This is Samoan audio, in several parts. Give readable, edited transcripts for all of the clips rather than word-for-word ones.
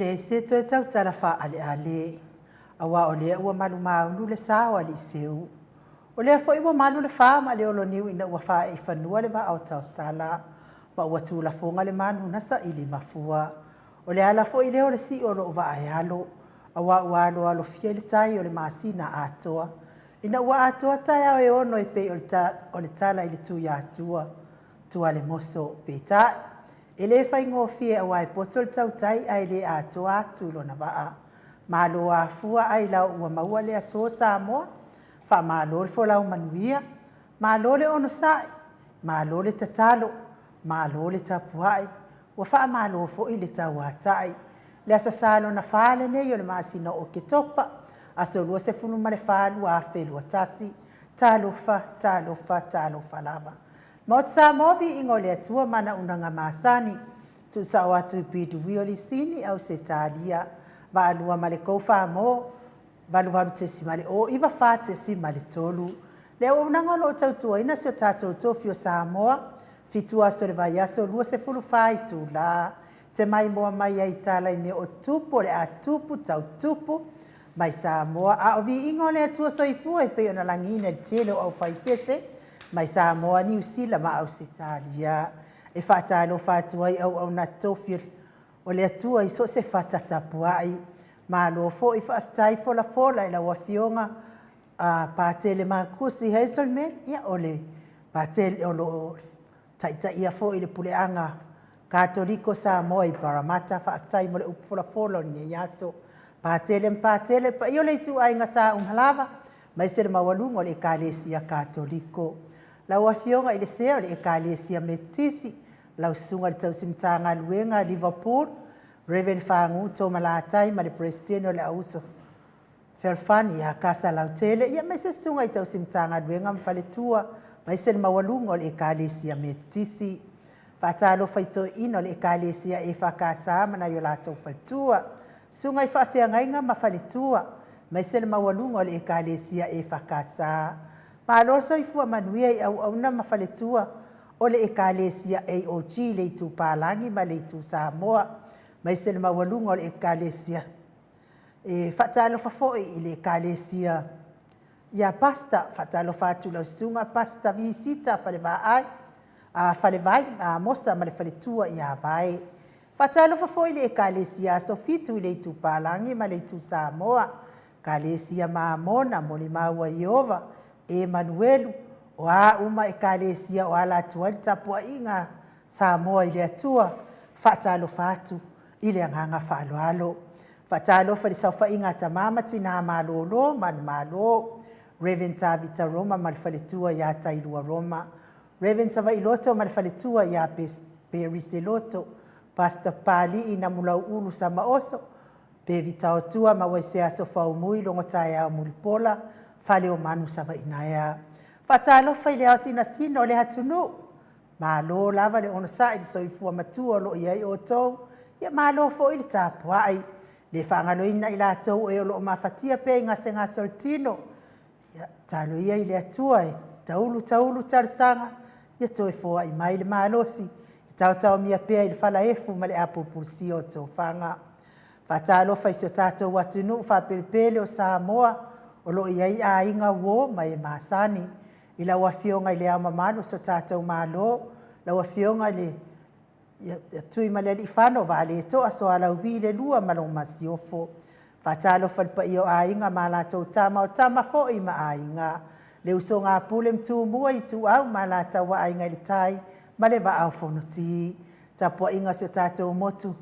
leai se toe tautala faaaleale, aua o lea ua malumaunu le sa o alii seu. O lea foi ua malu le fa ma le oloniu ina ua faaee i fanua le vaa o tausala, ma ua tulafoga le manu na saili mafua. O le ala foi lea o le sii o loo vaa e alo, aua ua aloalofia i le tai o le masina atoa, ina ua atoa taeao e 6 e pei o le tala i le Tuiatua, Tualemoso. Peitai, e le faigofie aua e poto le tautai ae le atoa atu i lona vaa. Malo afua ailao ua maua le aso Samoa, faamalo le folau manuia, malo le onosai, malo le tatalo, malo le tapuai, ua faamalo foi le tauatai. Le Aso Sa lona 4 lenei o le masina o Oketopa, aso 24, 2021. Talofa, talofa, talofa lava. Maota Samoa, viiga o le Atua ma ana auaunaga masani, tuusao atu i PW o Lisini, Ausetalia, Vaalua ma le Kou Famo, 88.094.3. Le auaunaga o lo o tautuaina si o tatou tofi o Samoa, 7 aso o le vaiaso, 24 itula, te maimoa mai ai tala i mea o tupu, o le a tupu, tautupu, mai Samoa. A o viiga o le Atua Soifua e pei ona lagiina i le tele o aufaipese, mai Samoa, Niu Sila ma Ausetalia. E faatalofa atu ai auauna tofi o le Atua i so o se fata tapuai. Malo foi faafetai folafola i lau Afioga Patele Makusi Hazelman, ia o le Patele o lo o taitaia foi le puleaga Katoliko Samoa i Paramata. Faafetai mo le upu folafola o lenei aso. Patele ma Patele, le paia o le ituaiga sa uma lava, maise le maualuga o le Ekalesia Katoliko. Lau Afioga i le Sea o le Ekalesia Metotisi, lau Susuga i le Tausi Matagaluega Liverpool, Reverend Fagu Tomalatai ma le Peresetene o le Auuso Fealofani ia Kasa Lautele, ia aemaise susuga i Tausi Matagaluega ma Faletua, aemaise le maualuga o le Ekalesia Metotisi. Faatalofa i toeaiina o le Ekalesia EFKS ma nai o latou faletua, susuga i faafeagaiga ma faletua, aemaise le maualuga o le Ekalesia EFKS. Malo le soifua manuia i auauna ma faletua o le Ekalesia AOG i le Itu Palagi ma le Itu Samoa, aemaise le maualuga o le Ekalesia. E faatalofa foi i le Ekalesia ia Pasta, faatalofa atu i lau susuga Pasta Visita Falevaai, Falevai, Amosa ma le faletua ia Vae. Faatalofa foi i le Ekalesia Aso Fitu i le Itu Palagi ma le Itu Samoa, Ekalesia Mamona, Molimau a Ieova, Emanuelu, o a uma Ekalesia o ala atu ai le tapuaiga a Samoa i le Atua, faatalofa atu i le agaga faaaloalo. Faatalofa i le saofaiga a tama ma tina malolo manumalo, Reverend Tavita Roma ma le faletua ia Tailua Roma, Reverend Savailoto ma le faletua ia Perise Loto, Pastor Papali'i Namulau'ulu Samaoso, Pevitaotua ma Uaiseaso Faumui Logotaeao Mulipola, Faleomanu Savainaea. Faatalofa i le ao sinasina o le atunuu, malo lava le onosai i le soifua matua o lo o i ai outou, ia malo foi le tapuai. Le faagaloina i latou o e o lo o mafatia pea i gasegase o le tino, ia tatalo ia i le Atua e taulu taulu talosaga, ia toe foai mai le malosi, e taotaomia pea i le falaefu ma le apulupulusia o tofaga. Faatalofa i si o tatou atunuu faapelepele o Samoa, o lo o i ai aiga, uo ma e masani. I lau Afioga i Le Ao Mamalu o si o tatou Malo, lau Afioga i le Tuimalealiifano Vaaletoa Sualauvi II ma lau Masiofo. Faatalofa i le paia o Aiga ma latou Tama, o Tama foi ma Aiga, le usoga a Pule ma Tumua, Ituau ma Alataua, Aiga i le Tai ma le Vaa o Fonoti. Tapuaiga a si o tatou motu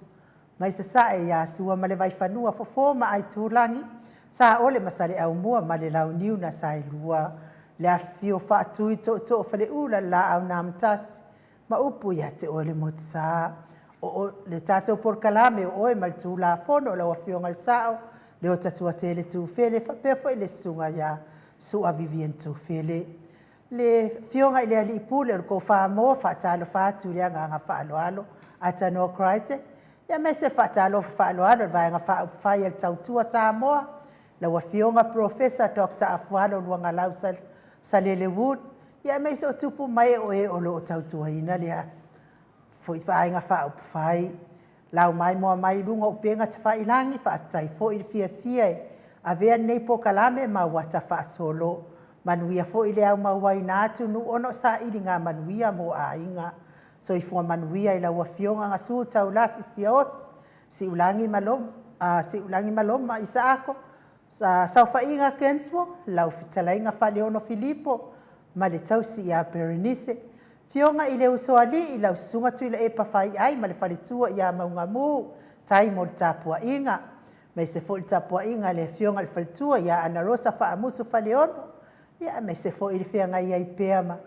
mai Sasae ia Sua ma le Vaifanua, Fofo ma Aitulagi, Saole ma Saleaaumua ma le Launiu na Saelua, le afifio o Faatui Tootoo o Faleula, le Laau na Amotasi ma upu ia te oe le Motusa. O le tatou polokalame o oe ma le Tulafono, lau Afioga i le Sao, Leota Tuatele Tufele, faapea foi le susuga ia Sua Vivian Tufele. Le Afioga i le Alii Pule o le Kou Famo, faatalofa atu i le agaga faaaloalo, Atanoa Crichton, aemaise le faatalofa faaaloalo i le Vaega Faaupufai a le Tautua Samoa, lau Afioga Polofesa Dr. Afualo Luagalau Salele Wood, aemaise o tupu mae o e o lo o tautuaina lea foi Vaega Faaupufai. Lau maimoa mai i luga o upega tafailagi, faafetai foi le fiafia e avea lenei polokalame ma uata faasolo. Manuia foi le aumauaiina atu nuu ona o sailiga manuia mo aiga. Soifua manuia i lau Afioga Gasu Taulasi Siaosi, Siulagi Maloma Isaako, Saofaiga Kenswo, lau fetalaiga Faleono Filipo ma le tausi ia Perenise. Afioga i le Usoalii, lau Susuga Tuilaepa Faiai ma le faletua ia Maugamu, tai mo le tapuaiga. Aemaise foi le tapuaiga a le afioga i le faletua ia Anarosa Faamusu Faleono, ia aemaise foi le feagai ai pea ma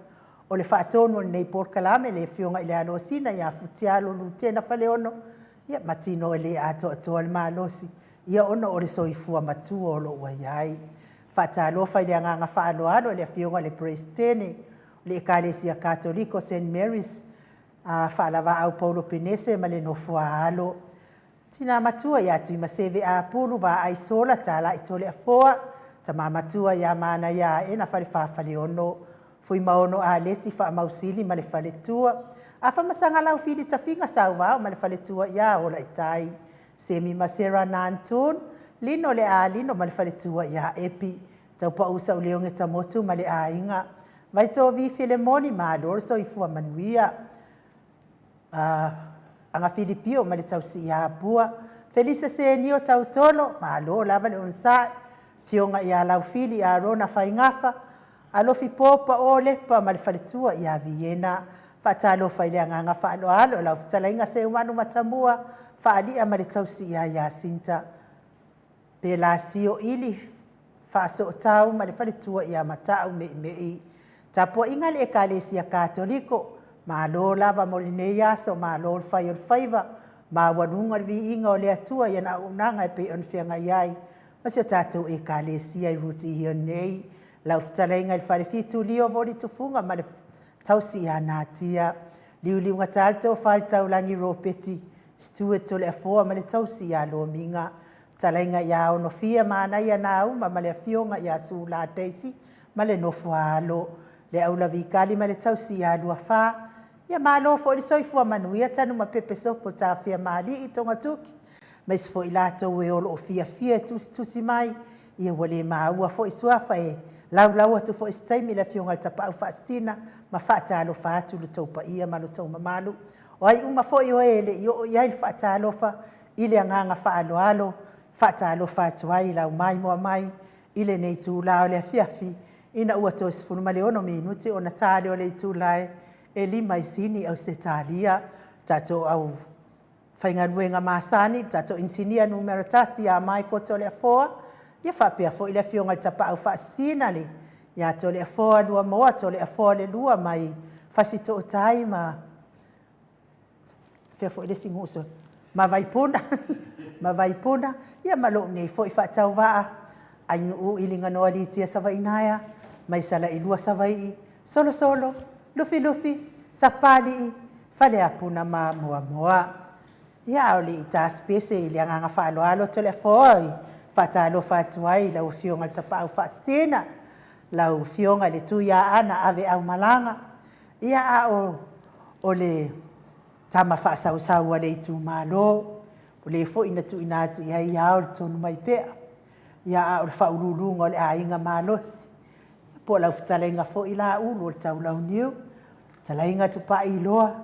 o le faatonu o lenei polokalame, le afioga i le Alosina ia Futialo Lutena Faleono, ia ma tino e le atoatoa le malosi, ia ona o le soifua matua o lo o ua i ai. Faatalofa i le agaga faaaloalo i le afioga i le Peresetene o le Ekalesia Katoliko Saint Mary's, Faalavaau Paulo Penese ma le nofo a alo. Tina matua ia Tuimaseve Apulu Vaai Sola Talai Toleafoa, tama matua ia Manaia Aena Falefa Faleono, Fuimaono Aleti Faamausili ma le faletua, Afamasaga Laufili Tafiga Sauvao ma le faletua ia Olaitai, Semi ma Sera Nantoon, Lino le Alino ma le faletua ia Epi, Taupau Sauleoge Tamotu ma le aiga, Vaitovi Filemoni malo le soifua manuia. Agafilipio ma le tausi ia Apua, Felise Senio Tautolo, malo lava le onosai, Afioga ia Laufili Arona Faigafa, Alofi Popa o Lepa ma le faletua ia Viena. Faatalofa i le agaga faaaloalo i lau fetalaiga Seumanu Matamua, Faalia ma le tausi ia Iasinta. Pelasio Ili Faasootau ma le faletua ia Matau Meimei. Tapuaiga a le Ekalesia Katoliko, malo lava mo lenei aso, malo le fai o le faiva, maualuga le viiga o le Atua i ana auaunaga e pei ona feagai ai ma si a tatou Ekalesia i Rutihia nei. Lau fetalaiga i le Falefitu Lio Voli Tufuga ma le tausi ia Natia. Liuliugata le tofa i le taulagi Ropeti Stuart Toleafoa ma le tausi ia Lomiga. Fetalaiga ia Onofia Manaia Nauma ma le afioga ia Sula Daisy ma le nofo a alo. Le Aulavikali ma le tausi ia Luafa. Ia malo foi le soifua manuia Tanumapepe Sopo Tafiamalii Togatuki aemaise foi latou e o lo o fiafia e tusitusi mai, ia ua le maua foi suafa e laulau atu foi se taimi le afioga i le Tapaau Faasisina ma faatalofa atu i lo outou paia ma lo outou mamalu. O ai uma foi o e e le i oo i ai le faatalofa i le agaga faaaloalo, faatalofa atu ai i lau maimoa mai i lenei itula o le afiafi ina ua toe 16 minute ona ta lea o le itula e 5 i Sini, Ausetalia. Tatou au faigaluega masani, le tatou inisinia numera tasi ia Michael Toleafoa, ia faapea foi le afioga i le Tapaau Faasisina le ia Toleafoa Luamoa Toleafoa le Lua mai Fasitootai ma fea foi le isi nuu ma Vaipuna ma Vaipuna, ia ma lou nei foi faatauvaa Ainuu Iliganoa Litia Savainaea mai Salailua Savaii, Solosolo, Lufilufi, Sapalii, Faleapuna ma Moamoa. Ia, a o le i tasipese i le agaga faaaloalo Toleafoa e faatalofa atu ai i lau Afioga i le Tapaau Faasisina, lau Afioga i le Tuiaana Ave Aumalaga, ia a o le tama faasausau a le itumalo, o le foi na tuuina atu i ai ao le tonu mai pea, ia a o le faauluuluga o le aiga malosi, po o lau fetalaiga foi Laulu o le Taulauniu, fetalaiga Tupaiiloa,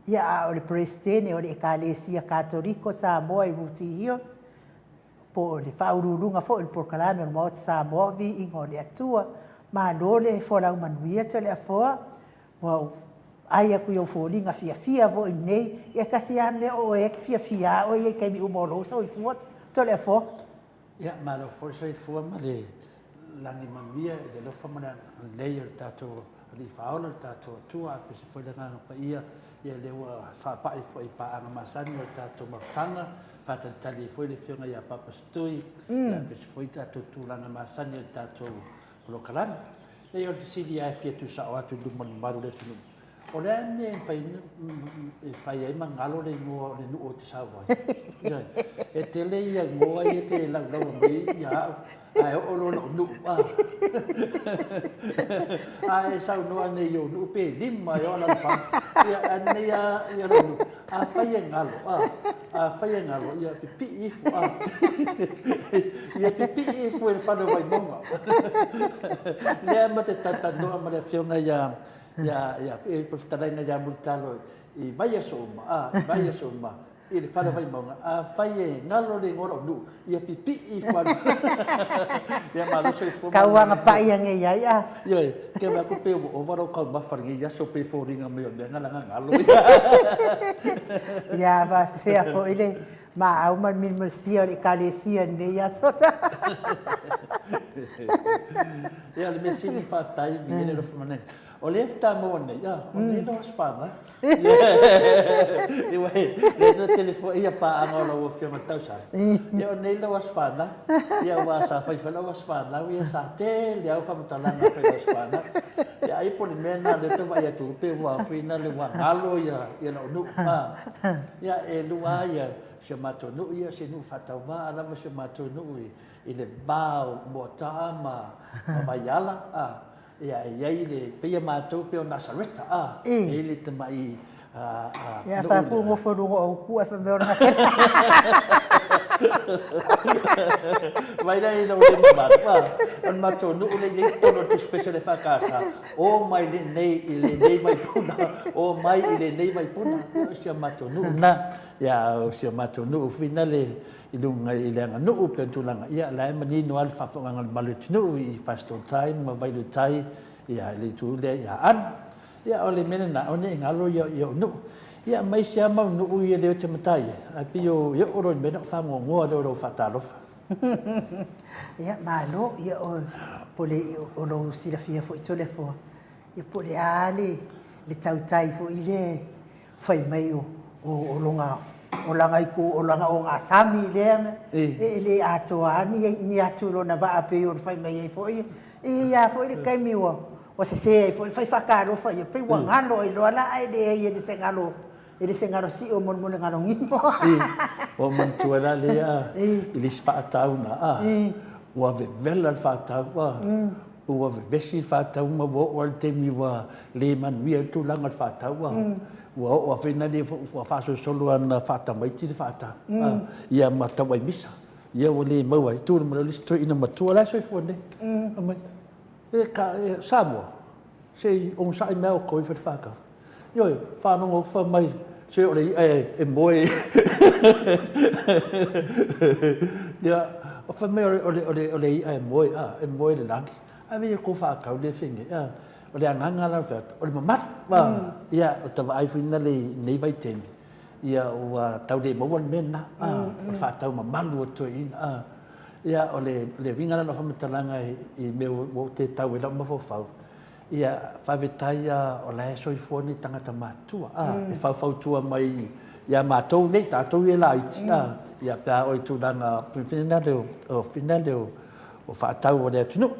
ia a o le Peresetene o le Ekalesia Katoliko Samoa i Rooty Hill, po o le faauluuluga foi o le Polokalame o le Maota Samoa o Viiga o le Atua. Malo le folau manuia Toleafoa, ua ou vaai atu i ou foliga fiafia foi i lenei, ia tasi lava mea o oe e te fiafia lava oe ia i taimi uma o lou soifua Toleafoa. Ia, malo foi le soifua ma le lagi manuia i le alofa ma le agalelei o le tatou Alii Faaola, le tatou Atua, aemaise foi le Agaga Paia, ia lea ua faapai foi i paaga masani o le tatou mafutaga, faatalitali ai foi le Afioga ia Papa Setui, ia aemaise foi tatou tulaga masani o le tatou polokalame. Leai, o le fesili lava e fia tuusao atu i luma o le mamalu o le atunuu, O le a le mea e mafai e fai ai ma galo le igoa o le nuu ou te sau ai? Ioe. E tele ia igoa ia e te laulaua mai ia au, ae oo loa lou nuu, a. A e saunoa nei i ou nuu pe lima e o alaalafaga. Ia, a nei lava ia lou nuu, afai e galo, a, afai e galo, ia pipii ifo, a. Ia pipii ifo i le fale o Vaimauga. Lea ma te talatalanoa ma le Afioga ia, ia, ia, le Fetalaiga ia Mulitalo i vaiaso uma, a, i vaiaso uma. i le fale o Vaimauga, afai e galo le igoa o lou nuu, ia pipii ifo atu. Ia malo soifua. Tau agapai ane ai a. Ioe, ke vaai atu pei ua ova lou taumafa i lenei aso pei e foliga mai o le mea na laga galo. Ia faafefea foi le maau ma le milimilusia o le Ekalesia i lenei aso. Ia o le mea sili faafetai viia le alofa ma le O lea faatoa maua nei, o nei lou aso fanau. Lea ua tele foi ia paaga o lau Afioga i le tausaga. Ia o nei lou aso fanau. Ia aua sa fai foi lau aso fanau, ia sa tele lava faamatalaga fai i lau aso fanau. Ia ai po o le mea lena lea ou te vaai atu pei ua foi lea ua galo ia lou nuu. Ia e lua lava si o matou nuu, ia o se nuu faatauvaa lava si o matou nuu i le va o Moataa ma Vaiala. Ia, e i ai le, pei a matou pei o Nasareta, a, e i ai le tamai a, a, Ia, fa ku ngofo luga o uku e fa mea o le Nasareta. Mai la i lau le mamalu, a, o le matou nuu le i ai totonu o le Tusi Pese o le EFKS, o mai lenei i lenei vaipuna, o mai i lenei vaipuna, o si o matou nuu lena. Ia, o si o matou nuu foi lena i luga i le aganuu pei o tulaga, ia la e manino lava le faafofogaaga a le mamalu o le atunuu i Fasitoo-tai ma Vailuutai, ia i le itu lea i Aana. Ia o le mea lena, aua ne i galo ia ou nuu. Ia ma isi lava mau nuu ia lea ou te matai ai, ae pei o e oo loa i le mea lea ona ou fagoagoa lea o lau faatalofa. Ia malo, ia o po le o lou silafia foi Toleafoa, ia po o le a le tautai foi lea fai mai o o lona o lana itu o lana ogasami lea mea e le atoa lava ni ni atu i lona vaa pei ona fai mai ai foi. E i ai lava foi le taimi ua ua sese ai foi le fai faatalofa ia pei ua galo ai loa la ae leai e le se galo e le se galo sio mo le galo nimo. Ua ou manatua la lea i le isi faatau na a ua vevela le faatau a Ua vevesi le faatau ma ua oo lava i le taimi ua le manuia ai le tulaga o le faatau, ua oo lava foi lea ua faasolosolo lava ina faatamaiti le faatau, ia ma tau aimisa. Ia ua le maua ai. Tu mai loa le isi toeaina matua la e soifua nei, fai mai, E ka, e, Samoa, se i onosai mai outou e fai le faatau. Ioe, faalogo atu fai mai, se o le i'a e moe. Ia, fai mai o le, o le, o le i'a e moe, a, e moe i le lagi. Ave ia tou faatau lea e fai nei, a. O le agaga la o fai atu, o le mamalu, a. Ia, o ta vaai foi lena i lenei vaitaimi, ia ua tau le maua le mea lena, a, o le faatau mamalu a toeaiina, a. Ia, o le, le uiga la o lau faamatalaga i mea ua ou tetau ai lau mafaufau, Ia, faafetai a o la e soifua ni tagata matutua, a, e faufautua mai ia matou nei, tatou ia e laiti, a, ia pe a oo i tulaga finale o faatau a le atunuu.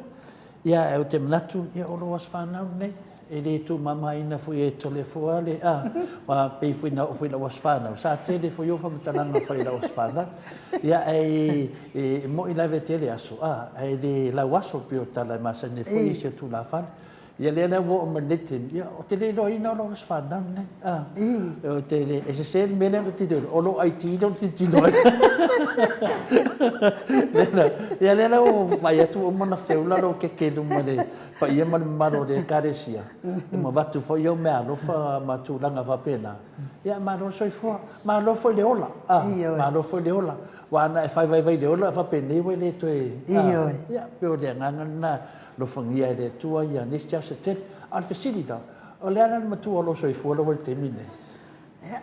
Ia, ae ou te manatu, ia o lou aso fanau lenei, e le tuumamaina foi e Toleafoa le, a, aua pei foi na oo foi i lau aso fanau, sa tele foi ou faamatalaga fai i lau aso fanau. Ia, ae e moni lava e tele aso, a, ae le lau aso pei o le tala e masani ai foi isi o tulafale. Ia lea la ua oo mai lenei taimi, ia ou te le iloaina o lou aso fanau lenei, a. Ou te le, e sese le mea lea na ou tilotilo, o lou ID lea ou te tilotilo ai. Ia lea la ua ou vaai atu ua uma ona feula lou keke i luma i le paia ma le mamalu o le Ekalesia, ma avatu foi au meaalofa ma tulaga faapena. Ia malo le soifua, malo foi le ola, a, malo foi le ola. Aua ana e faivaivai i le ola faapenei ua le toe, a, ia, pei o le agaga lena, alofagia e le Atua ia nisi aso e tele. A o le fesili la, o le a la le matua o lou soifua lea ua i le taimi lenei? Ia,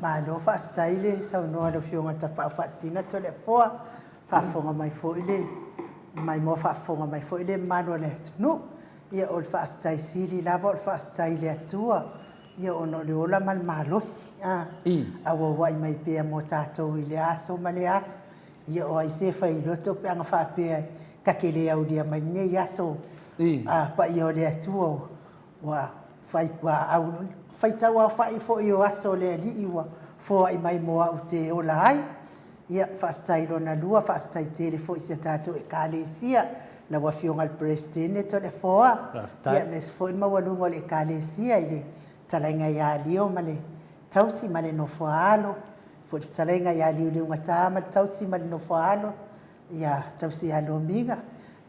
malo faafetai le saunoa i le Afioga i le Tapaau Faasisina Toleafoa, faafofoga mai foi le maimoa faafofoga mai foi le mamalu o le atunuu. Ia, o le faafetai sili lava o le faafetai i le Atua Ia ona o le ola ma le malosi, a auauai mai pea mo tatou i lea aso ma lea aso. Ia o ai se fai loto pe ana faapea ta te le aulia mai lenei aso a paia o le Atua ua fai ua au faitau aofai foi o aso o le Alii ua foai mai mo au te ola ai. Ia faafetai lona lua, faafetai tele foi i si a tatou Ekalesia. Lau Afioga i le Peresetene Toleafoa, ia aemaise foi le maualuga o le Ekalesia i le Fetalaiga ia Lio ma le tausi ma le nofo a alo, foi le fetalaiga ia Liuliugata ma le tausi ma le nofo a alo, ia tausi ia Lomiga,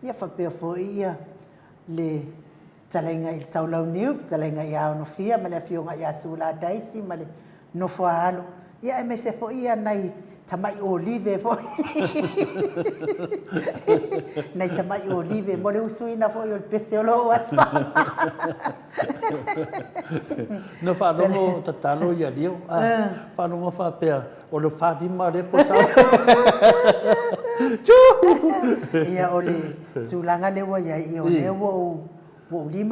ia faapea foi ia le fetalaiga i le Taulauniu, fetalaiga ia Onofia ma le afioga ia Sula Daisy ma le nofo a alo, ia aemaise foi ia nai tamai olive foi, nai tamai olive mo le usuina foi o le pese o lou Aso Faraile. Na faalogo tatalo ia Lio, faalogo faapea, o le 45 lea po o Ia, o le tulaga lea ua i ai, ia o lea ua ou ua ou 56.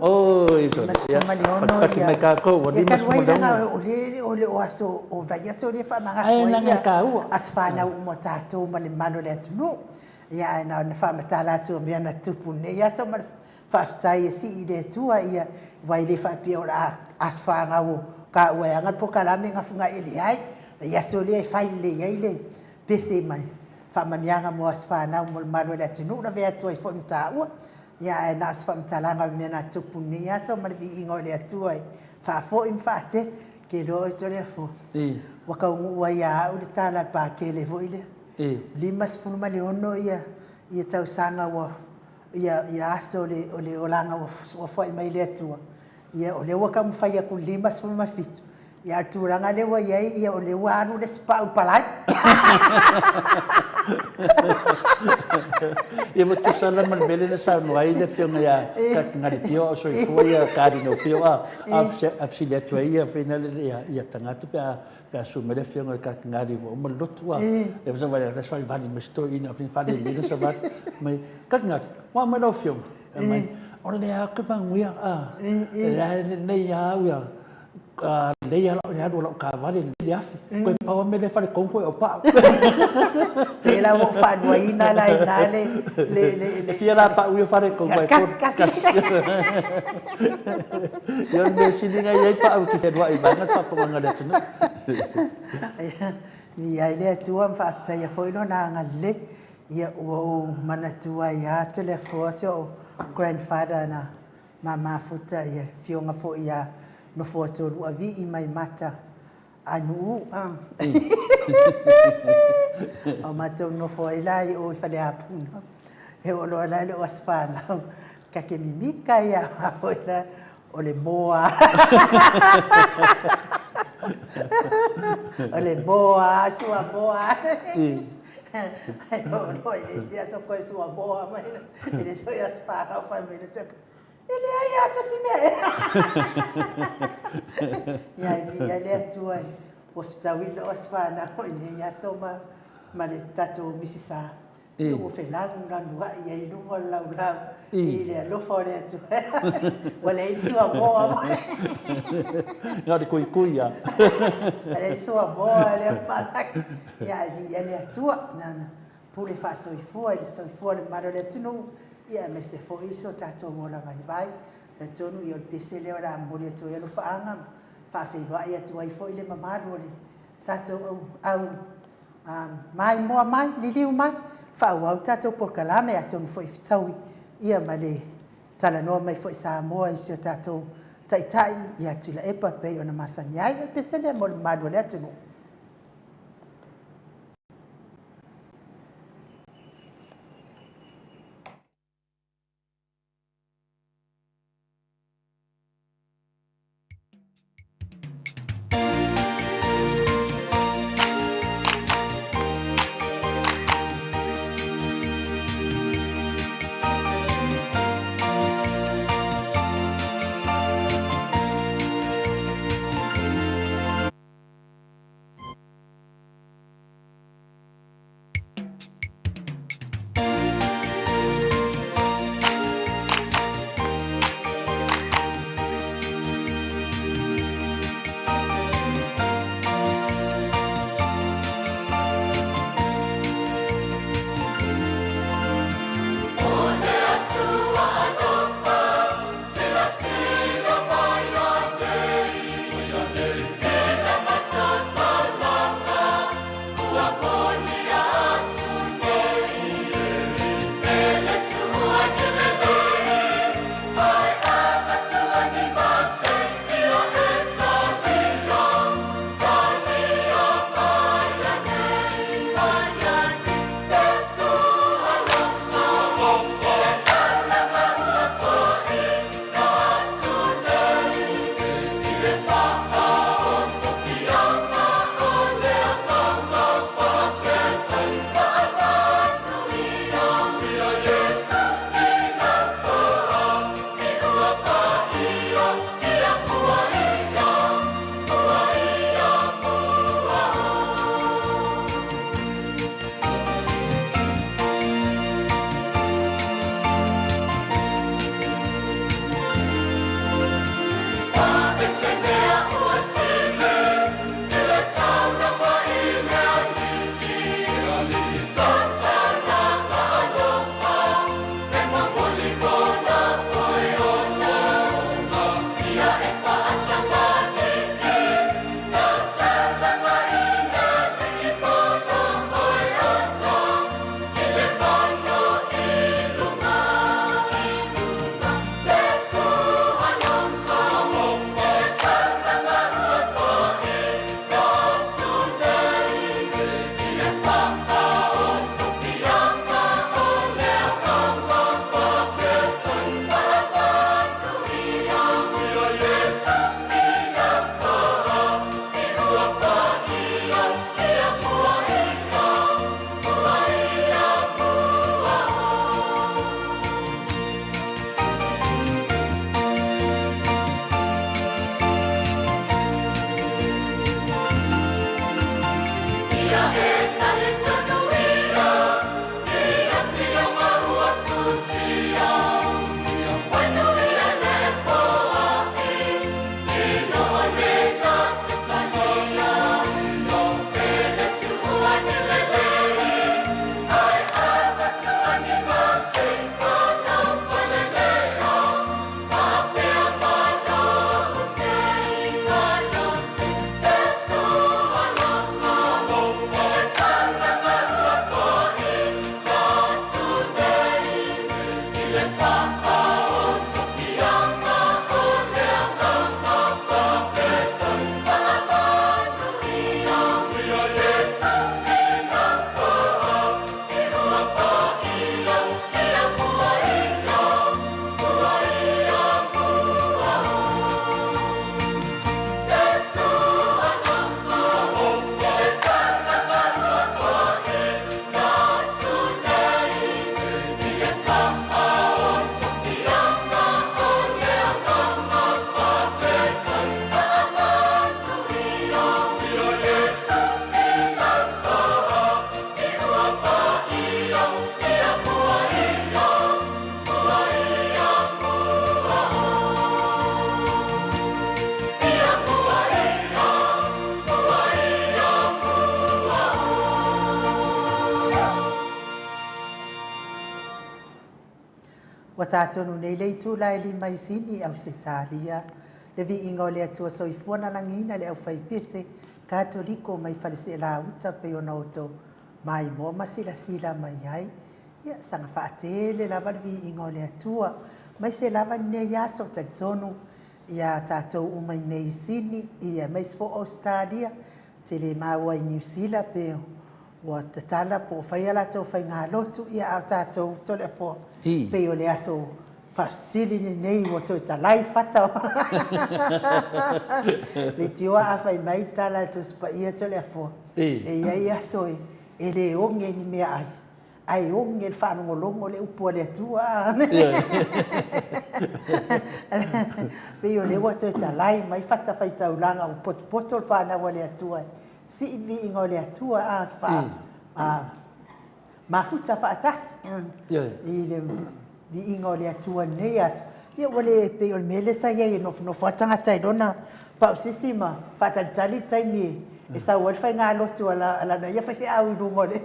Oi, 56 patipati mai tatou ua 56. Talu ai leaga o lea o le o aso o vaiaso lea e faamanatu ai aso fanau uma o tatou ma le mamalu o le atunuu. Ia ae na ona faamatala atu o mea na tutupu i lenei aso ma le faafetai e sii i le Atua ia aua e le faapea o le a aso fanau o taua e ana le polokalame na funai e leai. O le aso lea e fai lelei ai le pese ma faamanuiaga mo aso fanau mo le mamalu o le atunuu lavea atu ai foi ma taua. Ia ae na o se faamatalaga o le mea na tupu i lenei aso ma le viiga o le Atua e faafoi ma faatele. Ou te iloa oe Toleafoa, ua taunuu ai ia au le tala a le Pakele foi lea, 56 ia tausaga ua ia aso o le olaga ua foai mai le Atua, ia o lea ua taumafai atu i le 57, ia a o le tulaga lea ua i ai, ia o lea ua alu le isi pau i le palai. Ia ua tusa la ma le mea lea na saunoa ai le Afioga ia Katingali Pio a o soifua ia Kadinal Pio a fesili atu ai ia fai lea ia tagata pe a pe a susu mai le Afioga i le Katingali ua uma le lotu a e savali mai si toeaina faalelei le savali mai Katingali ua mai lau Afioga mai o lea ke manuia a e lelei a au ia lelei a le alu o lau taavale lelei le afi koe pau a mea lea e faletonu koe au pau. Pe la ua ou faaluaina la i ina le le le le fia la pau ia faletonu ai kasi kasi. Ia o le mea sili na i ai pau te fealuai i vaega le faafofoga a le atunuu. Viia ai le Atua ma faafetaia foi Lona agalelei. Ia ua ou manatua ai lava Toleafoa si ou grandfather na mamafuta ia afioga foi ia Nofoatoluavii mai Mata Anuu a. O matou nofo ai la i o i Faleapuga. E oo loa la i lou aso fanau, ta te mimita ia foi la, o le moa. O le moa, sua moa. Ae oo loa i le isi aso toe sua moa mai la. I le isi aso fanau fai mai le E leai lava se isi mea e. Ia, e viia ai le Atua ua fetaui lou aso fanau i lenei aso ma, ma le tatou Misisa. Ia ua felanulanuai ai i luga o le laulau i le alofa o le Atua. Ua leai le suamoa mai. Na o le kuikui lava. Ua leai le suamoa lea masani. Ia, ae viia le Atua. Nana pule faasoifua i le soifua o le mamalu o le atunuu, ia aemaise foi si o tatou ola vaivai. Talitonu ia o le pese lea o le a momoli atu ai alofaaga ma faafeiloai atu ai foi le mamalu o le tatou au, au maimoa mai, liliu mai, faaauau le tatou polokalame atonu foi fetaui ia ma le talanoa mai foi Samoa i si o tatou Taitai ia Tuilaepa pei ona masani ai. O le pese lea mo le mamalu o le atunuu. Ua tatonu nei le itula e lima i Sini, Ausetalia, le viiga o le Atua Soifua na lagiina le aufaipese Katoliko mai Faleseelauta pei ona outou maimoa ma silasila mai ai. Ia, saga faatele lava le viiga o le Atua, maise lava lenei aso talitonu ia tatou uma i nei i Sini, ia aemaise foi Ausetalia, te le maua i Niu Sila pe ua tatala po ua fai a latou faigalotu, ia a o tatou Toleafoa, pei o le aso faasili lenei ua toe talai fata. Leitioa a fai mai le tala a le Tusi Paia Toleafoa, e i ai aso e le oge ni meaai, ae oge le faalogologo le upu a le Atua. Pei o lea ua toe talai mai fata faitaulaga ua potopoto le fanau a le Atua e sii le viiga o le Atua a fa a mafuta faatasi i le viiga o le Atua i lenei aso. Ia ua le pei o le mea lea sa i ai e nofonofo lava le tagata i lona pausisi ma faatalitali le taimi e sau ai le faigalotu a lana ia faifeau i luga o le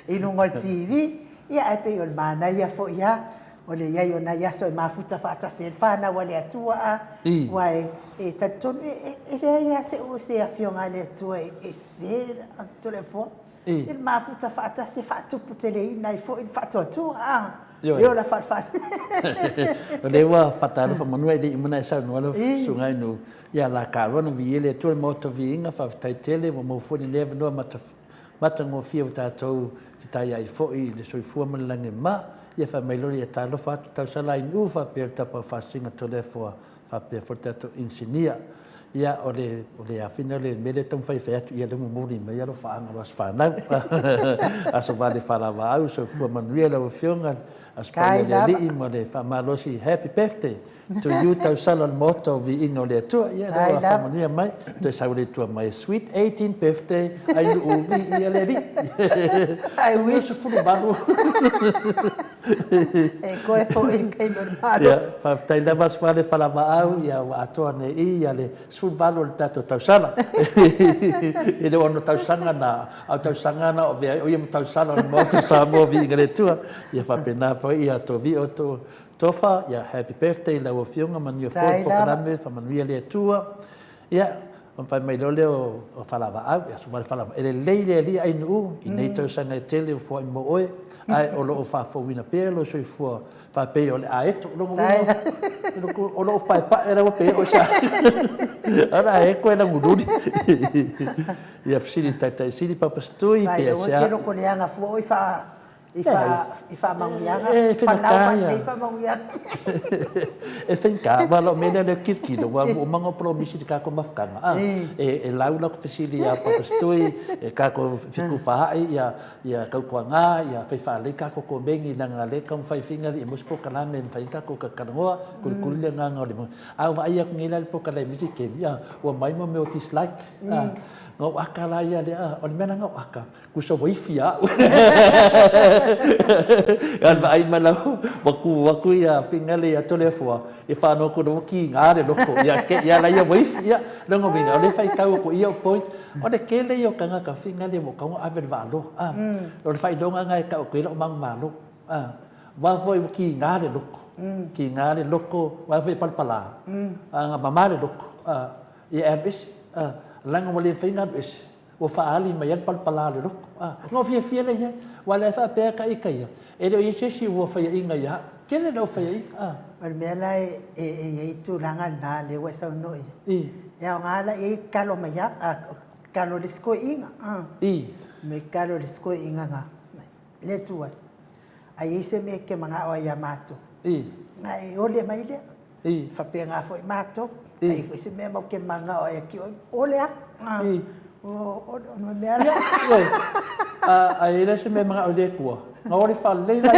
i luga o le TV. Ia ae pei o le manaia foi lava o le i ai o nai aso e mafuta faatasi ai le fanau a le Atua a aua e talitonu e leai lava se se afioga a le Atua e sese Toleafoa. I le mafuta faatasi e faatuputeleina ai foi le faatuatua a. E ola faafasi. O lea ua faatalofa manu e le i uma ona e saunoa lau Susuga i Nuu, ia la ka roa na viia le Atua i le Maota Viiga, faafetai tele ua maua foi lenei avanoa matagofie ua tatou fetaiai foi i le soifua ma le lagi e mama. Ia fai mai loa ia talofa atu tausala i Nuu faapea le tapa o Faasiga Toleafoa faapea foi le tatou inisinia. Ia, o le, o le afina le mea lea e taumafai e fai atu, ia lea ua momoli mai alofaaga o Aso Fanau. Aso Vale Faalavaau, soifua manuia lau Afioga, Aso Paia o le Alii ma le faamalosi, Happy Birthday to you tausala o le Maota o Viiga o le Atua. Ia, lea ua faamanuia mai, toe sau le Atua mai, sweet 18 birthday, ai nuu viia le Alii. I wish. 18. E koe foi i le taimi o le malosi. Ia, faafetai lava Suale Falavaau, ia ua atoa nei i ia le 18 o le tatou tausala. E le o ono tausaga na, a o tausaga na o avea ai o ia ma tausala o le Maota o Samoa Viiga le Atua. Ia faapena foi ia Tovi o to Tofa, ia happy birthday i lau Afioga, manuia foi le polokalame, faamanuia le Atua. Ia, ona fai mai loa lea o Falavaau, ia Susuga Falavaau, e lelei le alii Ainuu i nei tausaga e tele ua foai mo oe, ae o lo o faafouina pea lou soifua faapei o le aeto. O lona uiga, o lo o paepae lava pe oo i se a o le aeto e lagululi. Ia fesili i le Taitaisili Papasitui pe aisea. Vai, aua e te lokoleaga fua oe i i faamanuiaga, e faigata ia. Faamanuiaga. E faigata, aua o le mea lea e tilotilo, aua ua uma ona polomisi i le tatou mafutaga, a, e lau lau fesili ia Papasitui, e tatou fetufaai, ia, ia tautuana, ia fai faalelei tatou komeni, leaga o lea e taumafai faiga ia maua se polokalame e mafai ai ona tatou talatalanoa, tulikuli le agaga o le A ua vaai atu nei la i le polokalame i isi taimi, a, ua aumai mo mea o dislike, a, na ou aka la ia lea, o le mea la na ou aka, Kusa ua ifi ia au. Ia vaai mai lau ua ku atu ia Fingale ia Toleafoa e whanau atu ua kiga le loko ia ke ia la ia ua ifi ia longa uiga o le faitau atu ia o point o le kele ia o tangata Fingale ua taunga ave le vaaloa a o le faailoga na e tau atu ai la'u manumalo a wa foi ua kiga le loko kiga le loko wa foi e palapala a na mama le loko a ia e alu ese a leaga ua le mafai ona alu ese Ua faaali mai ai le palapala o le loto. A, na ou fiafia lea i ai, aua o lea e faapea ta ita ia, E le o i ai se isi ua faiaina ia au. Tele lau faiaina, a. O le mea la e i ai tulaga lena lea ua e saunoa i ai, e aoga la i ai kalo mai au, kalo le isi toeaina, me kalo le isi toeaina na le atu ai. A i ai se mea e te manao ai ia matou, ona e ole mai lea. E faapena foi matou, a i ai foi se mea matou te manao ai ia te oe, ole atu. O le mea lea. A i ai la se mea e manao i le Atua, ona ole faalelei lea.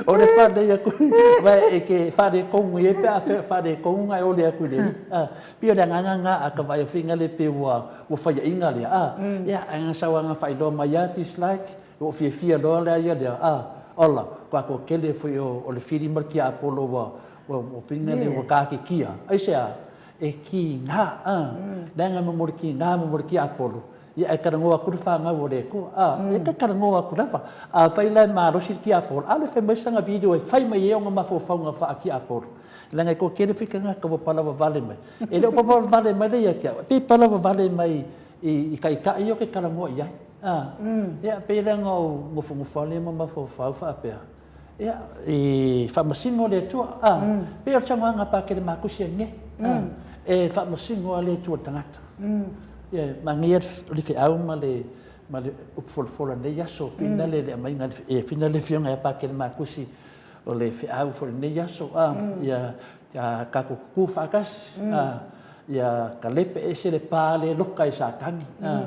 Ole faalelei atu, aua e te faaletonu ai pe a faaletonu ona e ole atu i le Alii. E pei o le agaga lena, a ta vaai atu foi lea pei ua faiaina lea, ia, ae na sau lava na faailoa mai lava dislike, ua ou fiafia loa la ia lea, a, ola, ua toatele foi o le fili ma le tiapolo ua, ua fina le ua taatitia. Aisea? E tiga, a, leaga mo le tiga ma mo le tiapolo, ia ae talanoa atu le fanau a le Atua, a, ia e talanoa atu lava. Afai la e malosi le tiapolo, a lea e fai mai sana video e fai mai ai ona mafaufauga faa-tiapolo, leaga e toatele foi tagata ua palavavale mai. E le o palavavale mai la ia te au, e pei e palavavale mai i taitai ia ou te talanoa i ai. A, ia, pei la ona ou nofonofo lava lea ma mafaufau faapea, ia, e faamasino le Atua. A, pei o le saunoaga a Patele Makusi anei, a, e faamasino lava le Atua i le tagata. Ia, manaia le feau ma le ma le upu folafola i lenei aso, finale le aumaiga, finale le Afioga ia Patele Makusi o le feau foi i lenei aso, a, ia tatou tutu faatasi, a, ia kalepe ese le pa le loka i Satani, a,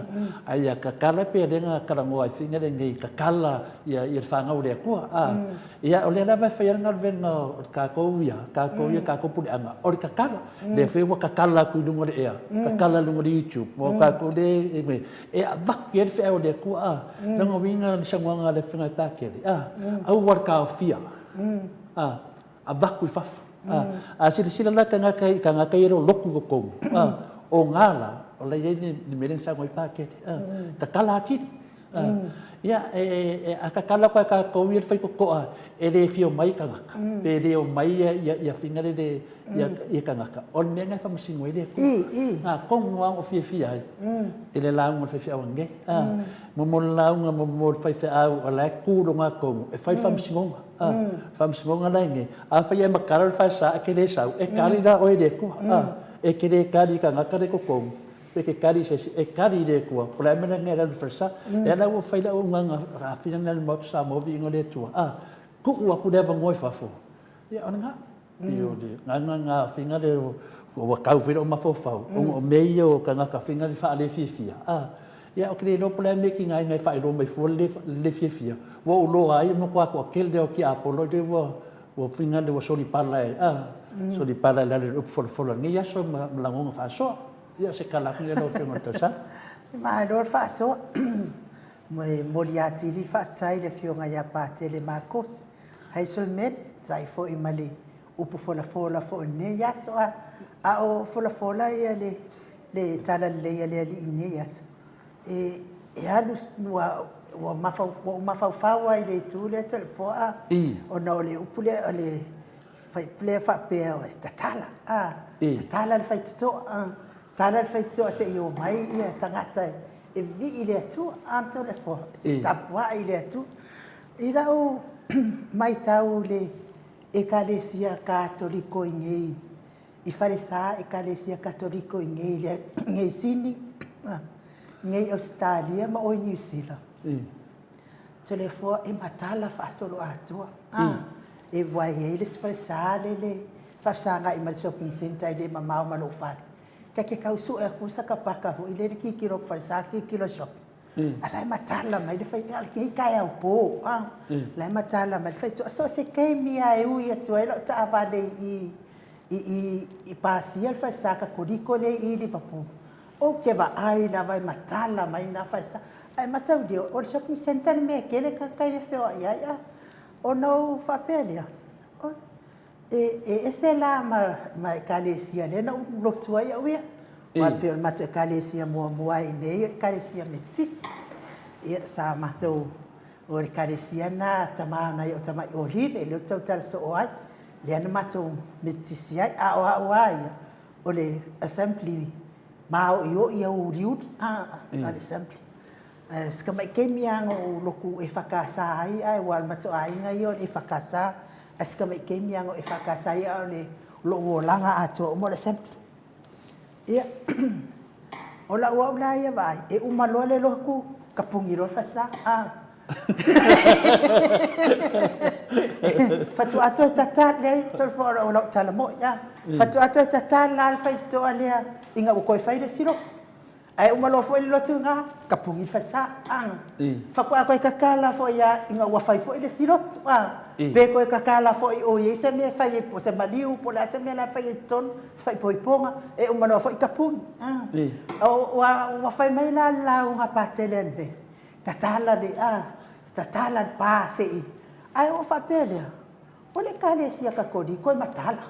a ia tatala pea lea na talanoa ai fina lenei, tatala ia le fanau a le Atua, a, ia o lea lava e fai ai le galuega o le tatou ia, tatou ia, tatou puleaga, o le tatala. Lea foi ua tatala atu i luga o le ea, tatala i luga o le YouTube, ua tatou le, e avatu i ai le feau a le Atua, a, lona uiga le saunoaga a le Afioga ia Patele, a, aua le taofia, a, avatu i fafo. A, a silasila la tagata i tagata ia e lolotu i totonu, a, o na la, o la e i ai le mea lea na saunoa ai Patele, a, tatala atili. A, ia, e, a tatala atu lava e tatou ia le faitotoa e le fia omai tagata, pe le omai ia fina le, ia tagata, o le mea lena e faamasino ai le Atua. Atonu lava ua fiafia ai i le lauga a le faifeau ananei. A, mo le lauga mo le faifeau o la e tu i lona atonu e fai le faamasinoga. A, faamasinoga la inei, afai e matala le falesa e te le sau, e kali la oe i le Atua. A, e te le kali i tagata la i totonu, pe te kali i se isi, e kali i le Atua. Po o le a le mea la e alu i le falesa. Lea la ua fai le auaunaga a Fina le Maota Samoa viiga o le Atua. A, tuu atu le avanoa i fafo, ia o lena. Pei o le agaga lena fina le ua tau foi lou mafaufau, ona o mea ia o tagata fina le faalefiafia, a, ia ou te le iloa po o le a le mea e tiga ai ona e faailoa mai fua le le fiafia. Ua ou iloa ai o le matua toatele lea o tiapolo lea ua ua fina le ua solipala e, a, solipala i lalo i le upu folafola i lenei aso ma lagona faasoa. Ia o se tala atu lea lau Afioga i le tausaga. Malo le faasoa. E momoli atili le faafetai i le Afioga ia Patele Marcos Hazelmet, sai foi ma le upu folafola foi i lenei aso. A, a o folafola ia le, le talalelei a le Alii i lenei aso, e, e alu, ua, ua, mafau, ua ou mafaufau lava i le itu lea Toleafoa, ona o le upu lea, o le fuaiupu lea faapea, e tatala, a, tatala le faitotoa, a, tatala le faitotoa se i omai ia tagata e vivii i le Atua, a Toleafoa, se i tapuai i le Atua. I lau matau i le Ekalesia Katoliko i nei i falesa Ekalesia Katoliko i nei nei Sini, nei Ausetalia ma oi Niu Sila, Toleafoa e matala faasoloatoa. E ua i ai le isi falesa lele faafesagai ma le shopping centre e le mamao ma lou fale. Ta te tau sue atu saka paka foi lele tilotilo atu falesa tilotilo shopping. A la e matala mai le faitotoa, lenei taeao po, a, la e matala mai le faitotoa. So o se taimi lava e ui atu ai lau taavale i i i i pasia le falesa Katoliko lea i Liverpool, ou te vaai lava e matala mai na falesa. Ae mataulia, o le shopping centre le mea e tele tagata ia e feoai ai, a. Ona ou faapea lea, oi, E ese la ma Ekalesia lea na ou lotu ai au ia. Aua pei o le matou Ekalesia muamua i inei o le Ekalesia Metotisi. Ia, sa matou, o le Ekalesia lena a tama o nai ou tamai Olive lea ou te tautala soo ai, lea na matou Metotisi ai. A o au lava ia, o le Assembly maoioi auliuli, a, o le Assembly. Ae si tamai taimi lava na ou lotu EFKS ai ae ua o le matou aiga ia o le EFKS, ae si tamai taimi lava na ou EFKS ai a o le lou olaga atoa uma o le Assembly. Ia, o lau au la ia vaai, e uma loa le lotu, tapuni loa le falesa. A. Faatoa toe tata, leai, tolopo o lau tala moi, a. Faatoa toe tata la le faitotoa lea ina ua toe fai le isi lotu. Ae uma loa foi le lotu lena, tapuni le falesa. Faatoa toe tatala foi lava ina ua fai foi le isi lotu. Pe toe tatala foi o i ai se mea e fai ai, po o se maliu po o le a se mea la e fai ai i totonu, se faaipoipoga, e uma loa foi tapuni. Ua fai mai la le lauga a Patele ananei, tatala le, tatala le pa se i, ae ou faapea lea, o le Ekalesia Katoliko e matala,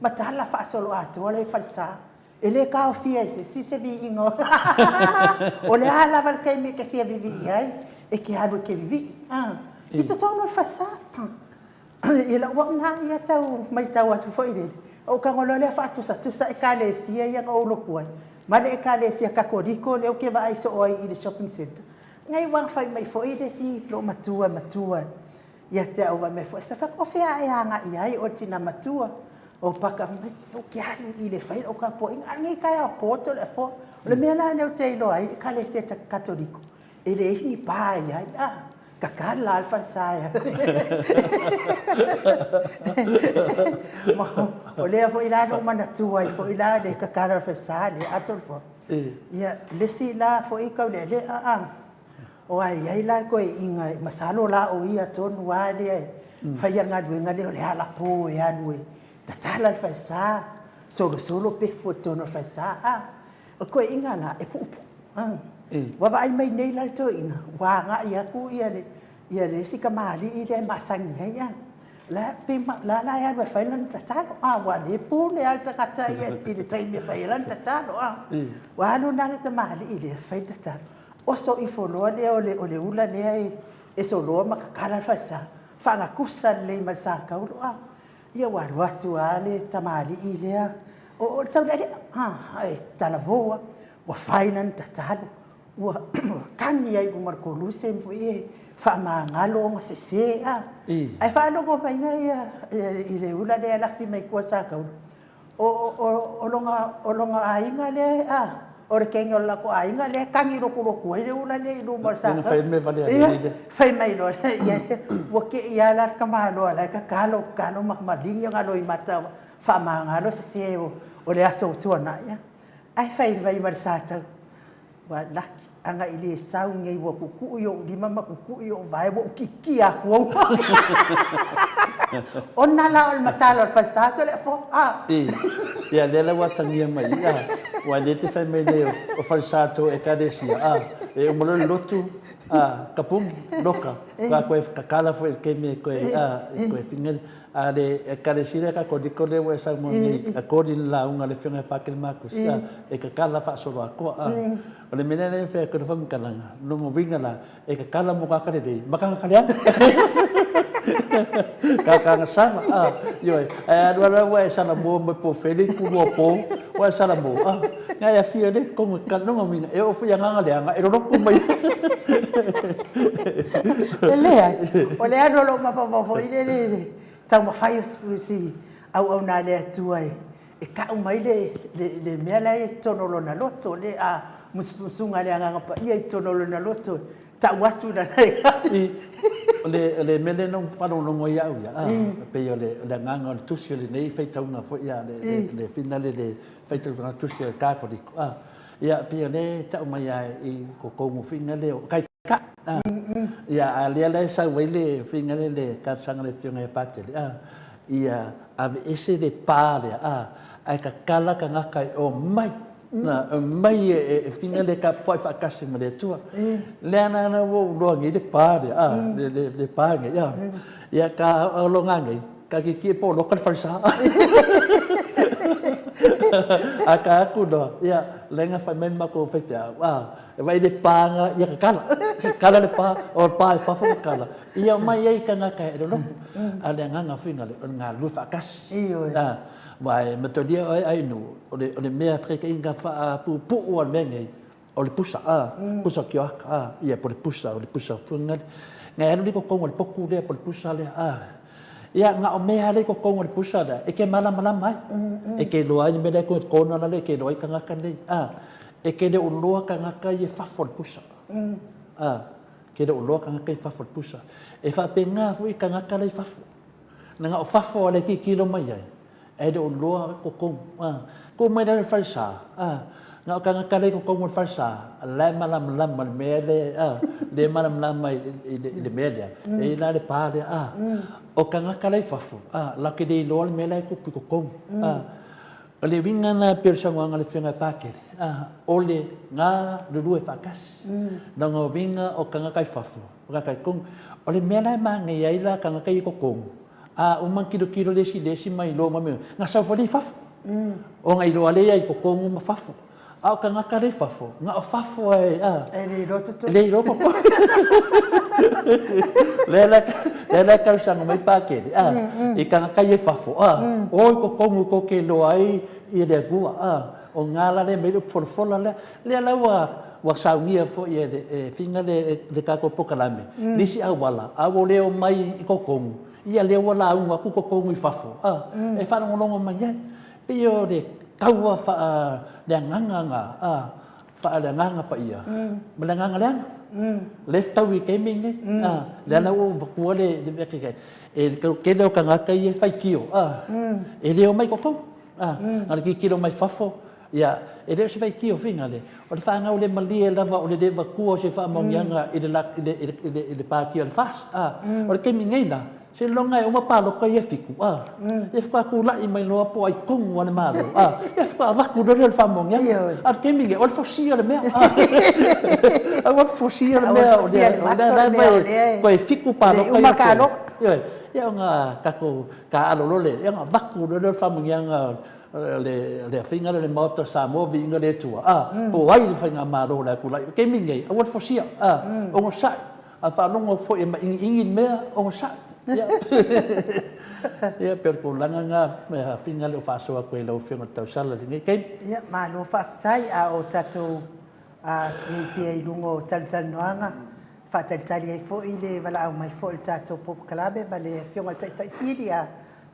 matala faasoloatoa le falesa. E le taofia e se isi se viiga o O le a lava le taimi e te fia vivii ai, e te alu e te vivii i totonu o le falesa. I lou au na ia tau matau atu foi lele, ou tago loa lea faatusatusa Ekalesia ia na ou lotu ai ma le Ekalesia Katoliko lea ou te vaai soo ai i le shopping centre. Nei ua fai mai foi le isi loomatua e matua ia te au fai mai foi, Sefako, o fea a e agai ai oe le tina matua? O paka mai, ou te alu i le fai lau tapuaiga, a o lenei taeao po Toleafoa. O le mea la lea ou te iloa ai le Ekalesia Katoliko, e leai ni pa e i ai, a, tatala lava le falesa e alu. O lea foi la na ou manatua ai foi la le tatala o le falesa lea a Toleafoa. Ia, le isi la foi taulealea, a. Aua e i ai la le toeaina, masalo la o ia tonu lava lea e faia le galuega lea o le alapō e alu e tatala le falesa, solosolo pefu i totonu o le falesa. A, o le toeaina la, e puupuu. Ua vaai mai nei la le toeaina, ua agai atu le isi tamalii lea e masani ai a, la e la e alu e fai lana tatalo, a, aua o lea e pule lava le tagata ia i le taimi e fai ai lana tatalo, a. Ua alu la le tamalii lea fai le tatalo, Oso ifo loa lea o le ula lea e soloa ma tatala le falesa, faagatusa lelei ma le satauro, a. Ia ua alu atu lava le tamalii lea, o le taulealea, a, e talavou lava, ua fai lana tatalo, ua kagi ai i luma o le koluse ma foi e faamagalo ona sese, a. Ae faalogo mai i le ula lea e lafi mai tua i le satauro, O lona aiga lea, a, o le teine o le latou aiga lea e tagi lotulotu ai le ula lea i luma o le satauro. Ia, fai mai loa, ia, ua te i lava la le tamaloa la e tatalo, tatalo ma maligi ona loimata faamagalo sese o le aso ua tuanai. Ae fai mai ma le satauro, Ua laki, ana i le sau nei ua kukui ou lima ma kukui ou vae ua ou kikia atu au. Ona la o le matala o le falesa Toleafoa. Ah. I, ia lea la ua atagia mai, a, ua le te fai mai nei o falesa to ekalesia, a, e uma loa le lotu, a, kapuni, loka, ka koe kakala foi i le taimi e koe, a, e koe fingele. A le ekalesia lea Katoliko lea ua e saunoa nei, according i le lauga a le Afioga ia Patele Makusi, a, e kakala faasoloatoa, a. O le mea lea e fai atu ai le faamatalaga, lona uiga la, e kakala mo tagata lelei ma tagata leaga. Tagata agasala, a, ioe. Ae alu alu lava ua e salamo mai po o fea le itu lua po, ua e salamo, a, na e afio ai lea i totonu e kakala. Lona uiga, e oo foi i agaga leaga, e loloto mai. E leai, o le alu o lou mafaufau foi lele i le taumafai o si auauna a le Atua e tau mai le mea la e i totonu o lona loto, le musumusuga a le Agaga Paia i totonu o lona loto, e tau atu i lana O le mea lea na ou faalogologo ai au ia, e pei o le agaga o le tusi o lenei faitauga foi a le finale le faitauga tusi a le Katoliko, ia, pei o lea e tau mai lava i totonu foi lea o taitai, ia, a o lea la e sau ai le faiga lea le talosaga a le Afioga ia Patele, ia aveese le pa lea, a, ae tatala tagata e omai, na, omai e fina le tapuai faatasi ma le Atua. Lea na na ua ou iloa nei le pa lea, a, le pa nei, a. Ia ka ologa nei, ka tietie po o loka le falesa. A ka atu loa, ia, lea na fai mai le matou faifeau, a, e vaai le pa na, ia tatala, tatala le pa, o le pa i fafo tatala, Ia omai ai tagata e loloto, a o le agaga foi o le galulue faatasi. Ioe. Aua e matolia oe Ainu, o le mea taitaiga faapuupuu lava o le mea lenei, o le pusa, a, pusa kioaka, a, ia po o le pusa, o le pusa foi lea. Na e alu lea i totonu o le potu lea po o le pusa lea, a. Ia, na o mea lava lea i totonu o le pusa lea e te malamalama ai. E te iloa ai le mea lea e corner la lea e te iloa ai tagata nei, a. E te le o iloa tagata ia i fafo o le pusa, a. E te le o iloa tagata ia i fafo o le pusa. E faapena foi tagata la e i fafo. Na o fafo lava lea e tilotilo mai ai, Ae le o iloa totonu, a. Tuu mai lalo i le falesa, a, na o tagata la e i totonu o le falesa, la e malamalama i le mea lea, a, lea e malamalama i le mea lea, e i ai la le pa lea, a. O tagata la e i fafo, a, latou te le iloa le mea la e tupu i totonu, a. O le uiga lena e pei o le saunoaga a le Afioga ia Pakele, a, o le galulue faatasi. Leaga o uiga o tagata i fafo, o tagata i totonu. O le mea la e manaia ai la tagata ia i totonu, A uma ona tilotilo le isi i le isi ma iloa mai mea, na sau foi lea i fafo. Ona iloa lea i totonu ma fafo. A o tagata lea i fafo, na o fafo lava e, a. E le iloa totonu. E le iloa totonu. Lea la, lea la e talosaga mai Pakele, a, i tagata ia i fafo, a, o i totonu tou te iloa ai le Atua, a. O lena la lea e aumai ai le upu folafola lea. Lea la ua, ua saunia foi e le Figa le, le tatou polokalame, le isi auala, a ua le omai i totonu, ia lea ua lauga atu totonu i fafo, a, e faalogologo mai ai. E pei o le taua faaleagaga lena, a, faaleagaga paia, ma le agaga leaga. Lea e fetaui i le taimi lenei, a, lea la ua ou avatua le mea kekee, e le tele o tagata ia e faitio, a, e le omai i totonu, a, na o le tilotilo mai fafo, Ia, e le o se faitio Figale, o le faagaulemalie lava o le le avatua o se faamaoniaga i le, i le, i le, i le Pāti o le FAST. A, o le taimi nei la, seiloga e uma palota ia e fitu, a, ia faatoa tulai mai loa po o ai tonu lava le Malo, a, ia faatoa avatu loa lea o le faamaoniaga. A o le taimi nei, o le fosia le mea, a, aua le fosia le mea, o le, o le la e toe fitu palota ia totoe. Ioe, ia ona tatou taaalo loa lea, ia ona avatu loa lea o le faamaoniaga le afiga lea o le Maota o Samoa, viiga le Atua, a, po o ai le faigamalo o le a tulai. O le taimi lenei, aua le fosia, a, onosai. A faalogo foi e maʻigiʻigi le mea, onosai. Ia, ia pei o le tulaga lena, le afiga lea ua faasoa atu ai i lau Afioga i le tausala i lenei taimi. Ia, malo faafetai. A o tatou i ai pea i luga o talatalanoaga, faatalitali ai foi le valaau mai foi o le tatou polokalame ma le Afioga i le Taitai Sili a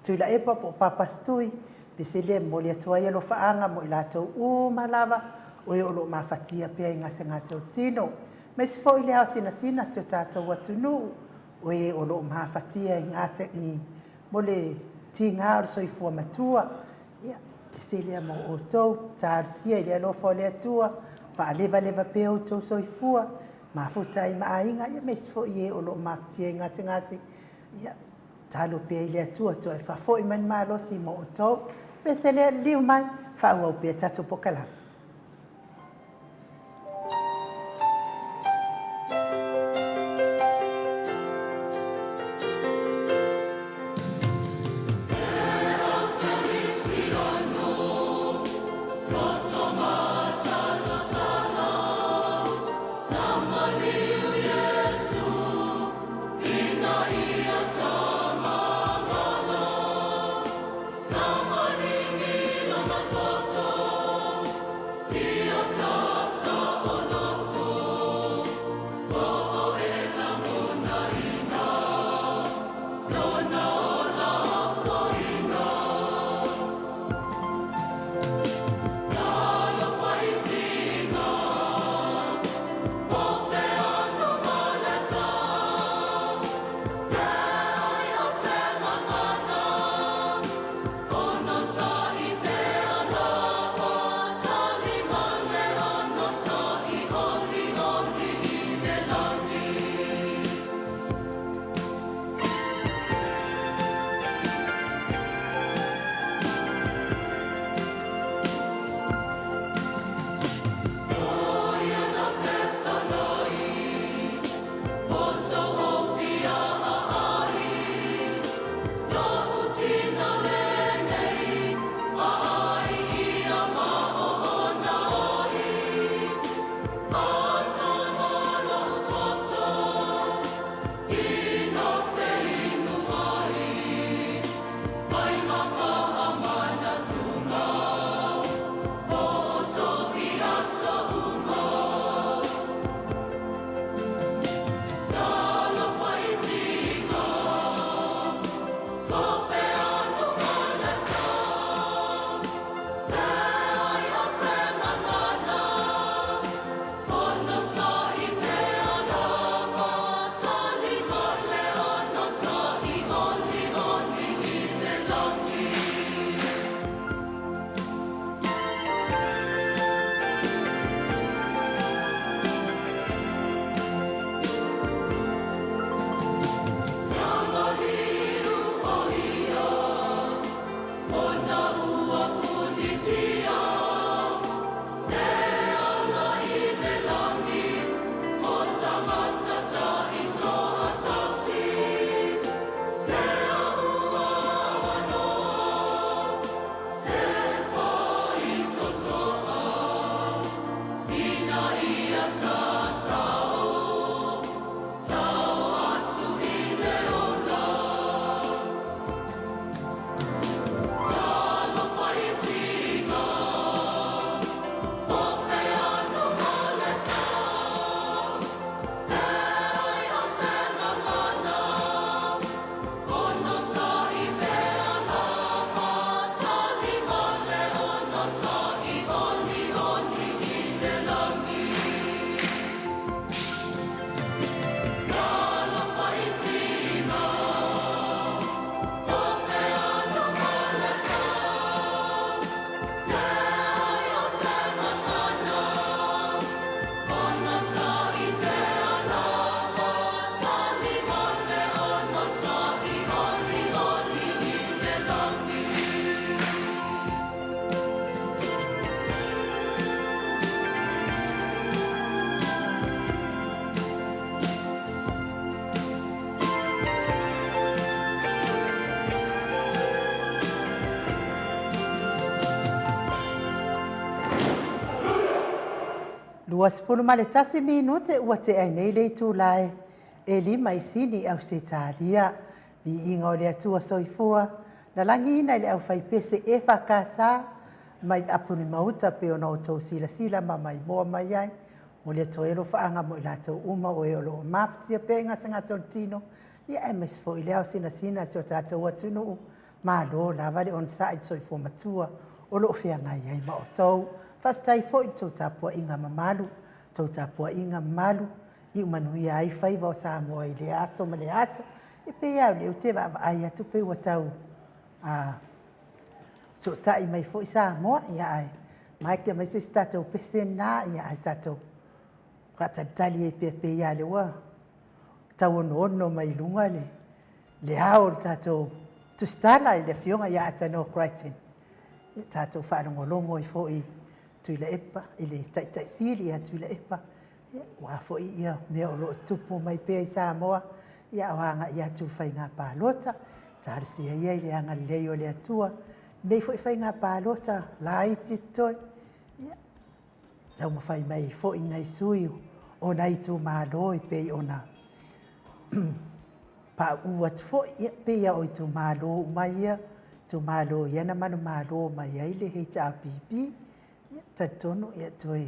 Tuilaepa po o Papa Stui, Pesele e momoli atu ai alofaaga mo i latou uma lava o e o lo o mafatia pea i gasegase o tino, aemaise foi le ao sinasina si o tatou atunuu o e o lo o mafatia i gase i mo le tiga o le soifua matua. Ia, Pesele mo outou, talosia i le alofa o le Atua, faalevaleva pea outou soifua, mafuta ai ma aiga, ia aemaise foi e o lo o mafatia i gasegase. Ia, Tatalo pea i le Atua toe faafoi mai le malosi mo outou. Pese lea, liliu mai, faaauau pea tatou polokalame. Ua 11 minute ua tea ai nei le itula e 5 i Sini i Ausetalia. Viiga o le Atua Soifua, na lagiina i le aufaipese EFKS mai Apuni Mauta pei ona outou silasila ma maimoa mai ai. Mo le atu ai alofaaga mo i latou uma o e o lo o mafatia pea i gasegase o le tino, ia aemaise foi le ao sinasina o si o tatou atunuu. Malo lava le onosai i le soifua matua o lo o feagai ai ma outou. Faafetai foi i le tou tapuaiga mamalu, tou tapuaiga mamalu iu manuia ai faiva o Samoa i lea aso ma lea aso. E pei lava o lea ou te vaavaai atu pei ua tau fesootai mai foi Samoa, ae mai aumai se isi tatou pese lena, ae tatou faatalitali ai pea, pei lava o lea ua tau onoono mai luga le ao o le tatou tusitala i le afioga ia Atanor Crichton. Tatou faalogologo ai foi i Tuilaepa, i le Taitai Sili ia Tuilaepa, aua foi mea o lo o tutupu mai pea i Samoa, a o agai atu i le faiga palota. Talosia ia i le agalelei o le Atua lenei foi faiga palota laiti totoe, ia taumafai mai ai foi nai sui usufono o nai itumalo e pei ona pauu atu foi. Ia e pei lava o itumalo uma ia, o itumalo ia na manumalo mai ai le HRPP. Ia, e talitonu toe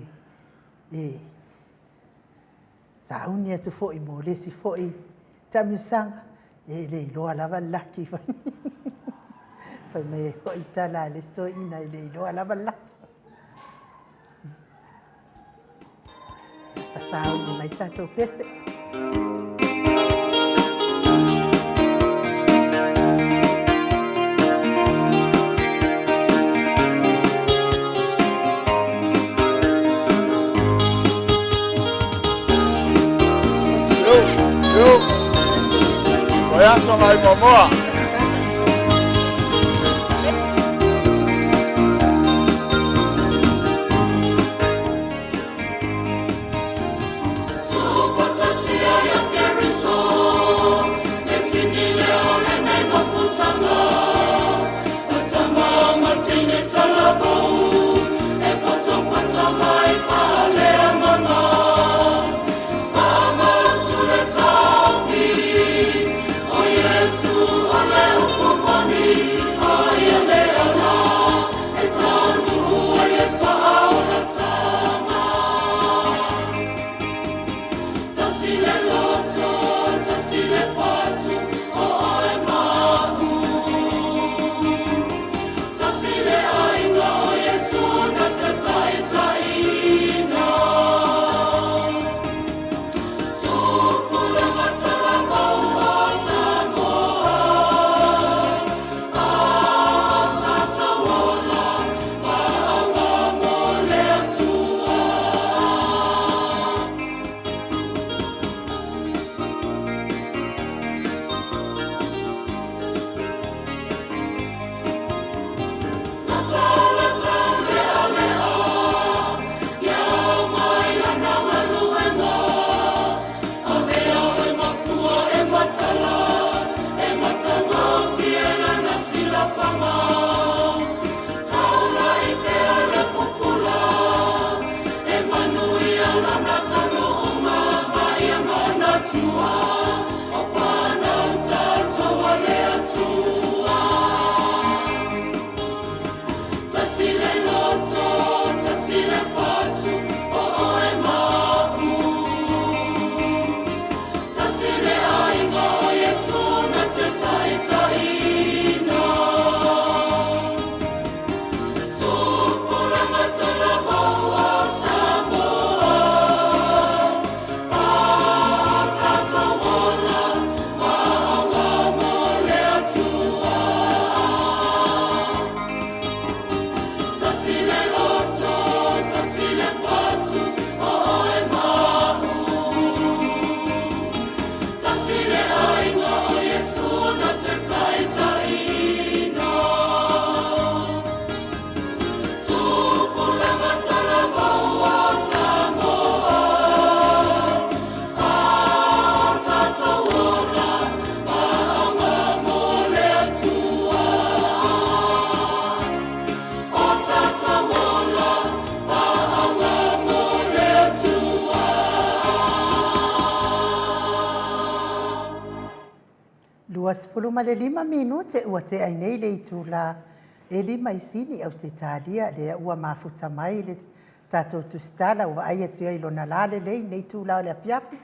e sauni atu foi mo le isi foi taamilosaga, e le iloa lava le laki, fai mai ai foi le tala a le isi toeaina, e le iloa lava le laki. Sauni mai le tatou pese. Yo, yo. Vaiaso nai Moamoa. 15 minute ua tea ai nei le itula e 5 i Sini, Ausetalia, lea ua mafuta mai le tatou tusitala ua vaai atu ai i lona lalelei i lenei itula o le afiafi.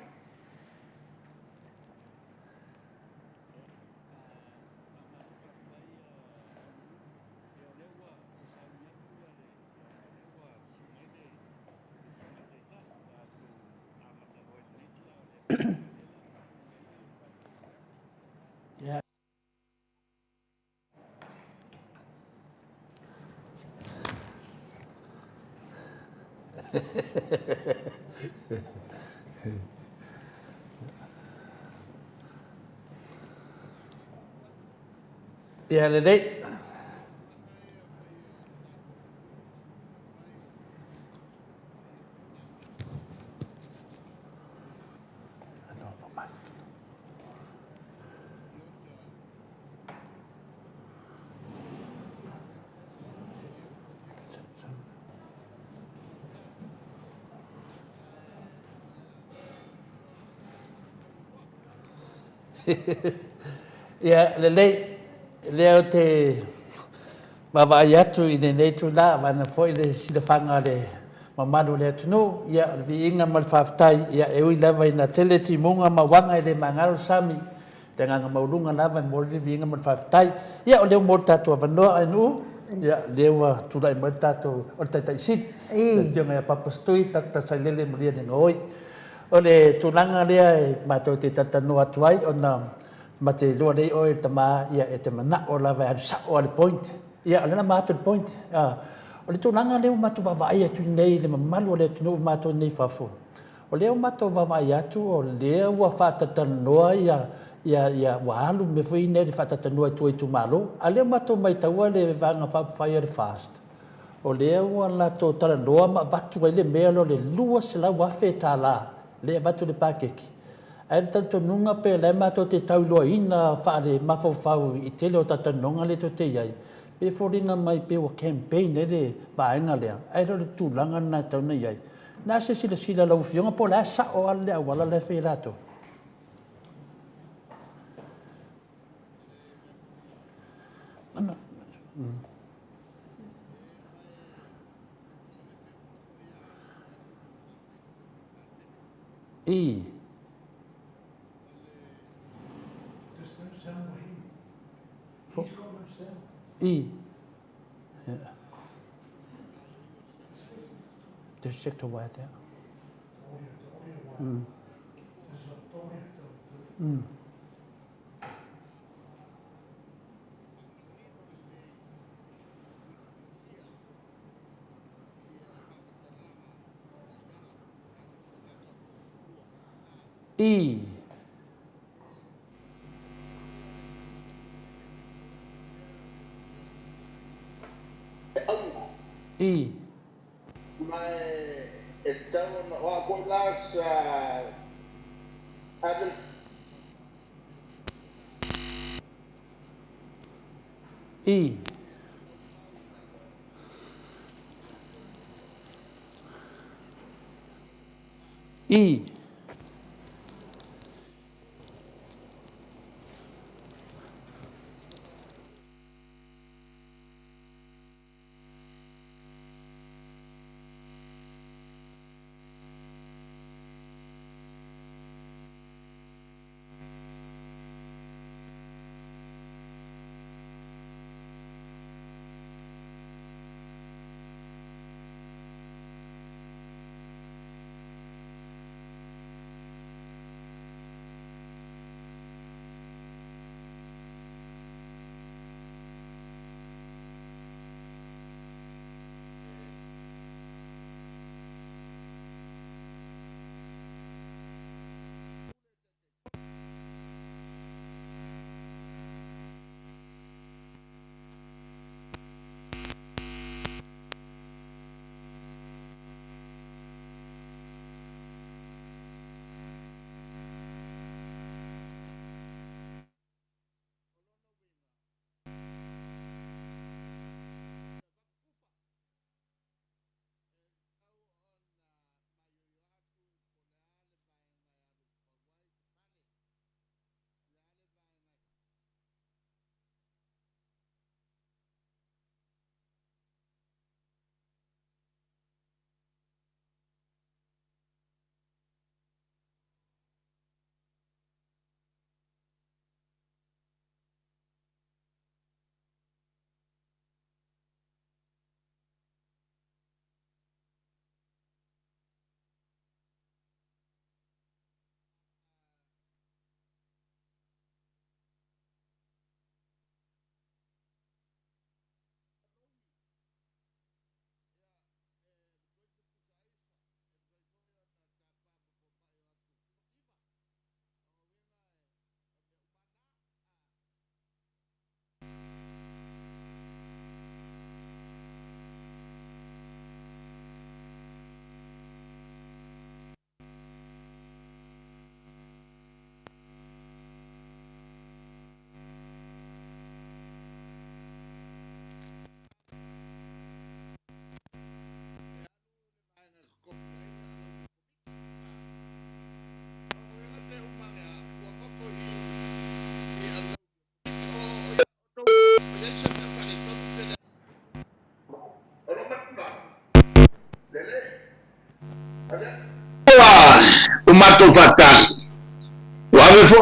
Ia lelei. Ia, lelei, lea ou te vaavaai atu i lenei itula, vaeane foi le silafaga a le mamalu o le atunuu, ia, o le viiga ma le faafetai, ia, e ui lava ina tele timuga ma uaga e le magalo le sami, i le agaga maualuga lava e momoli le viiga ma le faafetai. Ia, o lea ua maua le tatou avanoa Ainuu, ia, o lea ua tulai mai le tatou, o le Taitai Sili, le Afioga ia Papa Setui Dr. Sailele Malielegaoi. O le tulaga lea e matou te talatalanoa atu ai, ona ma te iloa lelei oe le tama, ia e te manao lava e alu sao lava i le point. Ia o lea o le a matou i le point. O le tulaga lea ua matou vaavaai atu nei i le mamalu o le atunuu matou nei i fafo, o lea ua matou vaavaai atu o lea ua faatalatalanoa ia, ia, ia ua alu mea foi nei le faatalatalanoa i tua i itumalo. A o lea ua matou maitaua le Vaega Faaupufai a le FAST, o lea ua latou talanoa ma avatu ai le mea lea o le $200,000 lea e avatu i le paketi. Ae i le talitonuga pe o la e matou te tauiloaina faale-mafaufau i tele o talatalanoaga lea tou te i ai, pei e foliga mai pei ua campaign ai le vaega lea, ae le o le tulaga lena e tatau ona i ai. O le a se silasila a lau Afioga po o le a sao lava le auala la e fai e latou? E. E. Yeah. Just check the wire there. E. E. Ma e tatau ona, o au foi la sa ave E. E.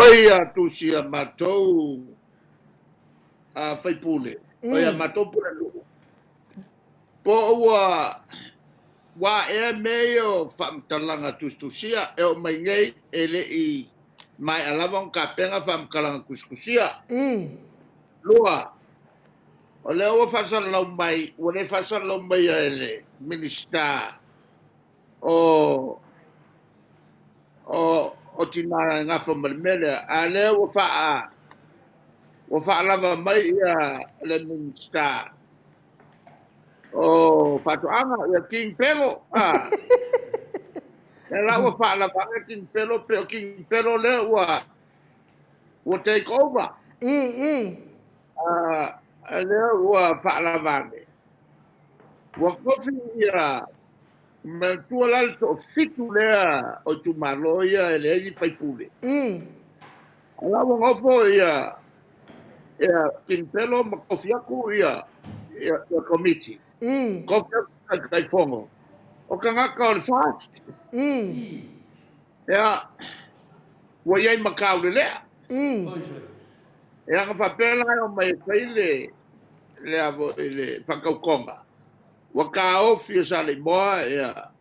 Oi a tusi a matou a faipule, oi a matou pulenuu, po ua ua ea mea ia o faamatalaga tusitusia e oo mai nei e le i maea lava ona tapena faamatalaga tusitusia. 2, o lea ua faasalalau mai, ua le faasalalau maia e le Minisita o o o tina e gafa ma le mea lea, a o lea ua faa ua faalava mai ia le Minisita o Faatoaga, ia King Pelo. A lea la ua faalava ane King Pelo, pe o King Pelo lea ua ua take over. I, i. A lea ua faalava ane. Ua kofi ia manatua la le toafitu lea o itumalo ia e leai ni faipule. I. A la ua nofo ia ia King Pelo ma kofi atu ia ia, ia komiti. I. Kofi atu Taitaifono. O tagata o le FAST. I. Ia, ua i ai ma Kaulelea. I. Ia, na faapea la e omai e fai le, le a foi, le faatautoga. Ua taofi e Saleimoa, ia,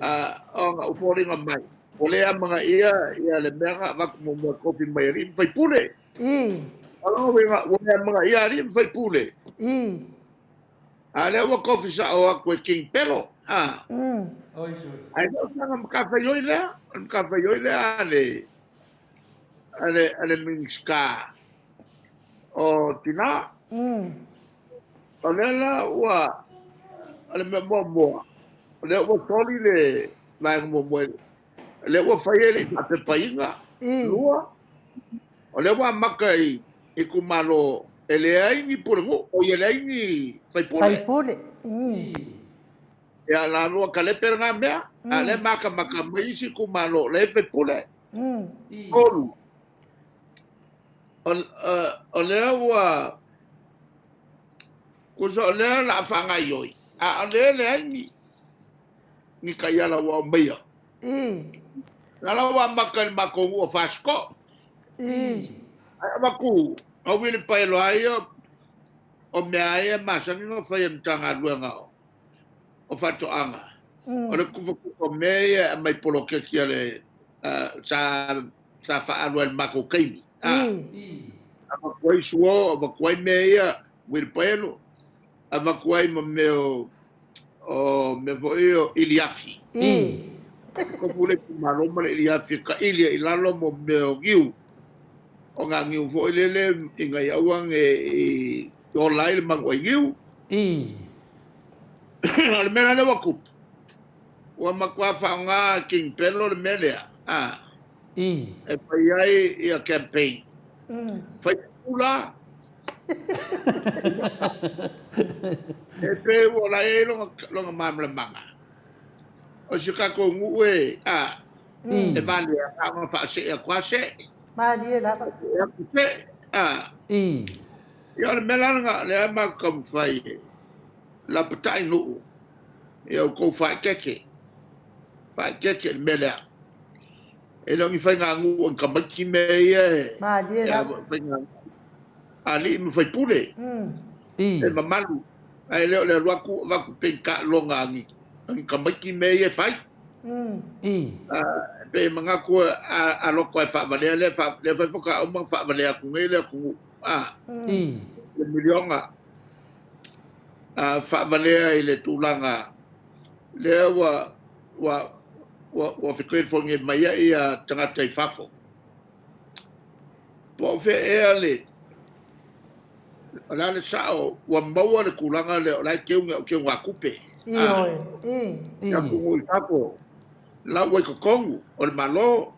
a, ona ua foliga mai, ua le amanaia ia le mea na avatu muamua e kofi mai e alii ma faipule. I. O lona uiga, ua le amanaia alii ma faipule. I. A lea ua kofi sa'o atu e King Pelo, a. Ae le o sana matafaioi lea, o le matafaioi lea a le, a le, a le Minisita o Tinā. O lea la ua, o le mea muamua, o lea ua soli le vaega muamua, o lea ua fai e le i faapepaina. 2, o lea ua amata i itumalo e leai ni pulenuu, oi e leai ni faipule. Faipule. Ia la lua kalepe lena mea, a o lea e matamata mai isi itumalo o lea e faipule. 3, o lea ua, tusa o lea o le a faagaoioi, a o lea e leai ni ni taiala ua aumaia. Na la ua amata i le matou nuu o Fasito'o. Ae avatu, au uilipaelo lava ia o mea lava ia e masani ona fai e le Matagaluega o Faatoaga, o le tufatufa o mea ia e aumai poloketi a le sa sa faaalu ai i le matou taimi. Avatu ai suo, avatu ai mea ia, uilipaelo, avatu ai ma mea o o mea foi ia o iliafi. Tofu le itumalo ma le iliafi e taili ai i lalo mo mea o niu. O ngā niu foi lele ina ia aua ne i ola ai le manu ai niu. O le mea la lea ua tupu, ua matua faaaoga e King Pelo le mea lea, a, e fai ai ia campaign. Fai pula, E pei ua la i ai lona malamalamaga, o si o tatou nuu e, a, e valea na ona faasee atu lava see. Malie lava. Faasee atu see, a. Ia o le mea la lena, lea e matou taumafai e lapatai nuu, ia outou faaeteete, faaeteete i le mea lea. E le o ni faiganuu o ni tamaiti mea ia e, Malie lava. Faiganuu alii ma faipule, e mamalu, ae le o le alu atu avatu pea i taaloga a ni tamaiti mea ia e fai. E pei e manatu a loto e faavalea lea, lea foi faatoa uma ona faavalea atu nei le atunuu, le miliona, faavalea i le tulaga lea ua ua ua ua fetelefoni mai ai tagata i fafo. Po o fea ea le, o le a le sao ua maua le tulaga lea o la e teu o teugatupe. Ioe, i. I atunuu i fafo, la ua i totonu o le Malo.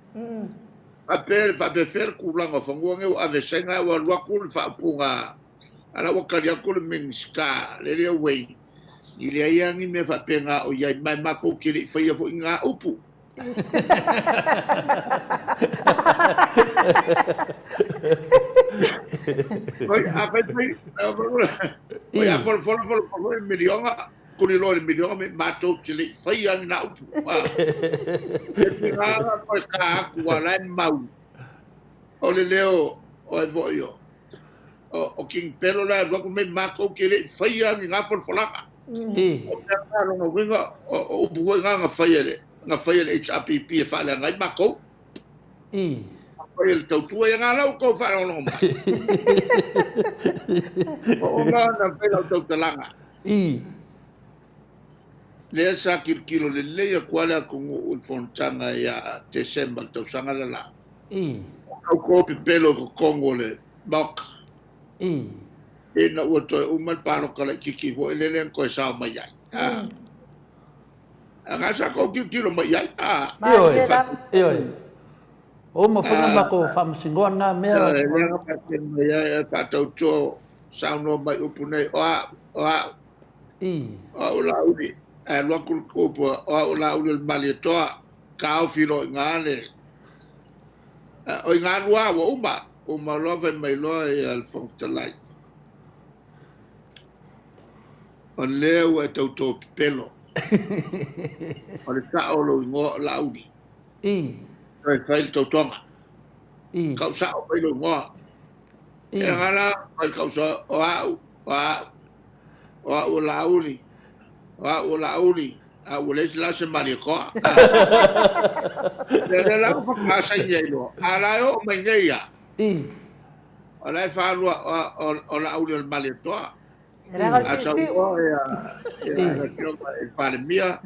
Faapea, faapefea le tulaga o fanua nei ua ave e Saina ae ua alu atu le faaupuga a la ua tali atu le Minisita le Leo Wayne, i leai lava ni mea faapena o i ai, ma e matou te le i faia foi ni na upu. Oi, a fai fai, oi, a folafola folafola foi le miliona, kuli loa i le miliona, me matou te le i faia ni na upu. E tiga ona toe ta atu, aua o la e mau. O le leo o ai foi o o King Pelo la e alu atu mai matou te le i faia ni na folafolaga. O mea na lona uiga o upu foi na na fai e le na fai e le HRPP e faaleaga ai matou. Na fai e le tautua ia na la ua tou faalogologo mai. Ua uma ona fai lau tautalaga. Lea sa tilotilo lelei atu lava le atunuu i le fonotaga ia Tesema i le tausaga le la. O tauto pepelo i totonu o le Maota. Ina ua toe uma le palota laitiiti foi lele na toe sao mai ai. A na sa tou tilotilo mai i ai. Ioe, ioe. Ua uma foi ona matou faamasinoa lena mea. Ioe, lea na faapea mai ai a faatauto saunoa mai upu nei, o au, o au. O au Laauli, ae alu atu le upu, o au Laauli o le Malietoa, taofi loa i ina le... O i ina lua ua uma, uma loa fai mai loa ia le Fofoga Fetalai, o lea ua e tauto pepelo, o le sao o lou igoa o Laauli. Toe fai le tautoga. Tau sao mai lou igoa. E aga la, fai le tausoa, o au, o au. O au o Laauli, o au o Laauli, a ua leai la se Malietoa. Lea lea la ua faatoa saini ai loa, a la e oo mai nei ia. O la e faalua o Laauli o le Malietoa. A saunoa ia le Afioga i le Palemia,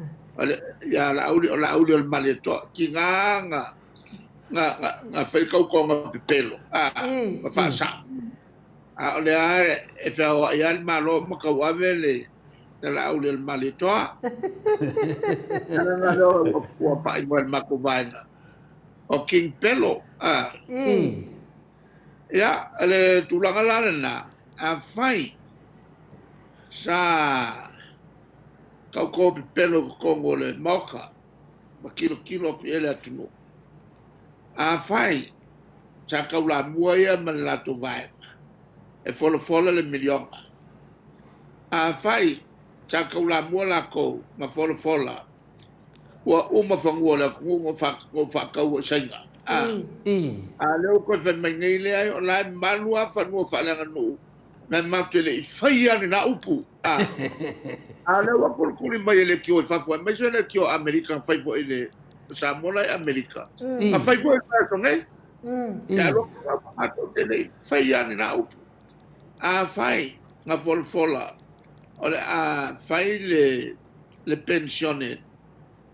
ia Laauli o Laauli o le Malietoa. Tiga na fai le tautoga pepelo, ma faasao. A o lea e feaoai lava le Malo ma tauave le Laauli o le Malietoa. Leaga lea ua pai mai le matou vaega o King Pelo. Ia, o le tulaga la lena, afai sa tauto pepelo i totonu o le Maota ma tilotilo atu i ai le atunuu, afai sa taulamua ia ma le latou vaega e folafola le miliona. Afai sa taulamua latou ma folafola, ua uma fanua o le atunuu na ou faataua i Saina. A A lea ua toe fai mai nei, leai, o la e malu lava fanua faaleaganuu na matou te le i faia lena upu. A A lea ua kulikuli mai e leitio i fafo, aemaise le leitio a Amerika na fai foi i le Samoa la i Amerika. Na fai foi i le vaiaso nei. Ia alofa lava matou te le i faia lena upu. Afai na folafola o le a fai le le penisione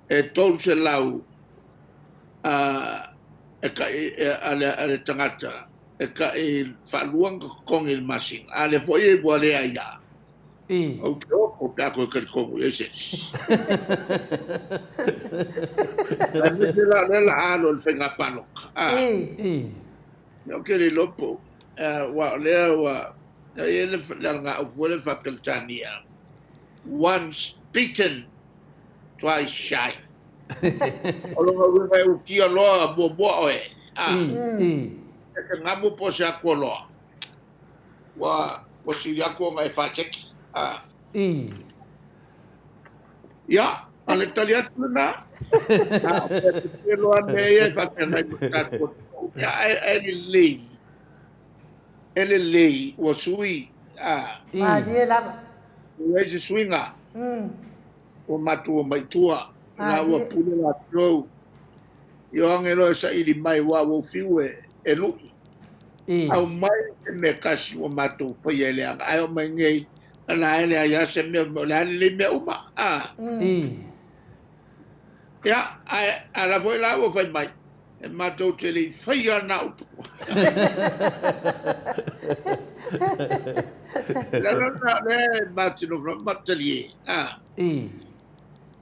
e 300 e kai a le tagata e kai faalua ona totogi i le masina, a lea foi ua leai lava. Ou te ofo pe a toe talitonu i ai se isi. Aemaise la o lea o le a alu i le faiga palota. Ou te le iloa po o, aua o lea ua i ai le alagaupu foi lea faa-Peretania, once bitten, twice shy. O lona uiga e utia loa muamua oe. E te gamu po o se atua loa. Ua ua sili atu ona e faateki. A. Ia, o le tali atu lena. A o mea pepelo lava mea ia e faafeagai ma le tatou atunuu. Ia, ae, ae lelei, e lelei ua sui. A. Malie lava. Ua i ai se suiga. Ua matou omai i tua. La ua pule latou. Ioane loa e saili mai aua ua ou fiu e lui. Aumai se mea tasi ua matou faia e leaga, ae oo mai nei, o la e leai lava se mea, o le a lelei mea uma. A. Ia, ae a la foi la ua fai mai, e matou te le i faia lena upu. Le ala lena o lea e matou te nofo ma talie. A.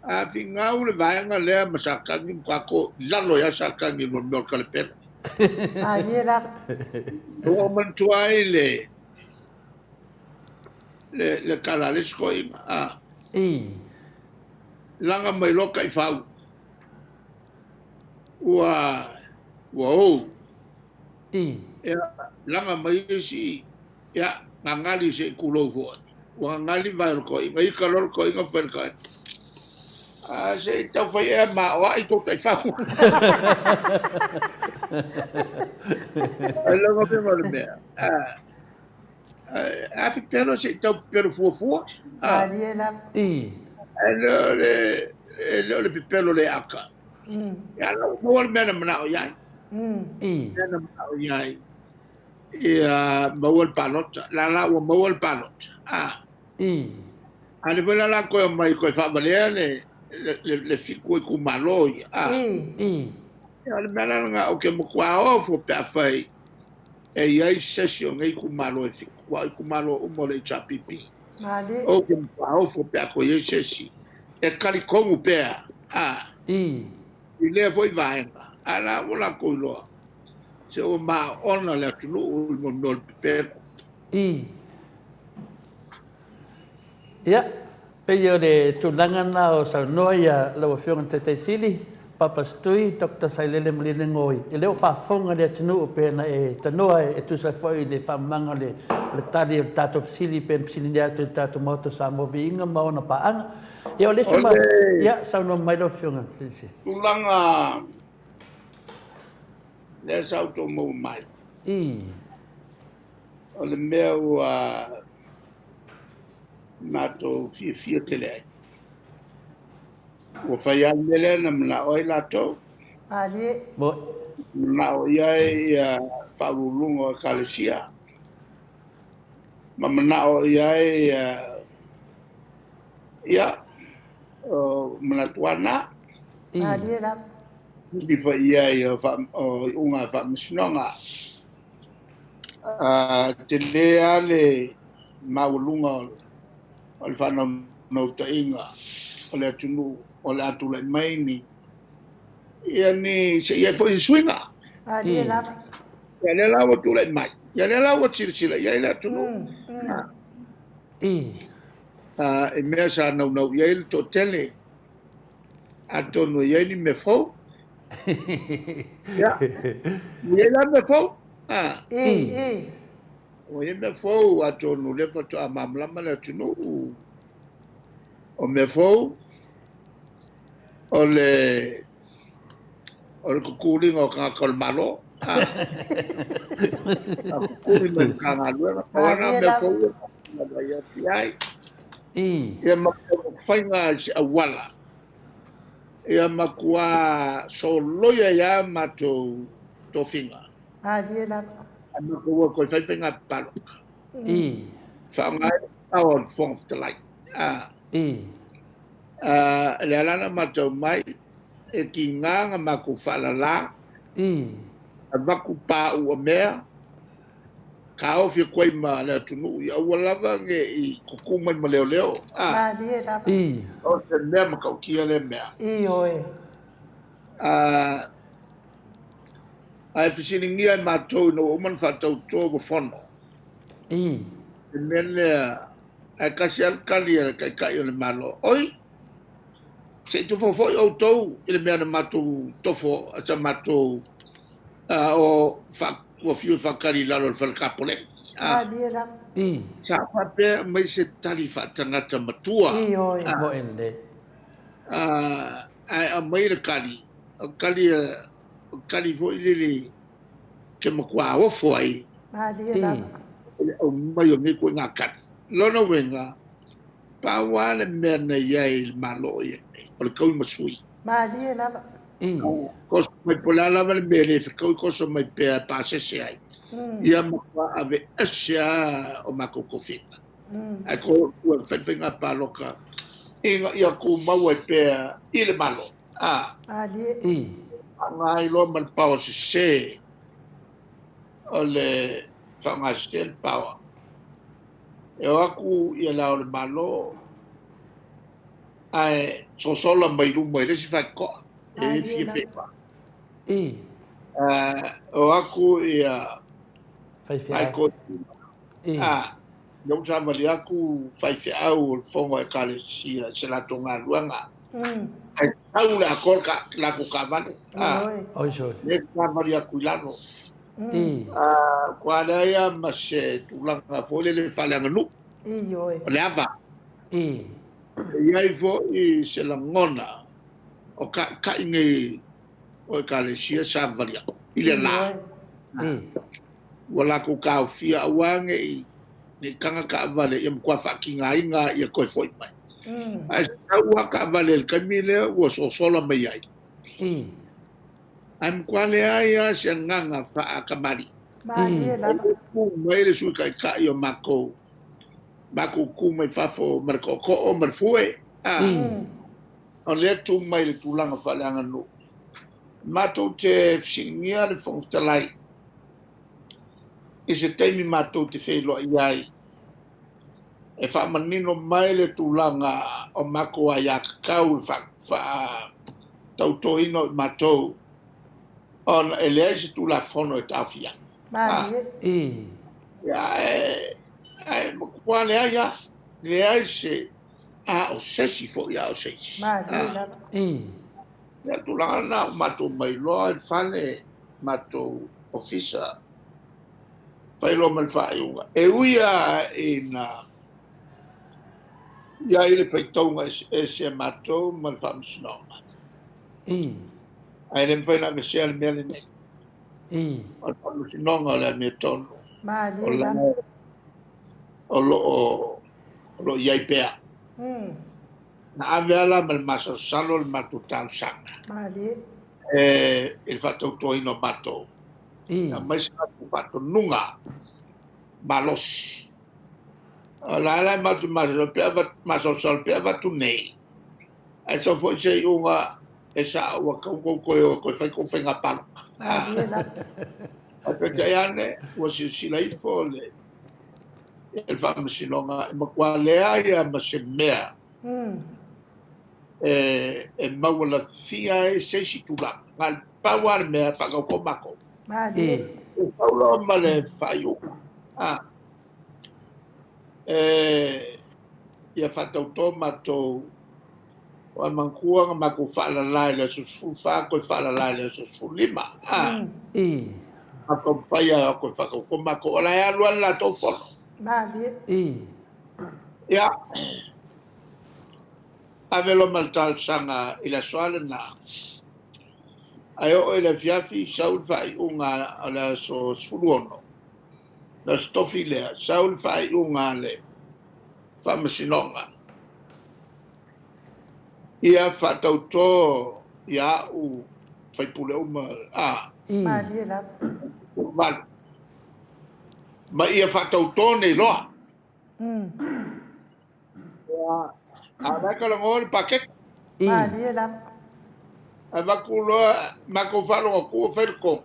A finau le vaega lea ma Satani ma tatou i lalo ia Satani i le mea o le kalepela. Malie lava. Ua ou manatua ai le le le tala a le isi toeaina, a. Laga mai loa taifau ua ua ou. Ia, laga mai isi Ia, gagali se i tulou foi. Ua gagali vae o le toeaina, ita loa le toeaina ma fai le tae. A se i tau fai ea ma o ai tou taifau. Ai lava me ma le mea. A, a pepelo se i tau pepelo fuafua. A, Malie lava. I. e le o le, e le o le pepelo le aka. Ia la ua maua le mea na manao i ai. I. Mea na manao i ai. Ia maua le palota. La la ua maua le palota. A, I. a le foi la la koe mai koe faavalea le le le fiku itumalo ia. A, I. I. Ia, o le mea la lena, ou te matua ofo pe afai e i ai se isi o nei itumalo e fiku, aua o itumalo uma o le HRPP. Malie. Ou te matua ofo pe a toe i ai se isi e talitonu pea, a, I. i lea foi vaega. A la ua latou iloa, se ua maona le atunuu i mea o le pepelo. I. Ia, pei o le tulaga lena o saunoa ia lau Afioga i le Taitai Sili, Papa Stui, Doctor Sailele Malielegaoi, e le o faafofoga le atunuu pe na e tanoa e tusa ai foi i le faamamaga o le tali o le tatou fesili pe na fesiligia atu e le tatou Maota o Samoa Viiga ma ona paaga. Ia o le isi O ma... le Ia, saunoa mai lau Afioga i le Taitai Sili. tulaga lea sa outou maua mai, I. o le mea ua matou fiafia tele ai. Ua fai lava le mea lea na manao ai latou. Malie. Mo. Manao i ai ia faauluuluga o Ekalesia, ma manao i ai ia, ia o manatu lava na. I. Malie lava. Lilifa i ai o, o iuga a faamasinoga. A, tele lava le maualuga o le faanaunautaiga o le atunuu o le a tulai mai ni ia ni se i ai foi se suiga. Malie lava. Ia lea la ua tulai mai. Ia lea la ua silasila i ai le atunuu. I. A, i mea sa naunau i ai le toatele, atonu e i ai ni mea fou. Ia, ua i ai la mea fou. A. I, i. Ua i ai mea fou, atonu o lea faatoa malamalama le atunuu. O mea fou, o le o le kukuliga o tagata o le Malo. A, a kukuli mai le Matagaluega. Pau lava na o mea fou ia na vaai atu i ai. I. Ia ma faiga i se auala. Ia matua soloia ai lava matou tofiga. Malie lava. Ae matou o atu e fai faiga palota. I. Faaaoga ai le power o le Fofoga Fetalai. A. I. A, le ala na matou mai, e tiga na matou faalala. I. Avatu pauu o mea, taofi atu ai ma le atunuu ia aua lava ne i tutu mai ma leoleo. A. Malie lava. I. O se mea matautia lea mea. Ioe. A, ae fesiligia e matou ina ua uma ona faatauto ua fono. I. Le mea lea, ae tasi lava le tali a le Taitai o le Malo, Oi, se i tofo foi outou i le mea na matou tofo, sa matou o ua fiu e faatali i lalo o le fale tapoleni. A, Malie lava. I. Sa faapea aumai se tali faatagata matua. Ioe. A, Mo e le. a, ae aumai le tali, o le tali, o le tali foi lele ke matua ofo ai. Malie I. lava. I le aumai o nei ituaiga tali. Lona uiga, pau lava le mea na i ai i le Malo o i ai nei, o le taui ma sui. Malie lava. I. Koso mai po o le a lava le mea e le fetaui, koso mai pea e pasese ai. Ia matua aveese lava o matou tofiga. Ae koe ua fai le faiga palota ina ia tumau ai pea i le Malo. A. Malie. I. Faaaoga ai loa ma le paoa sese, o le faaaoga sese le paoa. E o atu ia le Ao o le Malo ae sosola mai luma i le isi faitotoa e le Malie fia lava. feiloai. I. O atu ia Faifeau. faitotoa. I. A, lea ua savali atu faifeau o le fono a Ekalesia i se latou galuega. Ae tau le atoa le latou taavale. A, Ioe. Oi sole. lea e savali atu i lalo. I. A, ua leai lava ma se tulaga foi lele faaleaganuu. Ioe. O le ava. I. E i ai foi se lagona o kaʻikaʻi nei o Ekalesia savavali aku i le lā. Ua lakou taofia aua nei nei taga taavale ia matua faatigaina ia toe foi mai. Ae se tau lava taavale i le taimi lea ua sosola mai ai. Ae matua leai lava se agaga faatamalii. E le tu mai le Sui Taitai o matou, matou tu mai fafo ma le tootoo ma le fue, a, o lea tu mai i le tulaga faaleaganuu. Matou te fesiligia le Fofoga Fetalai i se taimi matou te feiloai ai e faamanino mai le tulaga o matou aiatatau i le faatautoina o i matou ona e leai se Tulafono e taofia ai. Ae matua leai lava, leai se a o se isi foi a o se isi. Ia, o le tulaga lena ua matou mailoa i le fale, matou ofisa, fai loa ma le faaiuga. E ui lava ina i ai le faitauga eseese a matou ma le Faamasinoga, ae le mafai ona aveesea le mea lenei. O le Faamasinoga o le amiotonu, o la o lo o i ai pea. Na ave lava la ma le masalosalo le matou talosaga i le faatautoina o matou. E aumai se latou faatonuga malosi. O la la matou masalosalo pe avatu nei, ae sau foi se iuga e sao ua tatau tou toe o e toe fai tou faiga palota. Ae peitai ane ua silasila ifo le Faamasinoga e matua leai lava ma se mea e maualafia ai se isi tulaga. Na o le pau lava le mea e faatauto matou. E sau loa ma le faaiuga, ia faatauto matou. Ua manatua na matou faalala i le aso 14 toe faalala i le aso 15. Matou fai a toe faatauto matou. O la e alu lava le latou fono. Ia, ave loa ma le talosaga i le aso lava lena. Ae oo i le afiafi, sau le faaiuga o le aso 16, le aso Tofi lea, sau le faaiuga a le Faamasinoga. Ia faatauto ia au faipule uma a. Malie lava. Valu. Ma ia faatauto nei loa. Ia, a o la e talanoa le paketi. Malie lava. Avatu loa matou faalogo atu ua fai le tonu.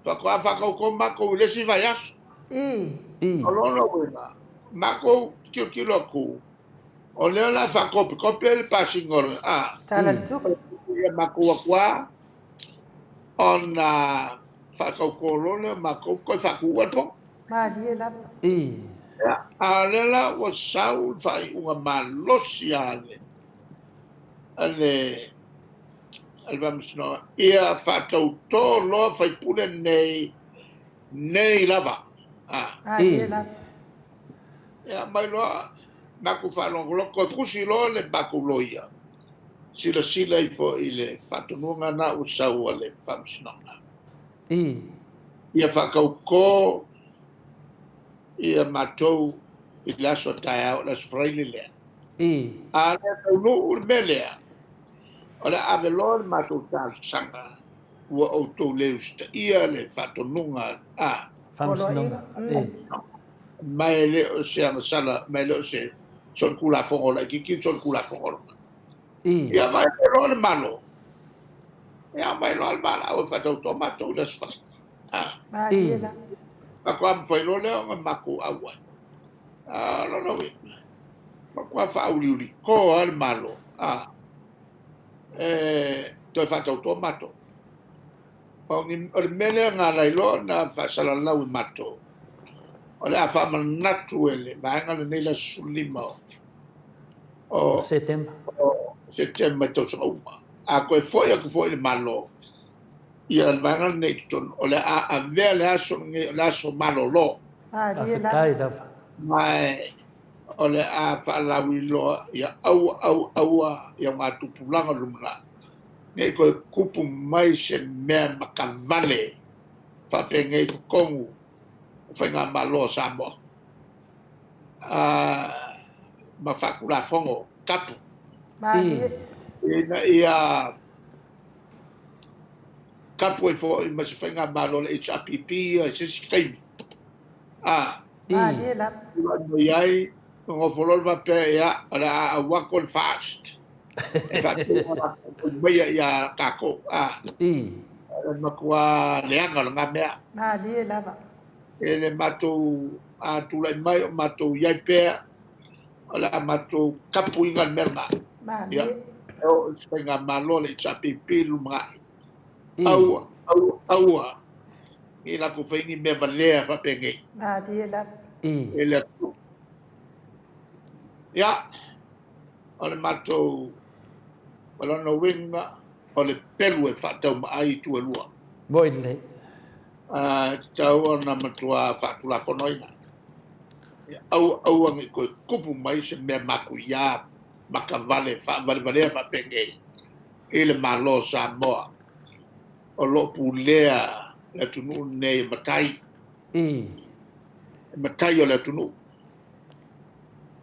Faatoa faatauto matou i le isi vaiaso. O lona uiga, matou tilotilo atu, o lea o le a faatopetope ai le pasiga o le a. Tala o le Tupe. Ia matou atu lava ona faatauto loa lea o matou toe faatuua le fono. Malie lava. Ia, a o lea la ua sau le faaiuga malosi a le a le a le Faamasinoga, ia faatauto loa faipule nei nei lava. Malie lava. Ia aumai loa matou faalogo loa, toe tusi loa le matou loia, silasila ifo i le faatonuga lena ua sau a le Faamasinoga. Ia faatauto ia matou i le aso a taeao, le aso Faraile lea. A le taunuu le mea lea, o le a ave loa le matou talosaga ua outou le usitaia le faatonuga a Faamasinoga. Ma e le o se agasala, ma e le o se solitulafono laitiiti, solitulafono lona. Ia aumai loa le Malo, ia aumai loa le valaau e faatauto matou i le aso Faraile. Faatoa mafai loa lea ona matou auai. A o lona uiga, matua faauliuliko lava le Malo, a, e toe faatauto matou. O le mea lea na ala ai loa ona faasalalau e matou, o le a faamanatu e le vaega lenei le aso 15 o Setema. Setema i tausaga uma. A toe foi atu foi le Malo, ia le vaega lenei i totonu, o le a avea le aso lenei o le aso malolo. Faafetai lava. Ma O le a faalauiloa ia aua aua aua i augatupulaga o le lumanai, ne i toe tupu mai se mea makavale faapenei i totonu o Faigamalo a Samoa ma faatulafono tapu ina ia tapu ai foi ma se Faigamalo a le HRPP ia i se isi taimi. A. Malie lava. Tulai mai ai, nonofo loa le faapea, ia, o le a au atu le FAST. E faapea ona latou maia ia tatou. A. O le matua leaga o lena mea. Malie lava. E le matou a tulai mai o matou i ai pea, o le a matou tapuina le mea lena. Malie. Ia, e oo i se faigamalo a le HRPP i le lumanai. Aua, aua, aua. I latou fai ni mea valea faapenei. Malie lava. E le Atua. Ia, o le matou, o lona uiga, o le pelu e faataumaai itu e lua. Moi lelei. E tatau ona matua faatulafonoina. Ia, aua, aua ne i toe tupu mai se mea matuia makavale faavalevalea faapenei i le Malo o Samoa. O lo o pulea le atunuu lenei e matai. E matai o le atunuu.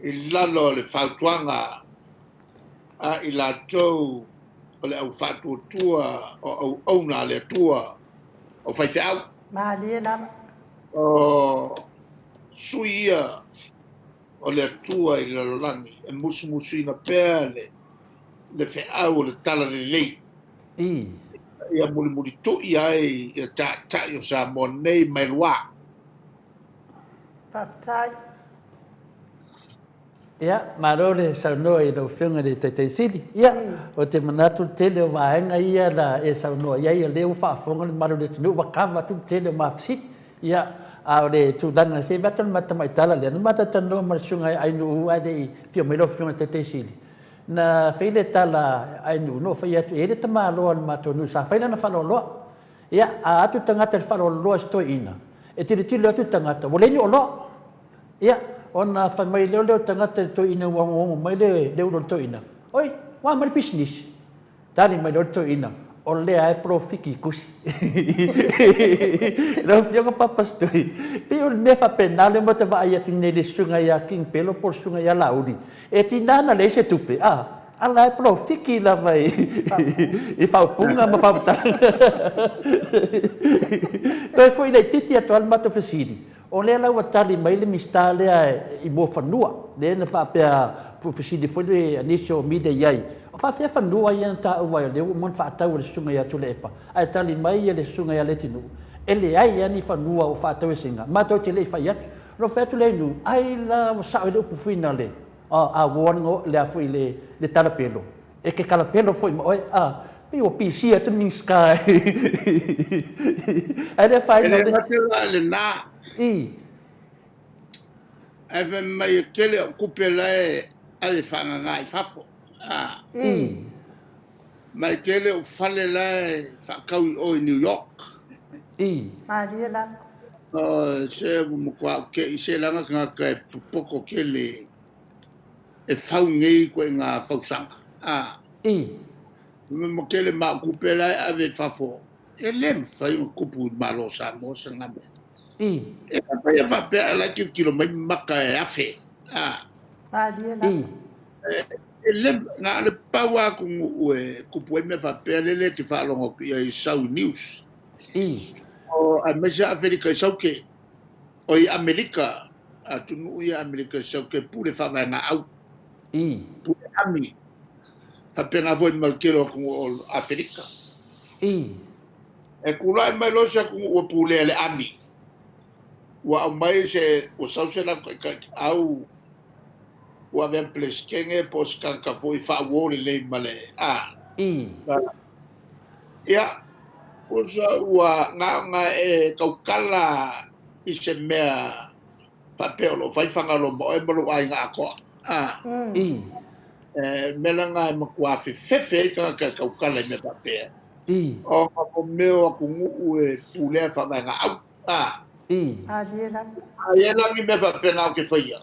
I lalo o le fautuaga a i latou o le au faatuatua o auauna a le Atua o faifeau. Malie lava. O sui ia o le Atua i le lalolagi e musumusuina pea le feau o le talalelei. Ia mulimulitu'i ai ia ta'ita'i o Samoa nei mai luā. Faafetai. Ia, malo le saunoa i lau Afioga i le Taitai Sili. Ia, ou te manatu le tele o vaega ia na e saunoa i ai, o lea ua faafofoga le mamalu o le atunuu, ua kava atu le tele o ma fesili. Ia, a o le tulaga, se i avatu le matou tamai tala lea, na matou talanoa ma le Susuga ia Ainuu ae le i afio mai lau Afioga i le Taitai Sili, Na fai le tala a Ainuu, na ou fai atu, e i ai le tamaloa o le matou nuu sa fai lana faaaloaloa. Ia, a atu tagata i le faaaloaloa i se toeaina, e tilotilo atu le tagata, ua leai ni oloa. Ia, ona fai mai lea o le tagata i le toeaina ua ogogo mai le ulu o le toeaina, Oi, ua a mai le pisinisi? Tali mai loa le toeaina, O lea e polofiki i kusi. Lau Afioga Papa Stui, pei o le mea faapena lea matou te vaai atu nei i le susuga ia King Pelo po o le susuga ia Laauli, e tiga ona leai se tupe, a, a la e polofiki lava i faaupuga ma faamatalaga. Toe foi laitiiti atu lava le matou fesili, O lea la ua tali mai le Minisita lea i mua fanua, lea na faapea fesili foi le nisi o media i ai, o faafefea fanua ia na taua ai o lea ua uma ona faatau e le Susuga ia Tuilaepa, ae tali mai le Susuga ia Leatinuu, e leai lava ni fanua ua faatau e Sega, matou te le i fai atu. Ona ou fai atu lea i nuu, ai la ua sao ai le upu fuina le, a ua le a foi le talapelo, E te kalapelo foi ma oe, a, pei ua pisi atu le Minisita ae le afaina. E le gata la i lena. Ae fai mai e tele au tupe la e ave faagaga i fafo. A. Ma e tele ou fale la e faatau i o i New York. Malie lava. O, se ua matua ou te i se leaga tagata e popoto tele. E fau nei ituaiga fausaga, a. Ma tele ma au tupe la e ave i fafo, e le mafai ona tupu i le Malo o Samoa se na mea. E mafai a faapea a la e tilotilo mai maka e afe, a. Malie lava. E le, na o le pau lava atunuu e tupu ai mea faapea, lele e te faalogo atu i ai i sau i news. O, aemaise lava Afelika i Saute, oi Amelika, atunuu ia Amerika i Saute pule faavaegaau, pule ami, faapena foi ma le tele o atunuu o Afelika. E tulai mai loa se atunuu ua pulea e le ami, ua aumai se, ua sau se latou taitaiau, ua avea ma Peresetene po o se tagata foi faauo lelei ma le, a. Ia, tusa ua na ona e tautala i se mea faapea o lo o fai Fagaloa ma oe ma lou aiga atoa. A. E mea lena e matua fefefe ai tagata e tautala i mea faapea. Ona o mea o atunuu e pulea faavaegaau. A. Malie lava. A i ai la ni mea faapena ou te faia,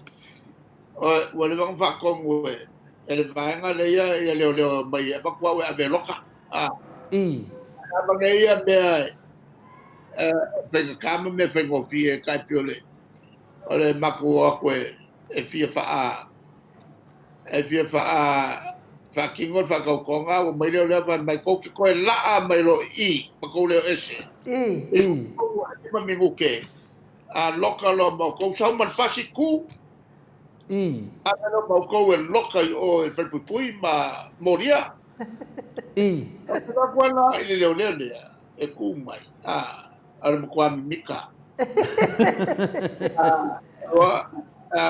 Ua leva ona faatonu e le vaega lea ia leoleo mai e avatu au e ave e loka. I. A ma ia mea e faigata ma mea faigofie e tai pei o le matou o atu e fia faa e fia faa faatino le faatautoga ua mai lea o lea fai mai tou te toe laa mai loa i i ma tou leo ese. I. I. Ma minute a loka loa ma outou sau ma le pasi ku. I. Ave loa ma outou e loka i o i le falepuipui ma molia. I. O te atu ana i le leoleo lea e ku mai a o le matua mimika.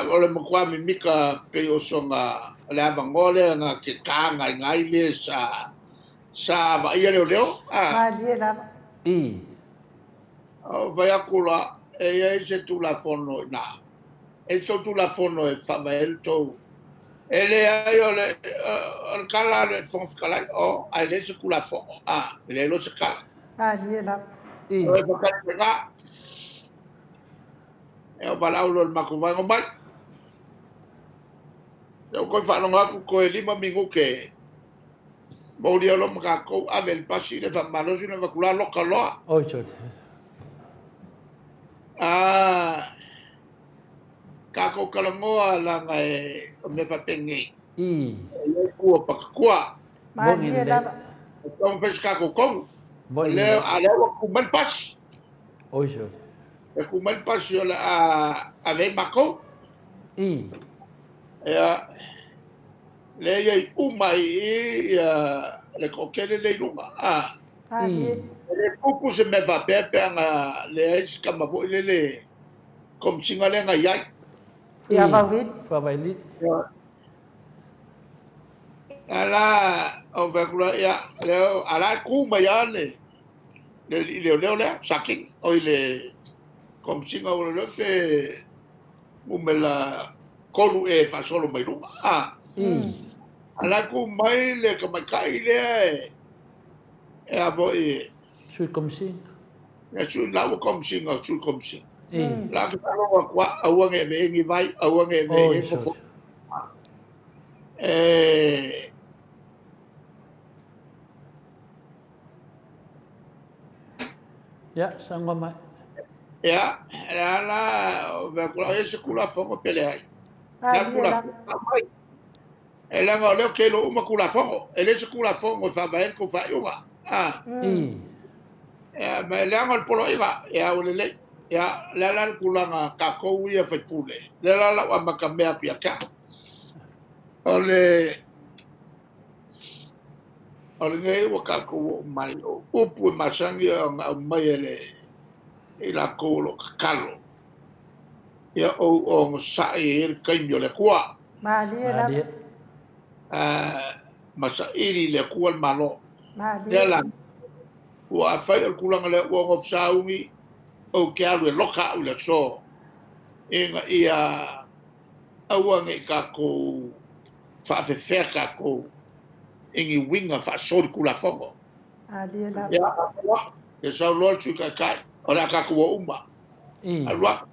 O le matua mimika pei o sona o le avanoa lea na te tāgaigai le sa vaaia leoleo. Malie lava. I. O fai atu la e iai se Tulafono i ina. E i sou Tulafono e faavae ai le tou. E leai o le o le tala a le Fofoga Fetalai, o, ae leai se Tulafono, a, e leai loa se tala. Malie lava. I. O e whakari me ngā. E o valaau loa le matou vaega mai. E o koe whaalongo aku koe 5 minute. Molia loa ma kākou ave le pasi le whaamalosi na vakula loka loa. Oi, sorry. A kākou talanoa laga e o mea faapenei. I. E iai kua pakakua. Malie lava. E tau fai se kākou tonu. Moni Lea, lelei. a lea ua ku mai le pasi. Oi, sorry. E ku mai le pasi o le a ave ai makou. I. Ia, lea iai uma i i ia le toatele lea i luga. A. Malie. I. E le tupu se mea faapea pe ana leai se tama foi lele komisiga lea na i ai. I. Fuiavailili. Fuiavailili. A la, o fai atu la, ia, lea, a la e ku mai lava le, le alii leoleo lea, Saking, oi le komisiga o leoleo pe numera 3 ea e faasolo mai luga. A. I. A la e ku mai le tamaitai lea e, e a foi e. Sui Komisiga. Le sui, la ua komisiga, o sui komisiga. I. La ke faalogo atu a, aua ne i avea ni vai, aua ne i avea Oi, ni sorry. nofo. E, Ia, saunoa mai. Ia, le a la, o mea kula, o ia se Tulafono pe leai. Le a Malie lava. Tulafono mai. E leaga o lea ou te iloa uma Tulafono. E leai se Tulafono e faavae ai le tou faaiuga. A. I. Ia, ma e leaga o le poloaiga, ia ua lelei. Ia, le a la le tulaga a tatou ia faipule? Lea la lau amatamea atu ia te au. O le o lenei ua tatou oo mai, o upu e masani ona aumai e le i latou o lo o tatalo, ia ou onosai e i ai le taimi o le Atua. Malie lava. Malie. Ma saili i le Atua le Malo. Malie. Lea la, ua afai o le tulaga lea ua nofo sauni, ou te alu e loka au i le aso, ina ia aua ne i tatou faafefea tatou i ni uiga faasoli Tulafono. Malie lava. Ia, alu atu, ia sau loa le Sui Taitai, o le a tatou o uma. I. Alu atu,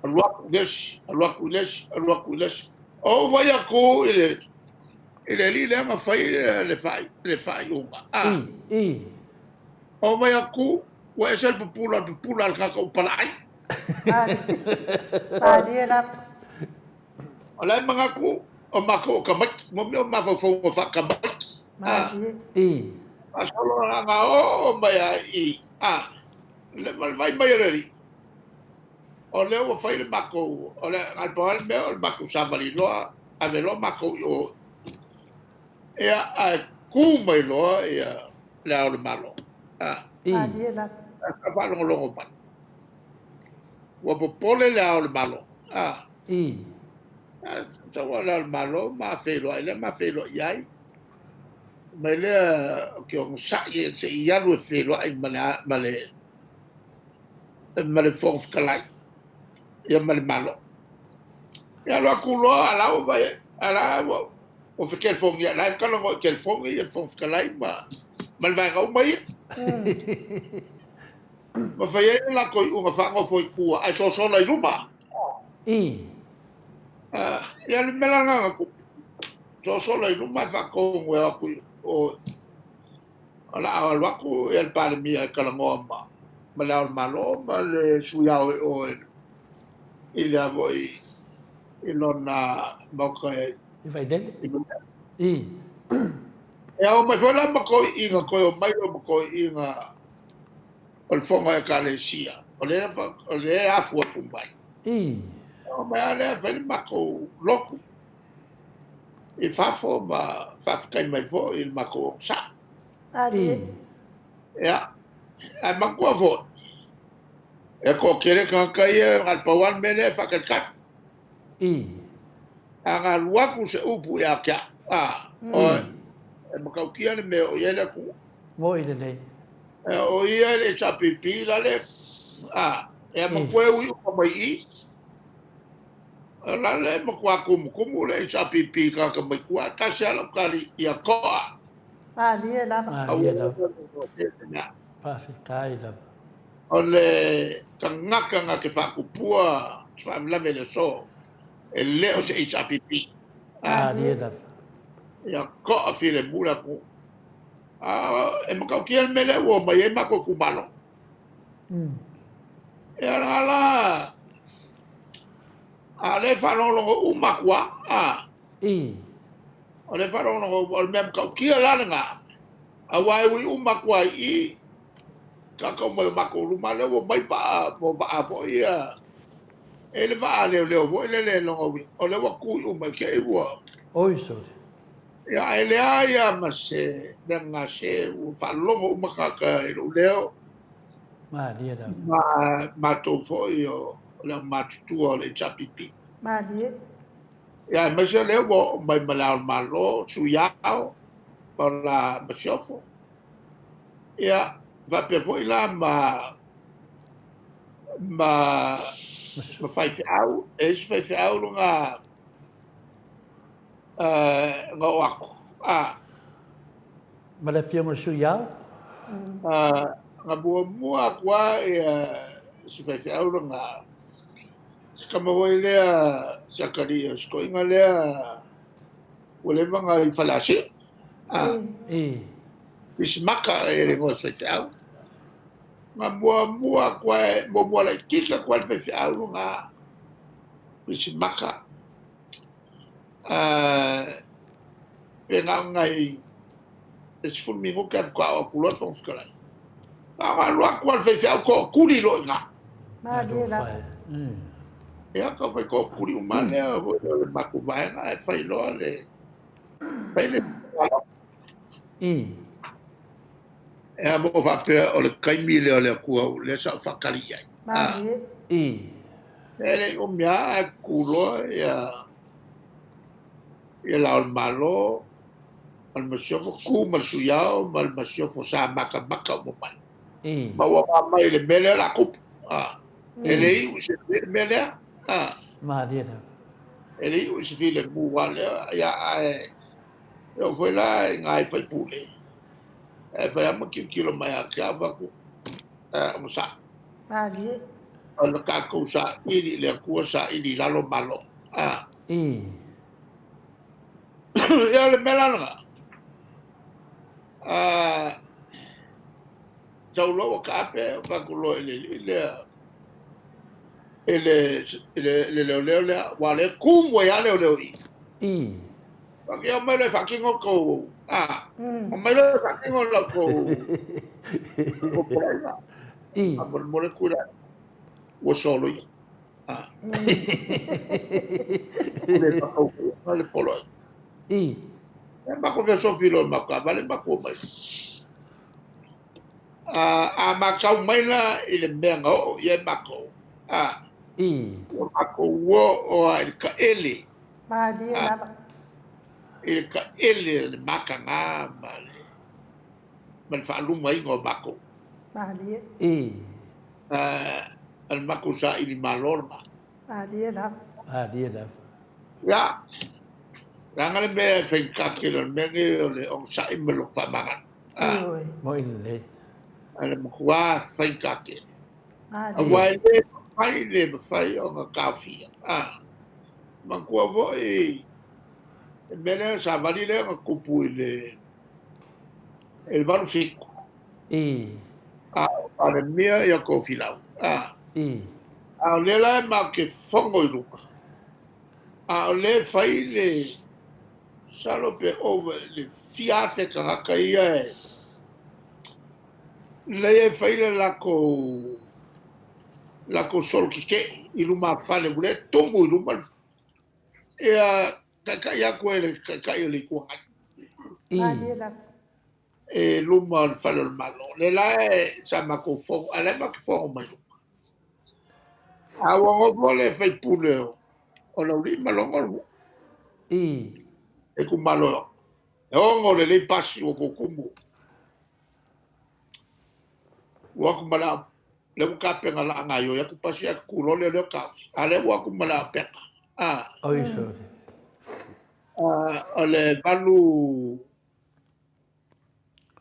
alu atu i le isi, alu atu i le isi, alu atu i le isi. Ou vai atu i le i le alii lea na fai le le faaiuga. A. I. I. Ou vai atu, ua ese le pupula, le pupula a le tagata ua palaai. Malie lava. O la e manatu o matou o tamaiti, mo mea o mafaufauga faatamaiti. A. Malie. I. Faasolo na oo mai lava i i. A. Le vai mai o le alii. O lea ua fai le matou, o le na o le pau lava le mea o le matou savali loa, ave loa matou i o. Ia, ae tu mai loa ia Le Ao o le Malo. A. I. Malie lava. Sa faalogologo mai. Ua popole Le Ao o le Malo. A. I. Sau a Le Ao o le Malo ma feiloai lea ma feiloai ai. Mai lea o ke onosai se i alu e feiloai ma le ma le ma le Fofoga Fetalai ia ma le Malo. Ia alu atu loa a la ua vai a la ua ua fetelefoni la e talanoa i telefoni ia le Fofoga Fetalai ma ma le vaega uma ia. Ma fai ai le latou iuga faanofo i tua ae sosola i luma. I. Ia le mea la lena na tupu, sosolo i luma ae faatonu e o atu i o, o le a alu atu ia le Palemia e talanoa ma ma Le Ao o le Malo ma le Sui Ao i o i le a foi i lona maota e I Vailele. I Vailele. I. E ao mai foi la ma toeaiina, toe omai loa ma toeaiina o le fono a Ekalesia, o lea, o lea e afu atu mai. I. Oo mai lava lea fai le matou lotu i fafo ma faafetai mai foi i le matou onosai. I. Ia, ae manatua foi, e toatele tagata ia na o le pau lava le mea lea e faatalitali. I. A na alu atu se upu ia te au, a, oe, e matautia le mea o i ai le atunuu. Moi lelei. O ia le HRPP la le, a, e matua e ui uma mai i i. O la le matua tumutumu le HRPP i tagata mai tua, e tasi lava lau tali ia toa. Malie lava. Malie lava. Faafetai lava. O le tagata na te faatupua se faalavelave i le aso, e le o se HRPP. Malie lava. Ia toa filemu le atunuu. A, e matautia le mea lea ua omai ai matou itumalo. Ia la la, a o lea e faalogologo uma atu lava, a. I. O lea e faalogologo, o le mea matautia la lena, aua e ui uma atu lava i i, tagata uma i o matou luma, lea ua omai vaa, ua vaa foi ia, e i ai le vaa leoleo foi lele lona uiga, o lea ua tui uma i te i ua. Oi sole. Ia, ae leai lava ma se mea gase, ua faalogo uma tagata i lou leo. Malie lava. Ma matou foi o le aumatutua o le HRPP. Malie. Ia, aemaise o lea ua oo mai ma Le Ao o le Malo, Sui Ao, ma la Masiofo. Ia, faapea foi la ma ma ma faifeau, e i ai se faifeau luga na oo atu. A. Ma le Afioga i le Sui Ao? Na muamua atu lava ia si faifeau lena, si tama foi lea, si atalii o si toeaina lea ua leva ona i Faleasiu. A. I. Pisimaka e le igoa o si faifeau. Na muamua atu lava, muamua laitiiti atu lava le faifeau lena, Pisimaka. Pe na o nai 10 minute ae faatoa oo atu loa le Fofoga Fetalai. Na ona alu atu lava le faifeau tootuli loa i ina. Malie lava. Ia, tau fai tootuli uma lea foi o le matou vaega ae fai loa le fai le I. Ea mo faapea o le taimi lea o le Atua lea sa ou faatali i ai. Malie. I. E le i umi lava ae tutu loa ia ia Le Ao o le Malo ma le Masiofo, tu ma le Sui Ao ma le Masiofo sa matamata uma mai. I. Ma ua vaai mai i le mea lea o le a tupu. A. E le iu i se le mea lea. A. Malie lava. E le iu i se filemu lava lea, ia ae e oo foi la i nai faipule, e fai lava ma tilotilo mai ia te au, fai atu, onosai. Malie. O le tatou saili i le Atua, saili i lalo Malo. A. I. Ia o le mea la lena, sau loa ua taape, fai atu loa i le alii lea, i le, i le, le leoleo lea, aua o lea e tumu ai lava leoleo i i. I. Fai atu, ia omai loa e faatino tou, a, omai loa e faatino la outou poloaiga. I. Faamolemole Tuilaepa, ua soloia. A. Le faatautoina le poloaiga. I. E matou fesofi loa i le matou taavale matou omai. A, a matau mai la i le mea na oo i ai matou, a. I. Ua matou oo lava i le taele. Malie lava. I le taele o le mataga ma le ma le faalumaina o matou. Malie. I. O le matou saili malo lena. Malie lava. Malie lava. Ia, leaga le mea e faigata tele o le mea lenei o le onosai ma lou faamagalo. Ioe. Moi lelei. O le matua faigata tele. Malie. Aua e le mafai, le mafai ona taofia. Manatua foi le mea lea, savali lea na tupu i le i le 87. A o Palemia ia Tofilau. A. A o lea la e matou te fono i luga, a o lea e fai le masalo pe ova i le fia afe tagata ia e lea e fai le latou latou solo tetee i luma fale ua le tumu i luma ia taitai atu e le taitai o le Itu Agai e luma o le fale o le Malo. Le la e sa matou fono, a la e matou fono mai luma. A ua nofo le faipule o Laulii ma Logo le itumalo e ono lelei pasi ua tutumu. Ua atu ma le lea ua tapena la gaoioi atu pasi ae tutu loa lea o lea o taofi. A lea ua atu ma le aopega. A. Oi sorry. O le 8,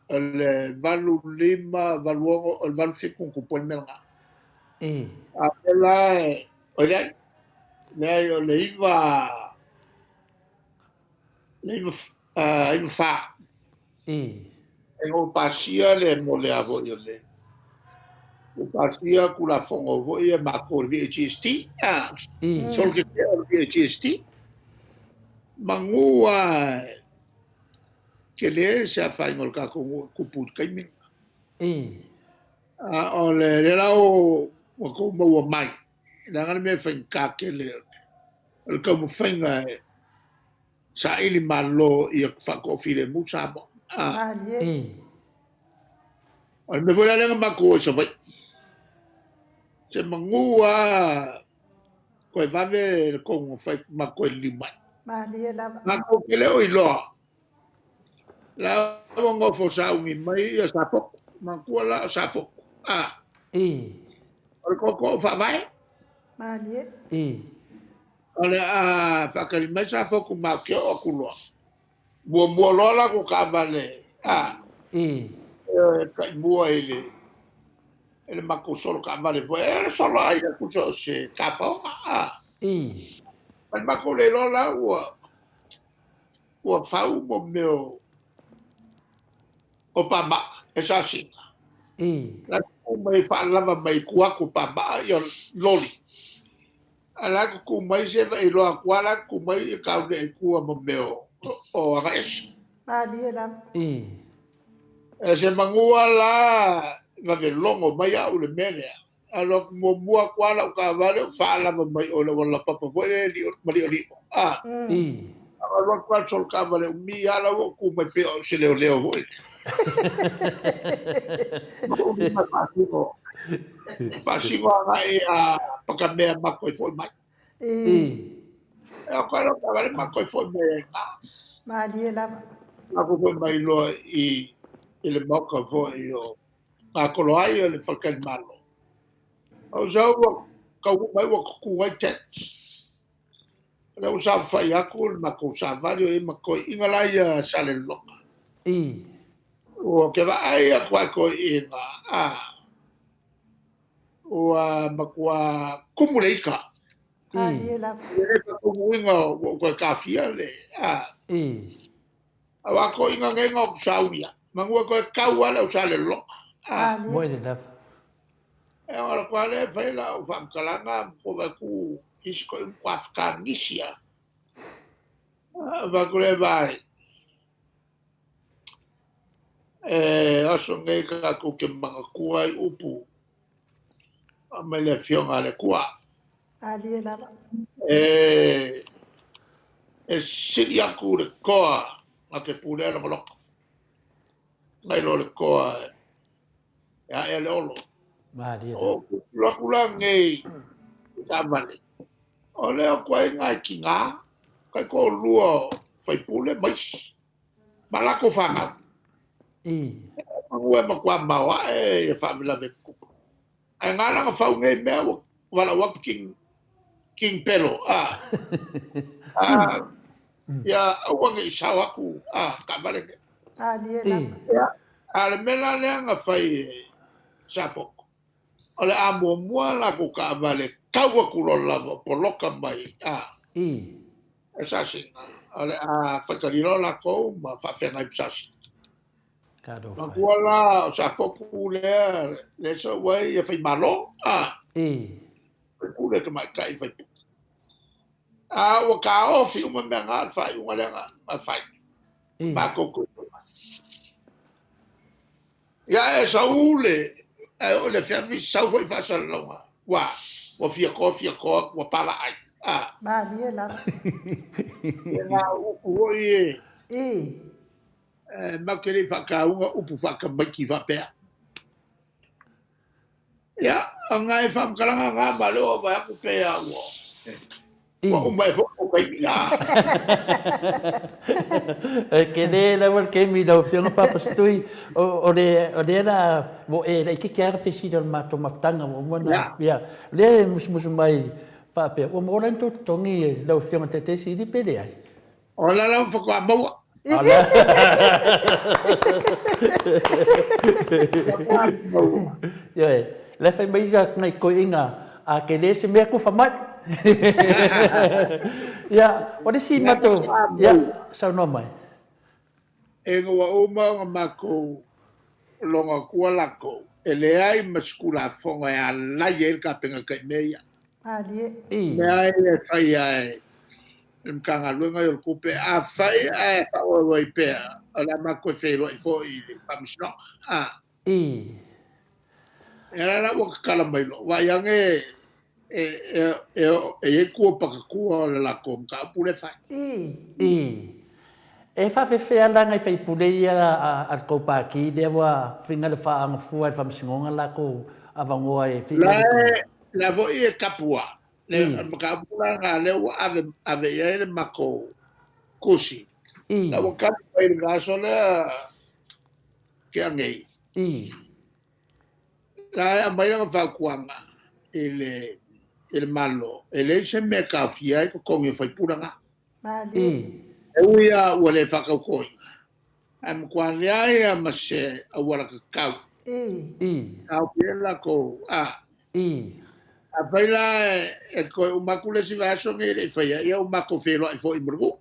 o le 5, 8, 6, o le 8, 7 na tupu ai le mea lena. A lea la e, oi leai, leai o le 9, le 9, 9 4. E ua pasia le mo le a foi o le ua pasia Tulafono foi ia matou le VAGST, a solo ke o le VAGST manu a tele se afaina o le tatou nuu e tupu i le taimi lena. A o le lea la ua tou maua mai, leaga le mea e faigata tele o le taumafaiga e saili malo ia faatoafilemu Samoa. O le mea foi la lea na matou o i Savaii, se manu lava toe vave le tonu na fai ma toe liliu mai. Malie lava. Matou te le o iloa, la ua nofo sauni mai ia Safotu, manatua la o Safotu, a. O le tootoo faavae. Malie. O le a faatali mai Safotu matou te oo atu loa. Muamua loa latou taavale, a. E taimua i le i le matou solo taavale foi, e solo ai atu so o se tafaoga, a. Ma le matou le iloa la ua ua fau mo mea o pamaa e sasina. La tutu mai faalava mai tua atu o pamaa ia loli. A la tutu mai se va iloa atu a la tutu mai ia kaulea i tua mo mea o agaese. Malie lava. E se manua la vave logo mai au le mea lea. Alu atu muamua atu lava lau taavale o faalava mai o le auala laupapa foi lea e maliolio. A. Alu atu lava solo taavale umi lava la ua ou tu mai pei o se leoleo foi. Faasino. Faasino agai a Patamea matou e foi mai. E o koe lau taavale matou e foi mai ai i ina. Malie lava. Matou foi mai loa i le maota foi o Gatoloai o le faletalimalo. O sau ua taunuu mai ua tutu ai tent. O lea ua saofafai atu le matou savali o i ai ma toeaiina la ia Salelologa. Ua ke vaai atu lava i toeaiina, a, ua matua tumu le ika. E le faataunuuina ua ou toe taofia le, a. Aua toeaiina nei na ou saunia, manu e toe tau lava le au Salelologa. A. Moi le lava. E o ala koa lea e fai lau faamatalaga ma vaai atu isi koe matua fetagisi lava. Vaai atu lea vaai, e aso nei tatou te manatua ai upu mai le Afioga a le Atua. Malie lava. E sili atu le toa na te pulea lona loto, nai lo le toa e aʻe le olo. Malie. O tilotilo atu la nei i taavale, o lea o koe nai tina, taitoalua o faipule ma isi, ma latou fanau. Manu e matua maoaʻe ia faalavelave tutupu. Ae nga la na fau nei mea ua valaau atu King King Pelo a a ia aua ne i sao atu a taavale nei. Malie lava. Ia, a o le mea la lea na fai e Safotu, o le a muamua latou taavale tau atu loa lava poloka mai a. E sasiga, o le a faitali loa lakou ma faafeagai ma sasiga. Matua la o Safotu lea lea sau ai ia Faimalo, a. Faipule tamaitai faipule. A ua taofi uma mea na, o le faaiuga lea na fai. Matou toe foi mai. Ia e sau le, ae oo i le afiafi sau foi faasalalauga, ua, ua fia toa fia toa, ua palaai. A. Malie lava. Ia na o upu foi e. E matou te le i faatauga upu faatamaiti faapea. Ia, o nai faamatalaga na ma lea ua vaai atu pei lava ua ua uma ai foi lou taimi. E tele lava le taimi lau Afioga Papa Setui, o lea la ua e laitiiti lava le fesili o le matou mafutaga ua uma ona, ia, o lea e musumusu mai faapea, ua maua la ni tou totogi lau Afioga i le Taitaisili pe leai? O la la faatoa maua. Ioe, la e fai mai nai toeaiina, a tele se mea tufa mai. Ia, o le isi matou, ia, saunoa mai. Ina ua uma ona matou logo atua latou, e leai ma se Tulafono e alai ai le Kapeneta i mea ia. Mea ia e fai lava e le Matagaluega ia o le Tupe. Afai ae faaauau ai pea, o le a matou toe feiloai foi i le Faamasinoga. Ia la la ua tatala mai loa, vaai ane e i ai tua patatua o le latou mataupu lea e fai. E faafefea la nai faipule ia a le tou pati lea ua finga le faaagafua e le Faamasinoga latou avanoa e finga le tou. La foi e tapu a le mataupu la na lea ua ave ave i ai le matou tusi. La ua tali mai i le vaiaso lea tea nei. La e aumai lana fautuaga i le i le Malo, e leai se mea e taofia ai totogi o faipule na. E ui lava ua le faatautoina, ae matua leai lava ma se auala tatau e taofi ai latou. Afai la e toe uma atu le isi vaiaso nei e le i faia, ia ua matou feiloai foi ma le nuu.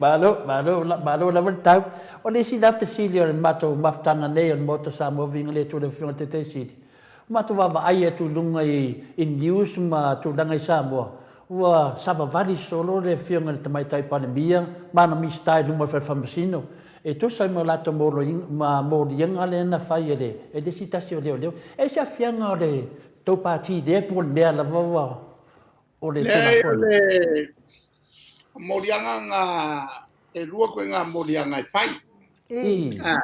Malo, malo, malo lava le tau. O le isi la fesili o le matou mafutaga nei o le Maota Samoa Viiga le Atua i lau Afioga i le Taitai Sili, ua matou vaavaai atu i luga i news ma tulaga i Samoa, ua savavali solo le Afioga i le Tamaitai Palemia ma ana Minisita i luma o le Fale Faamasino e tusa ai ma latou moliaga lea na fai e le isi tasi o leoleo. E ai se aafiaga o le tou Pati lea po o le mea lava ua o le Leai, o le moliaga na, e lua koe ngā moliaga e fai. Ina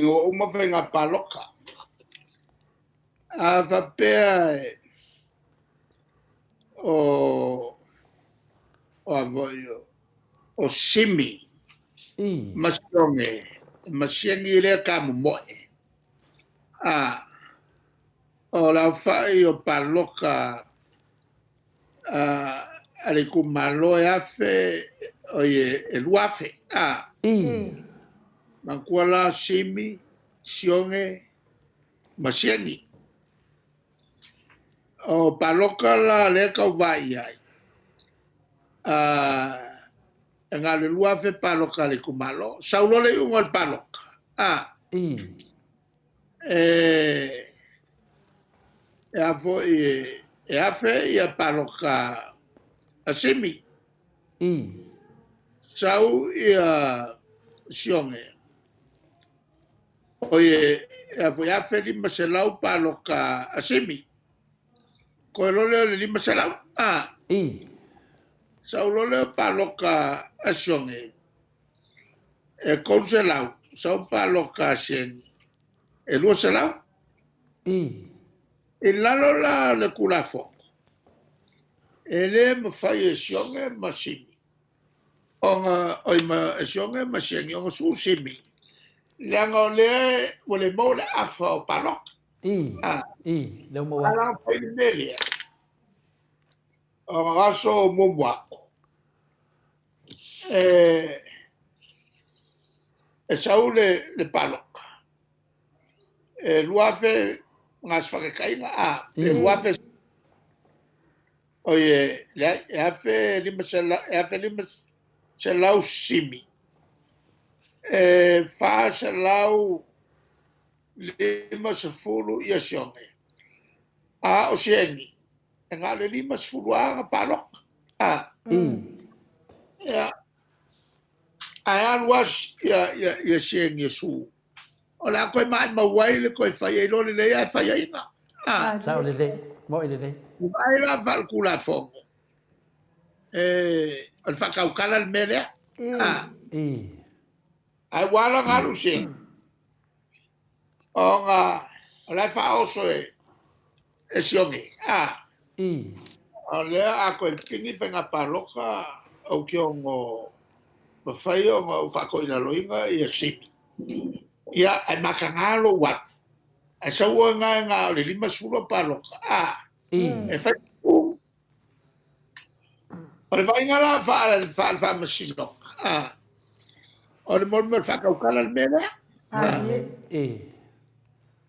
ua uma faiga paloka. A faapea e, o, o a foi, o, o Simi ma Sioge, ma Siagi lea ka momoe. A, O le aofai o paloka a le itumalo e afe, oi e 2,000, a. Manatua la Simi, Sioge ma Sieni. O paloka la lea e tau vaai ai, a, e na o le 2,000 paloka a le itumalo. Sau loa le iuga o le paloka, a. E e a foi e afe ia paloka a Simi. Sau ia Sioge. Oi e a foi 1500 paloka a Simi. Koe loa lea o le 500. A. Sau loa lea o paloka a Sioge. E 300, sau paloka a Sieni, e 200. I lalo la o le Tulafono, e le mafai e Sioge ma Simi ona, oi ma e Sioge ma Sieni ona suu Simi, leaga o lea ua le maua le afa o paloka. Lea ua maua atu. A la fai le mea lea, o aso o muamua atu, e, e sau le, le paloka, e 2,000 ga se faataitaiga, a, pe 2,000. Oi e, leai, e 1500, e 1500 simi. E 450 ia Sioge. A o Siengi, e na o le 50 lava na paloka. A. Ia, ae alu lava ia, ia, ia Siengi e su. O le a koe maimau ai le koe fai ai loa lelei ae fai aiga. A. Sao lelei, mo'i lelei. Vaai la faaletulafono, e, o le faatautala le mea lea. A. Ae ua ala ona alu Siengi, ona o la e faaoso e, e Sioge. A. O lea a koe pigi faiga palota ou te ono mafai ona ou faatoilaloina ia Simi. Ia, ae mataga lou alu. Ae sau oe na e na o le 50 o palota. A. E fai u. O le vaaiga la faale faamasinoga. A. O le mo le mea o le faatautala le mea lea. A.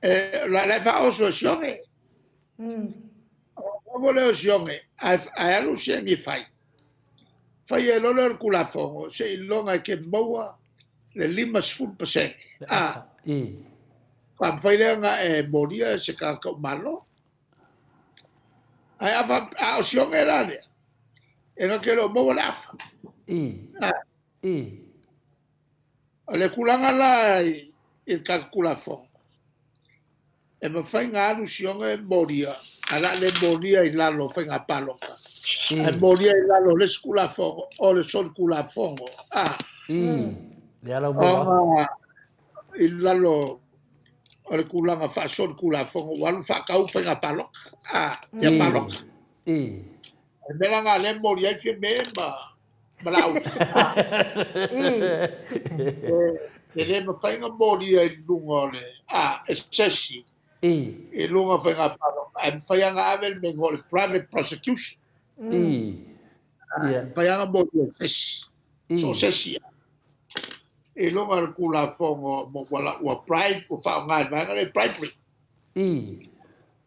E, la la e faaoso e Sioge. O lea o Sioge, ae alu Siengi fai. Fai e loa lea o le Tulafono, seiloga e te maua le 50%. A. Faatoa mafai lea ona e molia se tagata o Malo. Ae a, a o Sioge la lea, e na te le o maua le afa. A. O le tulaga la i le tatou Tulafono, e mafai ona alu Sioge molia, ae o le a le molia i lalo o faiga palota, ae molia i lalo o le isi Tulafono, o le solitulafono. A. Le ala ua Ona i lalo o le tulaga faasolitulafono ua alu faatau faiga palota. A, ia palota. O le mea la lena lea e moli ai Fiame ma ma Laauli. E le mafai ona molia i luga o le a, e se isi i luga o faiga palota, ae mafai lava ona ave le mea e igoa o le private prosecution. E mafai lava ona molia e se isi, so o se isi lava i luga o le Tulafono mo ua ua bribe, ua faaaoga e le vaega lea le bribery.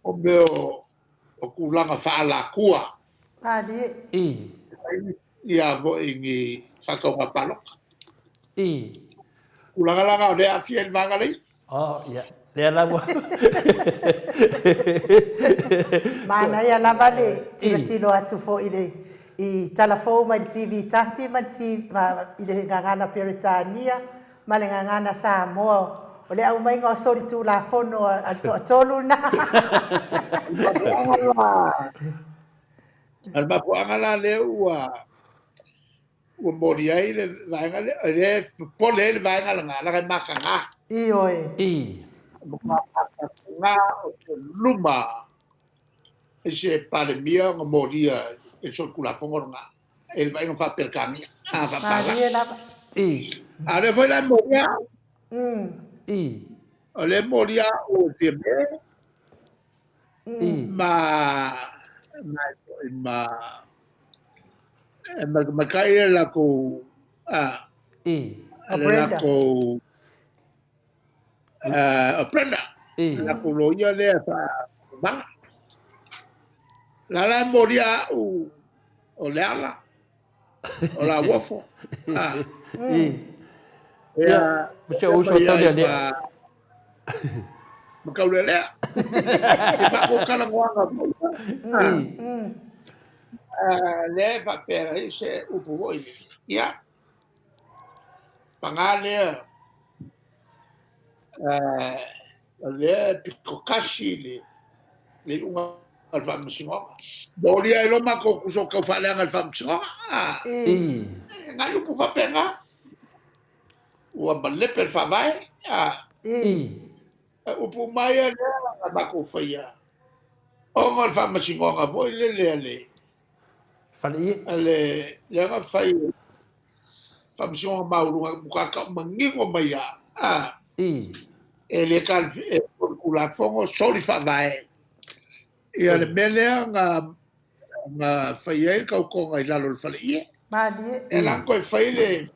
O mea o o tulaga faaalatua. Malie. Ia foi ni faatauga palota. I. Tulaga la na o lea e aafia i le vaega lea. Oh, ia. Lea la ua. Manaia lava le tilotilo atu foi i le i tala fou mai le TV tasi ma le TV, ma, i le gagana Peretania ma le gagana Samoa o le aumaiga o solitulafono a le toatolu lena. O le mafuaaga la lea ua ua moli ai le vaega lea, lea e popole ai le vaega lena, leaga e mataga. Ioe. I. E mataga o se luma i se Palemia ona molia i le solitulafono lena. E le vaaiga faa-Peretania, a faa-Pala. Malie lava. I. A o lea foi la e molia au. I. O lea e molia au e Fiame. I. Ma, ma, ma, ma, ma kai le lakou, a. I. Le Brenda. lakou, o Brenda. I. Le lakou loia lea faa-mala. La la e molia au o Leala, o Lauofo. A. I. Ia, Ma si ou uso tau lea lea. Ma kau lea lea. E makou talanoaga foi. I. Lea e faapea ai se upu foi lea. Ia, paga lea, o lea e pitotasi le iuga o le Faamasinoga. Molia ai loa matou tusa o tau faaleaga i le Faamasinoga. I. Nai upu faapena. Ua malepe le Faavae. I. Upu mai a lea na matou faia ona o le Faamasinoga foi lele a le Faleie. A le lea na fai Faamasinoga Maualuga matua tau manino mai lava. A. I. E le e Tulafono soli faavae. Ia le mea lea na na fai ai le tautoga i lalo o le faleie. Malie. E la toe fai le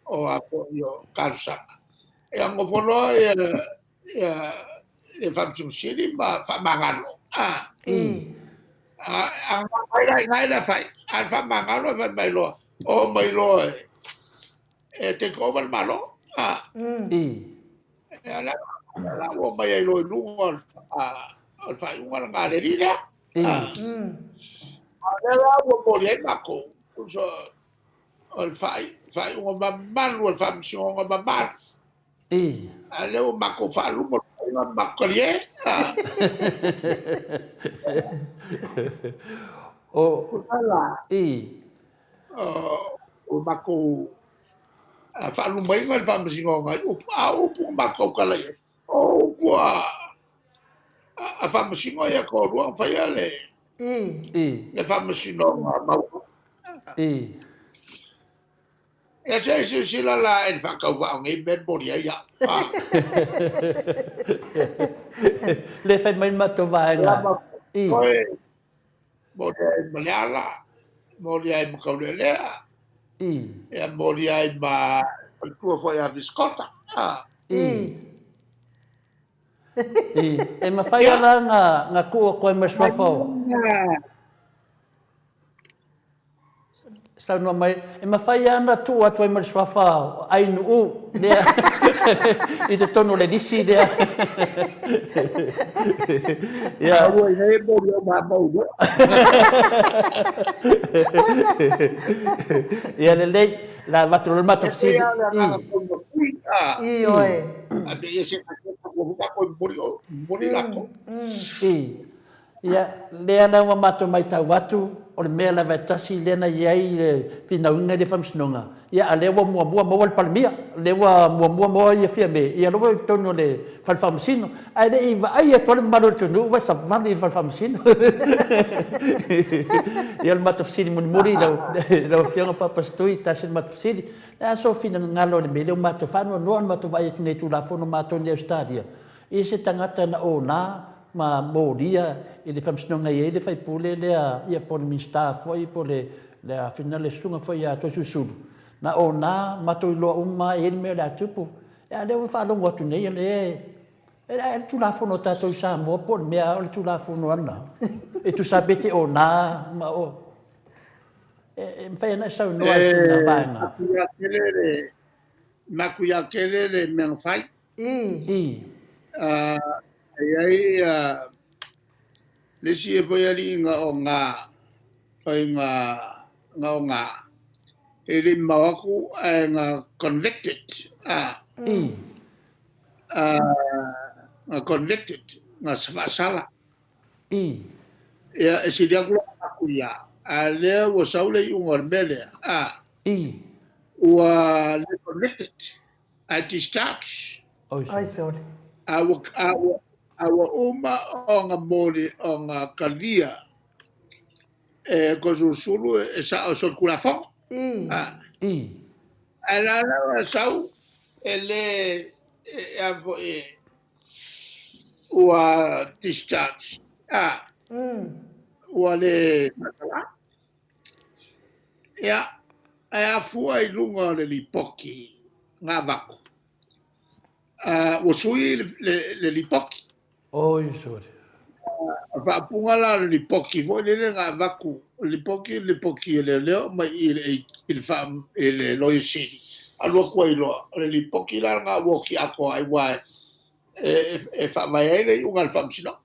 o a foi o talosaga. E nofo loa ia ia le Faamasino Sili ma faamagalo. A. I. A, a la i ina e le fai, a le faamagalo e fai mai loa, oo mai loa e take over le Malo. I. Ia la la ua omai ai loa i luga o le faaiuga lena a le alii lea. I. A o lea la ua momoli ai matou, tusa o le faaiuga mamalu o le faamasinoga mamalu. I. A lea ua matou faaluma le faaiuga ma matou talie. O. I. O matou faalumaina le faamasinoga i upu, a o upu na matou tautala i ai, o upu a faamasino ia e toalua na faia le I. le faamasinoga maualuga. I. Ia se i silasila la i le faatauvaa o nei mea e momoli ai au. Le fai mai le matou vaega. I. Momoli ai ma Leala, momoli ai ma Taulealea, I. ia momoli ai ma faletua foi ia Fisikota. I. I. E mafai lava la na tuu atu ai ma le suafa o. Saunoa mai, e mafai lava ona tuu atu ai ma le suafa o Ainuu lea i totonu o le lisi lea. Ia. Aua i nei moli o mamau loa. Ia lelei, la avatu loa le matou fesili. E pei lava o le agaga taumafai. I oe. A te ia se ka momoli latou. I. Ia, lea la ua matou matau atu, o le mea lava e tasi lea na i ai le finauina i le Faamasinoga, ia a lea ua muamua maua le Palemia, lea ua muamua maua ia Fiame, ia lea ua i totonu o le Fale Faamasino, ae le i vaai atu lava le mamalu o le atunuu ua savali i le Fale Faamasino. Ia o le matou fesili mulimuli i lau Afioga Papa Setui, tasi le matou fesili, o le a sou finagalo i le mea lea ua matou faanoanoa ona matou vaai atu nei i Tulafono matou nei i Ausetalia, i se tagata na ona ma molia i le faamasinoga e i ai le faipule lea ia po o le Minisita foi po o le le afina le susuga foi ia Toesulusulu, na ona matou iloa uma e i ai le mea o le a tupu. A o lea ua faalogo atu nei o lea e le Tulafono a tatou i Samoa po o le mea o le Tulafono ana e tusa pe te ona ma o e mafai ona e saunoa i sina vaega. E matuia tele le mea na fai. I. E i ai le isi foi aliiga o nga o nga nga o nga e le i mamao atu ae na convicted a I. Na convicted na faasala. I. Ia e sili atu la aku ia a lea ua sau le iuga o le mea lea a I. Ua le convicted ae discharge. Oi sole. A ua, a ua, a ua uma ona moli ona talia e Toesulusulu e sao solitulafono. I. A. I. Ae la la ua sau e le e a foi ua discharge. A. Ua le faatala. Ia, ae afua i luga o le lipoti na avatu, ua sui le lipoti. Oi, sorry. O le faaupuga la o le lipoti foi lele na avatu, o le lipoti, le lipoti e leoleo mai i i le i le Loia Sili, alu atu ai loa. O le lipoti la lena ua oti atoa ai, aua e faavae ai le iuga a le Faamasinoga.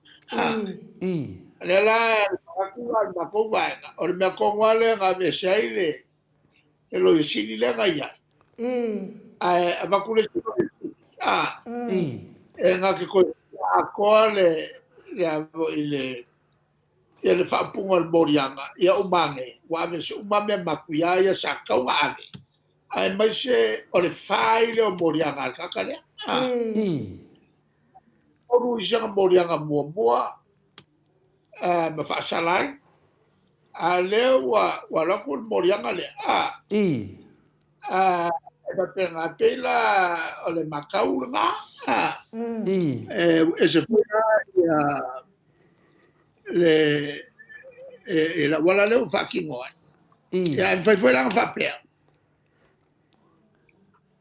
I. O lea la e manatu la le matou vaega, o le mea tonu lava lea na aveese ai le Loia Sili lea na i ai. Ae avatu le isi Loia Sili, I. E na te toe atoa le le foi le ia le faaupuga o le moliaga, ia uma ane, ua aveese uma mea matuia ia sa tatau ona ave, aemaise o le fai lea o moliaga a le tagata lea. I. Tolu isi ana moliaga muamua ma faasala ai, a o lea ua alu atu le moliaga lea. I. E faapena, pei la o le matau lena. I. E ese foi la ia le e le auala lea ua faatino ai. I. Ia, e mafai foi la ona faapea.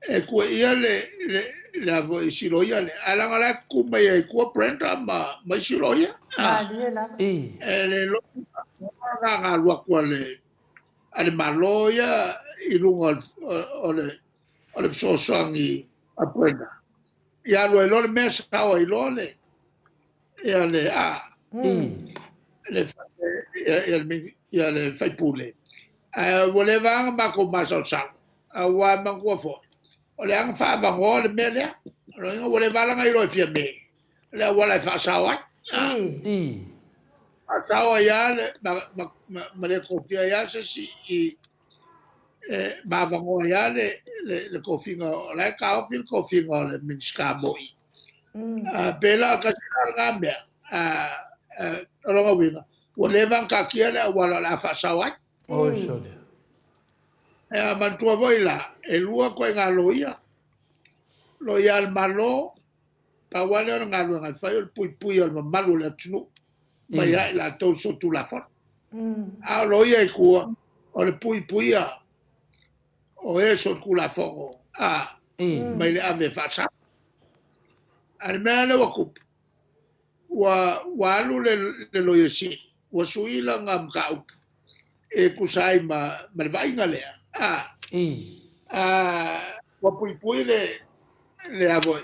E kua ia le le le a foi isi loia lea, ae leaga o la e tutu mai ai i tua Brenda ma ma isi loia. Malie lava. E le iloa na na alu atu a le a le Malo ia i luga o le o le fesoasoani a Brenda. Ia alu ai loa le mea sao ai loa le ia le a le ia le ia le faipule. Ae ua leva lava ona matou masalosalo, aua manatua foi, o lea na faaavanoa le mea lea. O lona uiga ua leva lava ona iloa e Fiame le auala e faasao ai. Faasao ai lava ma le tofia ai lava se isi i ma avanoa ai lava le tofiga, o la e taofi le tofiga o le Minisita moi. Pe la o le tasi la lena mea, o lona uiga, ua leva ona taatia le auala o le a faasao ai. Oi sole. E manatua foi la, e lua ituaiga loia, loia a le Malo, pau lava lea o le galuega e fai o le puipuia o le mamalu o le atunuu mai ia i latou solitulafono. A o loia i tua, o le puipuia o e solitulafono a mai le ave faasao. A o le mea lea ua tupu, ua ua alu le le Loia Sili, ua sui lana mataupu e tusa ai ma ma le vaaiga lea, a a ua puipui le le a foi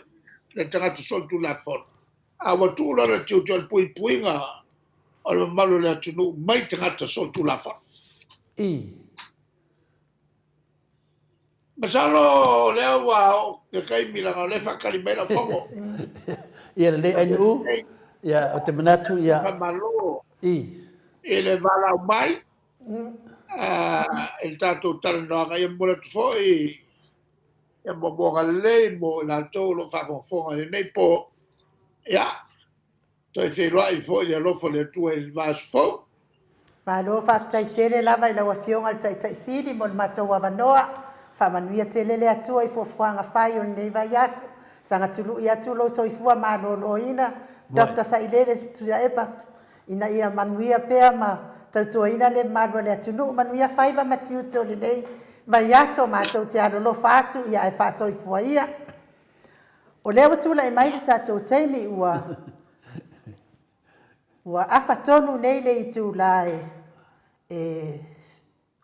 le tagata solitulafono, a ua tuu lona tiute o le puipuiga o le mamalu o le atunuu mai tagata solitulafono. Masalo o lea ua oo le taimi leaga o lea e faatali mai lau fono. Ia lelei Ainuu, ia ou te manatu ia. Faamalo i le valaau mai i le tatou talanoaga. Ia momoli atu foi ia moamoaga lelei mo i latou o lo o faafogafoga i lenei po. Ia, Toe feiloai foi i le alofa o le Atua i le vaiaso fou. Malo faafetai tele lava i lau Afioga i le Taitai Sili mo le matou avanoa. Faamanuia tele le Atua i fuafuaga fai o lenei vaiaso. Saga tului atu lou soifua maloloina Doctor Sailele Tuilaepa ina ia manuia pea ma tautuaina le mamalu o le atunuu. Manuia faiva ma tiute o lenei vaiaso. Matou te alolofa atu ia ae faasoifua ia. O lea ua tulai mai le tatou taimi ua ua afa tonu nei le itula e e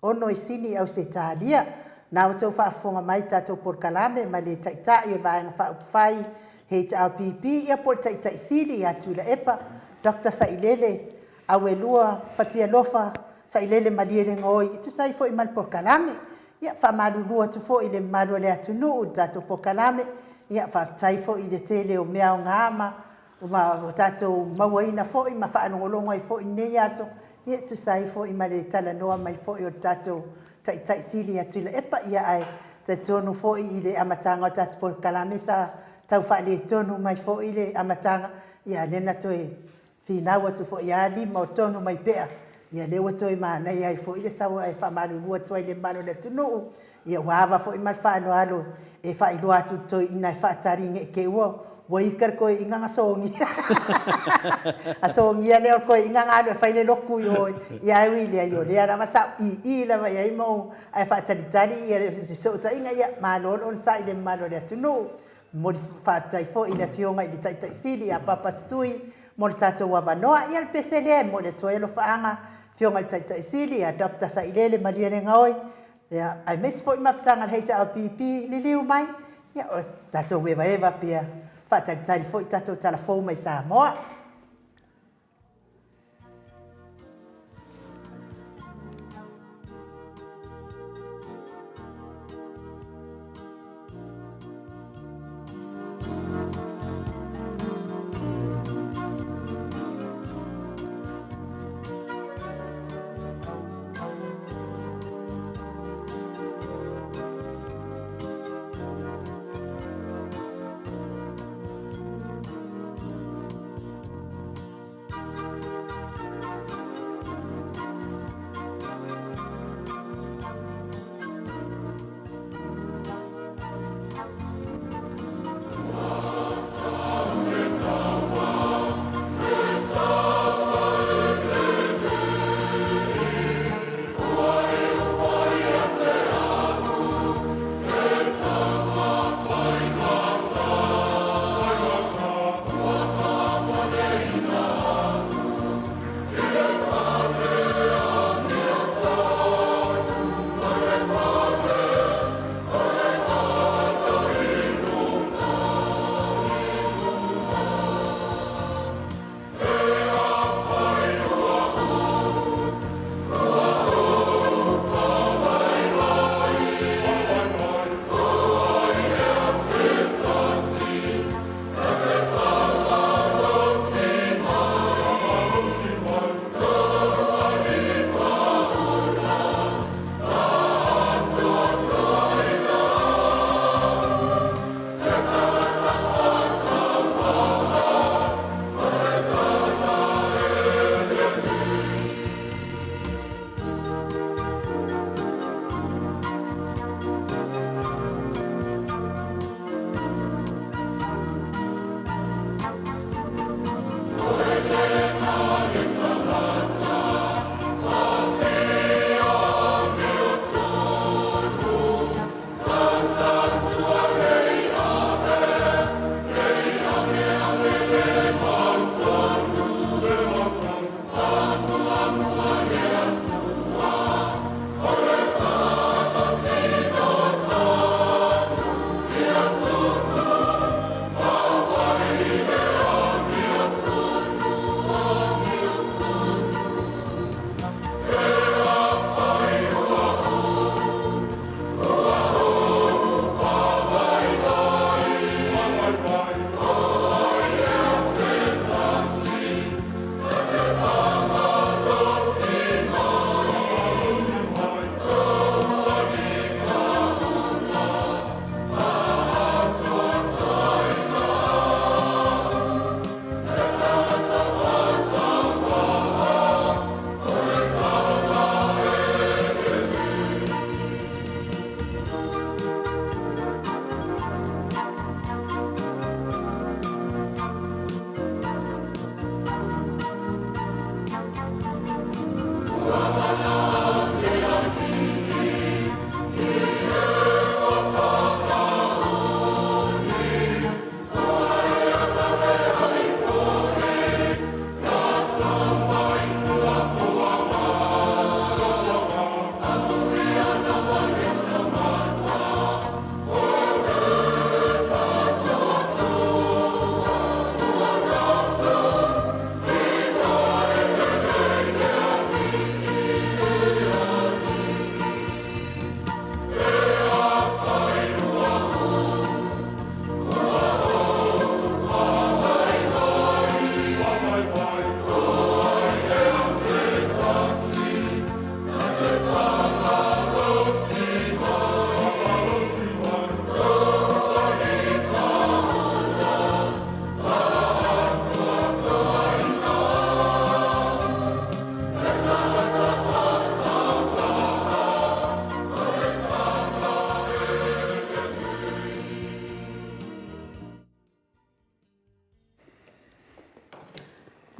ono i Sini i Ausetalia. Na outou faafofoga mai i tatou polokalame ma le Taitai o le Vaega Faaupufai HRPP ia po o le Taitai Sili ia Tuilaepa Doctor Sailele Auelua Fatialofa Sailele Malielegaoi e tusa ai foi ma le polokalame. Ia, faamalulu atu foi i le mamalu o le atunuu i le tatou polokalame. Ia, faafetai foi i le tele o mea aoga ma ua tatou mauaina foi ma faalogologo ai foi i lenei aso, ia, e tusa ai foi ma le talanoa mai foi o le tatou Taitai Sili ia Tuilaepa. Ia, ae talitonu foi i le amataga o le tatou polokalame sa tau faaletonu mai foi le amataga, ia, lea na toe Finau atu foi ia lima o tonu mai pea, ia lea ua toe manaia ai foi le sau ae faamalulu atu ai i le mamalu o le atunuu, ia ua ava foi ma le faaaloalo e faailoa atu i le toeaina e faatali ne i te i ua ika le toeaina na sogia. A sogia lea o le toeaina na alu e fai le lotu i o, ia ae ui i lea, ia o lea lava sa ou ii lava i ai ma ou ae faatalitali ia le fesootaiga, ia malo le onosai i le mamalu o le atunuu. Momoli faafetai foi i le Afioga i le Taitai Sili ia Papa Stui mo le tatou avanoa. Ia le pese lea e momoli atu ai alofaaga Afioga i le Taitai Sili ia Doctor Sailele Malielegaoi, ia aemaise foi mafutaga a le HRPP, liliu mai, ia o tatou evaeva pea, faatalitali foi tatou tala fou mai Samoa.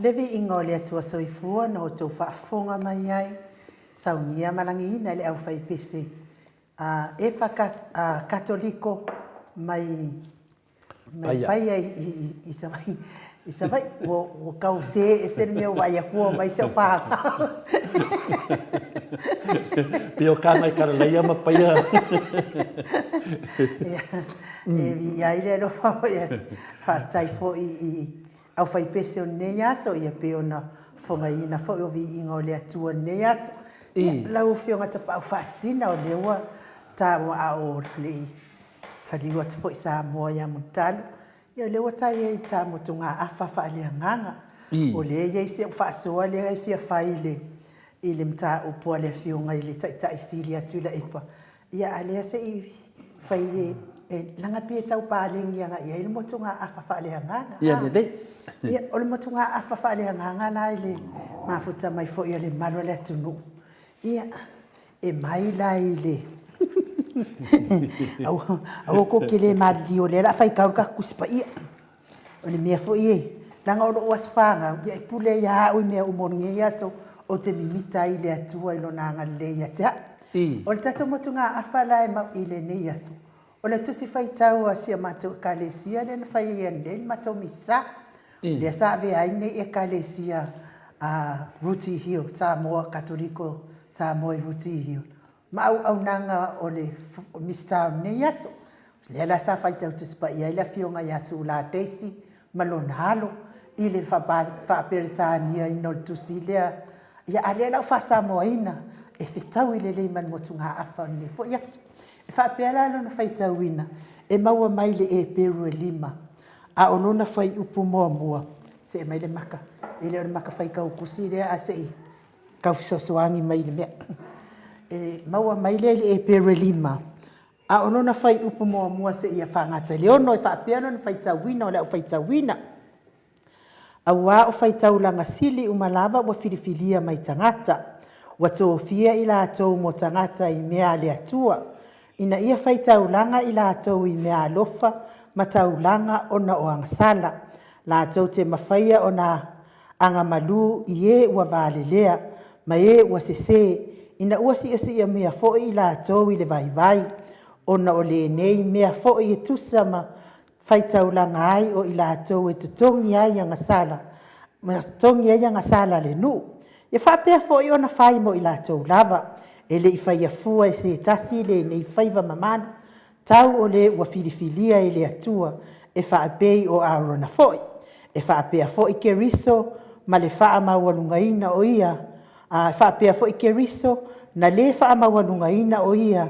Le viiga o le Atua Soifua na outou faafofoga mai ai, saunia ma lagiina e le aufaipese a Efa Katoliko mai mai Paia i Savaii. I Savaii, ua tau sē ese le mea ua vaai atu ua omai si au fanau. Pei o Kagaekalalaia ma Paia. Ia, e viia ai le alofa o ia. Faafetai foi i aufaipese o lenei aso, ia pei ona fofogaina foi o viiga o le Atua i lenei aso. Ia, lau Afioga Tapaau Faasisina, o lea ua taua a o le i taliu atu foi Samoa ia Mulitalu, ia o lea ua ta i ai i ta motugaafa faaleagaga. O lea e i ai si au faasoa lea e fia fai i le i le mataupu a le Afioga i le Taitai Sili a Tuilaepa, ia a lea se i fai le, leaga pei e tau paleni agai i ai le motugaafa faaleagaga. Ia lelei. Ia, o le motugaafa faaleagaga la i le mafuta mai foi o le malu o le atunuu, ia, e mai la i le aua tou te le maliliu o lea o le a faitau le tatou Tusi Paia. O le mea foi e, leaga o lou aso fanau, ia e pule ai lava au i mea uma o lenei aso, ou te mimita ai i le Atua i Lona agalelei ia te au. O le tatou motugaafa la e mau i lenei aso, o le Tusi Faitau a si a matou Ekalesia lea na fai ai ananei le matou Misa. Lea sa avea ai lenei Ekalesia a Rooty Hill, Samoa Katoliko Samoa i Rooty Hill, ma auaunaga o le Misa o lenei aso. Lea la sa faitau Tusi Paia ai le Afioga ia Sula Daisy ma lona alo i le faa-Peretaniaina o le tusi lea, ia a lea la ua faa-Samoaina e fetaui lelei ma le motugaafa o lenei foi aso. E faapea la lona faitauina, e maua mai le Eperu e lima, a o lona fuaiupu muamua, see mai le maka, e le o le maka faitau tusi lea ae se i tau fesoasoani mai i le mea. E maua mai lea i le Eperu e lima, a o lona fuaiupu muamua seia faagata i le 6, e faapea lona faitauina o le au faitauina. Auā o faitaulaga sili uma lava ua filifilia mai tagata, ua tofia i latou mo tagata i mea a le Atua, ina ia faitaulaga i latou i mea alofa ma taulaga ona o agasala, latou te mafaia ona agamalu i e ua valelea ma e ua sesē, ina ua siosiomia foi i latou i le vaivai, ona o lenei mea foi e tusa ma faitaulaga ai o i latou e totogi ai agasala, ma totogi ai agasala a le nuu. E faapea foi ona fai mo i latou lava, e le i faia fua e se tasi lenei faiva mamalu, tau o le ua filifilia e le Atua e faapei o Arona foi. E faapea foi Keriso ma le faamaualugaina o ia, a e faapea foi Keriso na le faamaualugaina o ia,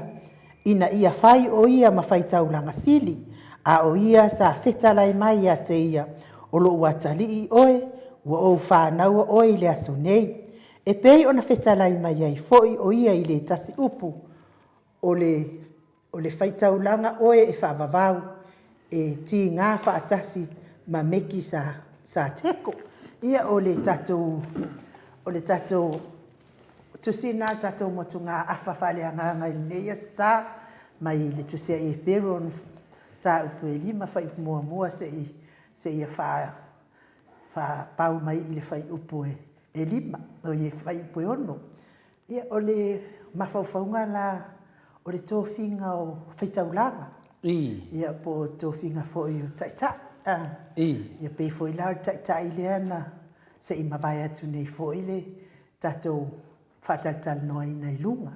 ina ia fai o ia ma faitaulaga sili, a o ia sa fetalai mai ia te ia, O lou atalii oe, ua ou fanaua oe i le aso nei. E pei ona fetalai mai ai foi o ia i le tasi upu, o le o le faitaulaga oe e faavavau, e tiga faatasi ma Meki sa sa Teko. Ia o le tatou o le tatou tusi lena a le tatou motugaafa faaleagaga i lenei Aso Sa mai le tusi a Eperu mataupu e 5 fuaiupu muamua seia faapau mai i le fuaiupu e 5, oi le fuaiupu e 6. Ia, o le mafaufauga la o le tofiga o faitaulaga, ia po o tofiga foi o taitai. Ia pei foi la o le taitai lea na se i mavae atu nei foi le tatou faatalatalanoaina i luga.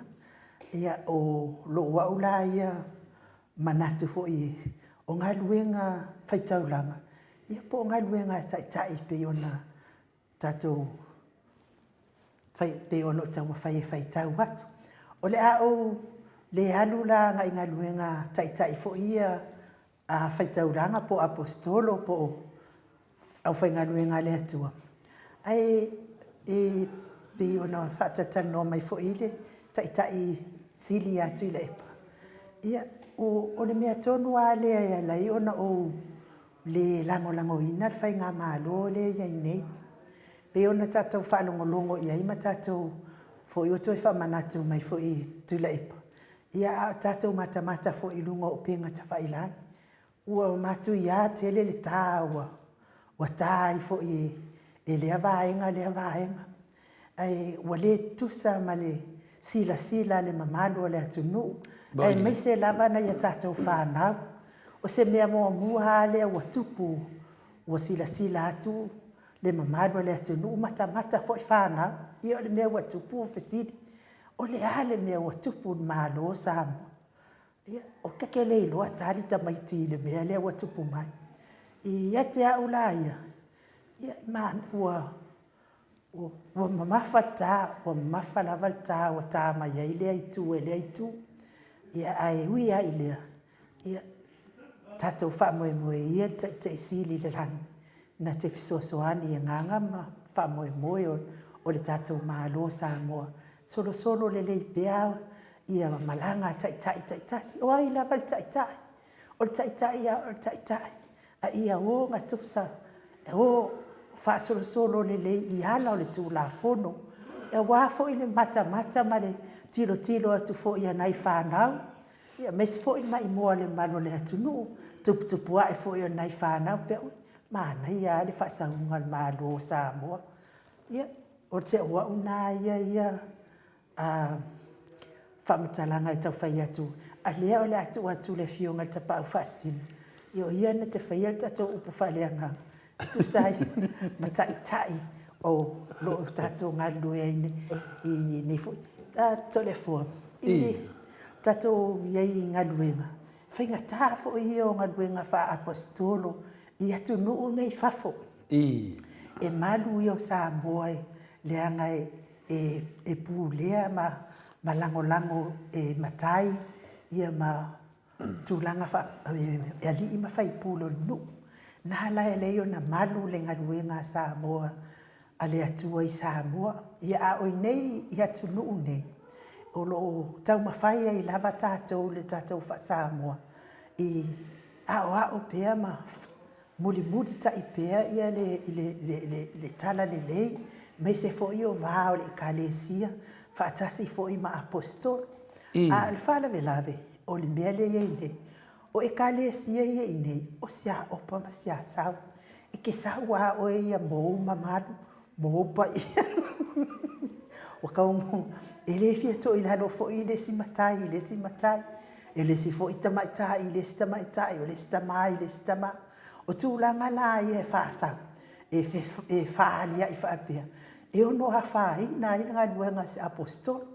Ia, o lou au la ia manatu foi o galuega faitaulaga, ia po o galuega a taitai pei ona tatou fai, pei ona ou taumafai e faitau atu. O le a ou le alu la agai i galuega taitai foi ia a faitaulaga po o aposetolo po o aufaigaluega a le Atua, ae e pei ona faatalatalanoa mai foi le Taitai Sili ia Tuilaepa, ia, o le mea tonu lava lea e ala ai ona ou le lagolagoina le faigamalo lea e i ai nei. Pei ona tatou faalogologo i ai ma tatou foi ua toe faamanatu mai foi e Tuilaepa, ia a o tatou matamata foi i luga o upega tafailagi, ua matuia tele le ta ua ta ai foi e e lea vaega lea vaega. Ae ua le tutusa ma le silasila a le mamalu o le atunuu, aemaise lava nai a tatou fanau. O se mea muamua lava lea ua tupu, ua silasila atu le mamalu o le atunuu, matamata foi fanau, ia o le mea ua tupu ua fesili, o le a le mea ua tupu i le Malo o Samoa? Ia, ou te le iloa tali tamaiti i le mea lea ua tupu mai. Ia te au la ia, ia ua Ua mamafa le ta, ua mamafa lava le ta ua ta mai ai lea itu e lea itu. Ia ae ui lava i lea, ia tatou faamoemoe ia i le Taitai Sili i le lagi na te fesoasoani i agaga ma faamoemoe o le tatou Malo o Samoa. Solosolo lelei pea ia malaga a Taitai taitasi. O ai lava le Taitai? O le Taitai lava o le Taitai, a ia ogatusa, o faasolosolo lelei i ala o le Tulafono, aua foi le matamata ma le tilotilo atu foi a nai fanau, aemaise foi le maimoa a le mamalu o le atunuu, tuputupuae foi o nai fanau, faapea, oi, manaia lava le faasauga a le Malo o Samoa. Ia, o si au lena ia faamatalaga e tau fai atu, a o lea o le a tuu atu i le Afioga i le Tapaau Faasisina, ia o ia na te faia le tatou upu faaleagaga e tusa ai ma taitai o lo o tatou galulue ai nei i lenei foi. Toleafoa, i le tatou i ai i galuega, faigata foi ia o galuega faa-Aposetolo i atunuu nei i fafo. E malu ia o Samoa leaga e pulea ma lagolago e matai ma tulaga e alii ma faipule o le nuu. Na la e ala ai ona malu le galuega a Samoa a le Atua i Samoa. Ia a o i inei i atunuu nei, o lo o taumafai ai lava tatou i le tatou faa-Samoa e aoao pea ma mulimulitai pea le talalelei, aemaise foi o va o le Ekalesia faatasi foi ma Aposetolo. A o le faalavelave, o le mea lea e i ai nei, o Ekalesia ia i inei, o siaopa ma siasau. E te sau lava oe ia ma ou mamalu ma ou paia. Ua tau, e le fia toilalo foi le isi matai i le isi matai. E le isi foi tamaitai i le isi tamaitai, o le isi tama i le isi tama. O tulaga la ia e faasau, e faaaliai faapea, e ono afaina ai le galuega a se Aposetolo.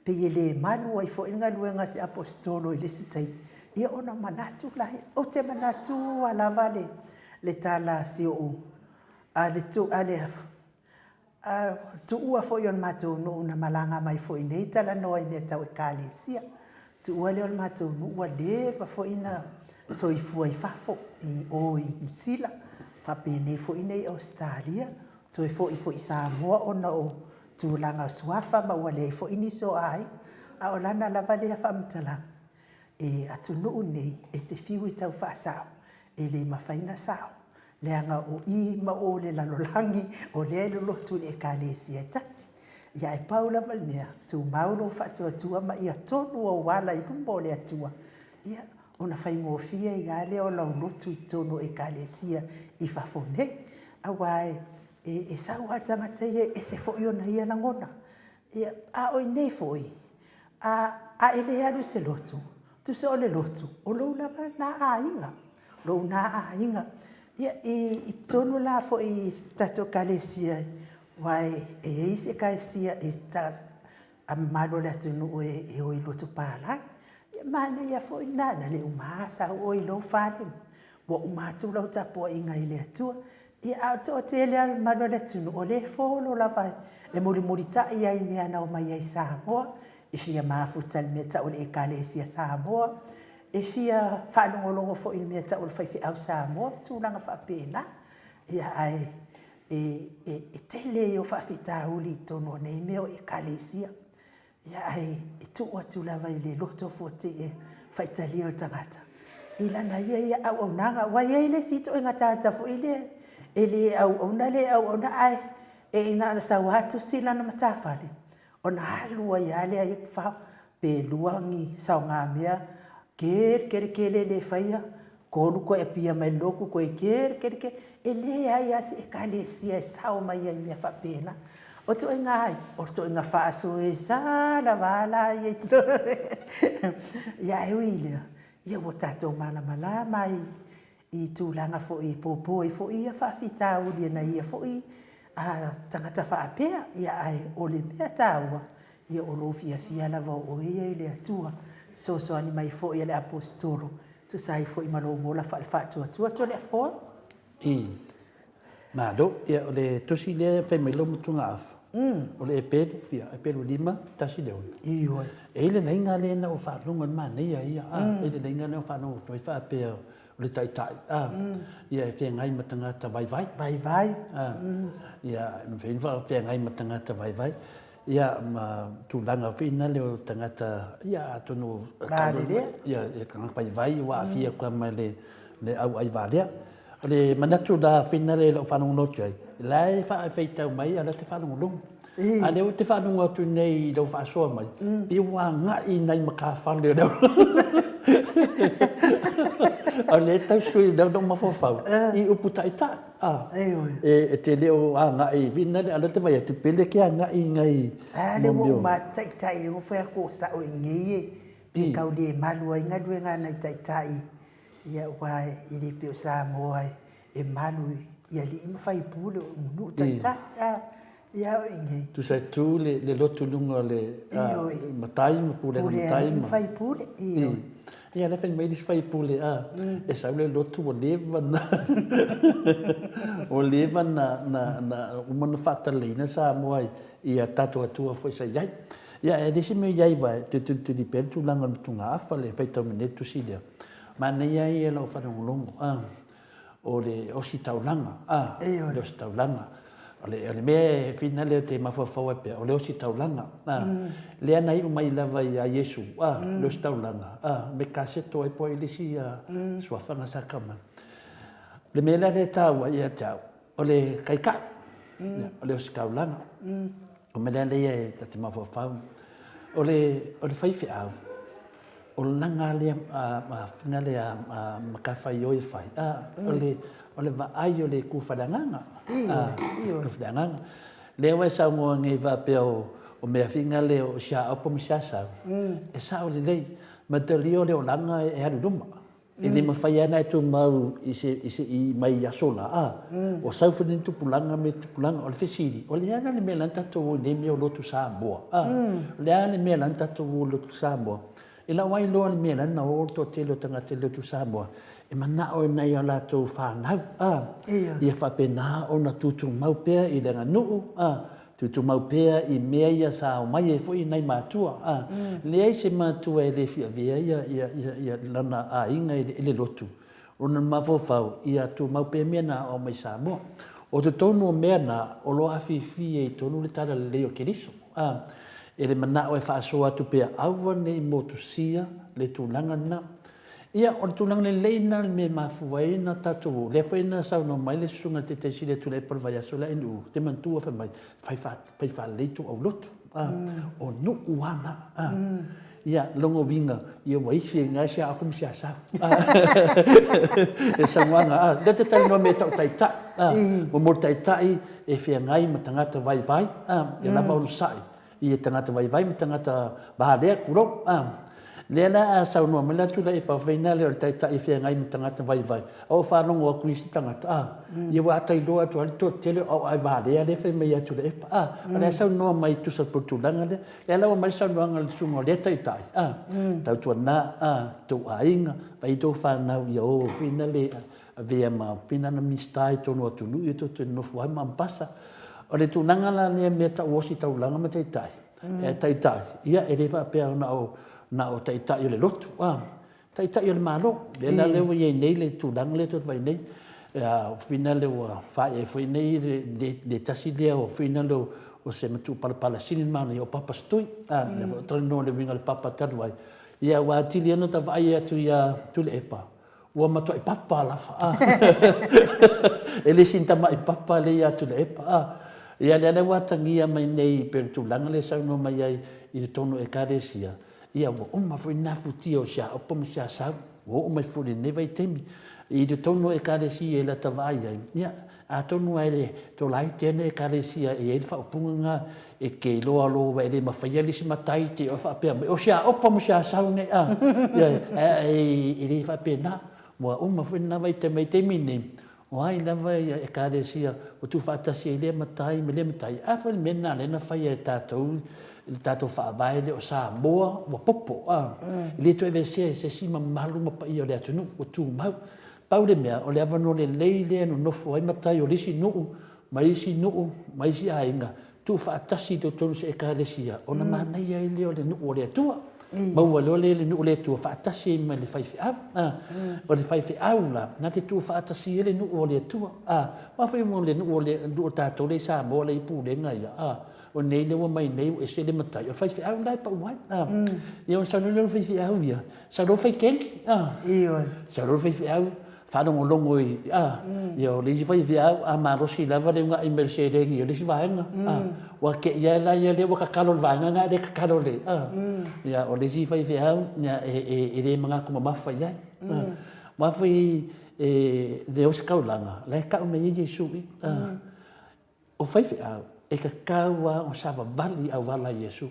Pei e le malu ai foi le galuega a se Aposetolo i le isi taimi, ia ona manatu lea. Ou te manatua lava le tala a si ou, a le A tuua foi o le matou nuu na malaga mai foi nei talanoa i mea tau Ekalesia. Tuua lea o le matou nuu ua leva foi na soifua i fafo i o i Niu Sila, faapenei foi nei i Ausetalia, toe foi foi i Samoa ona o tulaga o suafa ma ua leai foi nisi o aiga. A o lana lava lea faamatalaga, e atunuu nei e te fiu e tau faasao, e le mafai ona sao, leaga o i ma o le lalolagi o lea e lolotu i le Ekalesia e tasi. Ia ae pau lava le mea, tumau lou faatuatua ma ia tonu ou ala i luma o le Atua, ia, ona faigofie ai lava lea o lau lotu i totonu o Ekalesia i fafo nei. Aua e sau lava le tagata ia e ese foi ona ia lagona. Ia, a o i inei foi, a, a e le alu i se lotu, tusa o le lotu, o lou lava lena aiga, lou na aiga. Ia, i totonu la foi i tatou Ekalesia, aua e i ai isi Ekalesia a mamalu o le atunuu e o i lotu palagi. Ia, manaia foi lena, na le uma lava sau oe i lou fale, ua uma atu lau tapuaiga i le Atua. Ia, a o le toatele lava o le mamalu o le atunuu, o lea e folo lava e mulimulitai ai i mea na omai ai i Samoa, e fia mafuta i le mea e tau o le Ekalesia Samoa, e fia faalogologo foi i le mea e tau o le faifeau Samoa ma tulaga faapena. Ia, ae e tele ia o faafitauli i totonu o nei mea o Ekalesia. Ia, ae e tuu atu lava i le loto fuatie faitalia o le tagata i lana ia ia auaunaga. Aua e i ai le isi ituaiga tagata foi lea e le auauna le auauna, ae e na ona sau lava tusi lana matafale ona alu ai lava lea fao, pe lua ni saogamea kele kele kele le faia. Kolu koe Apia mai le lotu koe kele kele kele e leai a se ekalesia e sao mai ai mea faapena. O toʻiga ai, o toʻiga faasoesa lava la ia i Ia ae ui lea, ia ua tatou malamalama ai i tulaga foi e popo ai foi ia faafitauli e nai ia foi a tagata faapea. Ia ae o le mea taua, ia o lou fiafia lava o oe ia i le Atua. Fesoasoani mai foi a le Aposetolo, tusa ai foi ma lou ola faale-faatuatua Toleafoa. I. Malo. Ia, o le tusi lea e fai mai lou matugaafa, o le Epelu, ia, Epelu 5, 1 i le 6. Ioe. E i ai le laina lea na ou faalogo i le manaia ia, a, e i ai le laina lea na ou faalogo atu ai faapea, o le taitai, a, ia e feagai ma tagata vaivai. Vaivai. A, ia, e mafai ona feagai ma tagata vaivai. Ia, ma tulaga foi na lea o tagata, ia, atonu... Valelea. Ia, tagata vaivai ua aafia atu ma le auai valea. O le manatu la foi na lea i lau faalogologo atu ai, la e faitau mai a o la e te faalogologo. A o lea ou te faalogo atu nei i lau faasoa mai, pei ua agai i nai matafale o le A o lea e tau sui, lea na ou mafaufau i upu taitai. A, e te le o agai i na le, a o lea ou te vaai atu, pe le ke agai i nai A lea ua ou mataitai, lea ua fai atu o sao i nei e, pe tau le malu ai galuega a nai taitai, ia aua e le pei o Samoa e malu i alii ma faipule o nuu taitasi. A, ia o i nei. Tusa e tu le lotu i luga o le matai ma pulega matai ma. Pule alii ma faipule, ioe. Ia lea fai mai le isi faipule, a, e sau le lotu ua leva na, ua leva na, na, na uma na faataleina Samoa i a tatou Atua foi sa i ai. Ia, e le isi mea i ai aua e toe tulituli pea le tulaga o le matugaafa le faitau mai nei le tusi lea. Manaia ia lau faalogologo, a. o le ositaulaga, a, o le ositaulaga. O le, o le mea e finale ou te mafaufau ai pea, o le ositaulaga, a. Lea na iu mai lava ia Iesu, a, le ositaulaga, a, me kaseto ai po ai le isi suafa na sa kau mai. O le mea la lea e taua ia te au, o le taitai, o le ositaulaga. O le mea lea e ta te mafaufau, o le, o le faifeau, O lana lea faiga lea matafaioi e fai, o le, o le vaai o le tu faaleagaga. Ioe, faaleagaga. Lea ua e saunoa nei faapea o mea faiga lea o siaopo ma siasau, e sao lelei. Mataulia o le olaga e alu i luma. E le mafai lava ona e tumau i se, i se, i mai aso la, a. Ua sau foi lenei tupulaga ma tupulaga. O le fesili, o le a la le mea la na tatou o i nei mea o lotu Samoa, a? O le a le mea la na tatou o i lotu Samoa? I lau lava iloa le mea la na o le toatele o tagata i lotu Samoa, e manao i nai a latou fanau, a, ia faapena ona tutumau pea i le aganuu, a, Tutumau pea i mea ia sa omai ai foi nai matua. A, leai se matua e le fia avea ia, ia, ia, ia lana aiga i le lotu, ona mafaufau ia tumau pea mea na aoao mai Samoa. O totonu o mea na, o lo o afifi ai i totonu le Talalelei o Keriso. A, e le manao e faasoa atu pea, aua ne i motusia le tulaga lena. Ia, o le tulaga lelei lena le mea e mafua ai ona tatou, lea foi na saunoa mai le Susuga i le Taitai Sili atu i le Epa i le vaiaso lea i Nu'u, ou te manatua fai mai, fai fai faalelei tou aulotu, a, o Nu'u lava na, a. Ia, lona uiga, ia ua ifi ai i ina si a aku ma si asau, a, le saunoaga, a. Lea ou te talanoa i mea tau taitai, a, mo le taitai e feagai ma tagata vaivai, a, ia lava onosai, i tagata vaivai ma tagata valea, tulou, a. Lea la a saunoa mai la Tuilaepa faina lea o le taitai e feagai ma tagata vaivai, a ua faalogo atu i isi tagata, a, ia ua ata iloa atu lava le toatele o auae valea lea e fai mai ia Tuilaepa, a. O lea e saunoa mai tusa po o le tulaga lea. Lea la ua aumai le saunoaga a le susuga o lea taitai, a, tautuana, a, tou aiga, vaai i tou fanau ia o faina le avea ma pina na Minisita i totonu o atunuu ia tou te nonofo ai ma Ambasa. O le tulaga la lea mea tau ositaulaga ma taitai, e taitai, ia e le faapea na o, na o taitai o le lotu, a, taitai o le Malo. Lea la lea ua i ai nei le tulaga lea tou te vaai nei, a, fina lea ua faai ai foi nei le, le, le tasi lea o fina lea o se matuupalapala sili le manaia o Papa Stui, a, lea foi ua talanoa i le uiga o le Papa talu ai, ia ua atili ai ona ta vaai atu ia Tuilaepa, Ua matuai papa lava, a. E le sina tamai papa lea ia Tuilaepa, a. Ia lea la ua atagia mai nei pei o le tulaga lea e saunoa mai ai i totonu o Ekalesia, Ia, ua uma foi lena futia o Siaopo ma Siasau, ua oo mai foi i lenei vaitaimi. I totonu o Ekalesia e lata vaai ai, ia, atonu lava e le tolaiti ai le Ekalesia e i ai le faaupuga lena, e te iloa loa e le mafaia le isi matai te iloa faapea mai, o Siaopo ma Siasau nei, a. Ioe, ae e le faapena. Ua uma foi lena vaitaimi. I le taimi lenei, O ai lava ia Ekalesia ua tuufaatasi ai lea matai ma lea matai, a foi le mea lena lea na faia e tatou i le tatou faavae lea o Samoa ua popo, a. E le toe aveesea e se isi mamalu ma paia o le atunuu, ua tumau. Pau le mea, o le avanoa lelei lea e nonofo ai matai o le isi nuu ma isi nuu ma isi aiga, tuufaatasi i totonu o se Ekalesia, ona manaia ai lea o le nuu o le Atua. Maua loa lea i le nuu o le Atua faatasi ai ma le faifeau. O le faifeau la, na te tuufaatasi ai le nuu o le Atua. Aua foi o le nuu o le nuu o tatou lea i Samoa lea i pulega ia, o nei lea ua mai nei ua ese le matai, o le faifeau la e pau ai. Ia ona sau loa lea o le faifeau ia, sau loa fai keni. Sau loa le faifeau faalogologo i, a, ia o le isi faifeau a malosi lava le una'i mai o le seleni o le isi vaega, a, ua te'i lava la ia lea ua tatalo i le vaega lena ae le tatalo i le, a, ia o le isi faifeau, ia e le manatu mamafa i ai. A, aua foi e le ositaulaga, la e tau mai ai Iesu i i, a. O faifeau, e tatau lava ona savavali i auala a Iesu.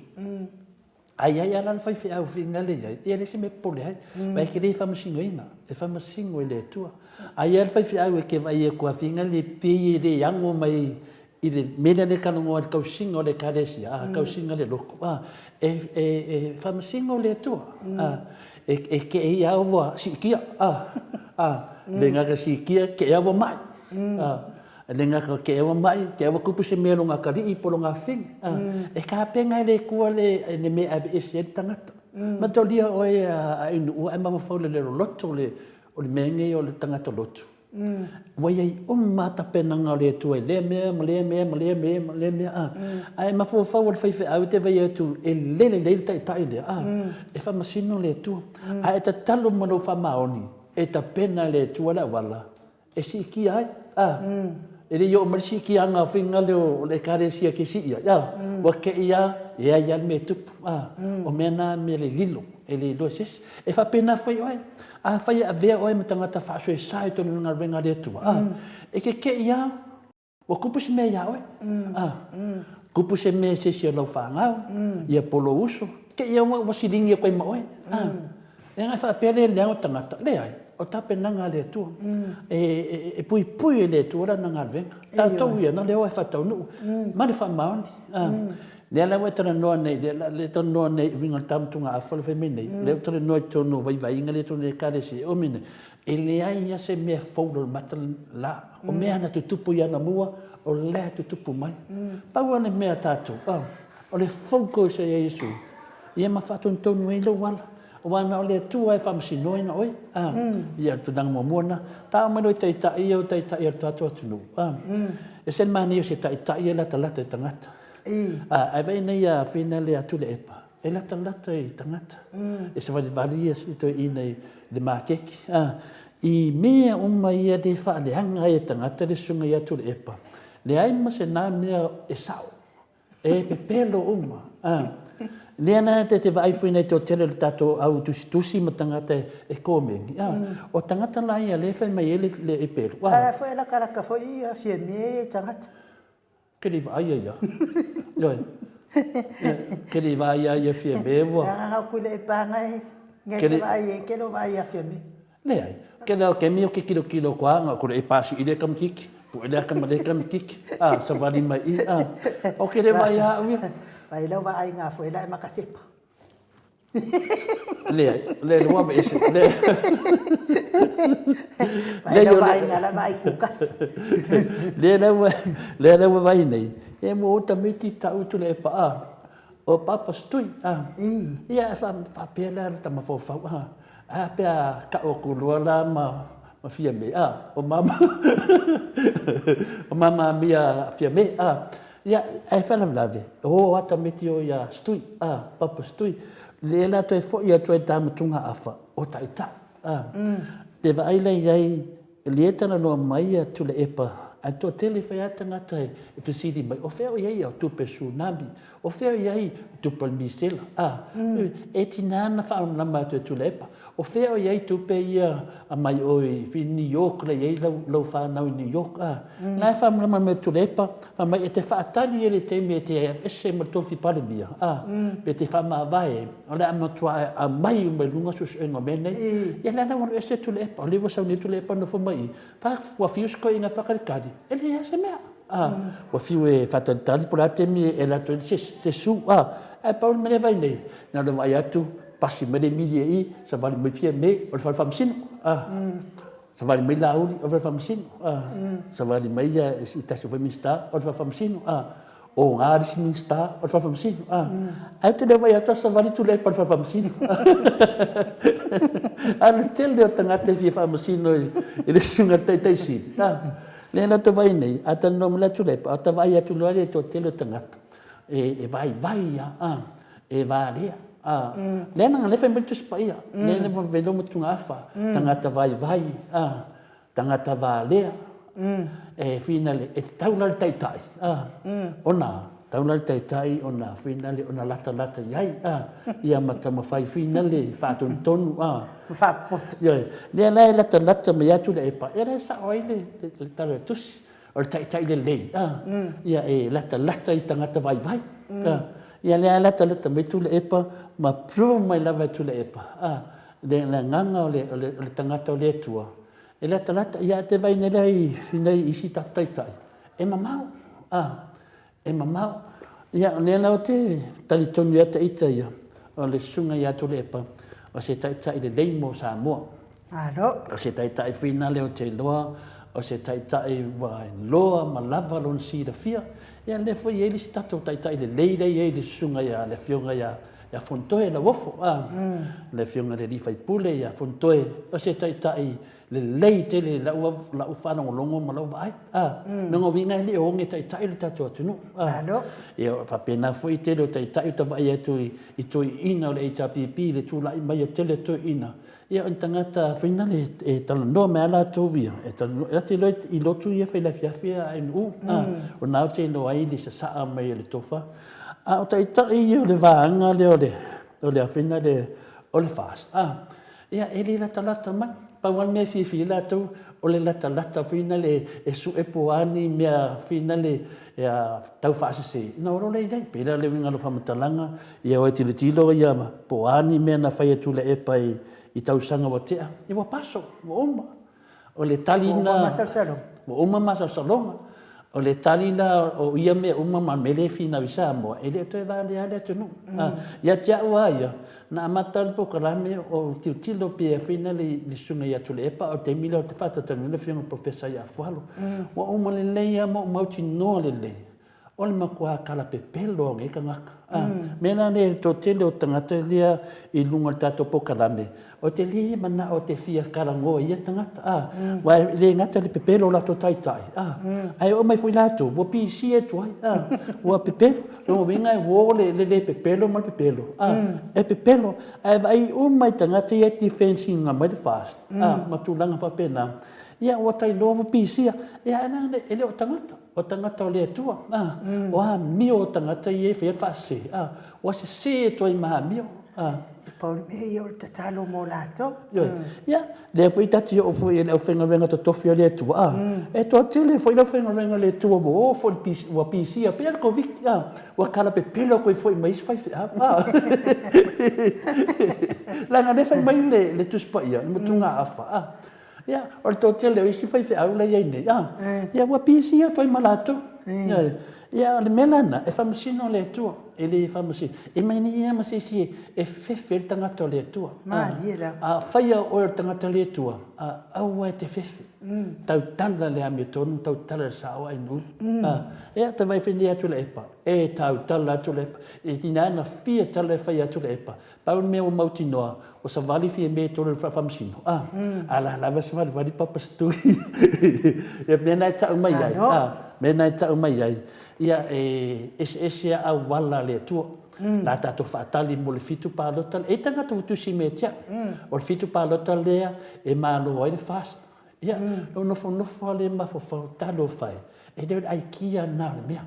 A i ai lava la le faifeau finagale i ai, ia e leai se mea e popole ai, aua e te le faamasinoina, e faamasino e le Atua. A i ai lava le faifeau e te vaai atu a finagale e pei e le ano mai i le mea lea e talanoa ai i le tausiga o le Ekalesia, a, tausiga o le lotu, a, e faamasino le Atua, a, e te i lava ua siitia, a, a, le gata siitia, te i lava ua mai, a. E le gata o te ua mai, te ua tupu se mea lona atalii po lona afafine. E tapena e le Atua le le mea e aveese ai le tagata. Mataulia oe a Inuua ae mafaufau i le loloto o le o le mea nei o le tagata lotu. Ua i ai uma lava tapenaga o le Atua i lea mea ma lea mea ma lea mea ma lea mea a. Ae mafaufau o le faifeau e te vaai atu e le lelei le taitai lea a, e faamasino le Atua. Ae tatalo ma lou faamaoni e tapena e le Atua le auala e siitia ai, a. E le i oo mai le siitiaga finagale o le Ekalesia ke sii ai, a. Ua te i a, e ai lava le mea e tupu, a. O mea na mea le lilo, e le iloa e se isi. E faapena foi oe, afai e avea oe ma tagata faasoesa i totonu o le galuega a le Atua, a, e te te i a, Ua kupu se mea iā oe? A. Kupu se mea i se isi o lau fanau, ia po o lou uso, te i ua ua siligi atu ai ma oe. A. Leaga e faapea le leaga o tagata, leai, o tapenaga a le Atua. E, e, e puipui e le Atua lana galuega. Tatou ia, na le o e faataunuu, ma le faamaoni. A. Lea la ua e talanoa nei, lea la e talanoa nei i uiga o le taumatuga-afa lea e fai mai nei, lea ua talanoa i totonu o vaivaiga lea i totonu o le Ekalesia, e umi nei, E leai lava se mea fou i lalo mata la. O mea na tutupu i anamua, o lea e tutupu mai. Pau lava le mea a tatou, o le focus ia Iesu, ia ma faatonutonu ai lou ala. Aua na o le Atua e faamasinoina oe. Ia, o le tulaga muamua lena. Tau mai loa i taitai ia o taitai o le tatou atunuu. E ese le manaia o se taitai e latalata i tagata. Ae vaai nei ia Finale a Tuilaepa, E latalata i tagata, e savalivali ia si toeaina i le maketi, a, i mea uma ia le faaleaga ai e tagata le susuga ia Tuilaepa, leai ma se na mea e sao, e pepelo uma, a. Lea la te te vaai foi nei toatele o le tatou au tusitusi ma tagata e komeni, a, o tagata la ia lea e fai mai ai le pepelo, a. A la foi e latalata foi ia Fiamē ia i tagata. Ke le i vaai ia ia. Ioe. Ke le i vaai ia ia Fiamē ua. Leaga au kui le panga e ngai ke vaai e ke lo vaai ia Fiamē. Leai. Ke leo ke mi o ke kilokilo ko anga ko le e pasi i le kamakiki. Pu ele aka ma le kamakiki. A savali mai i a. O ke le vaai a au ia. Vai lau vaai ngā foi la e makasepa. Leai, leai, ua aveese, leai. Vai lau vaaiga la vaai kukasi. Lea la ua, lea la ua vaai nei, e mo o tamaiti tau tule e paa, o papa stui, a. Ia, e faapea la le tamafaufau, a. A pea ka o kulua la ma, ma Fiamē, a, o mama, o mama mia Fiamē, a. Ia, ae faalavelave, e o lava tamaiti o ia Stui, a, Papa Stui, lea la toe foi atu ai i le tamatuga afa, o Taitai, a. Te vaai la i ai, lea e talanoa mai ia Tuilaepa Ae toatele fai lava tagata e fesili mai, o fea o i ai au tupe tsunami? O fea o i ai tupe o le misela? A, e tiga ona faamalamalama atu e Tuilaepa, o fea o i ai tupe ia mai o i New York la e i ai lau fanau i New York? A, la e faamalamalama mai e Tuilaepa, fai mai e te faatali i le taimi e te aveese ma le tofi Palemia, a, pe te faamavae ai, o le a matua aumai uma i luga suesuega o mea nei. Ia o lea la ua alu ese Tuilaepa, o lea ua sau nei Tuilaepa nofo mai i i, Ua fiu si toeaina e faatalitali, e leai lava se mea. Ua fiu e faatalitali po o le a le taimi e alu atu ai se su, ae pau le mea lea e vaai nei, na ona vaai atu, pasi mai le media i i, savali mai Fiame, o le fale faamasino. Savali mai Laauli, o le fale faamasino. Savali mai se tasi foi Minisita, o le fale faamasino. O ga le isi Minisita o le Fale Faamasino, a. Ae ou te le vaai atu a savali Tuilaepa i le Fale Faamasino. A o le tele o tagata e fia faamasino i le susuga i le Taitai Sili, a. Lea la ou te vaai nei, a talanoa mai la Tuilaepa, a ta vaai atu loa i le toatele o tagata, e vaivai lava, a, e valea, a. Lea leaga o lea e fai mai le Tusi Paia, lea e velo ma tugaafa, tagata vaivai, a. Tagata valea, e finale, e tatau la le taitai, ona, tatau la le taitai ona finale, ona latalata i ai, ia ma taumafai finale faatonutonu, Ma faapopoto. Ioe. Lea la e latalata mai lava Tuilaepa, ia la e sao ai le tala o le tusi, o le taitai lelei, ia e latalata i tagata vaivai, ia lea e latalata mai Tuilaepa ma prove mai lava e Tuilaepa, le agaga o le tagata o le Atua, E latalata, ia a te vaai nei la i nai isi tatou taitai, e mamao, a, e mamao. Ia, o lea la ou te talitonu ia te ita ia, o le Susuga ia Tuilaepa, o se taitai lelei mo Samoa. Malo. O se taitai finale ou te iloa, o se taitai ua iloa ma lava lona silafia. Ia, o lea foi e i ai le isi tatou taitai lelei lea e i ai le Susuga ia, le Afioga ia ia Fonotoe Lauofo, a, le Afioga i le alii faipule ia Fonotoe, o se taitai lelei tele i lau, lau faalogologo ma lau vaai, a, lona uiga e le o oge taitai lo tatou atunuu, a. Ia, faapena foi tele o taitai ou te vaai atu i toeaiina o le HRPP i le tulai mai o le tele o toeaiina, ia o ni tagata foi nale e talanoa mai lava latou ia, e talanoa, e te iloa i lotu ia e fai i le afiafi a ANU, a, o lena ou te iloa ai le sasaa mai o le tofa. A o taitai ia o le vaega lea o le, o le afina lea, o le FAST, a, ia, e le latalata mai. Pau lava le mea e fiafia ai latou, o le latalata foi lea e sue po o a ni mea foi lea e tau faasese, ona o loa lea i ai. E pei la o le uiga o lau faamatalaga, ia o e tilotilo ia po o a ni mea na fai e Tuilaepa i tausaga ua tea, ia ua paso, ua uma. O le tali Ua uma masalosaloga. Ua uma masalosaloga. O le tali la o ia mea uma ma mea lea e finau i Samoa, e le o toe valea le atunuu. Ia te au lava ia, na amata le polokalame o tilotilo pe afai na le susuga ia Tuilaepa, a o le taimi lea ou te faatautaia le afioga i le Polofesa ia Afualo. Ua uma lelei lava ma ou mautinoa lelei, O le matua kalapepelo o nei tagata. A mea la lea i le toatele o tagata lea i luga o le tatou polokalame, ou te le manao ou te fia talanoa i ia tagata, a, aua e le gata i le pepelo o latou taitai, a, ae oo mai foi latou ua pisi atu ai, a, ua pepelo. O lona uiga e uo le le pepelo ma le pepelo, a, e pepelo. Ae vaai uma i tagata ia e defence ina mai le FAST, a, ma tulaga faapena, ia ua tailoa ua pisia, ia ae e le o tagata. O tagata o le Atua, a, o amio o tagata ia e faia le faasese, a, ua sese atu ai ma amio, a. E pau le mea ia o le tatalo mo latou. Ioe. Ia, lea foi ta te oo foi i le aufaigaluega totofi a le Atua, a, e toatele foi le aufaigaluega a le Atua ua o foi i le pisi, ua pisia pea le Koviti, a, ua kalapepelo atu ai foi ma isi faifeau, a. Leaga o lea e fai mai le Tusi Paia, le motugaafa, a. Ia, o le toatele o isi faifeau la e i ai nei, a, ia ua pisi atu ai ma latou. Ioe. Ia, o le mea la lena, e faamasino le Atua, e le faamasino. E mai nei lava ma se isi e fefe ai le tagata o le Atua. Malie lava. A faia oe o le tagata o le Atua, a, aua e te fefe. Tautala le amiotonu, tautala le sao ainu. A, ia, te vaai foi nei atu le epa, e tautala atu le epa. E tiga lava ona fia tala e fai atu le epa, Pau le mea ua mautinoa, o savali Fiame e tolo i le faamasino, a, a la lava savalivali Papa Setui. Ia mea na e tau mai ai, a, mea na e tau mai ai, ia e eseese a auala a le Atua. La tatou faatali mo le fitu palota, e tagata ua tusi mea ia te au. O le fitu palota lea e malo ai le FAST. Ia, lou nofonofo lava lea mafaufau, talofa e, e le o le aikia lena o le mea.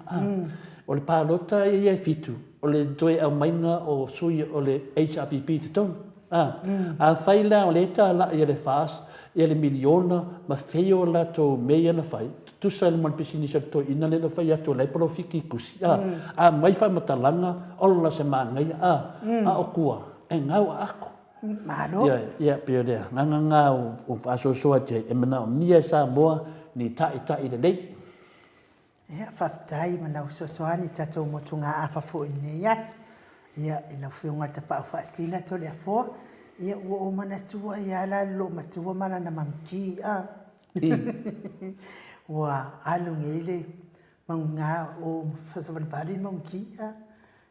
O le palota ia e fitu, o le toe aumaiga o sui o le HRPP i totonu. Afai la o lea e talai e le FAST ia le miliona ma fail a latou mea ia na fai, tutusa ai ma le pisinisi a le toeaina lea na fai atu o la e polofiti i tusi, a aumai faamatalaga, ola se manaia, a o tua, e gau a ato. Malo. Ioe, ia, pei o le agaga lena o faasoasoa atu ai, e manaomia e Samoa ni taitai lelei. Ia, faafetai ma lau fesoasoani i tatou motugaafa foi i lenei aso. Ia, i lau Afioga i le Tapaau Faasisina Toleafoa, ia ua ou manatua ai lava la le loomatua ma lana manuki, a. Ua alu nei le manuga o fasavalivali le manuki, a.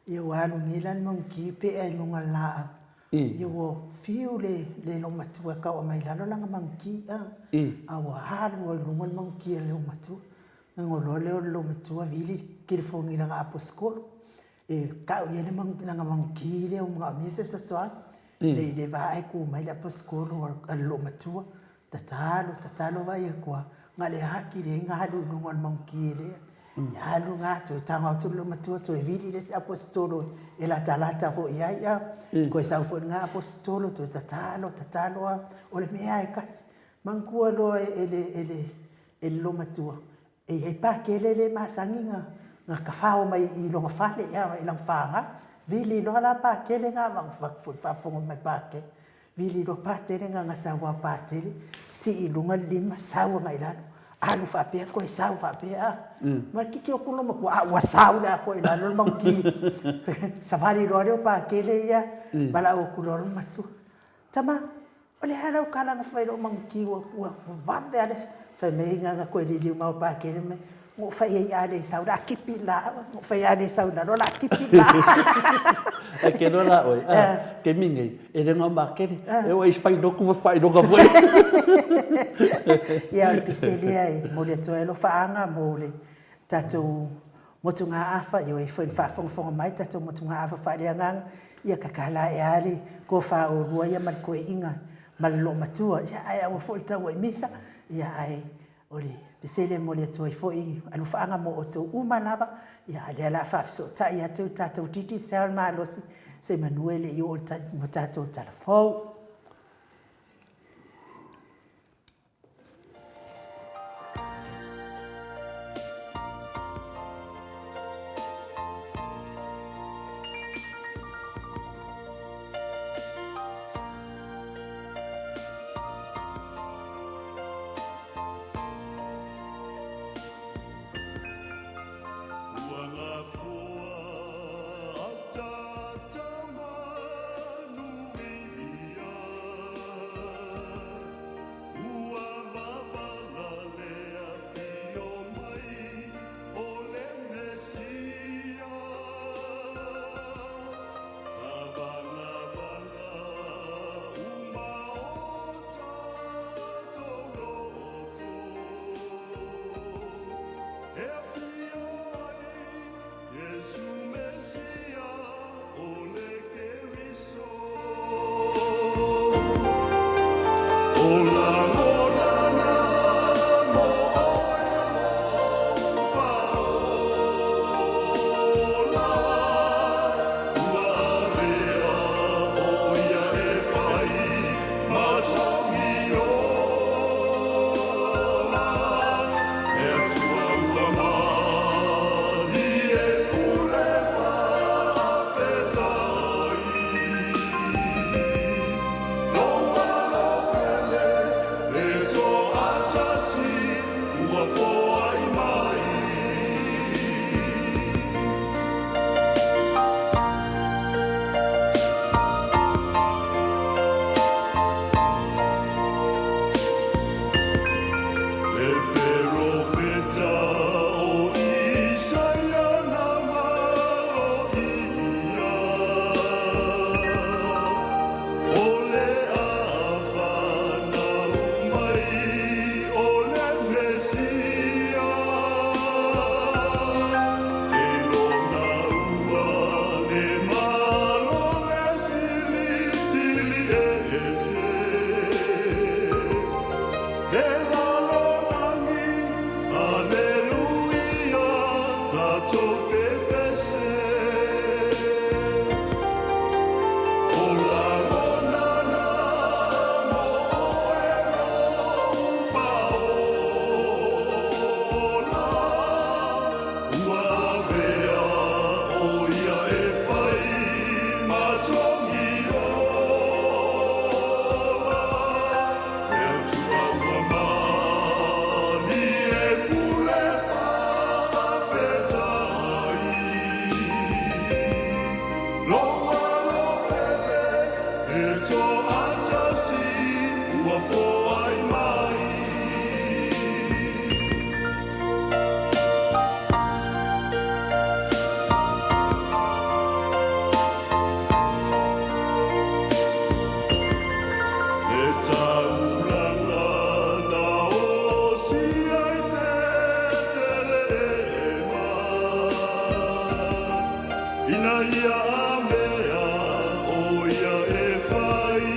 Ia ua alu nei la le manuki pea i luga o le laau. Ia ua fiu le le loomatua e tau aumai i lalo lana manuki, a. A ua alu lava i luga le manuki a le loomatua. Ona iloa lea o le loomatua vili le telefoni i lana aposetolo e tau i ai lana manuki lea ua manaomia se fesoasoani. I le va ae tu mai le aposetolo a le loomatua, tatalo, tatalo, vaai atu lava, na o le ati lea na alu i luga o le manuki lea. Ia alu na, toe tago atu le loomatua toe vili le isi aposetolo e latalata foi i ai, a. Toe sau foi lena aposetolo toe tatalo, tatalo lava. O le mea lava e tasi. Manatua loa e le e le loomatua, e i ai pakele le masani na tafao mai i lona fale i lana faga, vili loa la pakele na, avatu foi i le faafofoga mai pakele, vili loa patele na, na sau lava patele, sii i luga le lima sau agai i lalo, alu faapea toe sau faapea a. Ma le tilotilo atu le loomatua, a ua sau le atoa i lalo le manuki. Savali loa lea o pakele ia, valaau atu loa le loomatua, tama, O le a lau tala na fai i lou manuki ua vave lava le fai mai na ona toe liliu mai lava o Patele ma fai mai, na ou fai ai a le sau o le a tipi le laau, na ou fai ai a le sau i lalo o le a tipi le laau. Ae te iloa la oe, a, taimi nei, e le na o Matele, e oo i isi failotu ma faailoga foi. Ia, o le pese lea e momoli atu ai alofaaga mo le tatou motugaafa, ioe foi ina faafogafoga mai tatou motugaafa faaleagaga, ia tatala ae lava le tofa oulua ia ma le toeaiina ma le loomatua, ia ae aua foi le tauai misa, ia ae o le pesele e momoli atu ai foi alofaaga mo outou uma lava, ia a o lea o le a faafesootai atu le tatou Digicel malosi semeamanu e le i oo i le taimi o tatou tala fou. Ua mavala le afio mai o le Mesia. Tavanavanaa uma o tatou loto. E afio ai Iesu Mesia o le Keriso. O lagona na mo oe lou faaola. Ua avea ʻo ia e fai ma togi ola. E Atua ua malie pule faafetai. toatasi ua foai mai. Le taulaga na osia i Petelehema, ina ia amea o ia e fai.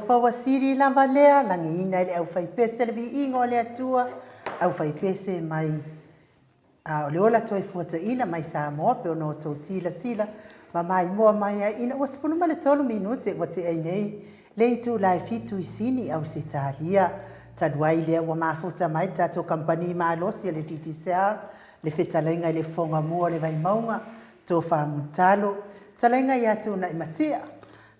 alofa ua sili lava lea lagiina i le aufaipese le viiga o le Atua, aufaipese mai A o le ola toe fuataina mai Samoa pe ona outou silasila ma maimoa mai ai ina ua 13 minute ua tea ai nei le itula e fitu i Sini, Ausetalia. Talu ai lea ua mafuta mai le tatou kamupani malosi a le Digicel le fetalaiga i le Fofoga Mua o le Vaimauga, Tofa Mulitalo, fetalaiga ia Tuunaimati'a,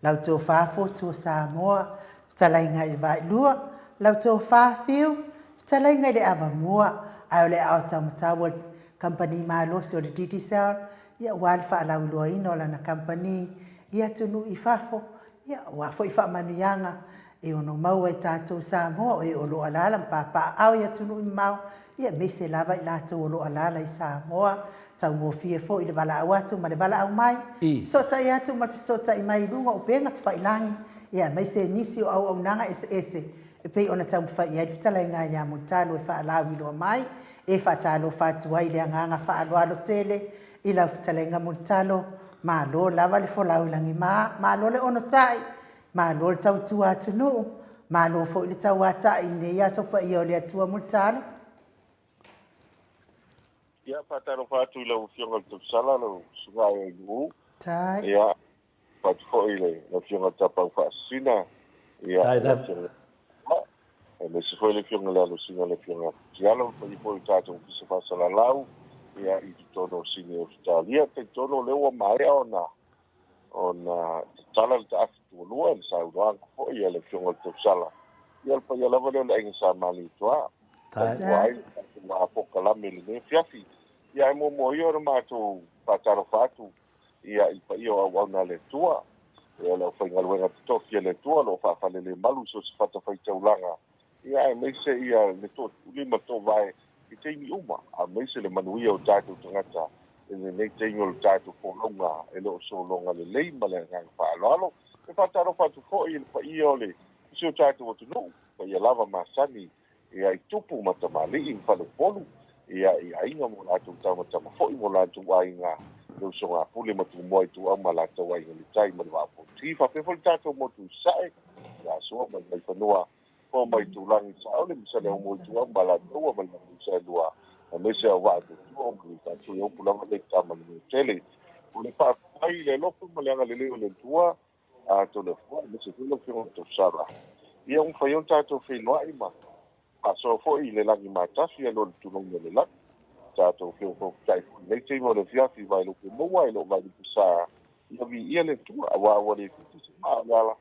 lau Tofa Fotu o Samoa, Fetalaiga i le Vaailua, lau Tofa Fiu, Fetalaiga i le Avamua, ae o le aao taumatau o le kamupani malosi o le Digicel, ia aua le faalauiloaina o lana kamupani i atunuu i fafo, ia aua foi faamanuiaga e ono maua e tatou Samoa o e o lo o alaala ma papaaao i atunuu e mamao, ia aemaise lava i latou o lo o alaala i Samoa. Taugofie foi le valaau atu ma le valaau mai, fesootai atu ma le fesootai mai i luga o upega tafailagi, ia aemaise nisi o auaunaga eseese e pei ona taumafai i ai le fetalaiga ia Mulitalo e faalauiloa mai, e faatalofa atu ai i le agaga faaaloalo tele i lau fetalaiga Mulitalo, malo lava le folau i lagima, malo le onosai, malo le tautua atunuu, malo foi le tauatai i lenei aso paia o le Atua Mulitalo. Ia, faatalofa atu i lau Afioga i le Tausala, lau Susuga i Nu'u. Tai. Ia, faatu foi i le Afioga i le Tapaau Faasisina, ia, le Afioga aemaise foi le Afioga i le Alosina, le Afioga ia Fitialo, le paia foi o tatou Ofisa Faasalalau, ia, i totonu o Sini Ausetalia. Talitonu o lea ua maea ona ona tatala le taafi tualua i le saunoaga foi a le Afioga i le Tausala. Ia, o le paia lava lea o le Aiga Sa Malietoa, tautua ai le tatou vaa polokalame i lenei afiafi. Ia, ae muamua ia ona matou faatalofa atu ia i paia o auauna a le Atua, ia o le aufaigaluega totofi a le Atua o lo o faafalelemalu i so o se fatafaitaulaga, ia aemaise ia le toatuli ma toavae i taimi uma, aemaise le manuia o tatou tagata i lenei taimi o le tatou folauga e le o sologa lelei ma le agaga faaaloalo. E faatalofa atu foi i le paia o le si o tatou atunuu, paia lava masani ia i tupu ma tamalii ma faleupolu, ia i aiga ma o latou tamatama foi ma o latou aiga, le usoga a Pule ma Tumua Ituau ma latou aiga i le tai ma le Vaa o Fonoti, faapea foi le tatou motu i Sasae, ia Sua ma le Vaifanua, Fofo ma Aitulagi, Saole ma Saleaaumua Ituau ma Alataua ma le Manusa Saelua, aemaise Auvaa Tuatua ma le Faatui o upu lava lea i tama le Nuutele. O le faafetai i le alofa ma le agalelei o le Atua, a Toleafoa aemaise foi lau Afioga i le Tausala, ia ua mafai ona tatou feiloai ma faasoa foi i le lagi matafi aloa le tulouna o le lagi. Tatou feofeofetai foi i lenei taimi o le afiafi i Vaelupe maua e le o Vaelupe sa, ia viia le Atua, aua ua le fiti se maa o le ala,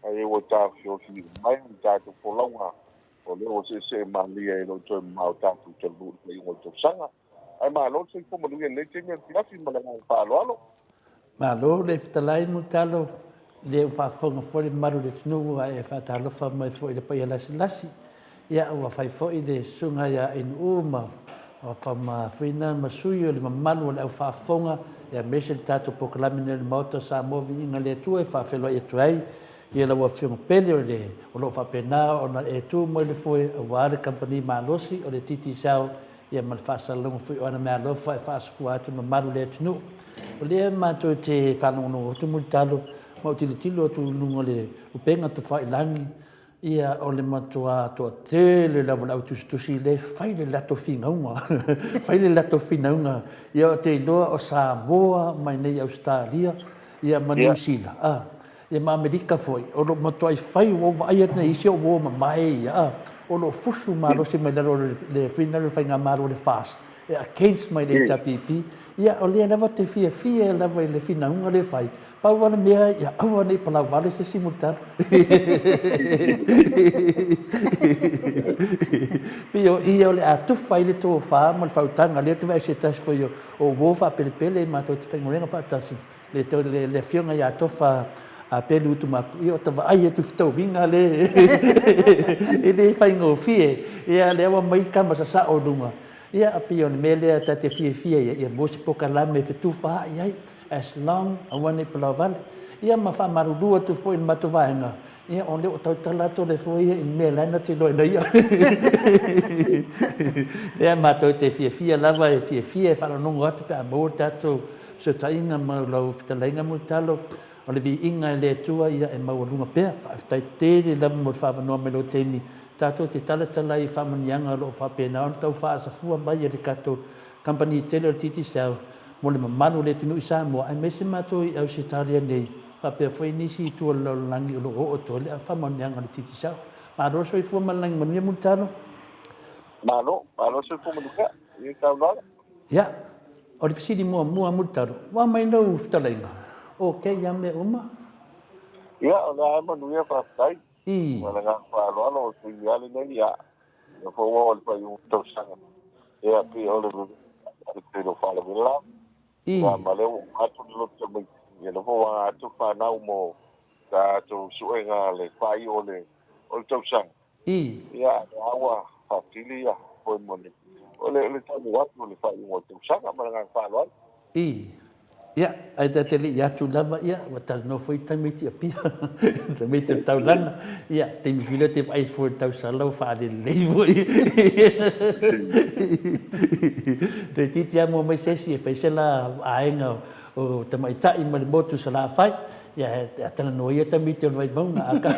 ae ua taofiofi mai le tatou folauga, o lea ua seesee malie e le o toe mamao tatou taunuu i le faaiuga o le tausaga. Ae malo le soifua manuia i lenei taimi afiafi ma le agaga faaaloalo. Malo le fetalai Mulitalo, lea ua faafofoga foi le mamalu o le atunuu a e faatalofa mai foi i le paia lasilasi. Ia ua fai foi le susuga ia Ainuu ma Faamafuina ma sui o le mamalu o le au faafofoga aemaise le tatou polokalame nei o le Maota o Samoa Viiga le Atua e faafeiloai atu ai i lau Afioga pele o le o lo o faapena ona e tu mai le foe aua le kamupani malosi o le Digicel ia ma le faasalalauga foi o ana meaalofa e faasafua atu mamalu le atunuu. O lea matou te faalogologo atu Mulitalo ma ou tilotilo atu i luga o le upega tafailagi, ia o le matua toatele lava o le au tusitusi lea e fai le latou finauga, fai le latou finauga. Ia ou te iloa o Samoa mai nei Ausetalia ia ma Niu Sila, a, ia ma Amerika foi, o lo o matuai fai, ua ou vaai atu nei i isi o uo mamae ia, a, o lo o fusu malosi mai lalo o le finagalo o le faigamalo o le FAST, e against mai le HRPP, ia o lea lava te fiafia lava i le finauga lea e fai, pau lava le mea ia aua ne i palauvale se isi mulitalo. Pei o i o le a tufa ai le tofa ma le faautaga, lea ou te vaai i se tasi foi o uo faapelepele matou te faigaluega faatasi, le, le afioga ia Tofa a Pelu Utumapu, ia o ta vaai atu i fetauviga le, e le faigofie. Ia lea ua mai kama sasao i luga. Ia pei o le mea lea ta te fiafia ai, ia maua se polokalame e fetufaai ai, as long aua ne i palauvale. Ia ma faamalulu atu foi i le matou vaega, Ia, o lea ua tautala atu le foe ia i le mea la e na te iloaina ia. Lea matou te fiafia lava e fiafia e faalogologo atu pe a maua le tatou fesootaiga ma lau fetalaiga Mulitalo. O le viiga e le Atua ia e maualuga pea. Faafetai tele lava mo le faaavanoa mai lou taimi tatou te talatala ai i faamanuiaga o lo o faapena ona tau faasafua mai e le tatou kamupani tele o le Digicel mo le mamalu o le atunuu i Samoa aemaise matou i Ausetalia nei faapea foi nisi itu o le lalolagi o lo o oo atu ai le faamanuiaga o le Digicel. Malo le soifua ma le lagi manuia Mulitalo. Malo, malo le soifua manuia i le saunoaga. Ia, o le fesili muamua Mulitalo, ua mai lau fetalaiga, okay ia mea uma? Ia, o lea lava e manuia faafetai. Ma le agaga faaaloalo o le taimi lava lenei, ia, lea foi ua oo i le faaiuga o le tausaga, ia, pei o le tele o faalavelave, ia, ma lea ua uma atu le loto tamaiti, ia, lea foi ua aga atu fanau mo tatou suega le faaiu o le tausaga. Ia, lea ua faatili ia foi mo le, o le, le taunuu atu o le faaiuga o le tausaga ma le agaga faaaloalo. Ia, ae ta te le i atu lava, ia, ua talanoa foi tamaiti Apia, tamaiti o le taulaga, ia, taimi foi lea te vaai foi i le tausala ua faalelelei foi. Toeitiiti lava mua mai se isi e fai se la vaega o tamaitai ma le motu Salafai, ia, e talanoa ia tamaiti o le Vaimauga, a ka...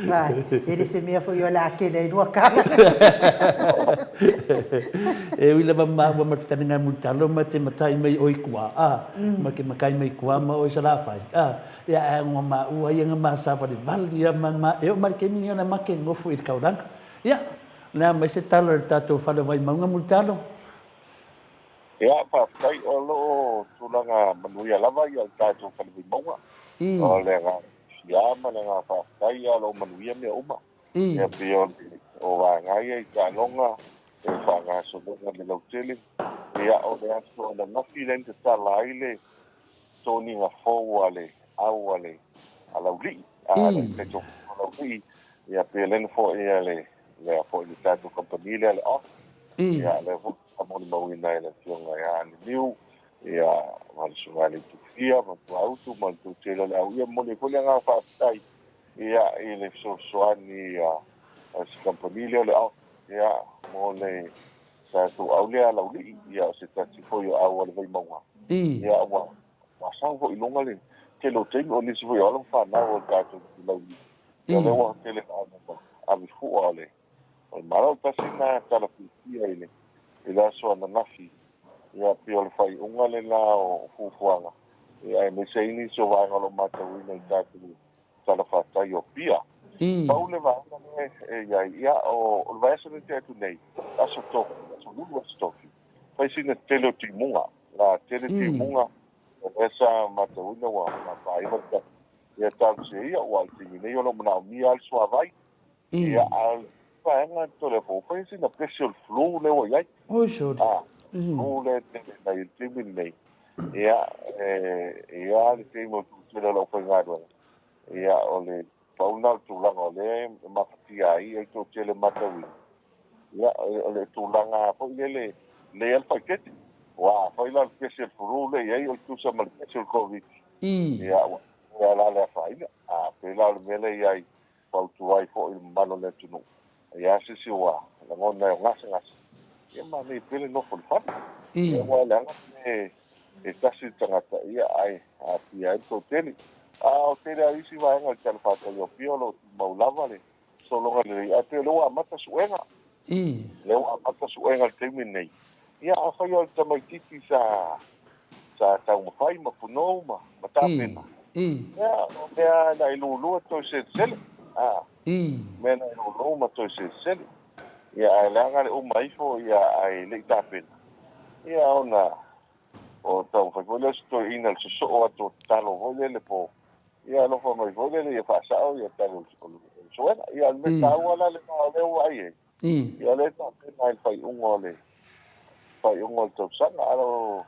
Vai, e le se mea foi o le a tele ai lua tala. E ui lava maua ma le fetalaiga Mulitalo ma te matai mai oi kua, a, ma ke makai mai kua ma oi Salafai, a, ia ae ua maua ia nga ma savalivali ia ma ma e oo mai le taimi lenei ona make nofo i le taulaga. Ia, o le a mai se tala i le tatou fale o Vaimauga Mulitalo? Ia, faafetai, o lo o tulaga manuia lava ia le tatou fale Vaimauga. O le agaga fiafia ma le agaga faafetai, ia o lo o manuia mea uma. Ia pei o le o vaega ia i taaloga e faagasologa i le lautele. Ia o le aso ananafi lea na tatala ai le toniga fou a le au a le a Laulii, a le tatou Laulii, ia pei o lea na foia le lea foi le tatou kamupani lea le off. Ia lea foi sa molimauina e le Afioga ia Leniu, ia ma le Susuga ia Leitufia ma Tuautu ma le toatele o le au. Ia momoli ai foi le agaga faafetai ia i le fesoasoani a si kamupani lea o le off ia mo le tatou au lea a Laulii, ia o se tasi foi o au a le Vaimauga. Ia ua sau foi i luga le tele o taimi, o nisi foi o alo ma fanau o le tatou Laulii. Ia lea ua tele ina ave fua o le Malo, tasi lena tala fiafia i le i le aso ananafi, ia pei o le faaiuga lena o fuafuaga, ia aemaise ai nisi o vaega o lo o matauina i tatou talafatai o Apia. Pau le vaega lea e i ai, ia o le vaiaso lea na tea atu nei, aso Tofi, aso Lulu aso Tofi, fai sina tele o timuga, na tele timuga, o lea sa matauina ua faaiva le tatou, ia talosia ia, aua o le taimi nei o lo o manaomia lava le suavai. Ia, a o le vaega tole fou, fai sina pesi o le flu lea ua i ai. Oi sori. A, flu lea e tele mai i le taimi lenei. Ia, e i ai le taimi o le toatele o le aufaigaluega. Ia, o le pau lena o le tulaga o lea e mafatia ai le toatele matauina. Ia, o le tulaga foi lele, lelei lava le faitete. Aua afai la o le pesi o le flu lea e i ai o le tusa ma le pesi o le Koviti. Ia, ua la le afaina. A pei la o le mea lea e i ai, fautua ai foi i le mamalu o le atunuu, e i ai se isi ua lagona e o gasegase, ia manaia pea le nofo i le fale. Ia aua e leaga pe e tasi le tagata, ia ae aafia ai le toatele. A o tele lava isi vaega o le talafatai o Apia o lo o tumau lava le sologa lelei, ae pei o lea ua amata suega. Lea ua amata suega i le taimi lenei. Ia afai o le tamaitiiti sa sa taumafai ma punou ma ma tapena, ia o mea na e lulua toe selesele. A, mea na e lulu ma toe selesele. Ia ae leaga le uma ifo ia ae le i tapena. Ia ona o taumafai foi lea o si toeaina i le sosoo atu o tatalo foi lele po ia alofa mai foi lele ia faasao ia tali o le suega. Ia o le mea taua la lena o lea ua vaai ai, ia o lea e tapena ai le faaiuga o le faaiuga o le tausaga. A o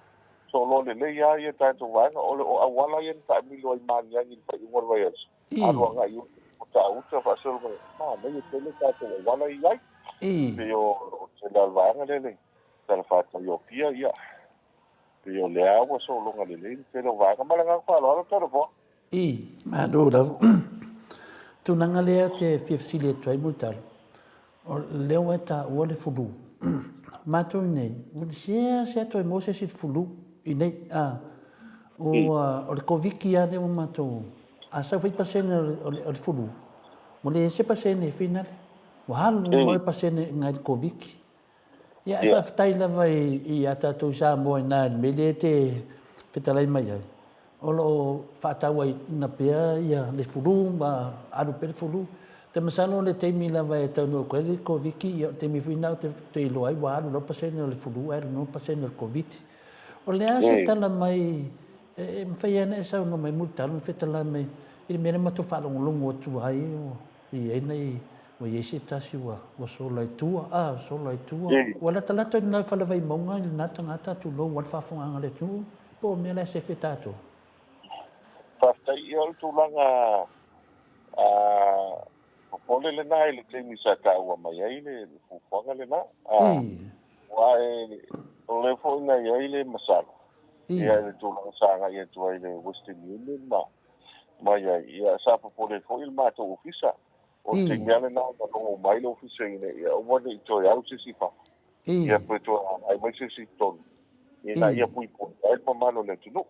solo lelei lava ia tatou vaega, o le o auala ia na taamilo ai Magiagi i le faaiuga o le vaiaso, alu agai i uta i Matauta faasolo mai, manaia tele tatou auala ia i ai. Pei o tele lava o le vaega lea le talafatai o Apia, ia, pei o lea ua sologa lelei le tele o vaega. Ma le agaga faaaloalo, Tolopoa. Malo lava. Tulaga lea ou te fia fesili atu ai Mulitalo, o lea ua e taua le fulu. Matou nei, ua seasea toe maua se isi fulu. i inei, a. Ua, o le Koviti lava lea ua matou, a sau foi pasene o le, o le fulu, ua leai se pasene e finale. Ua alu uma le pasene i ina i le Koviti. Ia, e faafetai lava i a tatou i Samoa i ina i le mea lea e te fetalai mai ai, o lo o faatauaina pea le fulu ma alu pea le fulu. Ou te masalo o le taimi lava e taunuu atu ai le Koviti, ia o le taimi foi lena ou te iloa ai ua alu loa le pasene o le fulu ae alu loa le pasene o le Koviti. O le a se tala mai e mafai lava ona e saunoa mai Mulitalo ma fetalai mai i le mea lea matou faalogologo atu ai ua i ai nai ua i ai se tasi ua ua sola i tua, a sola i tua. Ua latalata i lena fale Vaimauga i lena tagata tulou a le faafofogaaga a le atunuu po o mea la e sefe tatou. Faafetai. Ia o le tulaga popole lena i le taimi sa taua mai ai le fuafuaga lena. Aua o lea foi na i ai le masalo ia i le tulaga sa agai atu ai le Western Union ma ma i ai, ia sa popole foi le matou ofisa. O le taimi lava lena na logo mai le ofisa ina ia aua ne i toe au se isi i fafo, ia pe toe agai mai se isi i totonu, ina ia puipui ai le mamalu o le atunuu.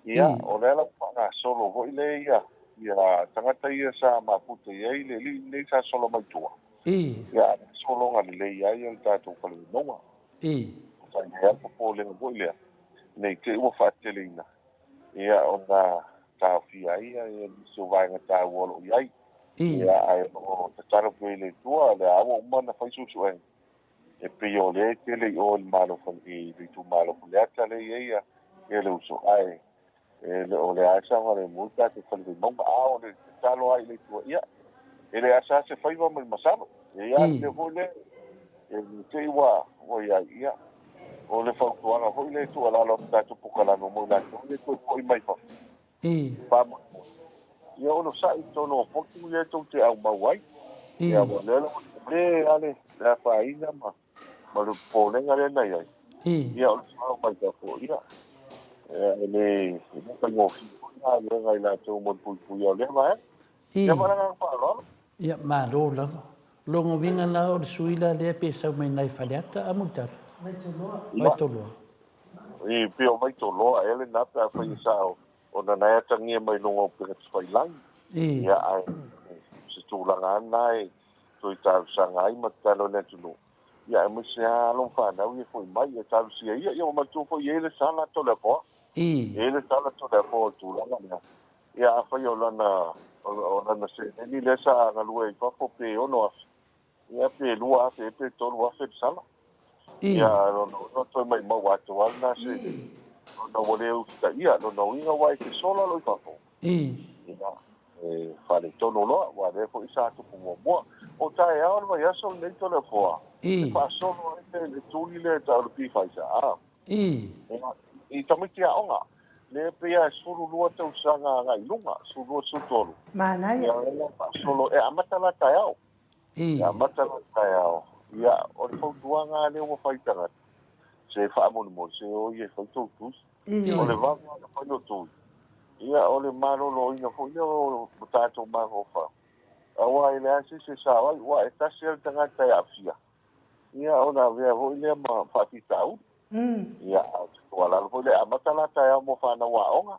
Ia, o lea la ua faagasolo foi lea ia, ia tagata ia sa mafuta i ai le alii lenei sa sola mai tua. Ia, a sologa lelei ai le tatou fale Vaimauga. Sa i ai lava le popolega foi lea, ne i te i ua faateleina, ia, ona taofia ai ia nisi o vaega taua o lo o i ai. Ia, ae o lo o tatalo pea i le Atua, o lea lava ua uma ona fai suesuega, e pei o lea e tele i o i le Malo i le itumalo Faleata lea e i ai ia le uso, ae e le o lea lava e saogalemu le tatou fale Vaimauga. A o le tatalo lava i le Atua, ia, e le asa se faiva ma le masalo. E i ai lava le mea foi lea, e te i ua i ai, ia, o le fautuaga foi lea e tuualalo atu i tatou polokalame mo i latou ia e toe foi mai fafo. Faamolemole, ia onosai i totonu o potu ia tou te aumau ai. Ia, aua o lea la ua tele lava le afaina ma le popolega lea na i ai. Ia, o le sao mai fafo, ia, e le faigofie foi galuega a i latou mo le puipuia o lea vaega. Ia, ma le agaga faaaloalo. Ia, malo lava. Lona uiga la o le sui la lea pe sau mai nai Faleata a Mulitalo? Vaitoloa. Vaitoloa. I, pei o Vaitoloa ea lena pe afai e sao ona na e atagia mai luga o upega tafailagi. Ia, ae o se tulaga lava lena e toe talosaga ai ma tatalo i le atunuu, ia aemaise lava alo ma fanau ia foi mai, ia talosia ia, ia ua manatua foi e i ai le sala Toleafoa. E i ai le sala Toleafoa o le tulaga lea. Ia afai o lana, o lana seleni lea sa galue ai i fafo pe 6,000, ia pe 2,000 ea pe 3,000 le sala. Ia lona uiga toe maimau atoa lava lena seleni, ona ua le usitaia. Lona uiga aua e te sola loa i fafo, ia e faaletonu loa, aua o lea foi sa tupu muamua. O taeao o le vaiaso lenei Toleafoa, e faasolo ai le tuli lea e tau o le P-Pfizer. I tamaiti aoga, lea pei lava e 12 tausaga agai i luga, 12, 13. Manaia. Ia, lea faasolo, e amata la taeao. E amata la taeao. Ia, o le fautuaga lava lea ua fai i tagata, se faamolemole, se o ia e fai tou tui. O le vave ona fai o tui, ia, o le maloloina foi lea o tatou mafaufau, aua e leai se isi e sao ai, aua e tasi lava le tagata e aafia. Ia ona avea foi lea ma faafitauli. Ia, a o se tuualalo foi lea, e amata la taeao mo fanau aoga.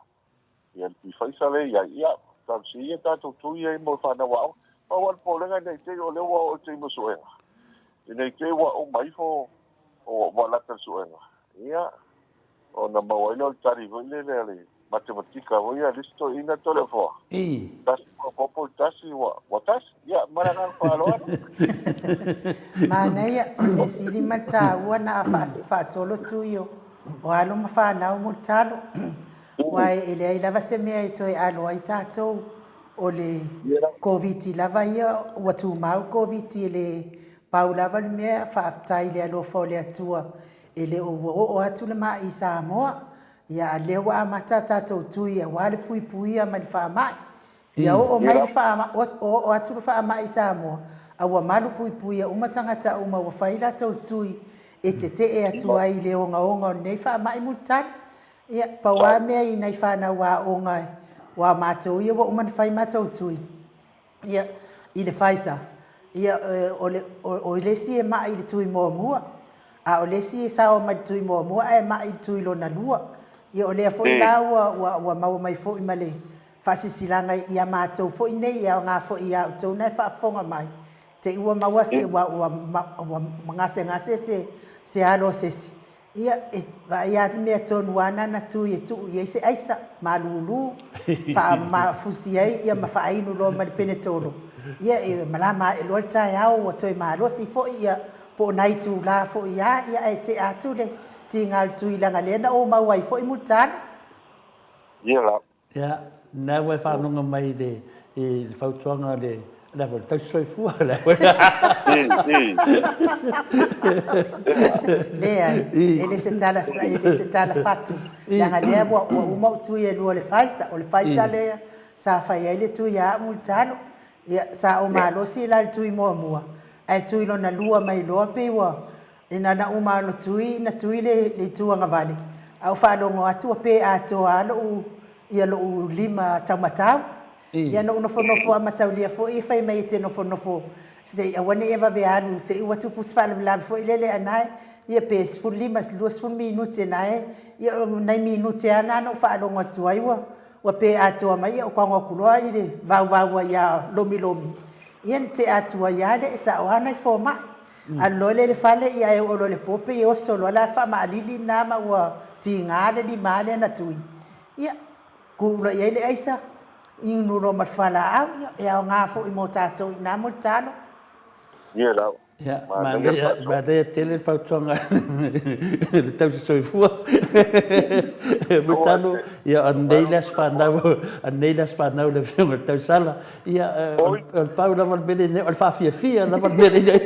Ia, le pifaisa lea e i ai, ia, talosia ia tatou tui ai mo fanau aoga. Pau lava le popolega ina i te i o lea ua oo i le taimi o suega, ina i te i ua uma ifo ua lata le suega, ia, Ona maua ai lea o le tali foi lele a le matematika foi ia a le isi toeaina Toleafoa. Tasi faaopoopo i le tasi ua tasi. Ia, ma le agaga faaaloalo. Manaia, e sili ma le taua na faasolo tui o alo ma fanau mo le talo. Aua e leai lava se mea e toe alo ai tatou o le Koviti lava ia, ua tumau le Koviti e le pau lava le mea, faafetai i le alofa o le Atua E le o ua oo atu le ma'i i Samoa, ia a lea ua amata a tatou tui aua le puipuia mai le faamai. Ia oo mai le faamai, oo atu le faamai i Samoa, a ua malu puipuia uma tagata uma ua fai latou tui e tetee atu ai i le ogaoga o lenei faamai mulitalo. Ia, pau lava mea i nai fanau aoga, aua o matou ia ua uma ona fai matou tui, Ia, i le Pfizer, ia, o le, o le isi e ma'i i le tui muamua, a o le isi e sao mai i le tui muamua ae ma'i i le tui lona lua. Ia o lea foi la ua, ua, ua maua mai foi ma le faasilasilaga ia matou foi nei, e aoga foi ia outou na e faafofoga mai, te i ua maua se, ua, ua, ua gasegase se, se alo o se isi, Ia, e vaai lava le mea tonu lava na na tui e tuu i ai se aisa, malulu, faamafusi ai ia ma faainu loa ma le penetolo. Ia, e malama ae loa le taeao ua toe malosi foi ia, po o nai itula foi lava, ia ae tea atu le tiga o le tui leaga lea na ou maua ai foi Mulitalo. Ia la. Ia, lena ua e faalogo mai i le, i le fautuaga a le, le a foi, le tausi soifua, le a foi. Leai, e le se tala, e le se tala fatu, leaga lea ua, ua uma ou tui e lua o le Pfizer. O le Pfizer lea sa fai ai le tui a au Mulitalo. Ia, sa ou malosi la i le tui muamua, ae tui lona lua mai loa pei ua, Ina na uma ona tui, na tui le le itu agavale, a ou faalogo atu ua pe atoa lava lou, ia lou lima taumatau. Ia na ou nofonofo lava mataulia foi e fai mai e te nofonofo se i aua ne i e vave alu te i ua tupu se faalavelave foi lele a na e, ia pe 15, 20 minute na e, ia o nai minute lava na na ou faalogo atu ai ua ua pe atoa mai, ia ou tago atu loa i le vauvau ai ia lomilomi, ia na tea atu ai lava le e sao lava nai fomai. Alu loa lea i le fale, ia ae oo loa i le po pei e oso loa la le faamaalili lena ma ua tiga le lima lea na tui. Ia, tuu loa i ai le aisa, inu loa ma le fualaau, ia, e aoga foi mo tatou i ina mo le talo. Ia lava. Ia, manaia, manaia tele le fautuaga a le tausi soifua. Mulitalo, ia, o nei le aso fanau, o nei le aso fanau o le Afioga i le Tausala. Ia, o le pau lava le mea lenei, o le faafiafia lava le mea lenei.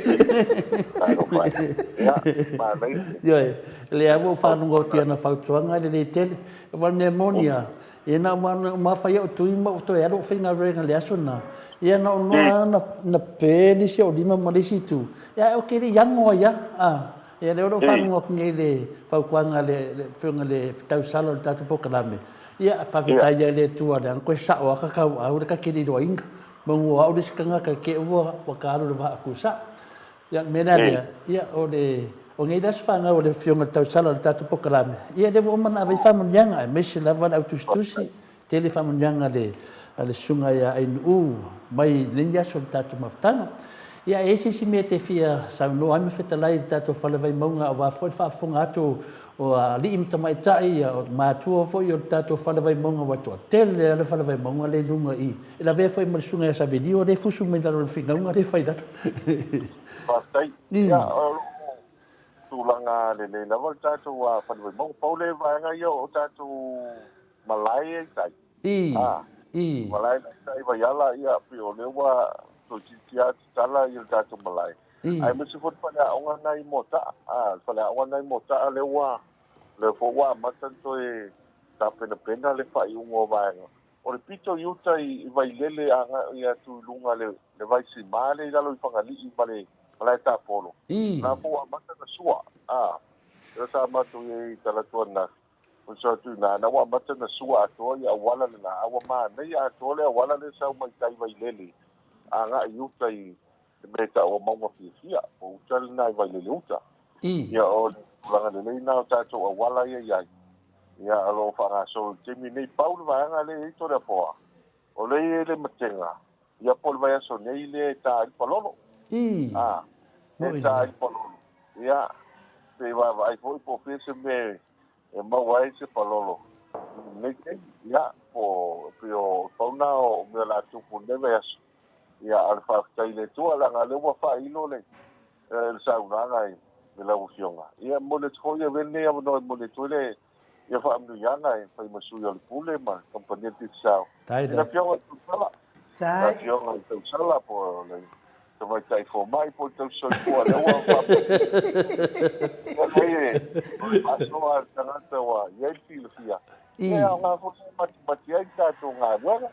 Ioe, lea ua ou faalogo atu i ana fautuaga e lelei tele. Aua o le mea moni lava, ia na uma fai au tui ma ou toe alu ou faigaluega i le aso lena, ia na ou iloa lava na pe le isi ou lima ma le isi itu, ia ae ou te le i ago ai lava. Ia lea o lo o faalogo atu nei i le fautuaga a le Afioga i le Tausala o le tatou polokalame, Ia, faafetai ia i le Atua leaga koe sao lava ka tauau le ka te le iloaina. Manu o au le isi tagata e te ua ua ta alu i le vaa kusa. Ia, le mea la lea, ia, o le, o nei le aso fanau o le Afioga i le Tausala o le tatou polokalame, ia lea ua uma ona ave ai faamanuiaga, aemaise lava le au tusitusi, tele faamanuiaga a le, a le Susuga ia Ainuu mai lenei aso i le tatou mafutaga. Ia, e i ai se isi mea e te fia saunoa ai ma fetalai i le tatou Fale Vaimauga aua foi le faafofoga atu O alii ma tamaitai, o matua foi o le tatou Fale Vaimauga ua toatele lava le Fale Vaimauga lea i luga i i. E lavea foi ma le Susuga ia Savelio lea e fusu mai lalo o le finauga lea e fai i lalo. Faafetai. Ia, o lo o tulaga lelei lava le tatou Fale Vaimauga. Pau le vaega ia o tatou malae ia i tai. I, i. Malae la i tai Vaiala, ia, pei o lea ua toeitiiti lava tatala ia le tatou malae. I. Aemaise foi le faleaoga lena i Moataa. A, le faleaoga lena i Moataa lea ua, lea foi ua amata ona toe tapenapena le faaiuga o vaega. O le pito i uta i Vailele agai atu i luga le, le vaisima lea i lalo i Fagalii ma le malae tapolo, I. lena foi ua amata ona sua. A, lea sa matou i ai i Talaatu ananafi, Uso atu ina, na ua amata ona sua atoa ia auala lena, a ua manaia atoa le auala lea e sau mai tai Vailele agai i uta i le mea e tau o Mauga Fiafia, po o uta lena i Vailele uta. Ia o le tulaga lelei lena o tatou auala ia i ai, ia o lo o faagasolo i le taimi lenei. Pau le vaega lea e i ai Toleafoa, o lea e i ai le matega, ia po o le vaiaso nei lea e ta ai le palolo. A, lea e ta ai le palolo. Ia, se i vaavaai foi po o fea se mea e maua ai se palolo i lenei taimi. Ia, po o, pei o, pau lena o mea o le a tupu i lenei vaiaso. Ia, a o le faafetai i le Atua, leaga o lea ua faailo le, le saunoaga i lau Afioga. Ia, e momoli atu foi, e avea lenei avanoa e momoli atu ai le ia faamanuiaga e fai ma sui o le Pule ma le Kamupani a le Digicel. I le Afioga i le Tausala, le Afioga i le Tausala po o le Tamaitai Fomai po o le Tausi Soifua, lea ua faapea e o le faasoa a le tagata ua i ai le silafia, e aoga foi e matimati ai le tatou galuega.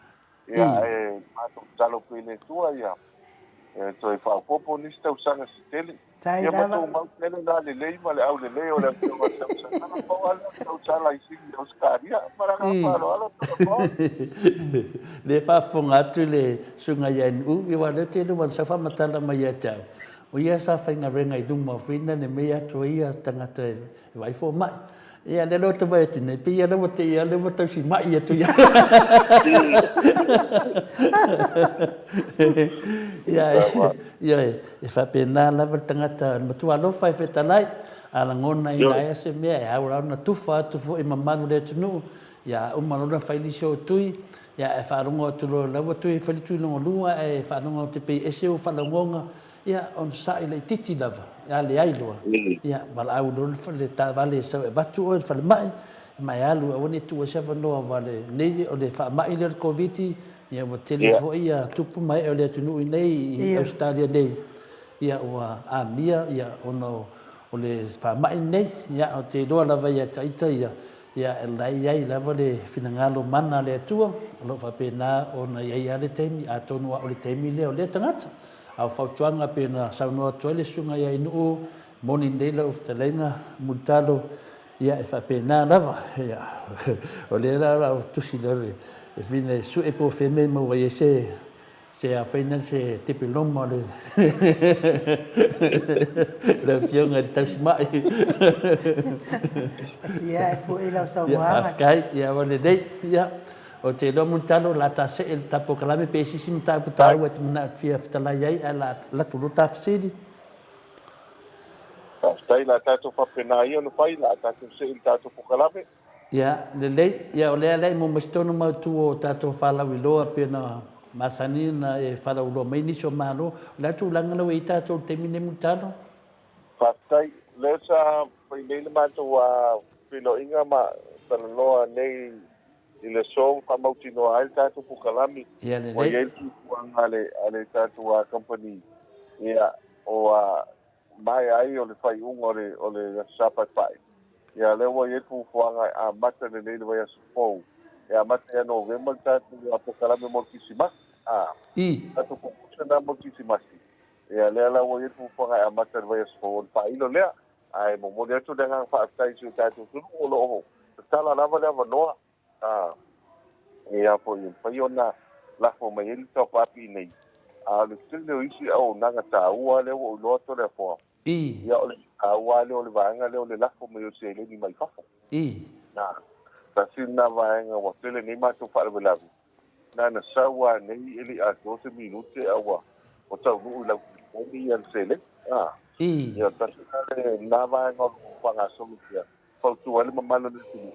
Ia, e matou tatalo pea i le Atua ia e toe faaopoopo nisi tausaga se tele. Ia ma tumau pea le lalelei ma le aulelei o le Afioga i le Tausala. Pau lava lea o le tausala i Sini Ausetalia. Ma le agaga faaaloalo Toleafoa. Lea e faafofoga atu le Susuga ia NU, ia aua o lea ou te iloa ua sau faamatala mai ia te au, o ia sa faigaluega i luma foi na le mea atu ai ia tagata e vaai fomai. Ia, lea la ou te vaai atu nei, pei ia lea ua te ia lea ua tausi ma'i atu ia. Ia, ia, e faapena lava le tagata, le matua alofa e fetalai, a lagona ina ea se mea, e ao la ona tufa atu foi i mamalu o le atunuu, ia a uma loa ona fai nisi o tui, ia ae faalogo atu loa, la ua toe fai le tui lona lua ae faalogo atu pei ese ou faalogoga, Ia, onosai laitiiti lava, a leai loa, ia, valaau loa le taavale e sau e avatu oe i le falemai, ma e alu, aua ne i tuua ai se avanoa aua lenei, o le faamai lea o le Koviti, ia ua tele foi ia tupu ma ee o le atunuu i inei i Ausetalia nei, ia ua amia ia ona o le faamai lenei. Ia, ou te iloa lava ia te ita ia, ia o la e i ai lava le finagalo mana a le Atua, o lo o faapena ona i ai lava le taimi, atonu lava o le taimi lea o lea tagata. A o fautuaga pei ona saunoa atu ai le susuga ia Ainuu, moni nei lau fetalaiga Mulitalo, ia e faapena lava. Ia, o lea la o lau tusi lea e fia e sue po o fea mea e maua ai se se afai na se dipiloma o le le afioga i le tausimai. Asia e foi lau saunoaga. Ia, faafetai, ia ua lelei. Ia. Ou te iloa Mulitalo o le a ta see le ta polokalame pe isi isi mataupu taua e te manao e te fia fetalai ai ae o le a alu atu loa ta fesili. Faafetai, o le a tatou faapena ia ona fai, o le a tatou see i le tatou polokalame. Ia, lelei. Ia, o lea la e maua mai se tonu mautu o tatou faalauiloa pei ona masani ona e faalauiloa mai nisi o Malo. O le a tulaga la ua i ai tatou i le taimi lenei Mulitalo? Faafetai. O lea sa fai nei le matou feiloaiga ma talanoa nei i le aso ua faamautinoa ai le tatou polokalame. Ia lelei. Ua i ai le fuafuaga a le, a le tatou kamupani, ia, o a maea ai o le faaiuga o le, o le Aso Sa Paepae. Ia, lea ua i ai le fuafuaga e amata lelei le vaiaso fou, e amata ia Novema le tatou polokalame mo le Kirisimasi. A, I. tatou promotion lena mo le Kirisimasi. Ia, lea la ua i ai le fuafuaga e amata i le vaiaso fou, o le faailo lea. Ae momoli atu le agaga faafetai i si o tatou atunuu o lo o tatala lava le avanoa ia foi e mafai ona lafo mai ai le taufaapii nei. A o le tele o isi auaunaga taua lea ua ou iloa atu Toleafoa, ia o le taua lea o le vaega lea o le lafo mai o seleni mai fafo. Na, tasi lena vaega ua tele nei matou faalavelave Na na sau lava nei e le i atoa se minute a ua taunuu i lau telefoni ia le seleni. A, ia tasi la lena vaega o lo o faagasolo pea, fautua ai le mamalu o le atunuu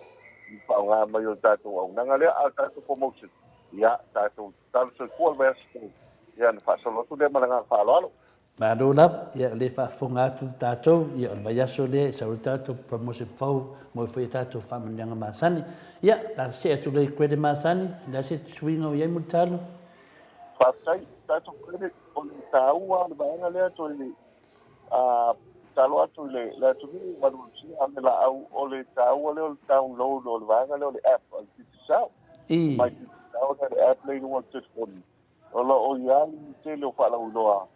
i le faaaoga mai o le tatou auaunaga lea. A o le tatou promotion, ia tatou tatalo soifua le vaiaso fou, ia ona faasolo atu lea ma le agaga faaaloalo. Malo lava, ia o lea e faafofoga atu le tatou, ia o le vaiaso lea e sau ai le tatou promotion fou mo e fai ai tatou faamanuiaga masani. Ia, la see atu loa i credit masani, o le a se suiga o i ai Mulitalo? Faafetai, tatou credit, o le taua o le vaega lea toe tatalo atu i le atunuu malualusia a le laau, o le taua lea o le download o le vaega lea o le app a le Digicel. My Digicel lea le app lea i luga o le telefoni. O lo o i ai le tele o faalauiloa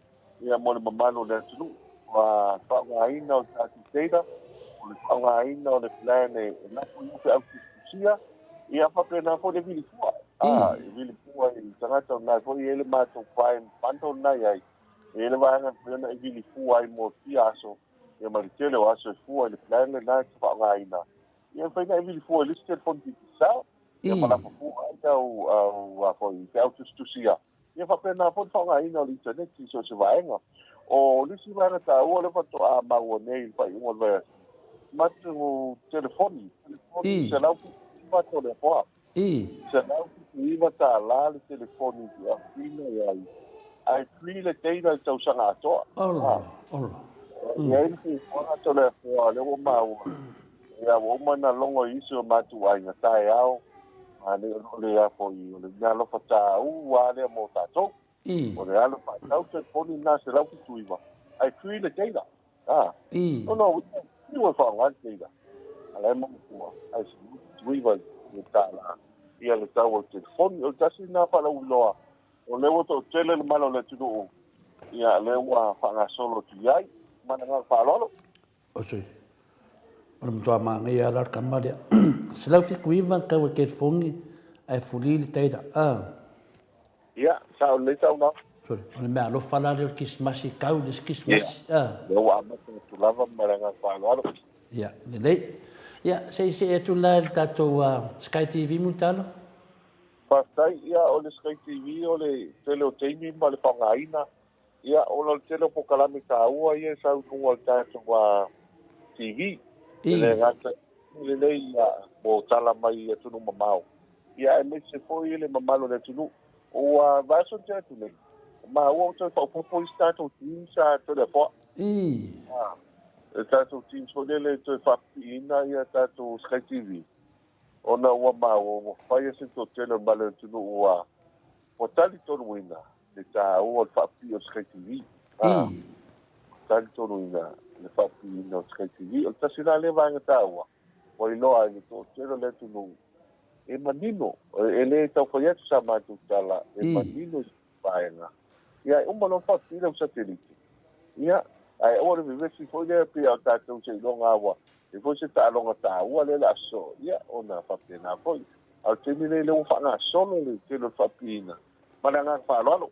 ia mo le mamalu o le atunuu. Ua faaaogaina o le tatou data, o le faaaogaina o le plan e lafo i feau tusitusia, ia faapena foi le vili fua. A, e vili fua i tagata o lena foi e i ai le matou Prime Bundle lena e i ai. E i ai le vaega e mafai ona e vili fua ai mo fia aso, ia ma le tele o aso e fua i le plan lena e te faaaogaina. Ia e mafai ona e vili fua i le isi telefoni Digicel. Ia ma lafo fua ai au au a foi feau tusitusia. Ia faapena foi le faaaogaina o le internet i so o se vaega. O le isi vaega taua lea faatoa maua nei i le faaiuga o le vaiaso, matou telefoni, telefoni $179 Toleafoa. $179 le telefoni i Afina i ai, ae free le data i le tausaga atoa. Ola, ola. E i ai le fuafuaga Toleafoa lea ua maua, Ia, ua uma ona logo i isi o matou aiga taeao, a nei o le a foi, o le mea alofa taua lava lea mo tatou. O le alu faatau telefoni lena 179, ae free le data. A, o lona uiga, fiu e faaaoga le data, a la e manatua, ae 179 le tala ia le tau o le telefoni. O le tasi lena faalauiloa, o lea ua toatele le mala o le atunuu, ia, lea ua faagasolo atu i ai. Ma le agaga faaaloalo. Osoi. O le matua manaia lava la le tama lea. 179 le tau e telefoni ae fuli le taila. Ah. Ia, sao lelei saunoaga. Sorry, o le mea alofa la lea o le Kirisimasi, tau le isi Kirisimasi. Ia, lea ua amata atu lava ma le agaga faaaloalo. Ia, lelei. Ia, se i see atu la i le tatou Sky TV Mulitalo. Faafetai, ia o le Sky TV o le tele o taimi ma le faaaogaina, ia ona o le tele o polokalame taua ia e sau i luga o le tatou TV. E le gata i lelei mo tala mai i atunuu mamao, ia aemaise foi le mamalu o le atunuu. Ua vaiaso na tea atu nei, maua ua toe faaopoopo isi tatou teams a Toleafoa. Le tatou teams foi lele e toe faapipiina ia tatou Sky TV, ona ua maua ua faia se toatele o le mamalu o le atunuu ua ua talitonuina le taua o le faapipii o le Sky TV. Ua talitonuina le faapipiina o le Sky TV. O le tasi la lea vaega taua ua iloa ai le toatele o le atunuu e manino, e le tau fai atu sa matou tala, e manino i se vaega. Ia, e uma loa faapipii lau satelite. Ia, ae aua le vevesi foi lea pei o tatou seiloga lava ua i ai foi se taaloga taua lea o le a sosoo, ia, ona faapena foi. A o le taimi lenei lea ua faagasolo le tele o le faapipiiina. Ma le agaga faaaloalo.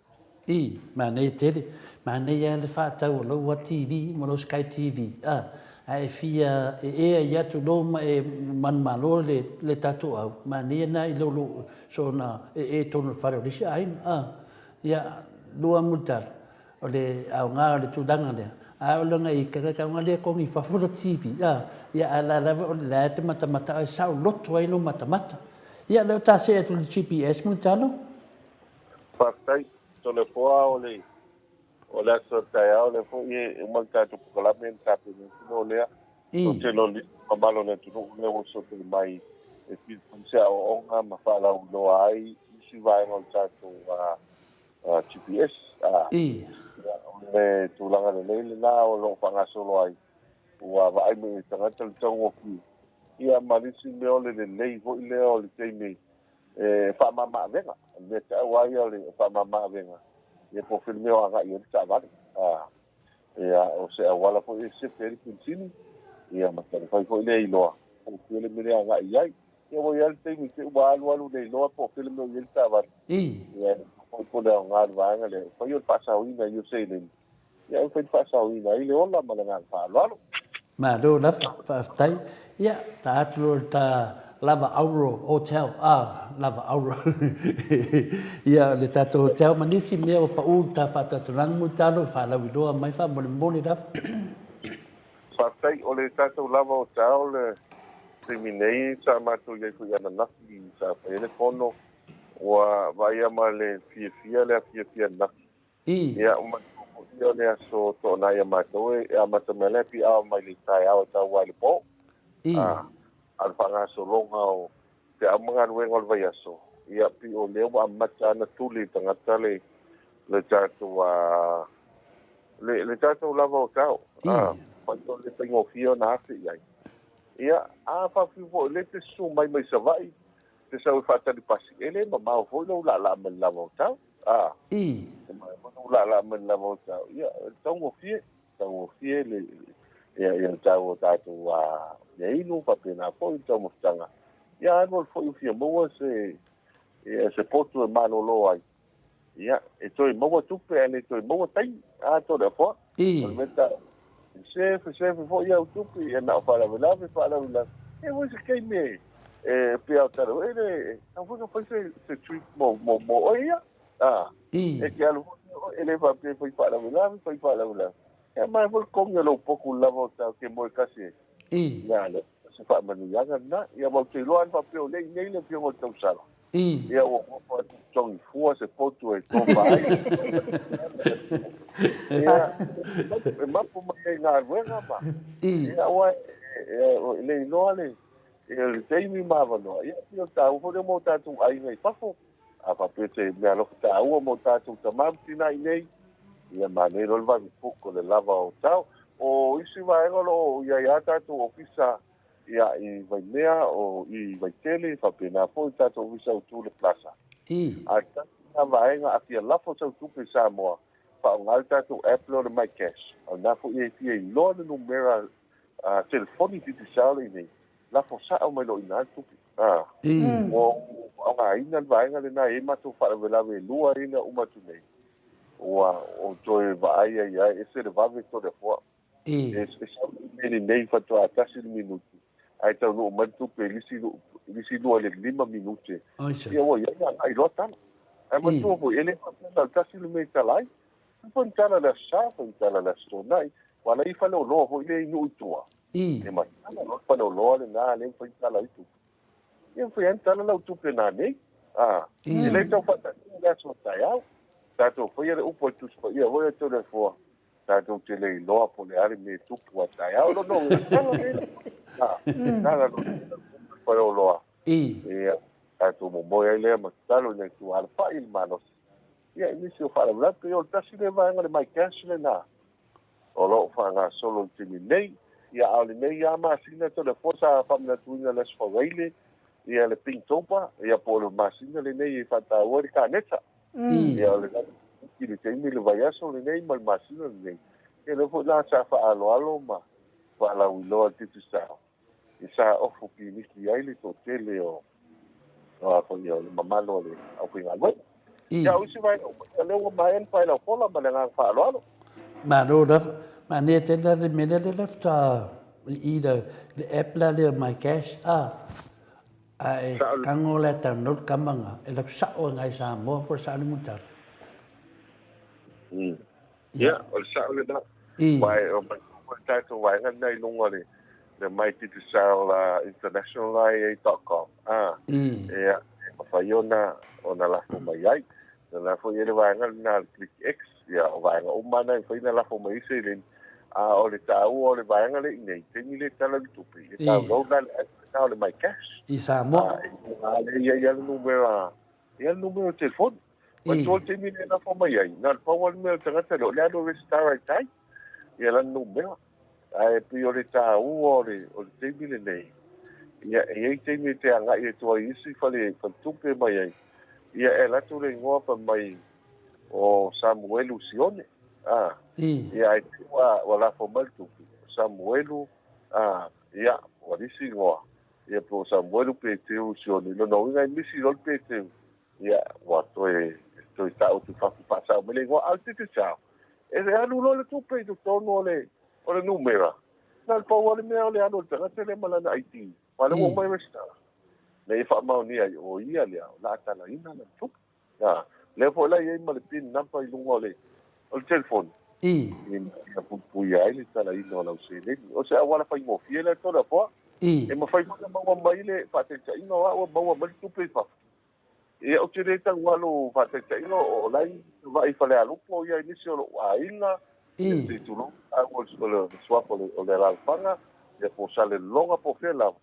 I, manaia tele. Manaia lava le faatau o lou a TV ma lou Sky TV, a, ae e fia e ea i atu lou ma e manumalo le, le tatou au, manaia na i lou, lou soona e e tonu i le fale o le isi aiga, a. Ia, lua mulitalo, o le aoga o le tulaga lea, a o lona i kakauga lea kogi i fafo lo TV, a, ia a la lava o le la e te matamata ai saoloto ai lou matamata. Ia, lea o ta see atu i le GPS mulitalo. Faafetai Toleafoa o le o le aso taeao lea foi e uma le tatou polokalame na tapena atu loa lea. O te loli mamalu o le atunuu lea ua sootele mai e fia se aoaoga ma faalauiloa ai isi vaega o le tatou GPS. O le tulaga lelei lena o lo o faagasolo ai ua vaai mai e tagata le taugofie ia ma le isi mea o le lelei foi lea o le taimi e faamama avega. O le mea tau lava ia o le faamama avega, ia po o fea le mea o agai i ai le taavale. Ia, o se auala foi e sefe ai le penisini, ia ma taumafai foi lea e iloa po o fea le mea e agai i ai. Ia ua i ai le taimi te i ua alu alu le iloa po o fea le mea o i ai le taavale. Ia, foi po o le aoga o le vaega lea, e fai o le faasaoina i o seleni, ia e mafai ona faasaoina ai le ola ma le agaga faaaloalo. Malo lava, faafetai. Ia, ta atu loa i le ta Lava Auro Hotel, ah, Lava Auro. Ia, le tatou hotel ma nisi mea ua pau i le ta faatautunaga mulitalo, faalauiloa mai faamolemole lava. Faafetai, o le tatou Lava Hotel le taimi nei sa matou i ai foi ananafi sa fai ai le fono, ua vaaia ma le fiafia le afiafi ananafi Ia, ua manatua foi o le aso Toonai a matou e amata mai le happy hour mai le taeao e tau ai i le po. A o le faagasologa o feau ma galuega o le vaiaso, ia, pei o lea ua amata ona tuli i tagata le le tatou le le tatou lava o tao. A, fai o le faigofie ona afe i ai. Ia, a faafia foi o lea e te susu mai mai Savaii, te sau e faatali pasi, e le mamao foi lou laalaa mai le lava o tau. A, e mamao foi lou laalaa mai le lava o tau. Ia, e taugofie, taugofie le, ia, ia le tau o tatou a, meainu, faapena foi le taumafataga. Ia, alu alu foi ua fia maua se, ia, se potu e malolo ai. Ia, e toe maua tupe ae le toe maua taimi. A, Toleafoa. O le mea ta, sefe, sefe foi au tupe, ia na o faalavelave, faalavelave. E foi se taimi e, e pei o tala foi le, tau foi na fai se, se trip mo, mo, mo oe ia. A, e te alu foi oe, e le faapea e fai faalavelave, fai faalavelave. Ia mai foi le togi o lou potu lava o tau te moe kasi ai. Ia, le, se faamanuiaga lena. Ia, ma ou te iloa ana faapea o lea i inei le afioga o le tausala. Ia ua ofa atu totogi fua se potu e tofa ai. Ia, e mapu mai ai galuega ma. Ia, aua e le iloa le, le taimi ma avanoa. Ia, pei o le taua foi lea mo tatou aiga i fafo. A faapea se meaalofa taua mo tatou tama ma tina i inei, ia manaia loa le vave book o le lava o tao. O isi vaega o lo o i ai lava tatou ofisa Ia, i Vaimea, o i Vaitele, faapena foi le tatou Ofisa Autu i le Plaza. A tasi lena vaega a fia lafo sau tupe i Samoa, faaaoga le tatou app lea o le MyCash. O lena foi e fia iloa le numera telefoni Digicel i inei, lafo sao mai loa i ina le tupe. Ua ou faaaogaina le vaega lena e i ai matou faalavelave e lua ia na uma atu nei, ua ou toe vaai ai lava, e ese le vave Toleafoa. E sau le email nei faatoa tasi le minuti. Ae taunuu mai le tupe i le isi i le isi 25 minute, ia ua i ai agai loa tala. Ae manatua foi, e le faapea na o le tasi le mea e tala ai. Fai foi ni tala i le Aso Sa, fai ni tala i le Aso Toonai, aua la e i ai faleoloa foi lea i nuu i tua, e matala loa le faleoloa lena lea e mafai ona tala ai tupe. Ia mafai lava ona tala lau tupe nanei. A, e le tau faataatia le aso a taeao. Tatou faia le upu a le Tusi Paia foi a Toleafoa, tatou te le iloa po o le a le mea e tupu a taeao. Lona uiga, tala nei lau tupe. A, tala loa nei lau tupe i faleoloa. Ia, tatou momoe ai lea ma tatalo ina ia tualafai le malosi. Ia, i nisi o faalavelave, pei o le tasi lea vaega o le MyCash lena o lo o faagasolo i le taimi nei. Ia, a o lenei lava masina Toleafoa sa faamanatuina i le Aso Faraile ia le Pinktober, ia po o le masina lenei e faataua ai le kanesa. Ia, o le i le taimi le vaiaso lenei ma le masina lenei, ia lea foi la sa faaaloalo ma faalauiloa i le Digicel i sa ofu piniki ai le toatele o o a foi o le mamalu o le aufaigaluega. Ia, o isi vaega uma, ia lea ua maea ona failaufola ma le agaga faaaloalo. Malo lava. Manaia tele la le mea lea lea faatoa i le app la lea My Cash a a e tago la e download kama nga e lau sao e ngai Samoa po o le sao le mutala. Ia, o le sao lena. Aua e omai foi le tatou vaega lena i luga o le le mydigicel international ia dot com a ia e mafai ona ona lafo mai ai. O lena foi e i ai le vaega lena o le Click X, ia o vaega uma na e mafai ona lafo mai ai seleni. A o le taua o le vaega lea i inei, taimi lea e tala le tupe, e download la le app lena o le MyCash. I Samoa. A, e i ai lava le numera, e i ai le numera o le telefoni. Manatua le taimi lea e lafo mai ai, na o le pau lava le mea o le tagata lea, o le alu e resitala i tai, ia lana numera. Ae pei o le taua o le, o le taimi lenei, ia, e i ai taimi e te agai atu ai i isi fale, faletupe mai ai, ia e alu atu le igoa fai mai o Samuelu Sione, a, ia ae te i ua, ua lafo mai le tupe, o Samuelu, a, ia, ua lisi igoa, ia po o Samuelu Peteru Sione, lona uiga e misi loa le Peteru, Ia, ua toe, toe taoto i fafo faasao mai le igoa, a o le Digicel, e alu loa le tupe i totonu o le, o le numera, na o le pau lava le mea o le alu o le tagata lea ma lana ID, aua o lea ua uma e resitala, ina ia faamaonia ai, o ia lea o le a talaina lana tupe. A, lea foi la e i ai ma le pin number i luga o le, o le telefoni, ina ia puipuia ai le talaina o lau seleni. O se auala faigofie lea Toleafoa, e mafai foi ona maua mai le faataitaiga o au e maua mai le tupe i fafo. Ia, ou te le tau alu faataitaiga o la e vaai i Falealupo ia i nisi o lou aiga, ia se i tulou, au o le suafa o le alaalafaga, ia po o Salelologa po o fea lava.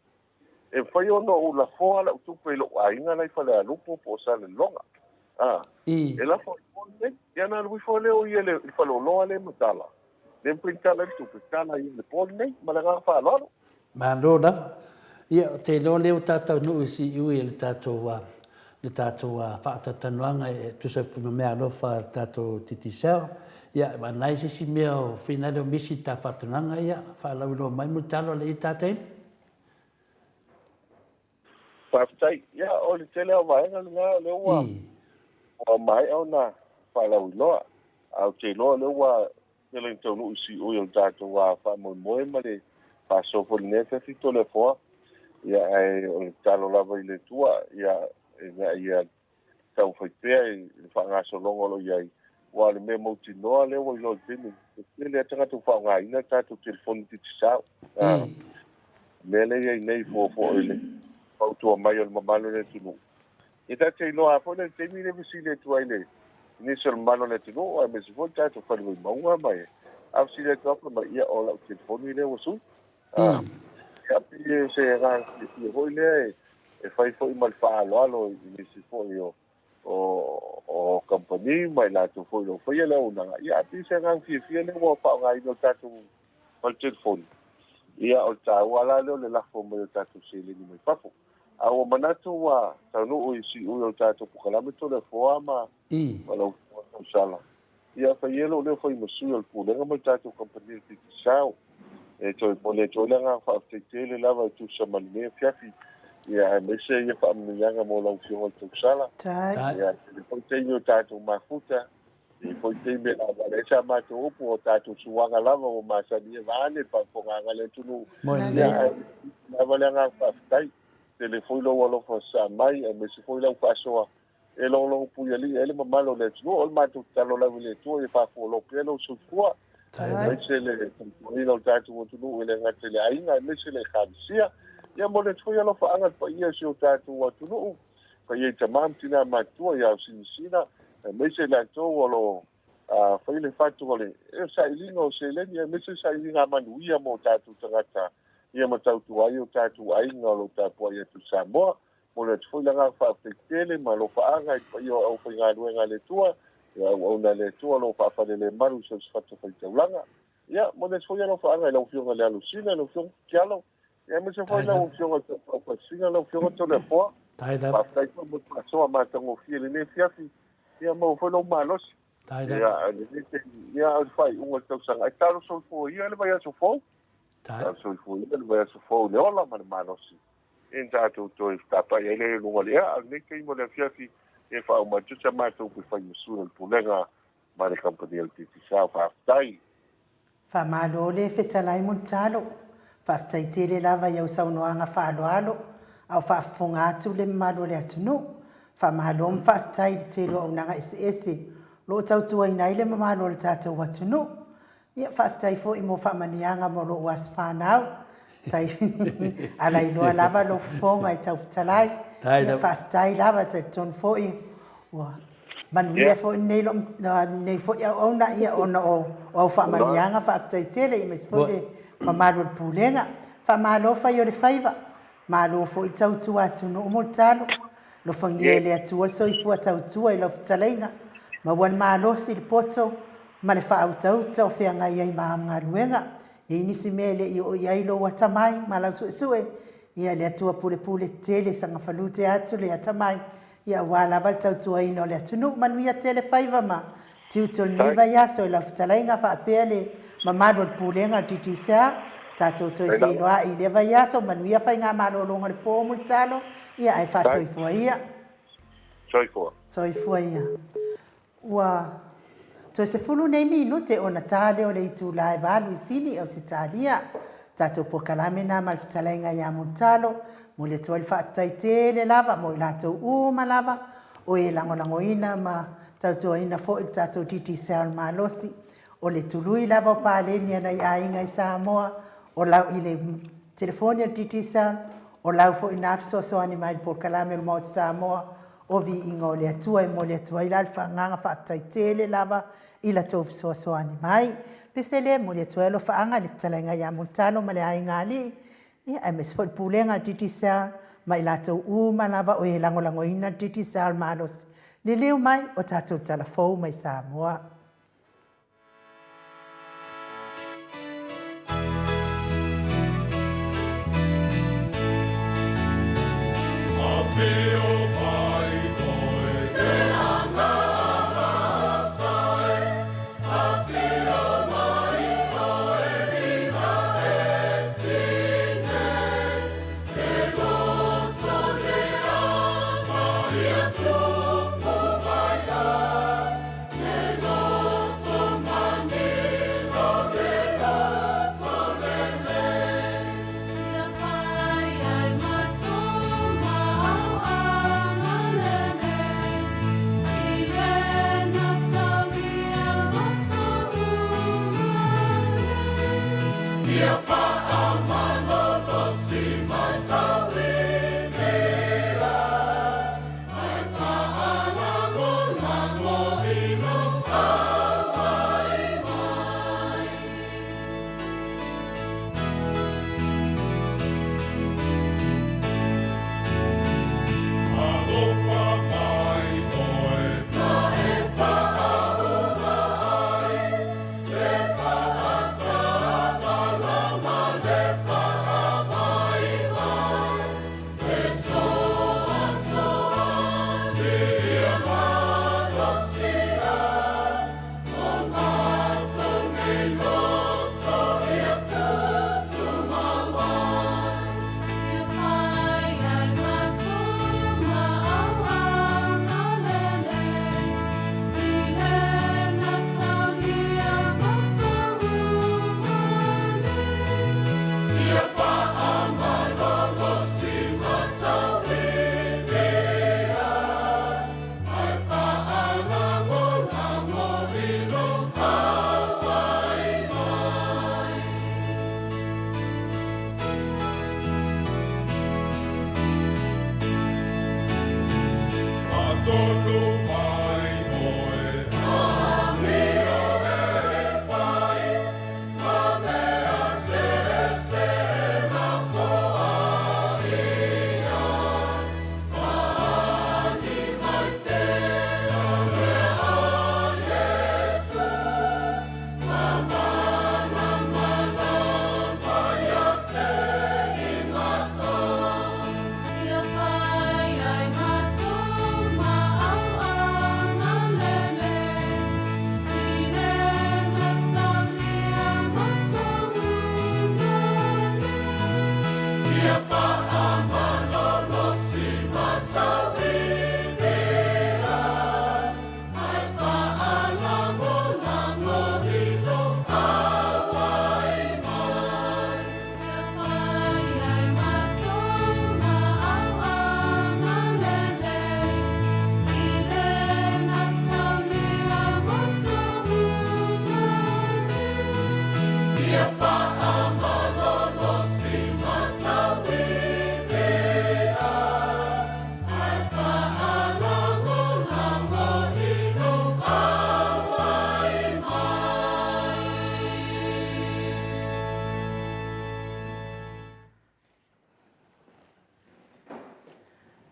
E mafai ona ou lafoa lau tupe i lou aiga la i Falealupo po o Salelologa. A, e lafo i o nei. Ia ona alu ifo lea o ia i le faleoloa lea e matala, lea e mafai ona tala ai le tupe, tala i le po lenei. Ma le agaga faaaloalo. Malo lava. Ia, ou te iloa lea ua tatou taunuu i siui i le tatou, le tatou faatalatalanoaga e tusa ai ma meaalofa a le tatou Digicel. Ia, a na i ai se isi mea o finale o misi i le ta faatalatalanoaga, ia, faalauiloa mai Mulitalo lea e i ai le ta taimi. Faafetai. Ia, o le tele lava o vaega lena o lea ua ua maea ona faalauiloa. Ae ou te iloa o lea ua tele ina taunuu i siui o le tatou faamoemoe ma le faasoa foi i lenei afiafi Toleafoa. Ia, ae o le tatalo lava i le Atua, ia, ina ia taumafai pea i le faagasologa o lo o i ai, aua o le mea mautinoa lea ua iloa i le taimi, e tele lava tagata ua faaaogaina a tatou telefoni digitao. O le mea lea e i ai nei fua foi i le fautua mai o le mamalu o le atunuu. E ta te iloa lava foi la i le taimi lea e fesili atu ai i nisi o le mamalu o le atunuu aemaise foi le tatou fale Vaimauga ma e, a fesili atu lava fai mai, ia o lau telefoni lea ua sui. Ia pei o se agaga fiafia foi lea e fai foi ma le faaaloalo i nisi foi o o kamupani ma i latou foi o lo o faia le auaunaga. Ia ae pei o se agaga fiafia lea ua faaaogaina o le tatou fale telefoni. Ia o le taua la lea o le lafo mai o tatou seleni mai fafo. A ua manatu ua taunuu i siui o le tatou polokalame Toleafoa ma lau Tausala. Ia fai ia lou leo fai ma sui o le Pulega ma le tatou kamupani o le Digicel. E toe momoli atu ai le agaga faafetai tele lava e tusa ma lenei afiafi, ia aemaise ia faamanuiaga mo lau Afioga i le Tausala. Ia tele foi taimi o tatou mafuta, e i ai foi taimi e lavalea ai sa matou upu, o tatou suaga lava ua masani ia vaeane le faafofogaaga a le atunuu. Ia ae Lava le agaga faafetai, tele foi lou alofa sa mai, aemaise foi lau faasoa e logologo puialii ai le mamalu o le atunuu. O le matou tatalo lava i le Atua ia faafualoa pea lou soifua, aemaise le tautuaina o le tatou atunuu e le gata i le aiga, aemaise le Ekalesia. Ia momoli atu foi alofaaga i le paia o si o tatou atunuu, paia i tama ma tina matutua, ia Ausinasina, aemaise i latou o lo o fai le fatu o le sailiga o seleni, aemaise le sailiga manuia mo tatou tagata, ia ma tautua ai o tatou aiga o lo o tapuai atu i Samoa. Momoli atu foi le agaga faafetai tele ma alofaaga i le paia o aufaigaluega a le Atua, ia auauna a le Atua o lo o faafalelemalu i so o se fatafaitaulaga. Ia, momoli atu foi alofaaga i lau Afioga i le Alosina, lau Afioga Tialo, ia aemaise foi lau Afioga i le Tapaufasina, lau Afioga Toleafoa. Faafetai foi mo le faasoa matagofie i lenei afiafi, ia maua foi lou malosi. Ia, lenei taimi, ia, o le faaiuga o le tausaga, e talo soifua ia le vaiaso fou. Talo soifua ia le vaiaso fou i le ola ma le malosi. Ia na tatou toe fetapai ai lea i luga o le ea, a o lenei taimi o le afiafi, ia faauma atu sa matou upufaimasui o le Pulega ma le Kamupani a le Digicel. Faafetai. Faamalo le fetalai Mulitalo. Faafetai tele lava i au saunoaga faaaloalo a o faafofoga atu le mamalu o le atunuu. Faamalo ma faafetai i le tele o auaunaga eseese o lo o tautuaina ai le mamalu o le tatou atunuu. Ia, faafetai foi mo faamanuiaga mo lou aso fanau. Tai ala iloa lava lou fofoga i tau fetalai. Ia, faafetai lava, talitonu foi ua manuia foi lenei lou lenei foi auauna ia ona o au faamanuiaga. Faafetai tele, aemaise foi le mamalu o le Pulega. Faamalo fai o le faiva. Malo foi le tautua atunuu mo le talo. Alofagia e le Atua le soifua tautua i lau fetalaiga. Maua le malosi, le poto ma le faautauta o feagai ai ma au galuega. E i ai nisi mea e le i oo i ai lou atamai ma lau suesue, ia le Atua pulepule tele sagafalute atu le atamai, ia aua lava le tautuaina o le atunuu. Manuia tele faiva ma tiute o lenei vaiaso i lau fetalaiga faapea le mamalu o le Pulega o le Digicel. Tatou toe feiloai i lea vaiaso. Manuia faigamalologa o le po Mulitalo, ia ae faasoifua ia. Soifua. Soifua ia. Ua toe 10 nei minute ona ta lea o le itula e 8 i Sini, Ausetalia. Tatou polokalame na ma le fetalaiga ia Mulitalo. Momoli atu ai le faafetai tele lava mo i latou uma lava o e lagolagoina ma tautuaina foi le tatou Digicel malosi. O le tului lava o paleni a nai aiga i Samoa, o lau i le telefoni a le Digicel, o lau foi na fesoasoani mai i le polokalame o le Maota Samoa, o viiga o le Atua e momoli atu ai la le agaga faafetai tele lava i la tou fesoasoani mai. Pese lea e momoli atu ai alofaaga i le fetalaiga ia Mulitalo ma le aiga alii, ia aemaise foi le pulega a le Digicel ma i latou uma lava o e lagolagoina le Digicel malosi. Liliu mai o tatou tala fou mai Samoa.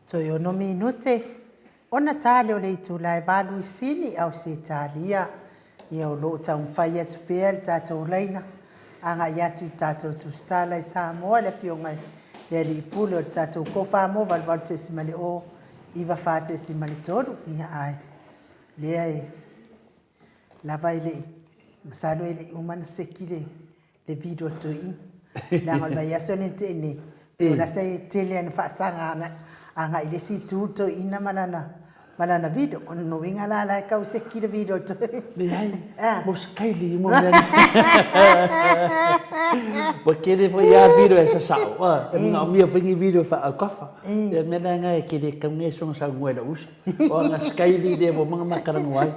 Toe ono minute ona tale o le itula e valuisini Ausetalia. Ia o lo o taumafai atu pea le tatou laina agai atu i le tatou tusitala i Samoa le Afioga i le Alii Pule o le tatou Kofa Mo 88.0 94.3. Ia ae lea e lava e le i masalo e le i uma na seki le le video a le toeaina. Leaga o le vaiaso lea na tea nei, pei o lasa e tele ana faasaga agai i le isi itu le toeaina ma lana ma lana video. O lona uiga la la e tau seki le video a le toeaina. Leai, mo se kaili mo mea nei. Ua tele foi lava video e sasao, e manaomia foi ni video e faaautafa. Ia mea la na e tele tatau nei soona saunoa i lou uso. O ana skaili lea ua uma ona ma talanoa ai.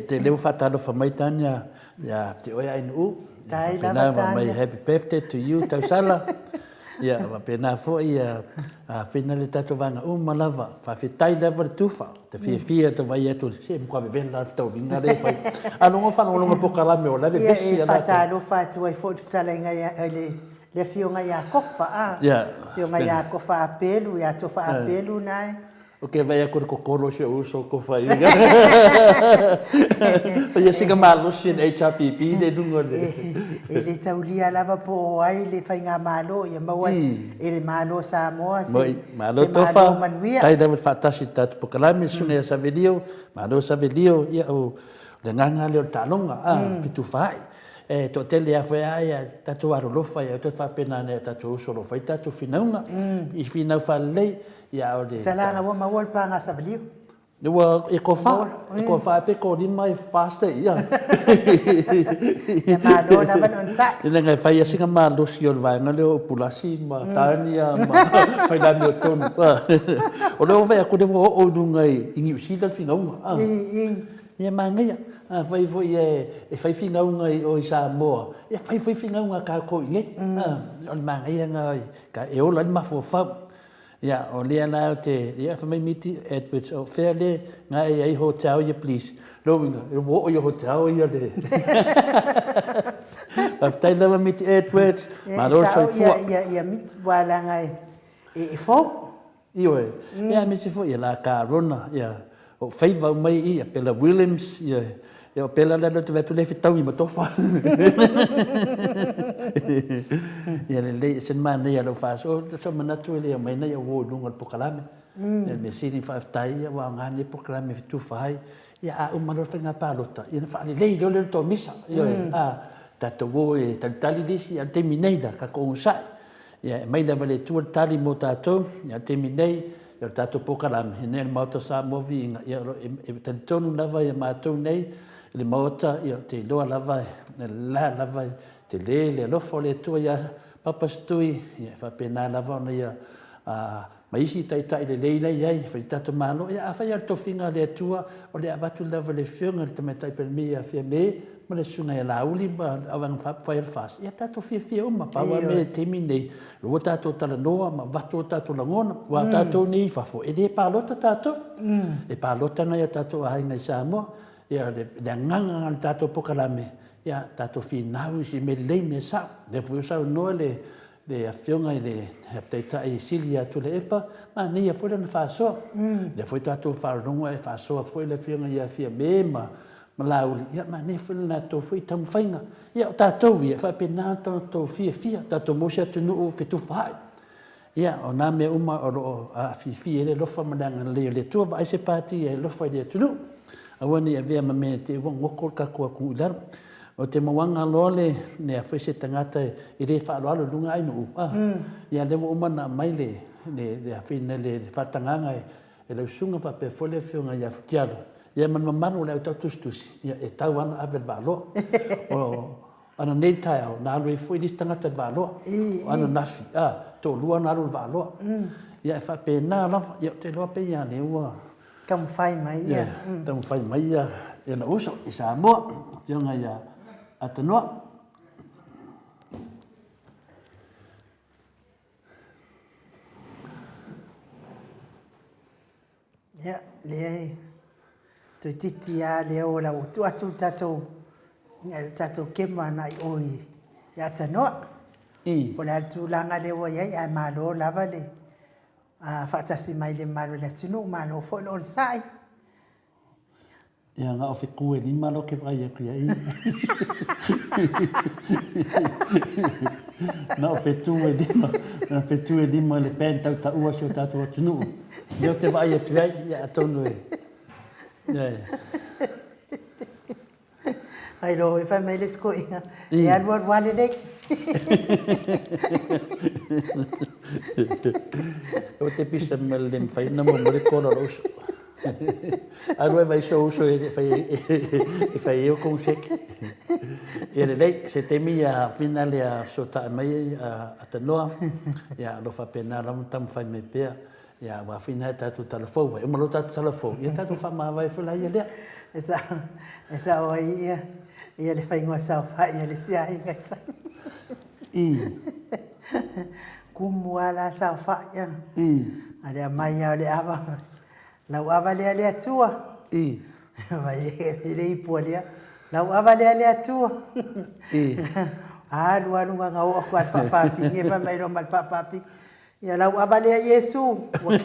Te lea ua faatalofa mai Tanya ia te oe Ainuu. Tai lava Tanya. Mai happy birthday to you Tausala. Ia faapena foi ia afina le tatou vaega uma lava. Faafetai lava le tufa. Te fiafia te vaai atu se matua vevela le fetauaiga lea e fai. A logo faalogologo i polokalame o la e vevesi Ia e faatalofa atu ai foi le fetalaiga i le le afioga ia Kofa a. Afioga ia Kofa Apelu, ia Tofa Apelu na e. Ou te vaai atu i le totolo o si ou uso o Kofa i Ia sina malosi le HRPP le luga o le. E le taulia lava po o ai le faigamalo ia maua e le Malo o Samoa se Malo Malo Tofa, manuia. Tai lava le faatasi i le tatou polokalame, Susuga ia Savelio, Malo Savelio, ia o le agaga lea o le taaloga, a, fetufaai. E toatele lava foi a ia tatou alolofa ia toe faapena nai o tatou uso o lo o fai tatou finauga i finau faalelei ia a o le Salaga ua maua le paga savalio. Ua e tofa, e tofa pe tolima e fast e ia. Ia malo lava le onosai. Leaga e fai lava sina malosi o le vaega lea o Upulasi ma Tania ma Failamiotonu. O lea ua vaai atu o lea ua oo i luga i Niu Sila le finauga. Ia manaia, afai foi e fai finauga i o i Samoa, ia fai foi finauga a tatou i inei. O le manaia lena e ola ai le mafaufau. Ia, o lea la ou te, ia fai mai Miti Edwards, o fea le na e i ai hotel ia please. Lona uiga, ua oo i hotel ia le. Faafetai lava Miti Edwards, malo le soifua. Ia, e sao ia Miti, aua leaga e fou. Ioe, ia aemaise foi ia la Carona, ia o favour uma ia, Bella Williams, ia ia o Bella lea te vaai atu lea e fetaui ma Tofa. Ia lelei, e se manaia lau faasoa, so manatu e le aumai nai au uo i luga o le polokalame. Ia le mea sili faafetai ia ua aoga lenei polokalame e fetufa ai. Ia a uma loa le faiga palota, ia ona faalelei loa lea o le tomisa. Ioe, a tatou o e talitali le isi, a o le taimi nei la, tatou onosai. Ia, e mai lava i le Atua le tali mo tatou, ia, o le taimi nei, ia, o le tatou polokalame, ia, nei o le Maota o Samoa Viiga, ia, o lo, e, e talitonu lava ia matou nei, i le Maota, ia, ou te iloa lava, e la lava, e tele le alofa o le Atua ia Papa Setui, ia, e faapena lava ona ia, a, ma isi taitai lelei la e i ai, e fai le tatou Malo. Ia, afai lava o le tofiga a le Atua, o le avatu lava i le Afioga i le Tamaitai Palemia ia Fiame ma le Susuga ia Laauli ma le Auvaega Faaupufai a le FAST, ia tatou fiafia uma. Pau lava mea i le taimi lenei, o lea ua tatou talanoa ma avatu o tatou lagona, aua o tatou nei i fafo, e le palota tatou. E palota nai o tatou aiga i Samoa. Ia, le agaga o le tatou polokalame, ia tatou finau i se mea lelei, mea sao. O lea foi ua saunoa le le Afioga i le Taitai Sili ia Tuilaepa, manaia foi lana faasoa. Lea foi tatou faalogo e faasoa foi le Afioga ia Fiame ma Laauli, ia manaia foi le latou foi taumafaiga. Ia o tatou ia, e faapena ona tatou fiafia, tatou maua se atunuu fetufaai. Ia, o na mea uma o lo o aafiafia ai le alofa ma le agalelei o le Atua, vaai se pati e alofa i le atunuu. Aua ne i avea ma mea te i ua goto le tatou atunuu i lalo. O te mauaga loa le mea foi se tagata e le faaaloalo i luga ainuu, a, ia lea ua uma ona aumai le, le, le afina, le, le faatagaga e, e lau susuga faapea foi le afioga ia Futialo, ia ma le mamalu o le au tau tusitusi, ia e tau lava ona ave le vaaloa. O ananei le taeao, na alu ai foi le isi tagata i le vaaloa, o ananafi, a, toalua na alu i le vaaloa. Ia e faapena lava, ia ou te iloa pei lava lea ua, Taumafai mai ia. Taumafai mai ia lou uso i Samoa, Afioga ia Atanoa. Toeitiiti lava lea o la ua tuu atu le tatou, le tatou camera agai i o i Atanoa. Po o le a le tulaga lea ua i ai, ae malo lava le faatasi mai i le mamalu o le atunuu, malo foi le onosai. Ia, na o fetu e lima la ou te vaai atu i ai. Na o fetu e lima, na o fetu e lima le band tautaua si o tatou atunuu. Lea ou te vaai atu i ai, ia atonu e... Ia, e. Ai lo, e fai mai le isi toeaina, e alualu lava lelei. Ou te pisa ma le le mafai ona momo le kola o lou uso. Alu ai vai sou uso e fai e fai ai o konoseke. Ia lelei, se taimi ia whina lea fesotaai mai a Tanoa, ia o lo o faapena lava ona taumafai mai pea. Ia aua foi nai tatou tala fou, e uma loa tatou tala fou, ia tatou faamavae foi laia lea. E sao, e sao ai ia, ia le faiga o saofai a le isi aiga i Sani. I. Kumu lava la saofai a. I. A le aumai lava o le ava, lau ava lea le Atua. I. Vai le, le ipu a lea, lau ava lea le Atua. I. Alu alu gagao atu lava le faafafine, fai mai loa ma le faafafine, Ia lau ava lea Iesu, ua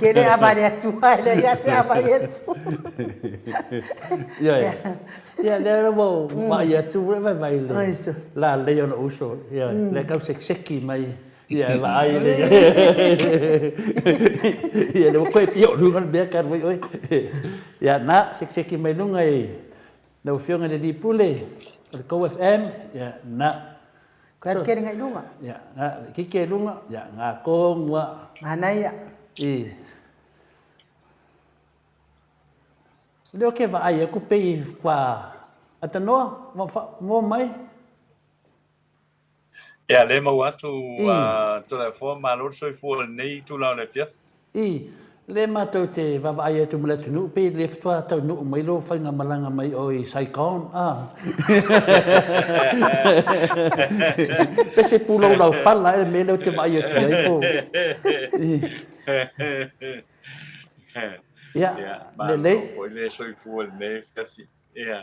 tele ava a le Atua, e leai lava se ava Iesu. Ioe. Ia, lea ua ou vaai atu ua vaivai i le lalei o lou uso, ioe, lea e tau sekiseki mai, ia e vaai i le... Ia lea ua toe pio i luga le mea talu ai oe. Ia, na, sekiseki mai luga i lau Afioga i le Alii Pule o le Kou FM, ia, na. Koe alu kele ngai luga. Ia, nga, le kike luga, ia, nga kong ua. Manaia. I. Leo ke vaai aku pei kua atanoa, mo fa, mo mai. Ia, le maua atu a Toleafoa, malo le soifua i lenei itula o le afiafi. I, lea matou te vaavaai atu ma le atunuu, pei le faatoa taunuu mai lou faigamalaga mai o i Saigon, a. Pe se pulou laufala ea le mea lea ou te vaai atu i ai po. Ia, lelei. Malo foi le soifua i lenei afiafi. Ia.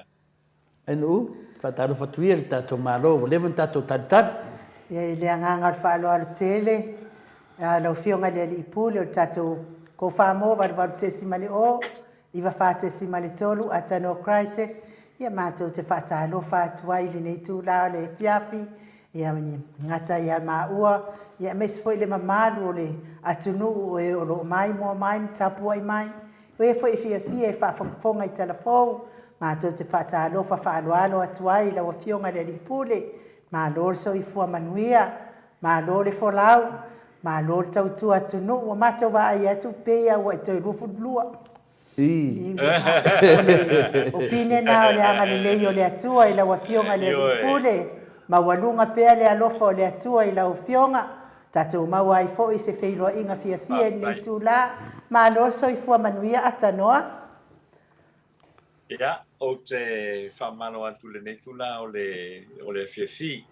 Ainu, faatalofa atu ia i le tatou Malo ua leva ona tatou talitali. Ia, i le agaga o le faaaloalo tele, lau Afioga i le Alii Pule o le tatou Kofamo 88.0, 94.3 Atanoa Critech, ia matou te faatalofa atu ai i lenei itula o le afiafi, ia gata ia maua, ia aemaise foi le mamalu o le atunuu o e o lo o maimoa mai ma tapuai mai, O e foi e fiafia e faafogafoga i tala fou, matou te faatalofa faaaloalo atu ai i lau Afioga i le Alii Pule, malo le soifua manuia, malo le folau, malo le tautua atunuu, ua matou vaai atu pei a ua e toe 22. O pine na o le agalelei o le Atua i lau Afioga i le Alii Pule, maualuga pea le alofa o le Atua i lau Afioga, Tatou maua ai foi se feiloaiga fiafia i lenei itula. Malo le soifua manuia Atanoa. Ia, ou te faamalo atu i lenei itula o le, o le afiafi.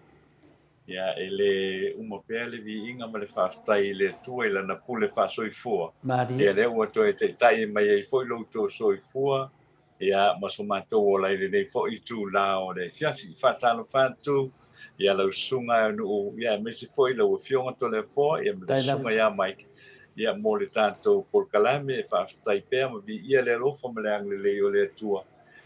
Ia, e le uma pea le viiga ma le faafetai i le Atua i Lana pule faasoifua. Malie. Ia, lea ua toe taitai mai ai foi lo outou soifua Ia, ma so matou ola i lenei foi itula o le afiafi. Faatalofa atu ia lau susuga e Nuu, ia aemaise foi lau Afioga Toleafoa, ia ma le susuga ia Mike, ia mo le tatou polokalame. E faafetai pea ma viia le alofa ma le agalelei o le Atua,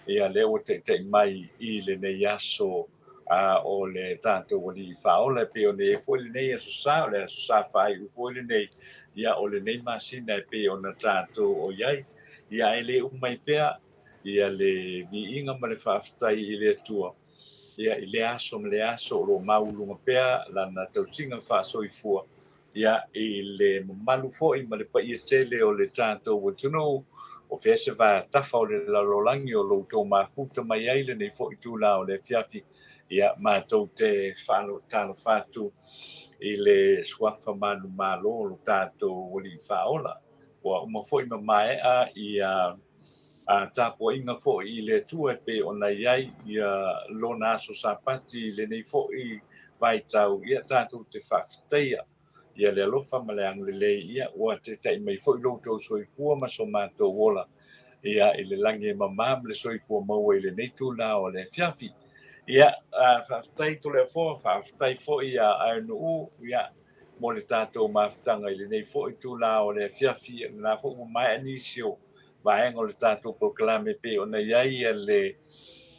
ia lea ua taitai mai i lenei aso a o le tatou Alii Faaola, e pei ona i ai foi lenei Aso Sa, o le Aso Sa faaiu foi lenei, ia o lenei masina e pei ona tatou o i ai. Ia ae le uma ai pea ia le viiga ma le faafetai i le Atua, ia i lea aso ma lea aso o lo o mauuluga pea lana tausiga faasoifua, ia i le mamalu foi ma le paia tele o le tatou atunuu, o fea se vaatafa o le lalolagi o lo outou mafuta mai ai lenei foi itula o le afiafi, ia matou te talofa atu i le suafa manumalo o lo tatou Alii Faaola. Ua uma foi ma maea ia tapuaiga foi i le Atua e pei ona i ai ia Lona aso Sapati i lenei foi vaitau, ia tatou te faafetaia ia le alofa ma le agalelei, ia ua taitai mai foi lo outou soifua ma so matou ola. Ia, i le lagi e mamā ma le soifua maua i lenei itulā o le afiafi. Ia, faafetai Toleafoa, faafetai foi iā Aenu'u, ia, mo le tatou mafutaga i lenei foi itulā o le afiafi. Ia, o lena foi ua maea nisi o vaega o le tatou polokalame e pei ona i ai ia le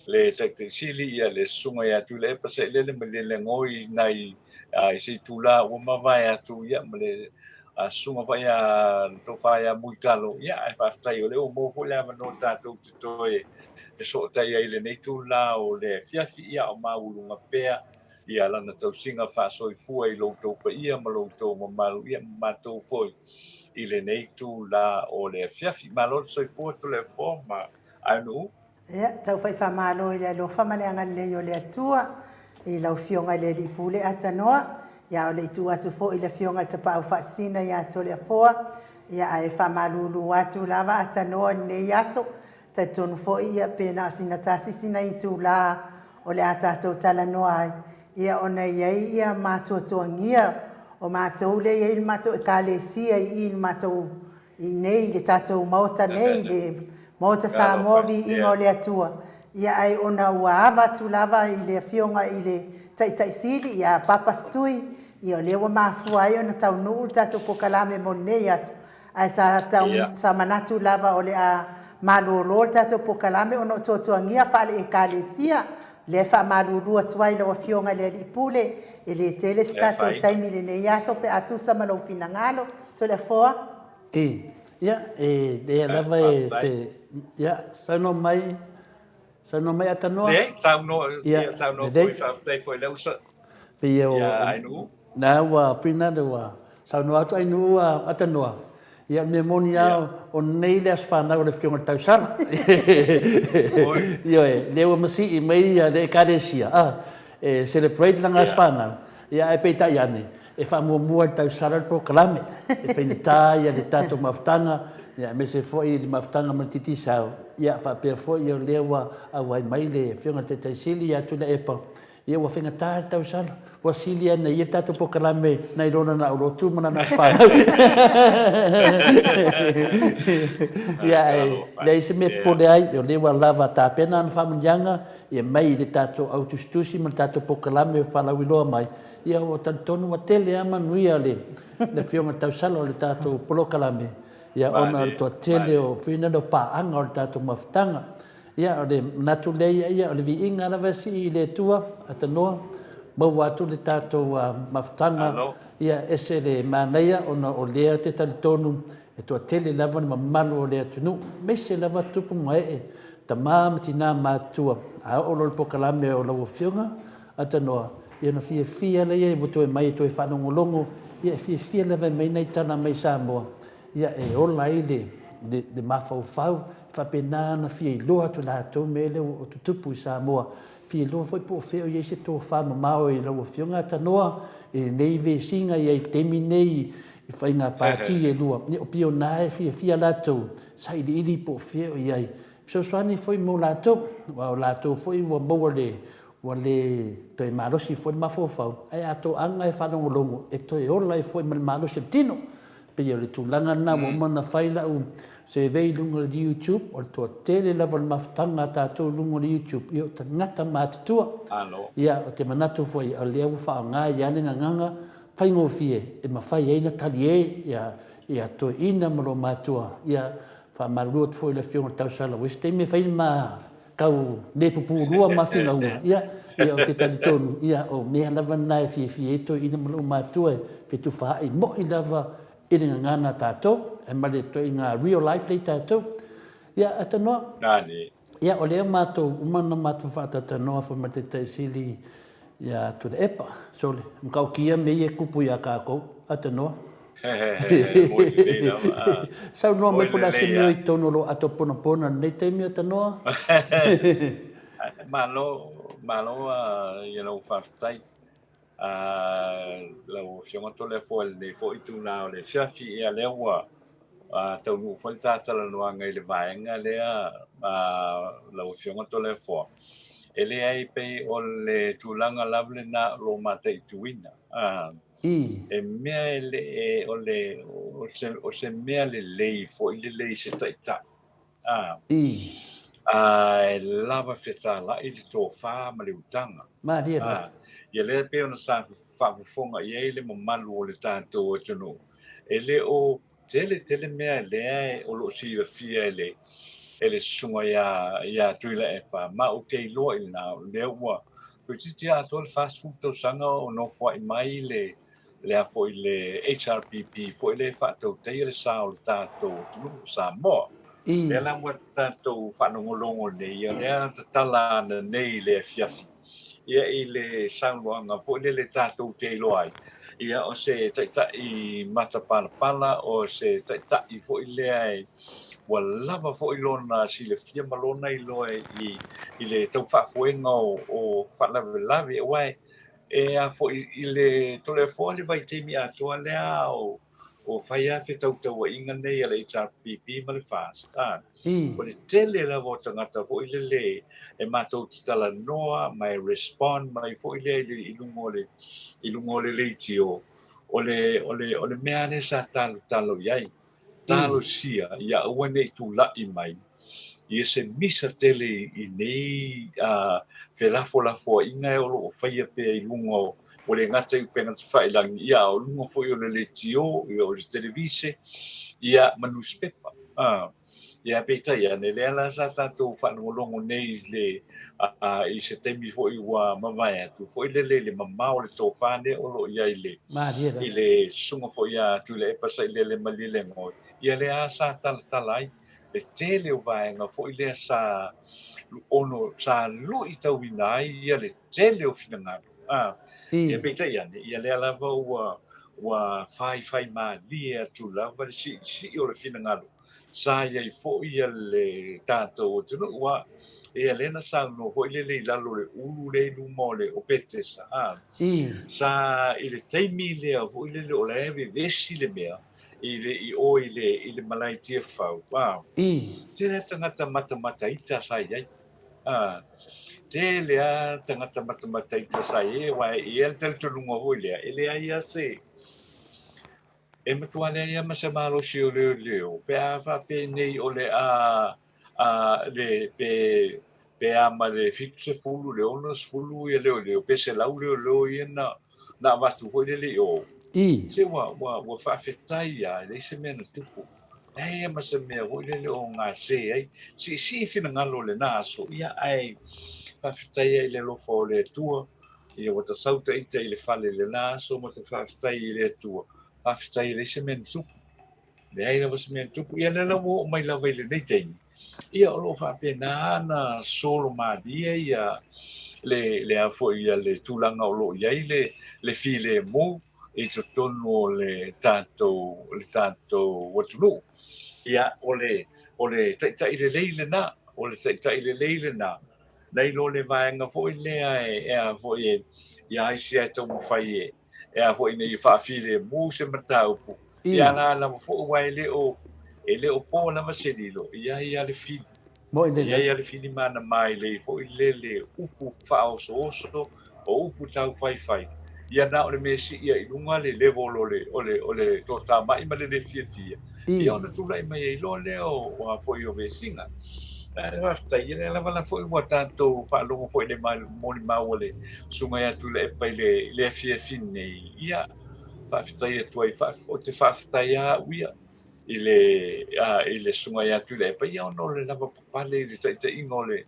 le Taitai Sili, ia le Susuga ia Tuilaepa Sailele Malielegaoi nai i se itulā ua mavae atu, ia, ma le Susuga foi ia le Tofa ia Mulitalo, ia, ae faafetai o lea ua maua foi le avanoa tatou te toe fesootai ai i lenei itulā o le afiafi, ia, a o maualuga pea ia lana tausiga faasoifua i lo outou paia ma lo outou mamalu, ia, ma matou foi i lenei itulā o le afiafi. Malo le soifua Toleafoa ma Aenu'u. Ia, tau fai faamalo i le alofa ma le agalelei o le Atua i lau Afioga i le Alii Pule Atanoa, ia a o le i tuu atu foi i le Afioga i le Tapaau Faasisina ia Toleafoa, ia ae faamalulu atu lava Atanoa i lenei aso, talitonu foi ia pe na o sina tasi sina itulā o le a tatou talanoa ai, ia ona e i ai ia matuatuagia o matou lea e i ai le matou Ekalesia i i i le matou I nei, i le tatou Maota nei, le Maota Samoa Viiga o le Atua, ia ae ona ua ava atu lava i le Afioga i le Taitai Sili ia Papa Stui, ia o lea ua mafua ai ona taunuu le tatou polokalame mo lenei aso, ae sa tau, sa manatu lava o le a malolo le tatou polokalame ona o tuatuagia faale-Ekalesia, lea e faamalulu atu ai lau Afioga i le Alii Pule, e le tele se tatou taimi i lenei aso pe a tusa ma lou finagalo. Toleafoa. E, ia, e lea lava e te, ia, saunoa mai, saunoa mai Atanoa. Leai, saunoa, ia, saunoa foi, faafetai foi lea ua, Pei o, ia, Ainuu. Na ua finale ua saunoa atu Ainuu a Atanoa, ia, o le mea moni lava, o nei le aso fanau o le Afioga i le Tausala. Ioe, lea ua masii mai le Ekalesia, a, e celebrate lana aso fanau, ia, ae peitai ane, E faamuamua e le tausala le polokalame e faigata ai le tatou mafutaga, aemaise foi le mafutaga ma le Digicel, ia faapea foi o lea ua auai mai le Afioga i le Taitai Sili ia Tuilaepa, ia ua faigata le tausala, ua sili ane ia le tatou polokalame nai lo lana aulotu ma lana aso fanau. Ia ae leai se mea e popole ai, o lea ua lava tapena ana faamanuiaga ia mai i le tatou au tusitusi ma le tatou polokalame faalauiloa mai, Ia ua talitonu ua tele lava manuia le Afioga i le Tausala o le tatou polokalame, ia ona o le toatele o fuina o paaga o le tatou mafutaga. Ia o le manatu lea ia, ia o le viiga lava e sii i le Atua, Atanoa, maua atu le tatou mafutaga, ia ese le manaia ona o lea te talitonu e toatele lava le mamalu o le atunuu, aemaise lava tupu ma ee, tama ma tina matutua, a oo loa i le polokalame o lau Afioga, Atanoa, ia ona fiafia lea ua toe mai e toe faalogologo, ia e fiafia lava e mai nai tala mai Samoa, ia e ola ai le, le, le mafaufau, e faapena ona fia iloa atu e latou mea lea ua tutupu i Samoa, fia iloa foi po o fea o i ai se tofa mamao i lau Afioga Atanoa i lenei vesiga i ai taimi nei i faiga pati e lua, ia o pei o na e fiafia latou sailiili po o fea o i ai. Fesoasoani foi mo latou, aua o latou foi ua maua le, Ua le toe malosi foi le mafaufau, ae a toaga e faalogologo, e toe ola ai foi ma le malosi o le tino. E pei o le tulaga lena ua uma ona fai lau survey i luga o le YouTube, o le toatele lava o le mafutaga a tatou i luga o le YouTube, ia o tagata matutua. Ia, ou te manatu foi, o lea ua faaaoga ai lava le gagana faigofie e mafai ai ona talie ia toeaiina ma loomatua. Ia, faamalulu atu foi i le Afioga i le Tausala, ua i ai se taimi e fai le ma Tau le pupulua ma finauga, ia, ia ou te talitonu, ia, o mea lava na e fiafia ai toeaiina ma lou matua e fetufaai moi lava i le gagana a tatou, ae ma le ituaiga real life lea i tatou. Ia, Atanoa, Nani. ia, o lea matou, uma ona matou faatautanoa foi ma le Taitai Sili ia Tuilaepa. Sole, matautia mea ia e tupu ia tatou, Atanoa. Moi lelei lava. Ah. Saunoa mai po o le a se mea i totonu o lou ato ponapona i lenei taimi, Atanoa? Malo, malo ia lau faafetai. Lau Afioga Toleafoa i lenei foi itula o le afiafi, ia lea ua taunuu foi le ta talanoaga i le vaega lea, lau Afioga Toleafoa. E leai, pei o le tulaga lava lena o lo o mataituina. I. E mea e le o le o se o se mea lelei foi lelei i se taitai. A. I. Ae lava fetalai le tofa ma le utaga. Malie lava. A. Ia lea pei ona sa faafofoga i ai le mamalu o le tatou atunuu, e le o tele tele mea lea o lo o silafia e le e le susuga ia ia Tuilaepa, ma ou te iloa i lena, o lea ua toeitiiti atoa le 40 tausaga o nofoai mai le le a foi le HRPP foi lea e faatautaia le sa o le tatou atunuu o Samoa. Lea la ua tatou faalogologo nei, o lea tatala ana nei i le afiafi, ia i le saunoaga foi lele tatou te iloa ai, ia o se taitai matapalapala, o se taitai foi lea e ua lava foi lona silafia ma lona iloa i i le tau faafoega o faalavelave, aua e a foi i le Toleafoa le vaitaimi atoa lea o o fai lava fetautauaiga nei a le HRPP ma le FAST, a o le tele lava o tagata foi lele e matou te talanoa ma e respond mai foi lea i le i luga o le i luga o le leitio, o le o le o le mea lea sa talotalo i ai. Talosia ia aua ne i tulai mai ia se misa tele i nei felafolafoaiga o lo o faia pea i luga o, ua le gata i upega tafailagi, ia a o luga foi o le leitio, ia o le televise, ia ma nusipepa. Ia peitai ane, lea la sa tatou faalogologo nei i le i se taimi foi ua mavae atu foi lele i le mamao o le tofa lea o lo o i ai i le i le susuga foi ia Tuilaepa Sailele Malielegaoi, ia lea sa talatala ai le tele o vaega foi lea sa ono sa luitauina ai ia le tele o finagalo. A, ia peitai ane, ia lea lava ua ua faifai malie atu lava le siisii o le finagalo sa i ai foi ia le tatou atunuu, aua ia lea na saunoa foi lele i lalo o le ulu lea i luma o le o Petesa, a, sa i le taimi lea foi lele o la e vevesi le mea i le i o i le i le malae Tiafau, a, tele lava tagata matamata ita sa i ai, a, tele lava tagata matamata ita sa i ai, aua e i ai le talitonuga foi lea, e leai lava se E matua leai lava ma se malosi o leoleo pe a faapenei o le a a le pe pe a ma le 70 le 60 ia leoleo pe 100 leoleo ia na na avatu foi lele i o. Se ua ua ua faafetai lava e leai se mea na tupu. Leai lava ma se mea foi lele o gase ai. Siisii finagalo o lena aso ia ae faafetai ai i le alofa o le Atua Ia ua tasau ta ita i le fale i lena aso ma ta faafetai i le Atua, faafetai e leai se mea na tupu. Leai lava se mea na tupu. Ia lea la ua oo mai lava i lenei taimi, ia o lo o faapena ona solo malie ia le, le a foi ia le tulaga o lo o i ai le, le filemu i totonu o le tatou, le tatou atunuu. Ia o le, o le taitai lelei lena, o le taitai lelei lena. Nai lo le vaega foi lea e a foi e ia isi e taumafai e e a foi ina ia faafilemu se mataupu, ia la lava foi aua e le o e le o po lava se lilo, e i ai lava le fili. E i ai lava le fili ma ana mailei foi lele upu faaosooso o upu taufaifai, ia na o le mea sii ai i luga le level o le o le o le toatamai ma le le fiafia, ia ona tulai mai ai loa lea o a foi o vesiga. Ae faafetai, ia lea lava la foi ua tatou faalogo foi i le molimau a le Susuga ia Tuilaepa i le i le afiafi nei, ia faafetai atu ai, ou te faafetai lava au ia i le i le Susuga ia Tuilaepa, ia ona o le lavapapale i le taitaiga o le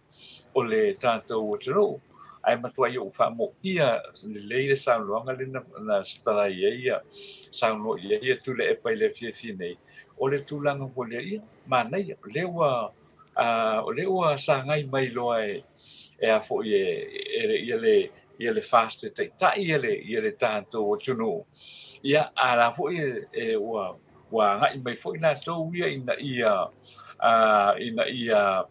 o le tatou atunuu. Ae matuai ou faamoia lelei le saunoaga lea na, na setalai ai ia, saunoa i ai ia Tuilaepa i le afiafi nei, o le tulaga foi lea, ia, manaia, o lea ua, o lea ua sagai mai loa e, e a foi e, e, ia le, ia le FAST e taitai ia le, ia le tatou atunuu. Ia, a la foi e, e ua, ua agai mai foi latou ia ina ia, ina ia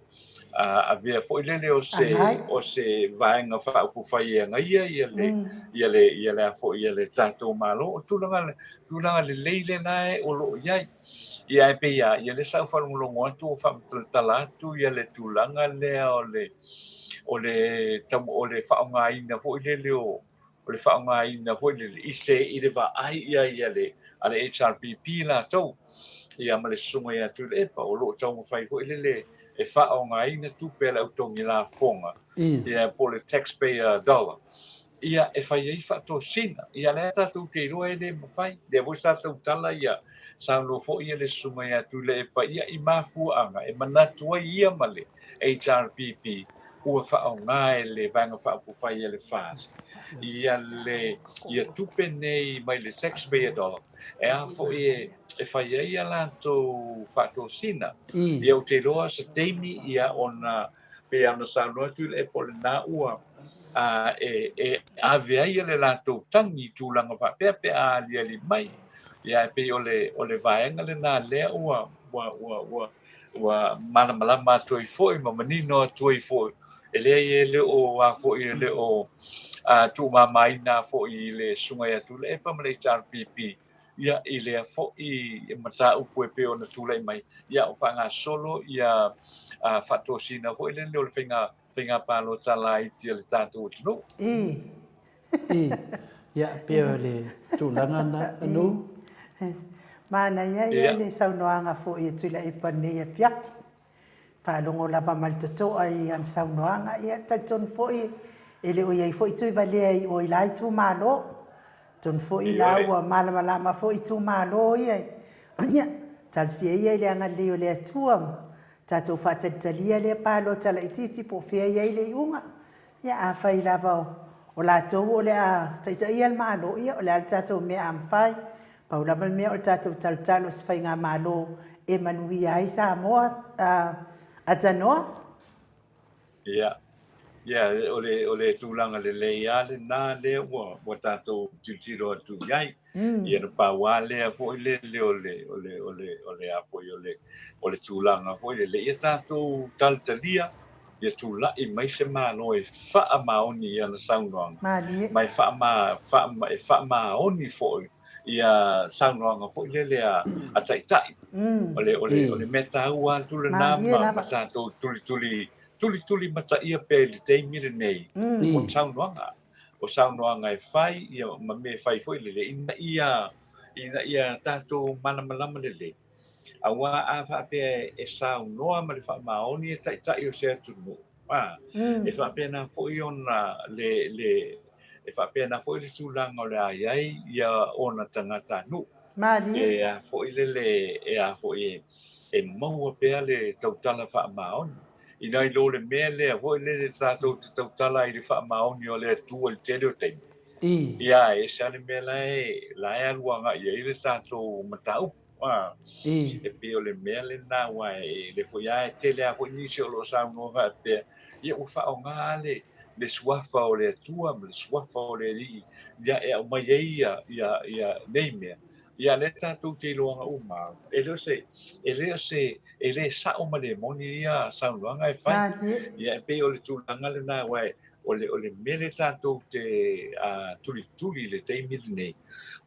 avea foi lele o se o se vaega faaupufai e agaia ia le ia le ia le a foi ia le tatou Malo. O tulaga tulaga lelei lena e o lo o i ai. Ia ae pei lava ia lea sa ou faalogologo atu o faamatalatala atu ia le tulaga lea o le o le o le faaaogaina foi lele o o le faaaogaina foi lele i se i le vaai i ai a le a le HRPP latou. ia ma le Susuga ia Tuilaepa o lo o taumafai foi lele e faaaogaina tupe a le au togi lafoga, ia po o le taxpayer dollar, ia e fai ai faatosina. Ia lea tatou te iloa e le mafai. Lea foi sa tautala ia saunoa foi ia le Susuga ia Tuilaepa ia i mafuaaga e manatu ai ia ma le HRPP ua faaaoga e le Vaega Faaupufai a le FAST ia le ia tupe nei mai le taxpayer dollar e a foi e e fai ai a latou faatosina. Ia ou te iloa se taimi ia ona pei ona saunoa atu i le po o lena ua a, e, e ave ai le latou tagi i tulaga faapea pe a aliali mai. Ia e pei o le, o le vaega lena lea ua, ua, ua, ua, ua malamalama atu ai foi ma manino atu ai foi, e leai e le o a foi e le o a, tuumamaina foi i le Susuga ia Tuilaepa ma le HRPP ia i lea foi mataupu e pei ona tulai mai, ia o faagasolo ia a, faatosina foi lele o le faiga faiga palota laiti a le tatou atunuu. I. I. Ia, pei o le tulaga na, Anu. Manaia ia le saunoaga foi a Tuilaepa nei afiafi. Faalogo lava ma le totoa i ana saunoaga, ia talitonu foi e le o i ai foi Tuivalea i o i la itumalo. Atonu foi la ua malamalama foi itumalo ia, ia talosia ia i le agalelei o le Atua ma tatou faatalitalia lea palota laitiiti po o fea e i ai le iuga. Ia, afai lava o latou o le a taitaia le Malo, ia o le a le tatou mea a mafai? Pau lava le mea o le tatou talotalo i se faigamalo e manuia ai Samoa. A Tanoa? Ia, ia, o le, o le tulaga lelei lava lena lea ua, ua tatou tilotilo atu i ai. Ia na pau lava lea foi lele o le, o le, o le, o le a foi o le, o le tulaga foi lele ia tatou talitalia ia tulai mai se Malo e faamaoni i ana saunoaga, ma e faama, faama, e faamaoni foi ia saunoaga foi lele a, a taitai. O le, o le, o le mea taua atu lena ma, ma tatou tulituli, tulituli mataia pea i le taimi lenei o saunoaga. O saunoaga e fai, ia, ma mea e fai foi lele, ina ia, ina ia tatou malamalama lelei. Aua a faapea e saunoa ma le faamaoni e taitai o se atunuu, a, e faapena foi ona le, le, e faapena foi le tulaga o le a i ai ia ona tagatanuu. Malie. E a foi lele, e a foi e, e maua pea le tautala faamaoni. Ina i lo le mea lea foi lele tatou te tautala ai i le faamaoni o le Atua i le tele o taimi. Ia, e ese lava le mea la e, la e alu agai ai le tatou mataupu. A, e pei o le mea lena, aua e le foi lava, e tele lava foi nisi o lo o saunoa faapea, ia ua faaaoga lava le, le suafa o le Atua ma le suafa o le Alii, ia e aumai ai ia, ia, ia nei mea. Ia lea tatou te iloaga uma, e le o se, e le o se, e le sao ma le moni ia saunoaga e fai. Ia e pei o le tulaga lena, aua e, o le, o le mea lea tatou te tulituli i le taimi lenei,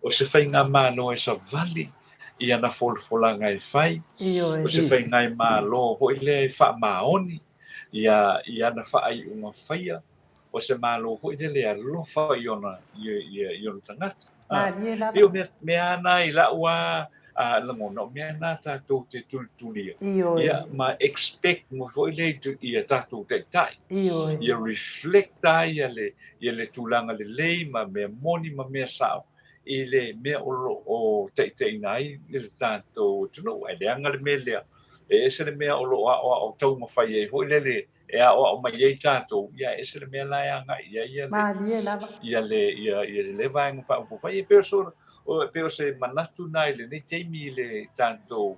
o se faigamalo e savali i ana folafolaga e fai, o se faigamalo foi lea e faamaoni ia, i ana faaiuga faia, o se Malo foi lele e alofa i ona, i, i, i ona tagata. Malie lava. Pei o mea, mea na i lau a, a lagona, o mea na tatou te tulitulia. Ioe. Ia, ma expect mo foi le i a tatou taitai. Ioe. Ia reflect ai ia le, ia le tulaga lelei ma mea moni ma mea sao i le mea o lo o taitaiina ai le tatou atunuu. Ae leaga le mea lea, e ese le mea o lo o aoao taumafai ai foi lele e aoao mai ai tatou, ia e ese le mea la e agai i ai ia le, Malie lava. ia le, ia, ia le Vaega Faaupufai. E pei o so, o, pei o se manatu na i lenei taimi i le tatou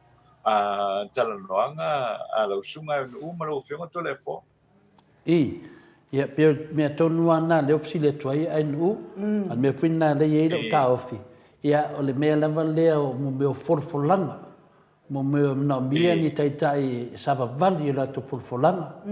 uh, talanoaga a lau susuga e Nu'u ma lau Afioga Toleafoa. I, ia, pei o le mea tonu lava lena lea ua fesili atu ai ai Nu'u, a le mea foi lena lea e i ai lou taofi, ia, o le mea lava lea o mea o folafolaga Mo mea e manaomia ni taitai e savavali i o latou folafolaga.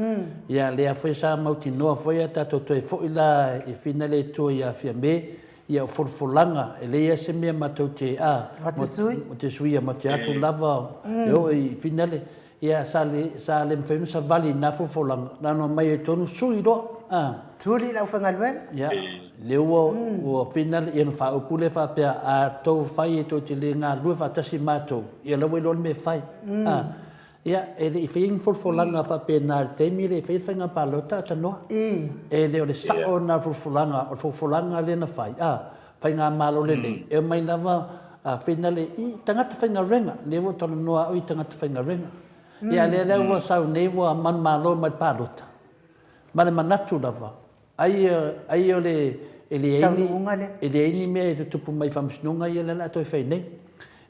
Ia lea foi sa mautinoa foi a tatou toe foi la i Fina le Atua ia Fiame, ia o folafolaga e leai a se mea matou te a mo te suia ma te atu lava e oo i Fina le ia sa le sa le mafai ona savali i na folafolaga na ona omai ai tonu sui loa. A. Tuli le aufaigaluega. Ia, lea ua, ua finale ia ona faaupu lea faapea, a tou fai e tou te le galulue faatasi matou, ia la ua iloa le mea e fai. A. Ia, e le i faia ni folafolaga faapena i le taimi e le i faia le faiga palota a tanoa. E le o le sao lena o le folafolaga, o le folafolaga lea na fai, a, faigamalo lelei, e omai lava a finale i tagata faigaluega, lea ua ou talanoa au i tagata faigaluega. Ia, a lea la ua sau nei ua manumalo mai le palota, ma le manatu lava, ai, ai o le, e leai ni, e leai ni mea e tutupu mai i faamasinoga ia lea o le a toe fai nei.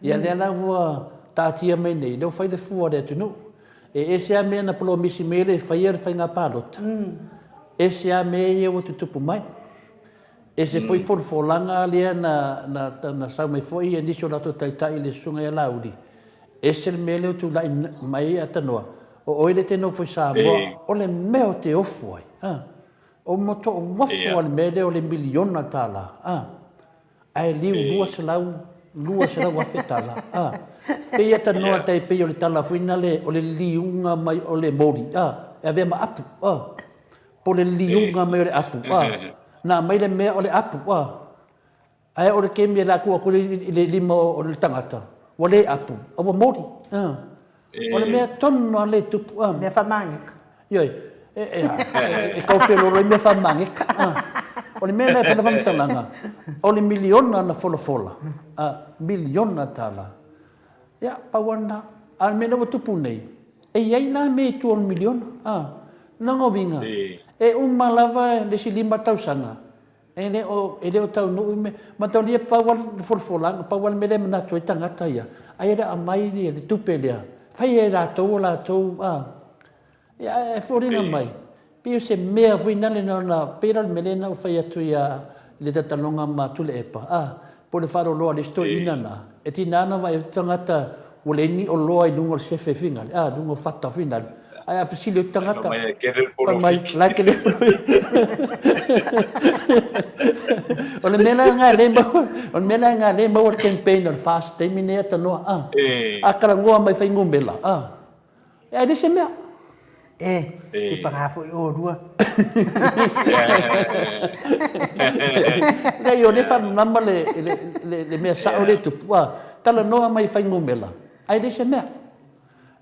Ia lea la ua taatia mai nei, lea ua fai le fua a le atunuu. E ese lava mea na polomisi mai e le faia le faiga palota, ese lava mea ia ua tutupu mai. Ese foi folafolaga lea na, na, na sau mai foi nisi o latou taitai i le susuga ia Laauli, ese le mea lea ua tulai mai ai Tanoa, o oe lea e te nofo i Samoa, o le mea ou te ofo ai, a, o matua ou ofo lava i le mea lea o le miliona tala, a, ae liu 200, 200 afe tala, a. Pei e Tanoa tai pei o le tala foi nale o le liuga mai o le moli, a, e avea ma apu, a. Po o le liuga mai o le apu, a. Na aumai le mea o le apu, a. Ae o le taimi e latou atu i le lima o le tagata, ua le apu, a ua moli, a. O le mea tonu lava lea e tupu, a. Mea faamageka. Ioe, e, e, e, e tau feoloolo ai mea faamageka, a. O le mea lea e fai le faamatalaga, o le miliona na folafola, a, miliona tala. Ia, pau lava lena. A o le mea lea ua tupu nei, e i ai la mea i tua o le miliona, a. Lona uiga, e uma lava le isi lima tausaga, e le o, e le o taunuu mea. Mataulia pau lava le folafolaga, pau lava le mea lea e manatu ai tagata ia, ai e le aumai le tupe lea, fai e latou o latou, a. Ia, ae foliga mai, pei o se mea foi nale na ona, pei la o le mea lea na ou fai atu ia i le talanoaga ma Tuilaepa, a, po o le faaloloa a le isi toeaina na, e tiga ona vaai atu tagata ua leai ni oloa i luga o le sefe finale, a, luga o fata finale, ae a fesili atu tagata, fai mai, la e tele le polofiki. O le mea la lena lea e maua, o le mea la lena lea e maua le campaign o le FAST taimi nei a tanoa, a, a talanoa mai fuainumera, a, Ae le se mea. E, se paga foi oulua. Leai, o lea e faamalamalama le, le, le, le mea sao lea e tupu. A, talanoa mai i fuainumera, ae leai se mea.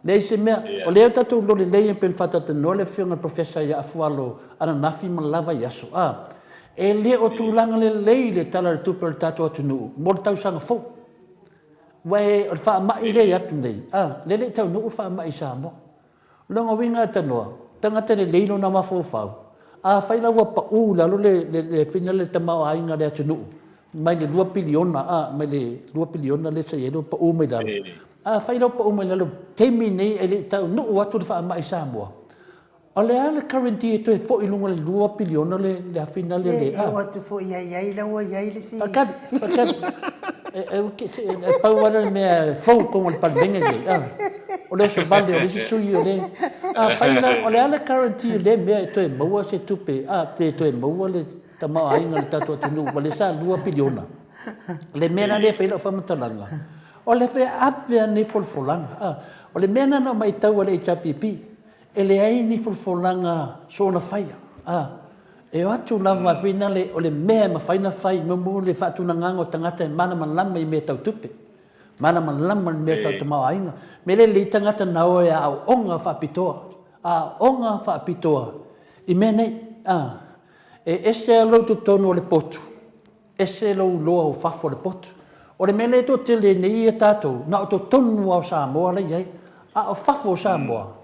Leai se mea. O lea tatou iloa lelei e pei ona faatalatanoa le Afioga i le Professor ia Afualo ananafi ma le la vaiaso. A, e le o tulaga lelei le Tala o le Tupe o le tatou atunuu mo le tausaga fou. Aua o le faamai lea e atu nei, a, lea e le i taunuu le faamai i Samoa. O lona uiga e tanoa, tagata lelei lona mafaufau, afai la ua pau i lalo le, le, le fina le tamaoaiga o le atunuu, mai le 2 piliona, a, mai le 2 piliona lea sa i ai, lea ua pau mai i lalo. Afai la ua pau mai i lalo i le taimi nei e le i taunuu atu le faamai i Samoa, O le a le guarantee e toe foi i luga o le 2 piliona le le afina lea le a? E oo atu foi ia i ai la ua i ai le isi. Faatali, faatali. E, e, e pau lava le mea e fou i totonu o le Palemene lenei, a. O le oso vale o le isi sui o le, afai la, o le a le guarantee o lea mea e toe maua se tupe, a, pe toe maua le tamaoaiga o le tatou atunuu, ua lea sa 2 piliona. O le mea la lea e fai ai lau faamatalaga, o le ave lava lenei folafolaga, a. O le mea lena na ou matau a le HRPP, E leai ni folafolaga soona faia, a, e o atu lava foi nale o le mea e mafai ona fai muamua le faatulagaga o tagata e malamalama i mea tau tupe, malamalama i mea tau tamaoaiga. Mea lea lelei tagata na o e aooga faapitoa, aooga faapitoa i mea nei, a. E ese lou totonu o le potu, ese lou iloa o fafo o le potu. O le mea lea e toatele nei ia tatou, na o totonu lava o Samoa la e i ai, a o fafo o Samoa,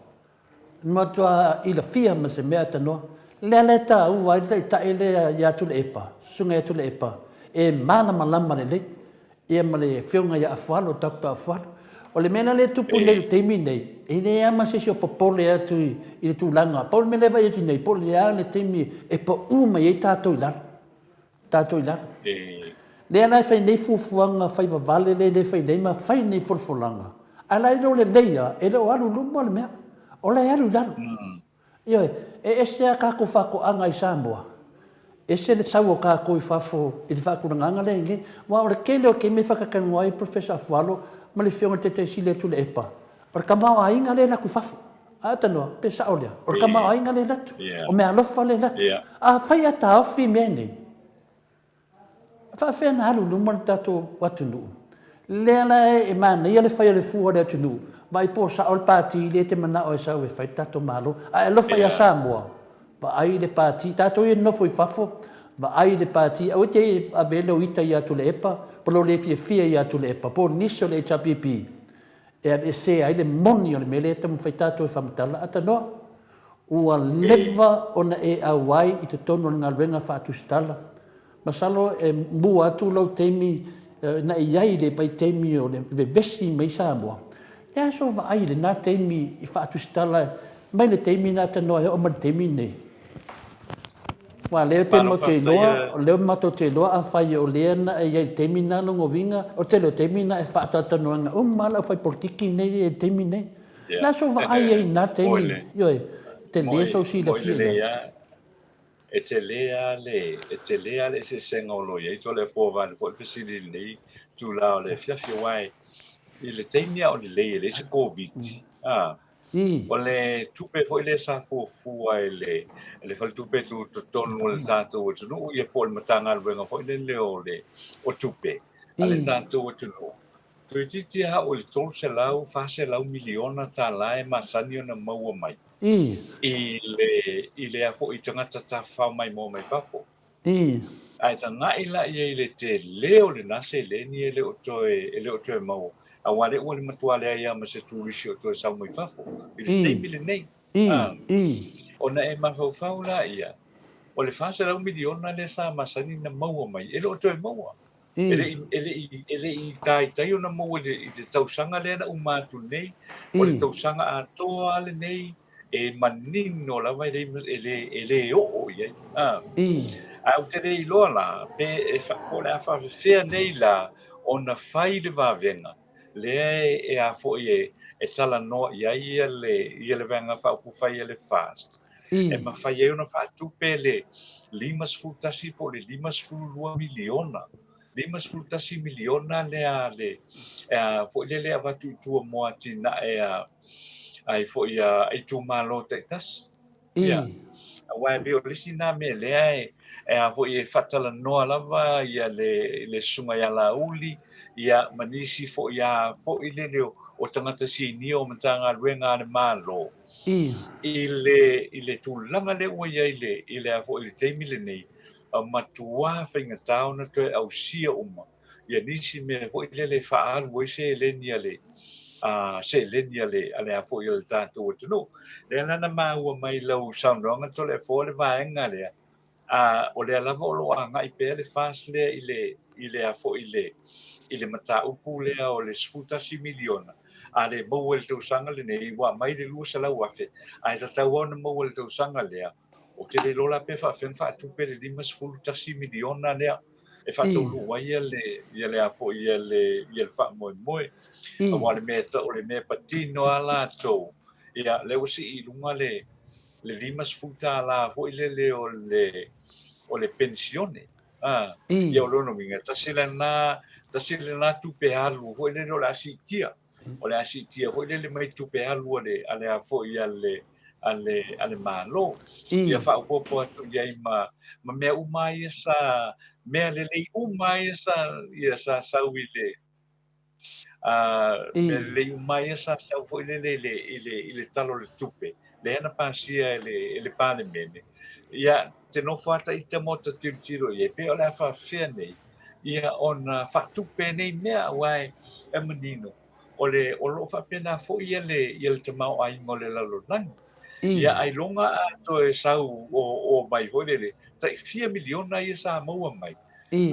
e matua ilafia ma se mea tanoa. Lea la e taua ai le taitai lea ia Tuilaepa, Susuga ia Tuilaepa, e malamalama lelei, ia ma le Afioga ia Afualo, Doctor Afualo. O le mea la lea e tupu nei i le taimi nei, e leai lava ma se isi o popole atu i le tulaga. Pau le mea lea e vaai atu nei, po o le a le taimi e pau mai ai tatou i lalo. tatou i lalo. Lea la e fai nei fuafuaga fai vavale lea e fai nei ma fai nei folafolaga, ae la e le o lelei lava, e le o alu i luma le mea, o la e alu i lalo. Ioe, e ese lava tatou faatoaga i Samoa, ese le sau o tatou i fafo i le faatulagaga lea e i ai nei. Aua o le tele o taimi e faatatalanoa ai Professor Afualo ma le Afioga i le Taitaisili a Tuilaepa, o le tamaoaiga lea e alu atu i fafo. A tanoa, pe sao lea, o le tamaoaiga le alu atu, o meaalofa le alu atu. Afai a taofi mea nei, e faafefea ona alu i luma le tatou atunuu? Lea la e manaia le fai o le fua o le atunuu, vaai po o sao le pati lea e te manao e sau e fai le tatou Malo. Ae alofa ia Samoa, vaai le pati, tatou ia e nonofo i fafo, vaai le pati, aua e te ave lou ita ia Tuilaepa, po o lou le fiafia ia Tuilaepa, po o nisi o le HRPP, e aveesea ai le moni o le mea lea e taumafai tatou e faamatala, Atanoa, ua leva ona e auai i totonu o le galuega faatusitala. Masalo e mua atu lou taimi na e i ai i le vaitaimi o le vevesi mai Samoa. Le a sou vaai i lena taimi i faatusitala mai le taimi na Atanoa e oo mai le taimi lenei? Aua o lea te matou te iloa, o lea matou te iloa afai o lea na e i ai i le taimi lena lona uiga, o le tele o taimi na e faatalatalanoaina uma lava le aufaipolitiki nei i le taimi lenei. O le a sou vaai ai i lena taimi, ioe, tele sou silafia i ai. E tele lava le, e tele lava le eseesega o lo o i ai. Toleafoa vaeane foi le fesili i lenei itula o le afiafi, aua i le taimi a o lelei e leai se Koviti, a, O le tupe foi lea sa fuafua e le e le faletupe tutotonu o le tatou atunuu ia po o le Matagaluega foi lele o le o tupe a le tatou atunuu, toeitiiti lava oo i le $300, $400 miliona tala e masani ona maua mai i le i le a foi tagata tafafao maimoa mai fafo. Ae tagai la i ai i le tele o lena seleni e le o toe, e le o toe maua, aua lea ua le matua leai lava ma se turisi o toe sau mai fafo i le taimi lenei. Ona e mafaufau laia, o le $400 miliona lea sa masani ona maua mai, e le o toe maua. E le i, e le i, e le i taitai ona maua i le, i le tausaga lea na uma atu nei, o le tausaga atoa lava lenei, e manino lava e le, e le, e le oo i ai. A. Ae ou te le iloa la, pe e fa, po o le a faafefea nei la ona fai le vavega lea e, e a foi e, e talanoa i ai ia le, ia le Vaega Faaupufai a le FAST, e mafai ai ona faatupe le 51 po o le 52 miliona, 51 miliona lea a le, a foi lele e avatu i tua mo atinae a, ai foi a itumalo taitasi. Ia. Aua e pei o le isi lena mea lea e, e a foi e faatalanoa lava ia le, le susuga ia Laauli, ia ma nisi foi a foi lele o, o tagata sinia o Matagaluega a le Malo. I le, i le tulaga lea ua i ai le, i le a foi i le taimi lenei, matuā faigata ona toe ausia uma ia nisi mea foi lele e faaalu ai seleni a le seleni a le a le a foi a le tatou atunuu. Lea la na maua mai lau saunoaga Toleafoa le vaega lea, a o lea lava o lo o agai pea le FAST lea i le i le a foi i le i le mataupu lea o le $11 miliona, a le maua i le tausaga lenei ua aumai le $200,000 ae tatau lava ona maua i le tausaga lea. Ou te le iloa la pe faafefea ona faatupe le $51 miliona lea e faataunuu ai le ia le a foi ia le ia le faamoemoe. Aua o le mea o le mea patino lava latou, ia lea ua sii i luga le le $50 foi lele o le o le penisione. A, ia o lona uiga, tasi lena tasi lena tupe alu foi lele o le a siitia. O le a siitia foi lele mai tupe alu a le a le a foi a le a le a le Malo. Ia faaopoopo atu i ai ma ma mea uma ia sa mea lelei uma ia sa ia sa sau i le a mea lelei uma ia sa sau foi lele i le i le i le Tala o le Tupe lea na pasia e le e le Palemene. Ia te nofo lava ita ma ota tilotilo i ai pe o le a faafefea nei ia ona faatupe nei mea aua e manino o le o lo o faapena foi ia le ia le tamaoaiga o le lalolagi. Ia ailoga a toe sau o o mai foi lele tai fia miliona ia sa maua mai.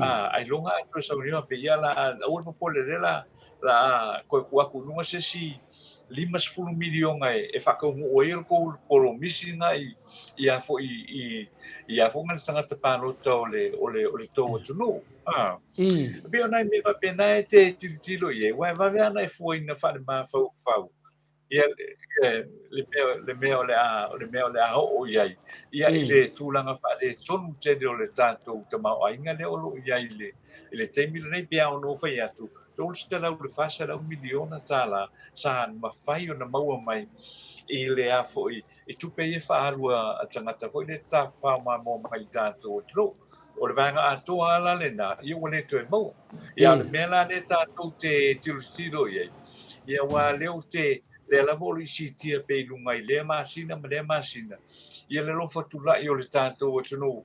A ailoga a toe sau nei faapea ia la aua le popole lea la la a toe tuu atu i luga se isi 50 miliona e faataunuu ai le tou polomisi lena i i a foi i i a foi nai tagata palota o le o le o le tou atunuu. A. E pei o nai mea faapena e te tilotilo i ai, aua e vave lava ona e fuaina faale-mafaufau ia le mea le mea o le a o le mea o le a oo i ai ia i le tulaga faaletonu tele o le tatou tamaoaiga lea o lo o i ai i le i le taimi lenei. Pe a ono fai atu $300 i le $400 miliona sa mafai ona maua mai i le a foi i tupe ia e faaalu a tagata foi lea e tafafao mamoa mai i tatou atunuu. O le vaega atoa lava la lena, ia ua le toe maua. Ia a o le mea la lea tatou te tilotilo i ai, ia aua lea ou te, lea lava o lo o isiitia pea i luga i lea masina ma lea masina, ia le alofa tulai o le tatou atunuu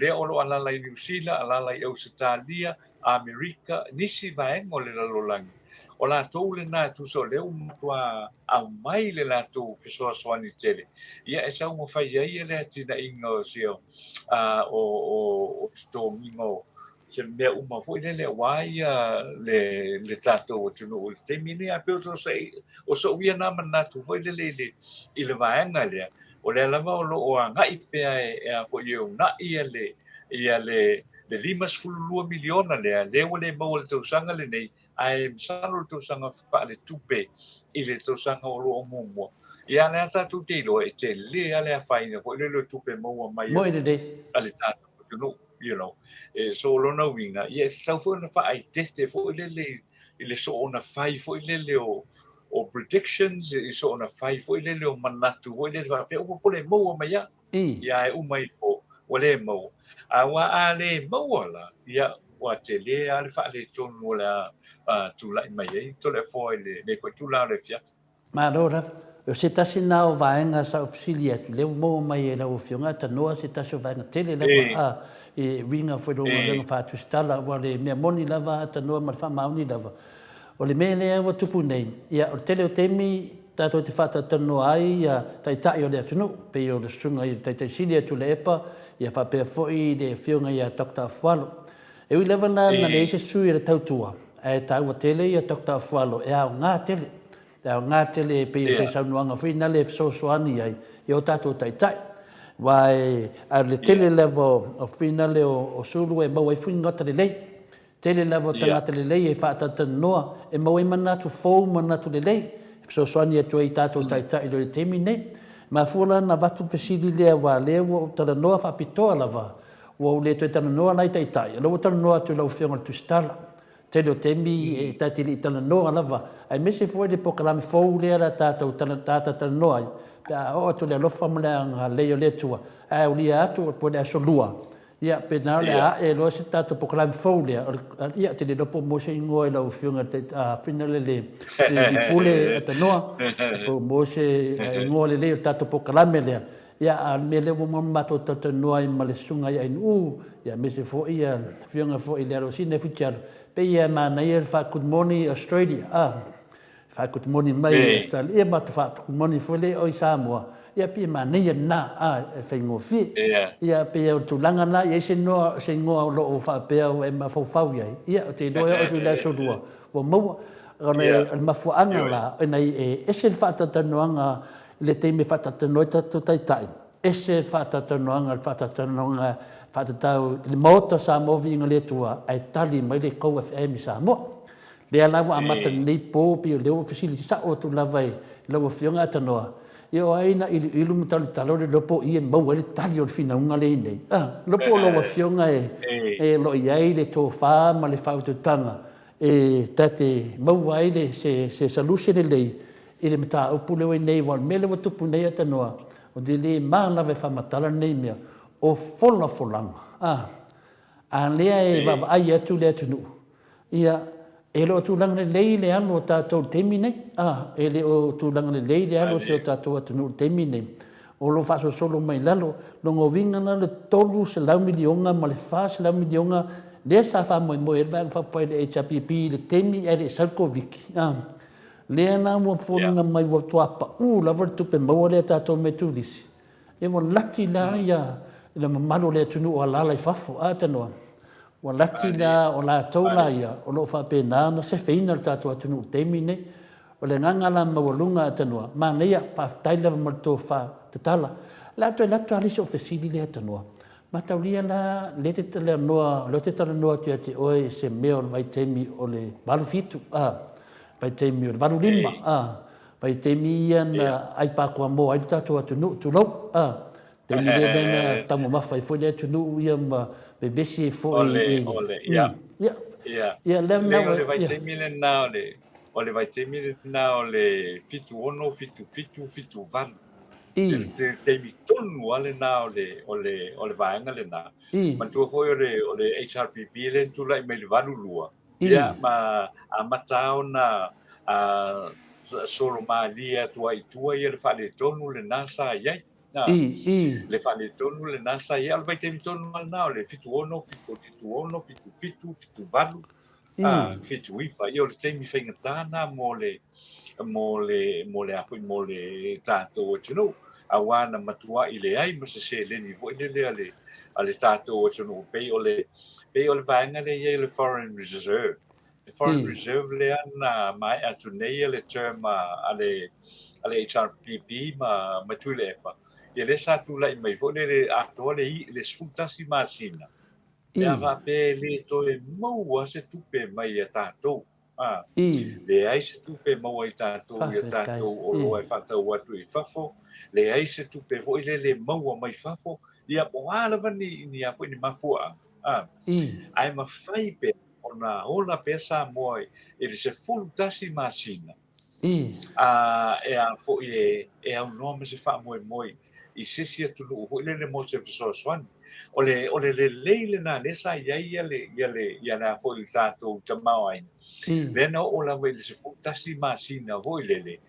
lea o lo o alaala i Niu Sila, alaala i Ausetalia, Amerika, nisi vaega o le lalolagi, o latou lena e tusa o lea ua matua aumai le latou fesoasoani tele, ia e taumafai ai le atinaeina o se o, o totogiga o se mea uma foi lele aua ia le, le tatou atunuu i le taimi lenei. Ae pei o sou ia na manatu foi lele i le, i le vaega lea, o lea lava o lo o agai pea e a foi e uunai le, ia le, le $52 miliona lea, lea ua le maua i le tausaga lenei, ae masalo le tausaga faaletupe i le tausaga o lo o muamua. Ia, lea tatou te iloa e tele lava le afaina foi lele o tupe maua mai a le tatou atunuu, you know. E, so o lona uiga, ia e tatau foi ona faaeteete foi lele i le soona fai foi lele o, o predictions, i soona fai foi lele o manatu foi lele faapea, ua pole maua mai lava. Ia ae uma ifo ua le maua. Aua a le maua la, ia ua tele lava le faaletonu o le a tulai mai ai Toleafoa i lenei foi tulaga o le afiafi. Malo lava. O se tasi na o vaega sa ou fesili atu, lea ua maua mai e lau Afioga Tanoa se tasi o vaega tele lava a i uiga foi i lou galuega faatusitala, aua o le mea moni lava a Tanoa ma le faamaoni lava, O le mea lea ua tupu nei, ia, o le tele o taimi tatou te faatalatalanoa ai ia Taitai o le atunuu, pei o le Susuga i le Taitai Sili ia Tuilaepa, ia faapea foi le Afioga ia Doctor Afualo. E ui lava la na leai se sui o le tautua, ae taua tele ia Doctor Afualo e aoga tele, e aoga tele e pei o se saunoaga foi nale e fesoasoani ai i o tatou Taitai. Aua e, a o le tele lava o finale o sulu e maua ai fuigata lelei. Tele lava o tagata lelei e faatalatalanoa, e maua ai manatu fou ma manatu lelei e fesoasoani atu ai i tatou taitai loa i le taimi lenei. E mafua la ona avatu le fesili lea aua lea ua ou talanoa faapitoa lava, ua ou le toe talanoa la i taitai, o lea ua ou talanoa atu i lau Afioga i le Tusitala. Tele o taimi e ta te le i talanoa lava, aemaise foi le polokalame fou lea o le a tatou talatalanoa ai pe a oo atu i le alofa ma le agalelei o le Atua, ae aulia atu po o le Aso Lua, Ia, pe na o le a ae loa se tatou polokalame fou lea, o le, ia, ou te le iloa po o maua se igoa i lau Afioga i le Fina le, le, le Pule Tanoa, po o maua se igoa lelei o le tatou polokalame lea. Ia, a o le mea lea ua uma ona matou talatalanoa ai ma le Susuga ia Ainuu, ia, aemaise foi ia le Afioga foi i le Alosina Fuitialo, pei e manaia le faa-Good Morning Australia, a. Faakutumoni mai i Australia, ia ma faakutumoni foi lea i Samoa, ia pei e manaia lena, a, e faigofie. Ia pei o le tulaga lena, e i ai se igoa, se igoa o lo o faapea ua e mafaufau i ai, ia ou te iloa e oo atu i le aso lua, ua maua. O le mafuaaga la, ina ia e ese le faatalatalanoaga i le taimi e faatalatalanoa ai tatou taitai, ese le faatalatalanoaga i le faatalatalanoaga faatatau i le Maota o Samoa Viiga le Atua, ae tali mai le Go FM i Samoa. Lea la ua amata lenei po, pei o lea ua fesili sao atu lava i lau Afioga Atanoa, ia o ai na iluilu ma talotalo le lopo i e maua ai le tali o le finauga lea i nei? A, lopo o lau Afioga e, e lo i ai le tofa ma le faautautaga e ta te maua ai le, se, se solution lelei i le mataupu lea ua i nei, aua o le mea lea ua tupu nei Atanoa, ou te le ma lava e faamatala lenei mea, o folafolaga, a, a lea e vaavaai atu le atunuu, Ia, e le o tulaga lelei le alu o tatou i le taimi nei. A, e le o tulaga lelei le alu o si o tatou atunuu i le taimi nei. O lo o faasolosolo mai lalo, lona uiga la o le $300 miliona ma le $400 miliona lea sa faamoemoe ai le Vaega Faaupufai i le HRPP i le taimi ae le i sau le Koviti. A, lea la ua foliga mai ua matua pau lava le tupe maua lea a tatou mai turisi. Ia ua lati la ia le mamalu o le atunuu o alaala i fafo, a Tanoa? Ua lati la o latou la ia o lo o faapena ona sefeina le tatou atunuu i le taimi lenei. O le agaga la maualuga a Tanoa, manaia, faafetai lava mo le tofa tatala. O le a toe alu atu lava le isi ou fesili lea Tanoa. Mataulia la lea e te talanoa, lea ou te talanoa atu ia te oe i se mea o le vaitaimi o le 87, a, vaitaimi o le 85, a, Vaitaimi ia na ai pakuamoa ai le tatou atunuu, tulou, a. Taimi lea lea na taumamafa ai foi le atunuu ia ma vevesi ai foi i. Ole, ole, ia. Ia. Ia, lea na. O le vaitaimi lena o le. O le vaitaimi lena o le 76, 77, 78. I le taimi tonu lava lena o le, o le, o le vaega lena. Manatua foi o le, o le HRPP lea na tulai mai i le 82, ia, ma amata ona solo malie atu ai i tua ia le faaletonu lena sa i ai. Le faaletonu lena sa i ai. O le vaitaimi tonu lava lena o le 76, 76, 77, 78, 79. Ia o le taimi faigata lena mo le, mo le, mo le a foi, mo le tatou atunuu, aua na matuai leai ma se seleni foi lele a le, a le tatou atunuu. Pei o le, pei o le vaega lea e i ai o le foreign reserve. Le foreign reserve lea na maea atu nei le term a le, a le HRPP ma, ma Tuilaepa, ia lea sa tulai mai foi lele atoa le, le 11 masina, pe a faapea e le toe maua se tupe mai ia tatou. A, leai se tupe e maua i tatou i a tatou oloa e faatau atu i fafo, leai se tupe foi lele e maua mai fafo, ia po o a lava ni, ni a foi ni mafuaaga, a, ae mafai pea ona ola pea Samoa i le 11 masina, a, e a foi e, e aunoa ma se faamoemoe i se isi atunuu foi lele mo se fesoasoani. O le, o le lelei lena lea sa i ai ia le, ia le, ia le a foi le tatou tamaoaiga. Lea na oo lava i le 11 masina foi lele,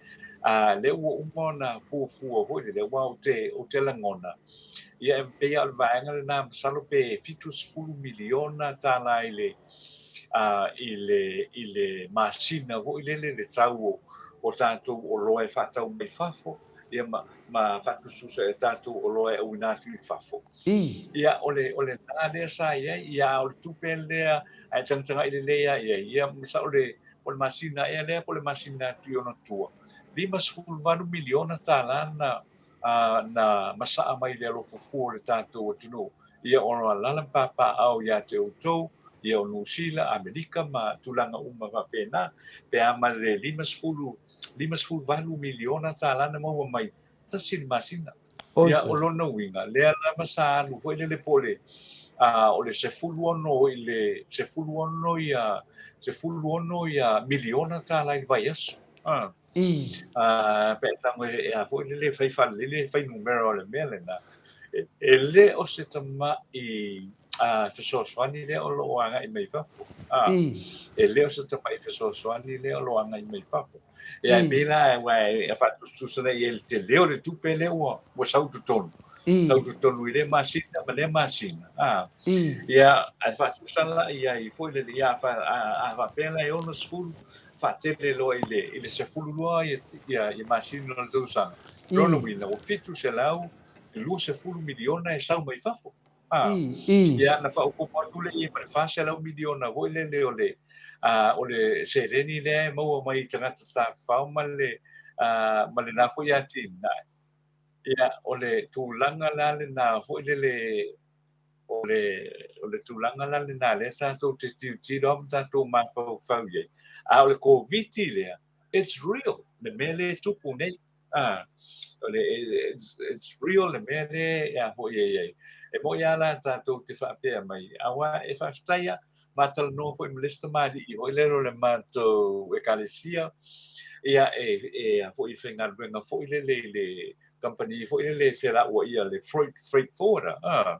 a, lea ua uma ona fuafua foi lele, aua ou te, ou te lagona, ia e pei lava o le vaega lena masalo pe $70 miliona tala i le, a, i le, i le masina foi lele le tau o, o tatou oloa e faatau mai fafo, ia ma, ma faatusatusa i a tatou oloa e auina atu i fafo. Ia, o le, o lena lea sa i ai, ia, a o le tupe lea, a e tagatagai lelei lava i ai, ia, masalo le, o le masina ea lea po o le masina atu i ona tua, $58 miliona tala na, a, na masaa mai i le alofa fua o le tatou atunuu, ia, o alaala ma papaaao ia te outou, ia, o Niu Sila, Amerika ma tulaga uma faapena, pe a ma le 50 $58 miliona tala na maua mai, tasi le masina. Ia, o lona uiga, lea lava sa alu foi lele po o le, a, o le 16 i le, 16 ia, 16 ia miliona tala i le vaiaso. A, a, pe a tago e, a foi lele fai faalelei fuainumera o le mea lena. E, e le o se tama'i a, fesoasoani lea o lo o agai mai fafo. A, e le o se tama'i fesoasoani lea o lo o agai mai fafo. Ia, e pei la, aua e faatusatusa nei i ai le tele o le tupe lea ua, ua sau i totonu. Sau i totonu i lea masina ma lea masina. A, ia, ae faatusa la i ai foi lele, ia, a, a, a faapea la e 60, faatele loa i le, i le 12 ia, ia, ia masina o le tausaga. Lona uiga, ua $720 miliona e sau mai fafo. A, ia, na faaopoopo atu lea i ai ma le $400 miliona foi lele o le, a, o le seleni lea e maua mai i tagata tafafao ma le, a, ma lena foi atinae. Ia, o le tulaga la lena foi lele, o le, o le tulaga la lena lea tatou te tilotilo lava ma tatou mafaufau i ai. A o le Koviti lea, it's real, le mea lea e tupu nei. A, o le, it's, it's real le mea lea e a foi e i ai. E moni lava la tatou te faapea mai, aua e faafetai lava, ma talanoa foi ma le isi tamalii foi lea o le matou ekalesia, ia e, e a foi e faigaluega foi lele i le kamupani foi lele e felauaia le freight, freight forwarder. A,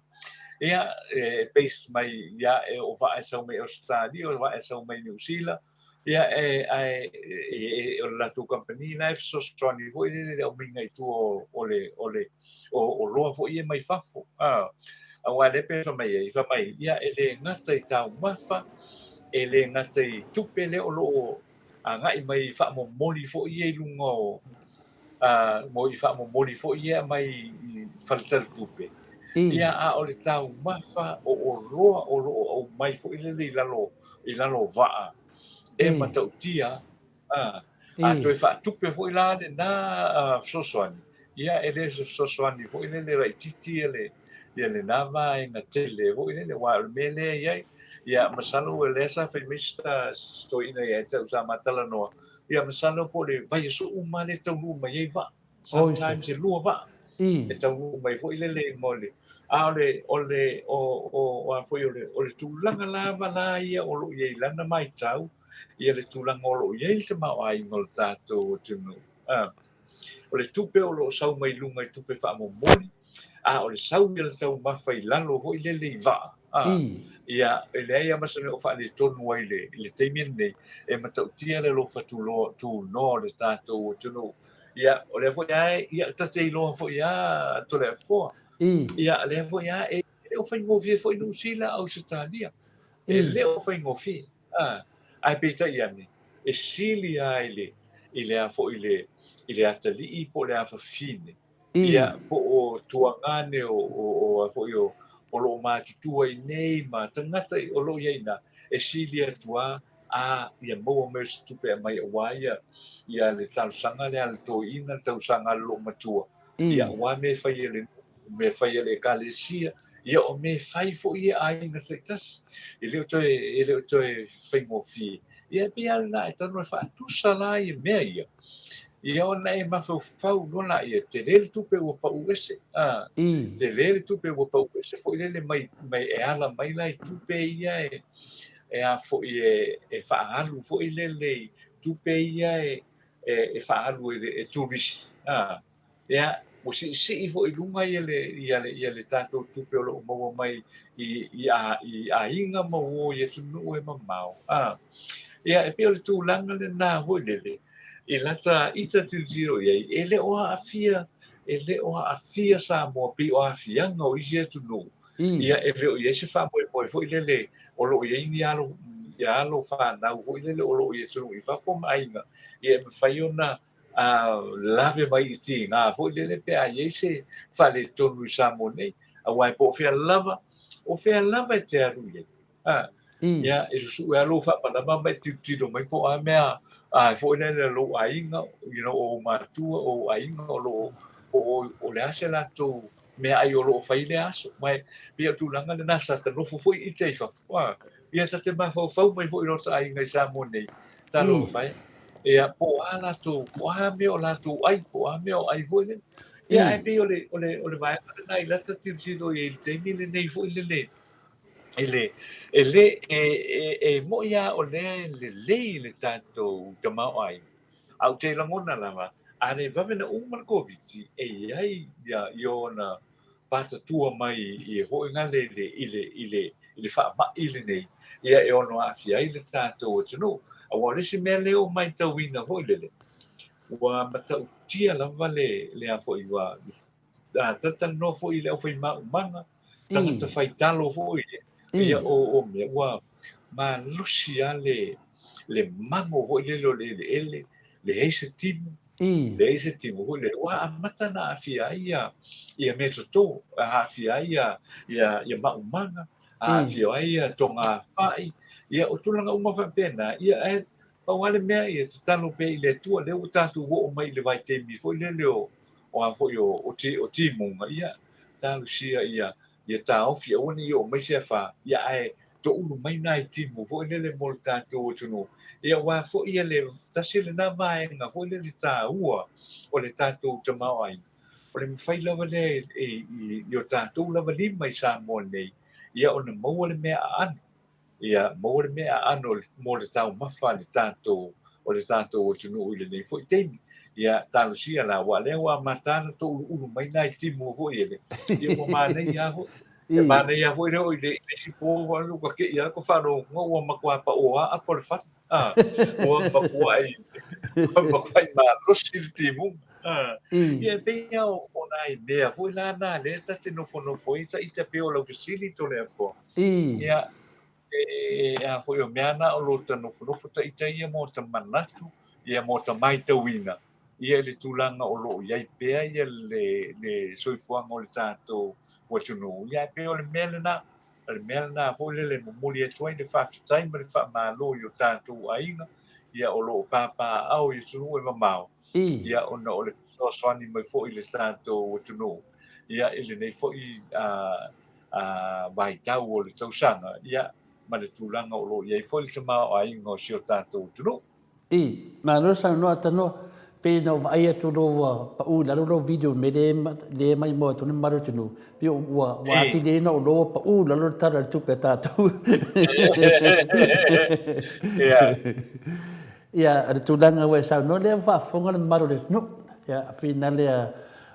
ia, e base mai ia e o vaa e sau mai Ausetalia, o vaa e sau mai Niu Sila, Ia, e, ae, e, e, o le latou kamupani la e fesoasoani foi lele i le aumaiga i tua o, o le, o le, o oloa foi ia mai fafo. A, aua lea pei ona fai mai ai, fai mai, ia, e le gata i taumafa, e le gata i tupe lea o lo o agai mai faamomoli foi ia i luga o, a, mo i faamomoli foi ia mai i faletalitupe. Ia, a o le taumafa o oloa o lo o aumai foi lele i lalo, i lalo o vaa e matautia, a, a toe faatupe foi la lena fesoasoani, ia e le o se fesoasoani foi lele laitiiti ia le, ia lena vaega tele foi lele, aua o le mea lea e i ai, ia masalo o lea sa fai mai si toeaina ia te au sa ma talanoa, ia masalo po o le vaiaso uma lea e taunuu mai ai vaa. Sometimes e lua vaa e taunuu mai foi lele mo le, a o le, o le, o, o, o a foi o le, o le tulaga lava la ia o lo o i ai i lana matau, Ia le tulaga o lo o i ai le tamaoaiga o le tatou atunuu. O le tupe o lo o sau mai luga i tupe faamomoli, a o le sau ia le taumafa i lalo foi lele i vaa, ia, e leai lava ma se mea o faaletonu ai i le taimi lenei, e matautia le alofa tunoa o le tatou atunuu. Ia, o lea foi lava, ia, ta te iloa foi lava Toleafoa, ia, o lea foi lava, e le o faigofie foi Niu Sila, Ausetalia, e le o faigofie. Ae peitai ane, e sili lava i le, i le a foi i le, i le atalii po o le afafine, ia, po o tuagane o, o, o a foi o, o lo o matutua i inei ma tagata o lo o i ai i ina, e sili atu lava a ia maua mai o se tupe e aumai aua ia, ia le talosaga lea a le toeaina, le tausaga a le loomatua, ia aua mea e fai e le nuu, mea e fai e le ekalesia, ia o mea e fai foi ia a aiga taitasi, e le o toe, e le o toe faigofie. Ia e pei lava lena e talu e faatusa la ia mea ia, ia ona e mafaufau loa laia, tele le tupe ua pau ese, a, tele le tupe ua pau ese foi lele mai, mai e ala mai la i tupe ia e, e a foi e, e faaalu foi lele i tupe ia e, e, e faaalu e, e turisi, a. Ia, ua siisii foi i luga ia le, ia le, ia le tatou tupe o lo o maua mai i, i, a, i aiga ma uo i atunuu e mamao. A, ia, e pei o le tulaga lena foi lele, i lata ita tilotilo i ai, e le o aafia, e le o aafia Samoa pei o aafiaga o isi atunuu. Ia, e le o i ai se faamoemoe foi lele o lo o i ai ni alo, ia alo fanau foi lele o lo o i atunuu i fafo ma aiga, ia e mafai ona lave mai i tiga foi lele pe a i ai se faaletonu i Samoa nei, aua e po o fea lava, o fea lava e te alu i ai. A, ia, e susue lava lou faamalama ma e tilotilo mai po o a mea a foi lele lou aiga, you know, o ou matua, o ou aiga o lo o, po o, o le a se latou meaai o lo o fai i lea aso. Ma e pei o le tulaga lena sa ta nofo foi ita i fafo. A, ia ta te mafaufau mai foi i lo ta aiga i Samoa nei, Talofa e. Ia, po o a latou, po o a mea o latou ai, po o a mea o ai foi lele. Ia, ae pei o le, o le, o le vaega lena i lata tilotilo i ai i le taimi lenei foi lele, i le, e le, e, e, e moni lava o lea e lelei le tatou tamaoaiga, ae ou te lagona lava, a le vave ona uma le Koviti, e i ai ia, ia ona patatua mai i hoʻoigale i le, i le, i le, i le faamai lenei, ia e ono aafia ai le tatou atunuu. Aua o le isi mea lea ua matauina foi lele, ua matautia lava le, le a foi, ua talatalanoa foi i le aufaimaumaga, tagata faitalo foi, ia o, o mea, ua malosi lava le, le mago foi lele o le eleele, leai se timu, Leai se timu foi lele, ua amata ona aafia ai ia, ia meatoto, aafia ai ia, ia, ia maumaga, aafia ai ia togafai, ia o tulaga uma faapena, ia ae pau lava le mea ia tatalo pea i le Atua, lea ua tatou oo mai i le vaitaimi foi lele o, o a foi o, o, ti, o timuga, ia talosia ia, ia taofi aua ne i oo mai se afa, ia ae toulu mai nai timu foi lele mo le tatou atunuu. Ia aua foi ia le tasi lena vaega foi lele taua o le tatou tamaoaiga, o le mafai lava lea i, i, i o tatou lava lima i Samoa nei, ia ona maua le mea aano. Ia maua le mea aano mo le taumafa a le tatou, o le tatou atunuu i lenei foi taimi. Ia talosia la, aua o lea ua amata ona touluulu mai nai timu foi ele, ia ua manaia lava foi. E manaia foi lea i le isi po foi ua kei lava ko faalogo ua matua pao lava apo o le fale. Ua matuai, ua matuai malosi le timuga. Ia e pei lava o nai mea foi la na lea ta te nofonofo ai ta ita pei o lau fesili Toleafoa. Ia, e a foi o mea na o lo ta nofonofo ta ita ia mo ta manatu, ia mo ta matauina, ia i le tulaga o lo o i ai pea ia le, le soifuaga o le tatou atunuu. Ia ae pei o le mea lena, o le mea lena foi lele e momoli atu ai le faafetai ma le faamalo i o tatou aiga, ia o lo o papaaao i atunuu e mamao, ia ona o le fesoasoani mai foi i le tatou atunuu, ia i lenei foi vaitau o le tausaga, ia ma le tulaga o lo o i ai foi le tamaoaiga o si o tatou atunuu. I, malo saunoa tanoa. Pei na ou vaai atu lo ua pau i lalo lou video i le mea lea e maimoa atu ai le mamalu o le atunuu, pei ua ua atili ai ona ou iloa ua pau i lalo le Tala o le Tupe a tatou. Ia, o le tulaga ua e saunoa lea ua faafofoga le mamalu o le atunuu. Ia, finale a,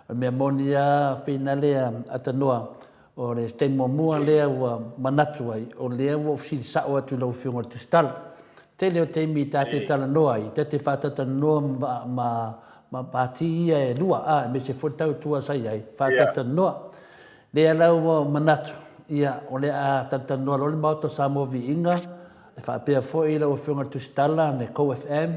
o le mea moni lava, finale a Tanoa, O le taimi muamua lea ua manatu ai, o lea ua ou fesili sao atu i lau Afioga i le Tusitala. Tele o taimi ta te talanoa ai, ta te faatatalanoa ma, ma, ma pati ia e lua, a, aemaise foi le tautua sa i ai, faatatalanoa. Lea la ua manatu, ia, o le a talatalanoa loa le Maota o Samoa Viiga, e faapea foi lau Afioga i le Tusitala, le Co-FM,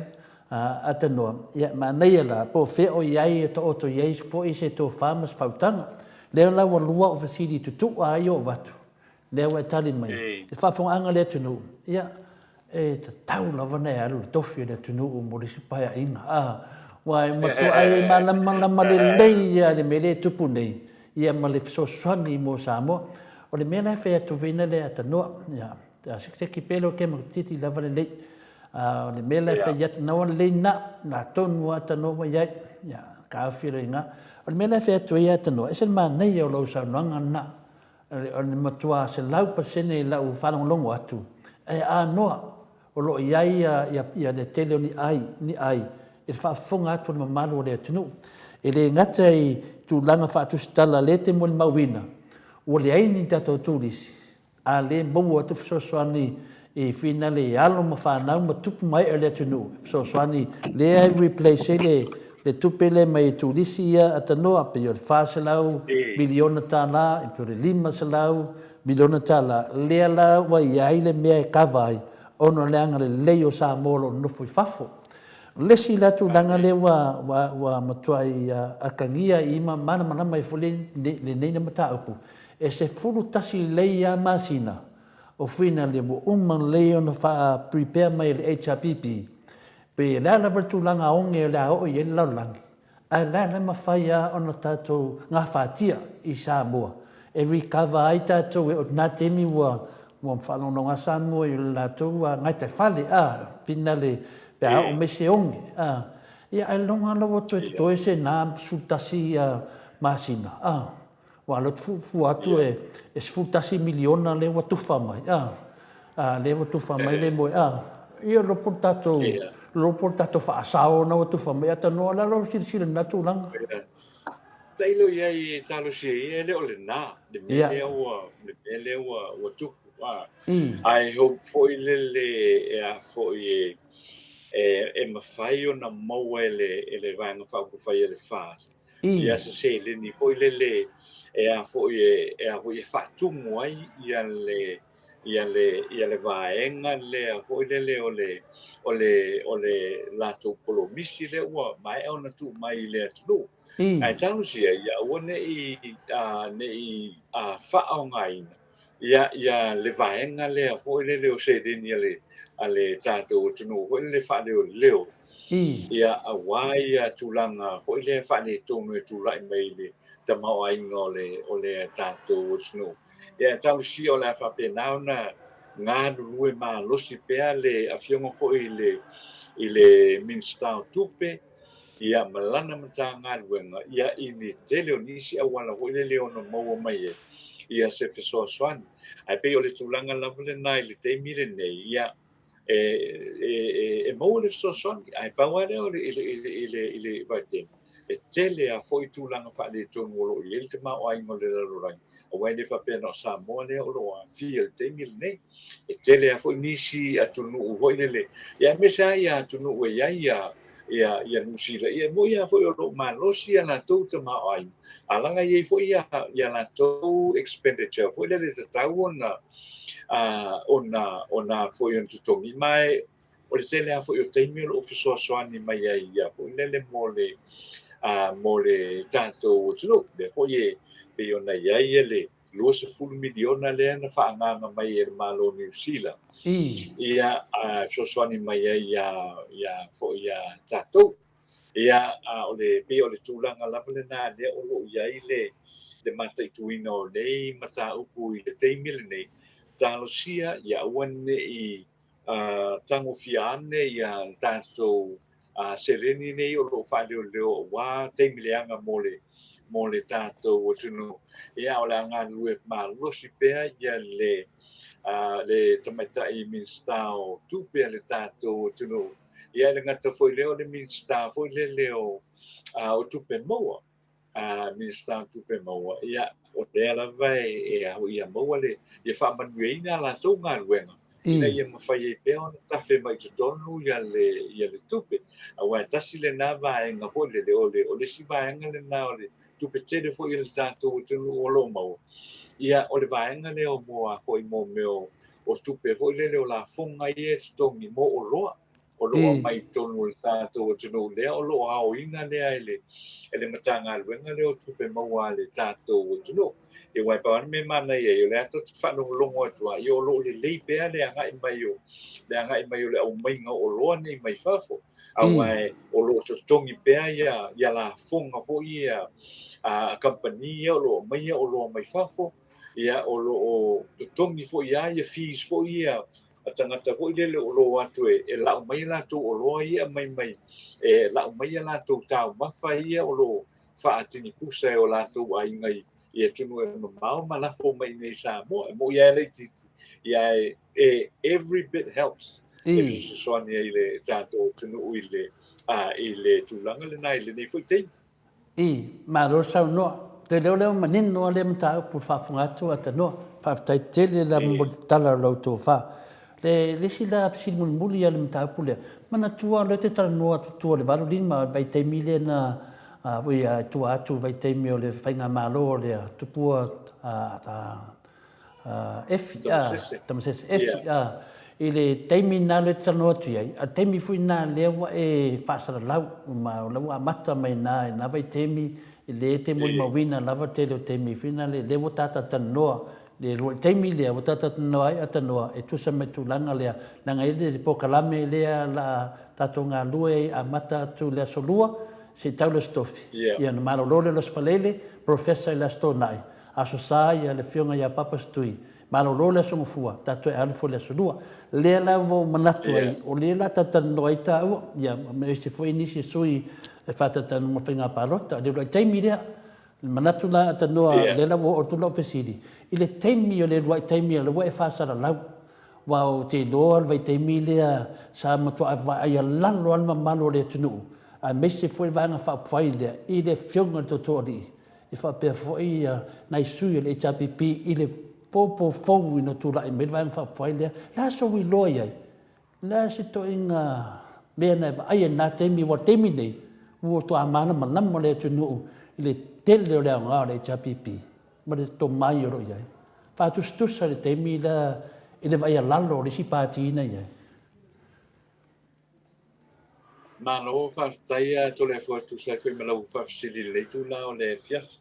A Tanoa, ia, manaia la, po o fea o i ai e taoto i ai foi se tofa ma se faautaga. Lea la ua lua au fesili i tutu'a ai ou avatu, lea ua e tali mai, i le faafogaaga a le atunuu, ia, e tatau lava ona e alu i le tofi o le atunuu mo le isi paeaiga, a, ua e matuai e malamalama lelei lava i le mea lea e tupu nei, ia ma le fesoasoani mo Samoa. O le mea la e fai atu foi lea a Tanoa, ia, sekiseki pea lou kema titi lava lelei. A o le mea la e fai atu, naua lelei na, na tonu lava tanoa ua i ai. Ia, taofi loa i ina. O le mea la e fai atu ai ia tanoa, e ese le manaia o lau saunoaga lena. O le matua 100% i lau faalogologo atu, e anoa o lo o i ai ia le tele o ni ai, ni ai i le faafofoga atu a le mamalu o le atunuu. E le gata i tulaga faatusitala lea e te molimauina, ua leai ni tatou turisi, A le maua atu fesoasoani i finale i alo ma fanau ma tupu ma ee o le atunuu, fesoasoani lea e replace ai le le tupe lea mai turisi ia a tanoa pei o le $400 miliona, pei o le $500 miliona, lea la ua i ai le mea e kava ai ona o le agalelei o Samoa o lo o nonofo i fafo. O le isi la tulaga lea ua ua ua matuai atagia i ma malamalama ai foi lenei mataupu, E 11 lelei lava masina o Fuinale ua uma lelei ona faa-prepare mai e le HRPP, pe o le a lava le tulaga oge o le a oo i ai le lalolagi, ae o le a la e mafai lava ona tatou gafatia i Samoa e recover ai tatou e oo i lena taimi ua faalogologo lava Samoa i le latou gataifale, a, finale pe a oo mai se oge, a. Ia ailoga la ua toe totoe se na 11 masina, a. Ua alu atu fuafua atu e $11 miliona lea ua tufa mai, a, a, lea ua tufa mai le moe, a, ia lopo le tatou, lopo le tatou faasao na ua tufa mai, atanoa la lou silasila i lena tulaga. Tailo i ai e talosia ia, e le o lena, le mea lea ua, le mea lea ua, ua tupu, a. Ae hope foi lele e a foi e, e, e mafai ona maua e le, e le Vaega Faaupufai a le FAST, ia se seleni foi lele e a foi e, e a foi e faatumu ai ia le ia le ia le vaega lea foi lele o le o le o le latou polomisi lea ua maea ona tuu mai i le atunuu. Ae talosia ia aua ne i a ne i a faaaogaina ia ia le vaega lea foi lele o seleni a le a le tatou atunuu foi lele faaleoleo ia aua ia tulaga foi lea faaletonu e tulai mai i le tamaoaiga o le o le tatou atunuu. Ia talosia o le a faapena ona galulue malosi pea le afioga foi i le i le Minisita o Tupe ia ma lana Matagaluega ia i le tele o nisi auala foi lele e ono maua mai ai ia se fesoasoani. Ae pei o le tulaga lava lena i le taimi lenei, ia e, e, e, e maua le fesoasoani, ae pau lava lea o le, i le, i le, i le, i le vaitaimi, e tele lava foi tulaga faaletonu o lo o i ai le tamaoaiga o le lalolagi, aua e le faapea na o Samoa lea o lo o aafia i le taimi lenei. E tele lava foi nisi atunuu foi lele, ia aemaise lava ia atunuu e i ai ia, ia, ia Niu Sila, ia e moni lava foi o lo o malosi ia latou tamaoaiga, a leaga e i ai foi ia, ia latou expenditure foi lele e tatau ona, ona, ona foi ona totogi. Ma e, o le tele lava foi o taimi o lo o fesoasoani mai ai ia foi lele mo le, mo le tatou atunuu. Lea foi e pei ona i ai le $20 miliona lea na faaagaaga mai e le Malo o Niu Sila ia fesoasoani mai ai ia, ia foi ia tatou. Ia, a o le, pei o le tulaga lava lena lea o lo o i ai le, le mataituina o nei mataupu i le taimi lenei, talosia ia aua ne i tagofia ane ia tatou seleni nei o lo o faaleoleo aua taimi leaga mo le mo le tatou atunuu. Ia, o le a galulue malosi pea ia le le tamaitai Minisita o Tupe a le tatou atunuu. Ia, e le gata foi lea o le Minisita foi lele o o Tupe Maua, Minisita o Tupe Maua, ia, o lea lava e e ia maua le ia faamanuiaina a latou galuega ina ia mafai ai pea ona tafe mai i totonu ia le ia le tupe. Aua e tasi lena vaega foi lele, o le o le isi vaega lena o le tupe tele foi a le tatou atunuu o lo o maua, ia o le vaega lea o mo a foi mo mea o o tupe foi lele o lafoga ia e totogi mo oloa o lo o aumai i totonu o le tatou atunuu lea o lo o aoina lea e le e le Matagaluega lea o Tupe Maua a le tatou atunuu. Ia aua e pau lava le mea e manaia ai, o lea tatou te faalogologo atu lava, ia o lo o lelei pea le agai mai o le agai mai o le aumaiga o oloa nei mai fafo, aua o lo o totogi pea ia ia lafoga foi ia a kamupani ia o lo o aumaia oloa mai fafo, ia o lo o totogi foi lava ia fees foi ia a tagata foi lele o lo o atu e, e lau mai a latou oloa ia aumai mai, e lau mai a latou taumafa ia o lo o faatinipusa e o latou aiga i, i atunuu e mamao ma lafo mai i inei i Samoa. E moʻi lava e laitiiti, ia e, e every bit helps e fesoasoani ai le tatou atunuu i le, a, i le tulaga lena i lenei foi taimi. I, malo le saunoa. Ou te iloa o lea ua manino lava lea mataupu i le faafofoga atu a Tanoa. Faafetai tele lava mo le tatala o lau tofa. Le le isi la fesili mulimuli lava i le mataupu lea, manatua o lea e te talanoa atu tua i le 85 i le vaitaimi lea na i tua atu i le vaitaimi o le faigamalo o le Tupua Efi, Tamasese Efi, i le taimi lena lea e te talanoa atu i ai, a o le taimi foi lena lea ua e faasalalau, ma o la ua amata mai i ina i lena vaitaimi, lea e te molimauina lava le tele o taimi foi lena lea ua ta talatalanoa, le uluai taimi lea ua ta talatalanoa ai Atanoa e tusa ma le tulaga lea, leaga e i ai le polokalame lea o le a tatou galue ai amata atu i le Aso Lua seia tau le Aso Tofi, ia ona malolo lea o le Aso Faraile, Professor i le Aso Toonai, Aso Sa ia le Afioga ia Papa Setui, malolo le Aso Gafua, ta toe alu foi i le Aso Lua. Lea la ua ou manatu ai, o lea la talatalanoa ai taua, ia ma ese foi nisi sui e faatalatalanoa ma faiga palota. O le uluai taimi lea, le manatu la Tanoa, lea la ua oo atu lau fesili, i le taimi o le uluai taimi lea ua e faasalalau, aua ou te iloa le vaitaimi lea sa matuai vaaia lalo lava le mamalu o le atunuu, aemaise foi le Vaega Faaupufai lea i le Afioga i le Tootooalii, E faapea foi nai sui o le HRPP i le popo fou ina tulai mai le Vaega Faaupufai lea, le a sou iloa i ai? O le a se ituaiga mea na e vaai ai i lena taimi, aua o le taimi lenei, ua toa malamalama le atunuu i le tele o le aoga o le HRPP ma le tomai o lo o i ai. Faatusatusa i le taimi lea i le vaaia lalo o le isi pati na i ai. Malo faafetai a Toleafoa e tusa ai foi ma lau faafesili i lenei itula o le afiafi.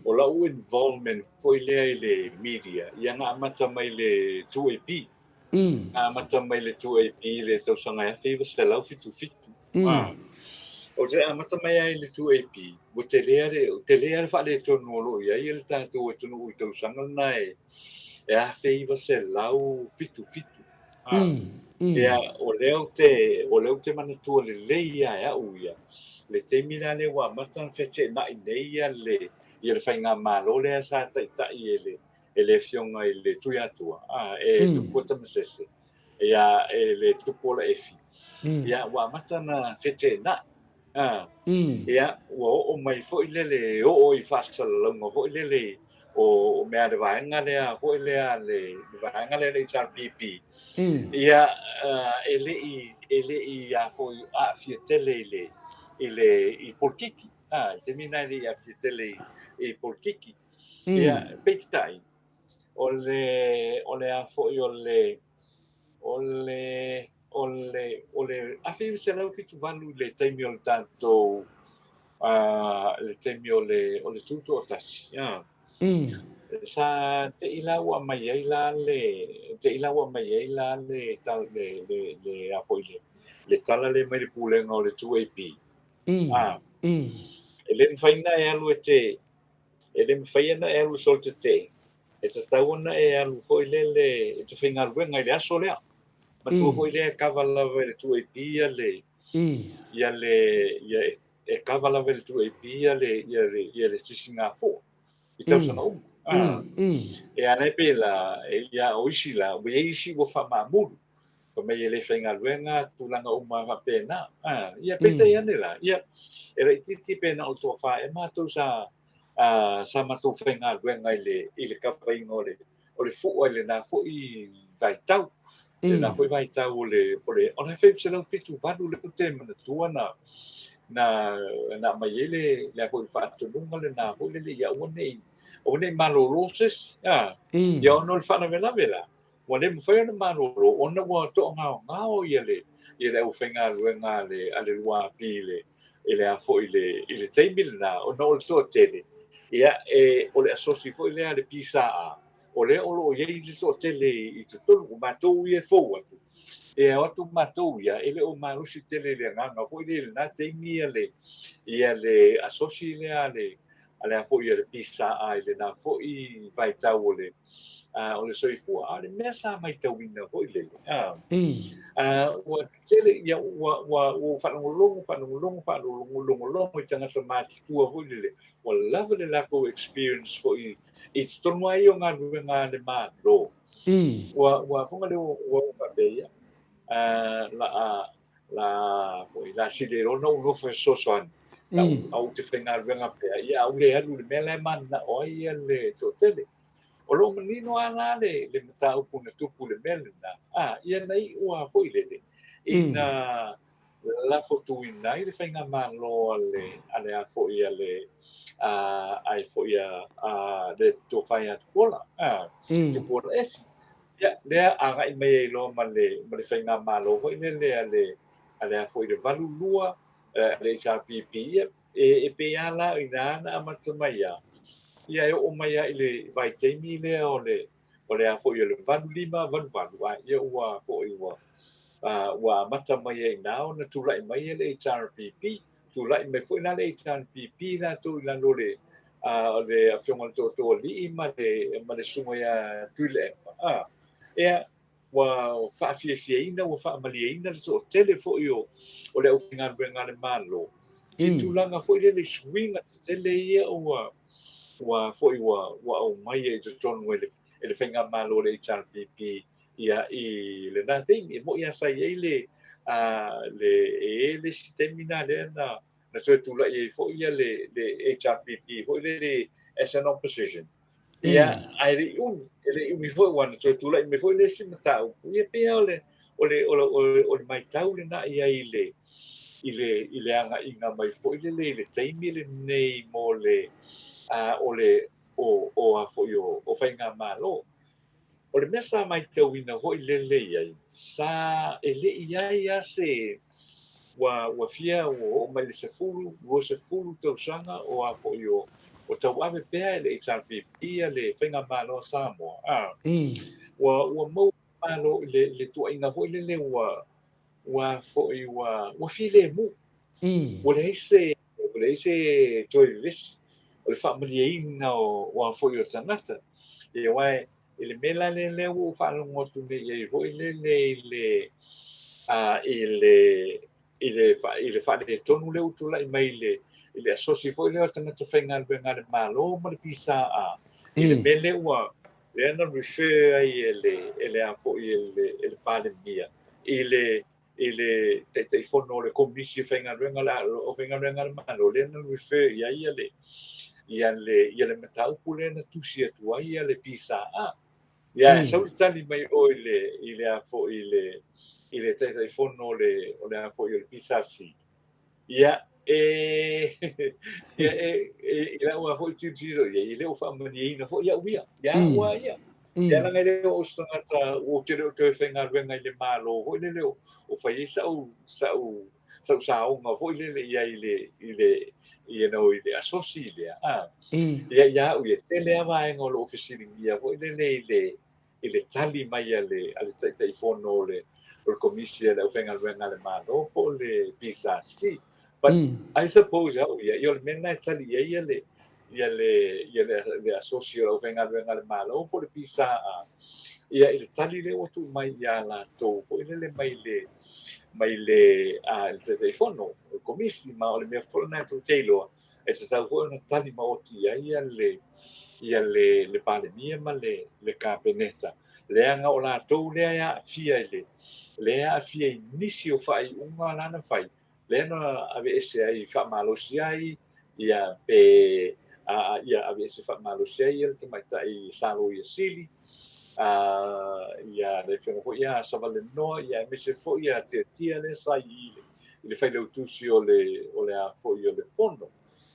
O lau involvement foi lea i le media, ia na amata mai le 2AP. Na amata mai le 2AP i le tausaga e 1977. Ou te amata mai ai i le 2AP, ua tele le, tele le faaletonu o lo o i ai le tatou atunuu i tausaga lena e 1977. Ia, o lea ou te, o lea ou te manatua lelei ia e au ia, le taimi la lea ua amata ona feteenai nei ia le, ia le faigamalo lea sa taitai e le, e le Afioga i le Tuiatua, a, e Tupua Tamasese, ia, e le Tupuola Efi. Ia, ua amata ona feteenai. A, ia, ua oo mai foi lele, oo i faasalalauga foi lele o mea a le vaega lea foi lea a le vaega lea a le HRPP. Ia, e le i, e le i a foi aafia tele i le, i le, i polokiki. A, i le taimi lena e le i aafia tele i, i polokiki. Ia, peitai, o le, o le a foi o le, o le, o le, o le 1978 i le taimi o le tatou, le taimi o le, o le Tutoatasi, sa te i la ua aumai ai la le, te i la ua aumai ai la le, le, le, le, a foi le, le tala lea mai le pulega o le 2AP. E le mafai ona e alu e te, e le mafai ona e alu e solotetee, e tatau ona e alu foi lele e te faigaluega i le aso lea. Matua foi lea e kava lava e le 2AP le, Ia le ia e kava lava e le 2AP ia le ia le ia le sisigafua i tausaga uma. E ala ai pei la ia o isi la ua i ai isi ua faamaamulu fai mai e le faigaluega tulaga uma faapena. Ia peitai ane la ia e laitiiti pe na o le toafa ea matou sa sa matou faigaluega i le i le kavaina o le o le fua i lena foi vaitau. I lena foi vaitau o le o le o le 1978 lea ou te manatua na na na aumai ai le le foi faatonuga lena foi lele ia aua ne i aua ne i malolo se isi. Ia ona o le faalavelave la, ua le mafai ona malolo ona ua toagaogao ia le ia le aufaigaluega a le a le 2AP i le i le a foi i le i le taimi lena ona o le toatele, ia e o le asosi foi lea a le PSA, o lea o lo o i ai le toatele i totonu, o matou ia e fou atu, e o atu matou ia, e le o malosi tele i le agaga foi lea i lena taimi ia le ia le asosi lea a le a le a foi a le PSA i lena foi vaitau o le o le soifua. A o le mea sa maitauina foi lele, ua tele, ia, ua, ua, ua faalogologo, faalogologo, faalogologo i tagata matutua foi lele, ua lava le latou experience foi i totonu lava ia o galuega a le Malo. Ua, ua foga lea ua, ua faapea ia, la a, la foi, la sili ai loa ona ou nofo e fesoasoani, a ou te faigaluega pea, ia a ou le alu i le mea la e mananao ai ia le toatele. O lo o manino lava la le, le mataupu na tupu i le mea lena, a, ia na iu lava foi lele, ina lafo tuina ai le faigamalo a le, a le a foi a le, a, ai foi a, a le Tofa ia Tupuola, a, Tupuola Efi. Ia, lea agai mai ai loa ma le, ma le faigamalo foi lele a le, a le a foi le 82, a le HRPP, ia, e, e pei lava la o ina na amata mai lava, ia e oo mai lava i le vaitaimi lea o le, o le a foi o le 85, 88, a ia ua foi ua, a, ua amata mai ai i ina ona tulai mai le HRPP. Tulai mai foi la le HRPP latou i lalo o le, a, o le Afioga i le Tootooalii ma le, ma le Susuga ia Tuilaepa, a, ia, ua faafiafiaina, ua faamalieina le toatele foi o, o le aufaigaluega a le Malo i tulaga foi lele i suiga tetele ia ua, ua foi ua, ua aumaia i totonu e le, e le Faigamalo a le HRPP ia i lena taimi. E moni lava sa i ai le, a, le, e i ai le isi taimi lena lea na, na toe tulai ai foi ia le, le HRPP foi lele as an opposition. Ia, ae le i umi, e le i umi foi aua na toe tulai mai foi le isi mataupu. Ia pei lava o le, o le, o le, o le, o le maitau lena i ai i le, i le, i le agaiga mai foi lele i le taimi lenei mo le, a, o le, o, o a foi o, o faigamalo. O le mea sa maitauina foi lele i ai, sa e le i ai lava se, ua, ua fia, ua oo mai le 10, 20 tausaga o a foi o, o tauave pea e le HRPP le Faigamalo a Samoa, a, ua, ua maua Malo i le, le tuuaiga foi lele ua, ua foi ua, ua filemu. Ua leai se, ua leai se toe vevesi o le faamalieina o, o a foi o tagata. Ia aua i le mea la lea lea ua ou faalogo atu nei i ai foi lele i le, a, i le, i le, i le faaletonu lea ua tulai mai i le, i le asosi foi lea o tagata faigaluega a le Malo ma le PSA, i le mea lea ua, lea na refer ai e le, e le a foi e le, e le Palemia i le, i le Taitaifono o le Komisi o Faigaluega a le, o Faigaluega a le Malo, lea na refer i ai ia le, ia le, ia le mataupu lea na tusi atu ai ia le PSA. Ia, e sau le tali mai o i le, i le a foi i le, i le Taitaifono o le, o le a foi o le PSC. Ia, e, ia, e, e, i lau lava foi tilotilo i ai, e le o faamalieina foi au ia, ia au lava ia. Ia leaga e le o se tagata ou te le o toe faigaluega i le Malo foi lele o, o fai ai sau, sau, sau saoga foi lele i ai i le, i le, you know, i le asosi lea, a. Ia, ia au ia, e tele lava vaega o lo o fesiligia foi lele i le, i le tali mai a le, a le Taitaifono o le, o le Komisi a le Aufaigaluega a le Malo po o le PSC. But I suppose au ia, ia o le mea lena e tali i ai ia le, ia le, ia le, le Asosi o le Aufaigaluega a le Malo po o le PSA. Ia, i le tali lea ua tuu mai ia latou foi lele mai le mai le a le Taitaifono o le Komisi, ma o le mea foi lena e tou te iloa, e tatau foi ona tali maoti i ai ia le ia le le Palemia ma le le Kapeneta, leaga o latou lea e aafia i le lea e aafia i nisi o faaiuga la na fai, lea na aveese ai faamalosi ai ia pe a ia aveese faamalosi ai ia le tamaitai sa Loia Sili, a ia le afioga foi ia Savalenoa, ia aemaise foi ia Tiatia lea sa i i le failautusi o le o le a foi o le Fono.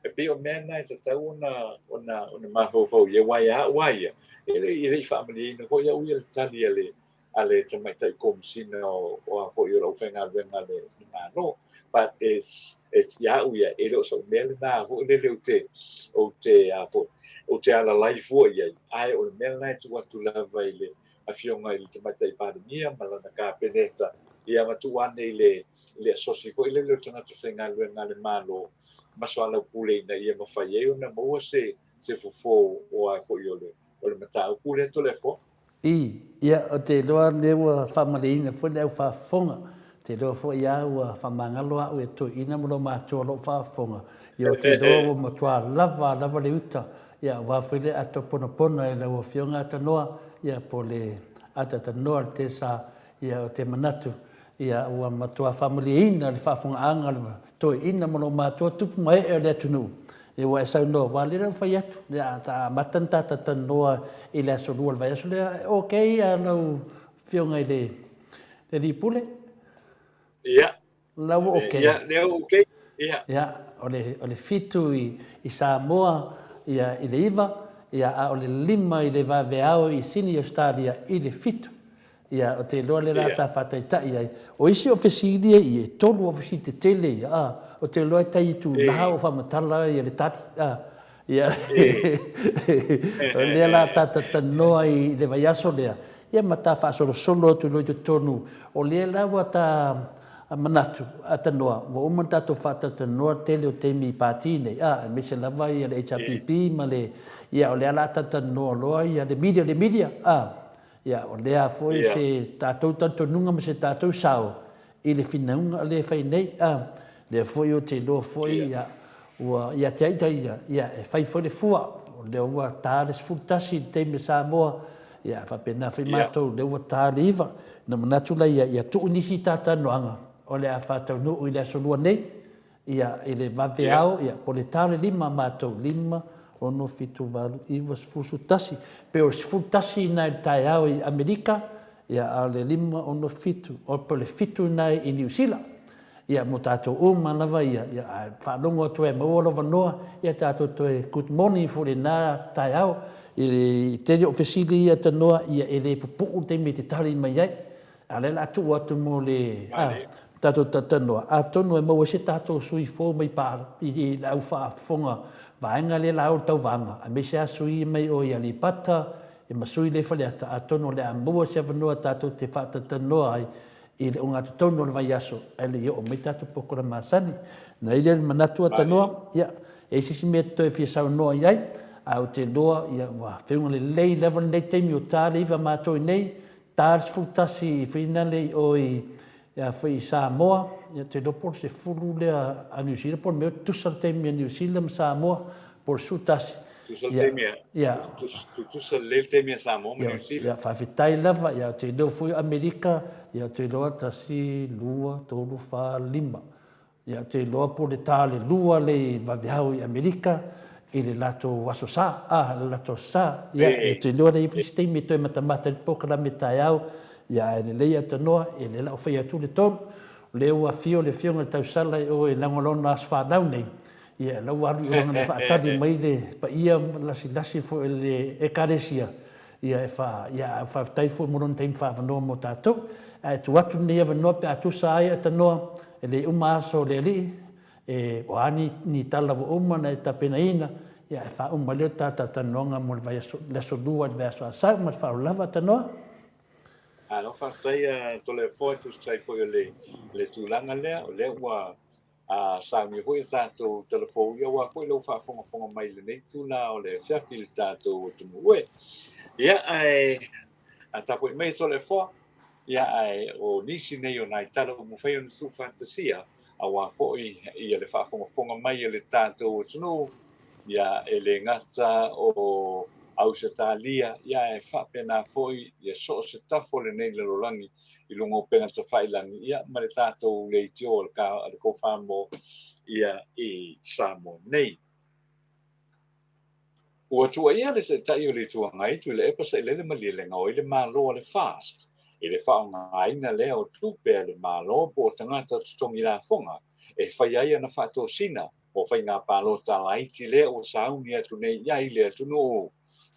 E pei o mea na e tatau ona ona ona mafaufau i ai, aua ia au lava ia, e le i faamalieina foi au ia le tali a le a le tamaitai Komesina o o a foi o le aufaigaluega a le Malo. But it's it's ia au ia, e le o sa'u mea lena foi lele ou te ou te a foi ou te alalai fua i ai, ae o le mea lena e tuu atu lava i le Afioga i le Tamaitai Palemia ma lana Kapeneta, ia ma tuu ane i le le asosi foi lele o tagata faigaluega a le Malo ma soalaupule ina ia mafai ai ona maua se se fofo o a foi o le o le mataupu lea Toleafoa. I, ia, ou te iloa lea ua faamaleina foi le au faafofoga. Ou te iloa foi a ua faamagalo au e toeaina ma lou matua o lou faafofoga. Ia, ou te iloa ua matua lava lava le uta, ia, aua foi le ato ponapona e lau Afioga Atanoa, ia, po o le ata tanoa le tesa, ia, ou te manatu, Ia, ua matua faamalieina le faafogaaga a le toeaina ma lou matua tupu ma ee o le atunuu. Ia, ua e saunoa, aua lea ua fai atu, ia, ta amata ona ta talanoa i le aso lua o le vaiaso lea, okay a lau Afioga i le Alii Pule? Ia. La ua okay. Ia, lea ua okay. Ia. Ia, o le, o le fitu i, i Samoa, ia, i le iva, ia, a o le lima i le vaveao i Sini, Ausetalia, i le fitu. Ia, ou te iloa lea la ta faataitai ai. O isi o fesili ia, e tolu o fesili tetele ia, a, ou te iloa e tai itula o faamatala ia le tali, a. Ia, o lea la ta talanoa i le vaiaso lea, ia ma ta faasolosolo atu loa i totonu, o lea la ua ta manatu, a tanoa, ua uma ona tatou faatalatalanoa le tele o taimi i pati nei, a, aemaise lava ia le HRPP ma le, ia o lea la a talatalanoa loa ia le media, le media, a. Ia, o lea foi se tatou talitonuga ma se tatou sao i le finauga lea e fai nei, a, lea foi ou te iloa foi, ia, ua ia te ai ia, ia, e fai foi le fua, o lea ua ta le 11 i le taimi a Samoa, ia, faapena foi matou, lea ua ta le 9. Ona manatu laia, ia tuu nisi talatalanoaga o le a faataunuu i le aso Lua nei, Ia, i le vaveao, ia, po o le tale lima matou, lima, ono, fitu, valu, iva, sefulu, 11. Pe o le 11 ina i le taeao i Amerika, ia, a o le lima, ono, fitu, o, pe o le fitu ina i Niu Sila. Ia, mo tatou uma lava ia, ia, ae faalogo atu ai e maua lou avanoa, ia tatou toe good morning foi i lena taeao. I le tele o fesili ia tanoa, ia, e le pupu'u le taimi e te tali mai ai. A o lea o le a tuu atu mo le tatou talatalanoa, atonu e maua ai se tatou sui fou mai i le au faafofoga vaega lea la o le tauvaga, aemaise lava sui mai o i Aleipata ma sui lea i Faleata, atonu o le a maua se avanoa tatou te faatalatalanoa ai i le ogatotonu o le vaiaso ae le i oo mai tatou polokalame masani. Ona i ai lea o le manatu a Tanoa, ia, e i ai se isi mea e toe fia saunoa i ai, ae ou te iloa ua feuga lelei lava lenei taimi ua ta le iva matou i nei, Ta le 11 i finale i o i ia foi i Samoa, ia te iloa po o le sefulu lea a Niu Sila po o le mea tutusa le taimi a Niu Sila ma Samoa po o le 11. Tutusa le taimi a, ia, tutusa lelei le taimi a Samoa ma Niu Sila. Ia, faafetai lava, ia ou te iloa foi o Amerika, ia ou te iloa tasi, lua, tolu, fa, lima. Ia ou te iloa po o le ta le lua le i vaveao i Amerika i le latou aso sa, a, le latou aso sa. Ia, ou te iloa le i ai foi se taimi e toe matamata ai le polokalame taeao, ia ae lelei avanoa, ia lea la ua fai atu le tonu. O lea ua afio le Afioga i le Tausala i o i lagolaona aso fanau nei, ia la ua alu i olaga e faatali mai le paia lasilasi foi o le Ekalesia, ia e fa, ia ae faafetai foi mo lona taimi faaavanoa mo tatou. Ae tuu atu lenei avanoa pe a tusa ai atanoa e le uma aso o le Alii, e, o a ni, ni tala ua uma ona e tapenaina, ia e faauma ai lea o le ta talatalanoaga mo le vaiaso, le aso Lua i le vaiaso a Sau. Ma le faaaloalo lava atanoa. Malo faafetai a Toleafoa e tusa ai foi o le, le tulaga lea, o lea ua A saunia foi a tatou talafou ia aua foi lau faafogafoga mai i lenei itula o le afiafi i le tatou atunuu e. Ia, ae Ae tapuai mai e Toleafoa, ia ae o nisi nei o nai tala ua mafai ona tuufaatasia aua foi ia le faafogafoga mai a le tatou atunuu, ia e le gata o Ausetalia, ia ae faapena foi ia so o se tafa o lenei lalolagi i luga o upega tafailagi, ia ma le tatou leitio a le Kofamo ia i Samoa nei. Ua tuuaia le Taitai o le Itu Agai Tuilaepa Sailele Malielegaoi le Malo a le FAST i le faaaogaina lea o tupe a le Malo po o tagata totogi lafoga e fai ai ana faatosina mo faiga palota laiti lea ua sauni atu nei i ai le atunuu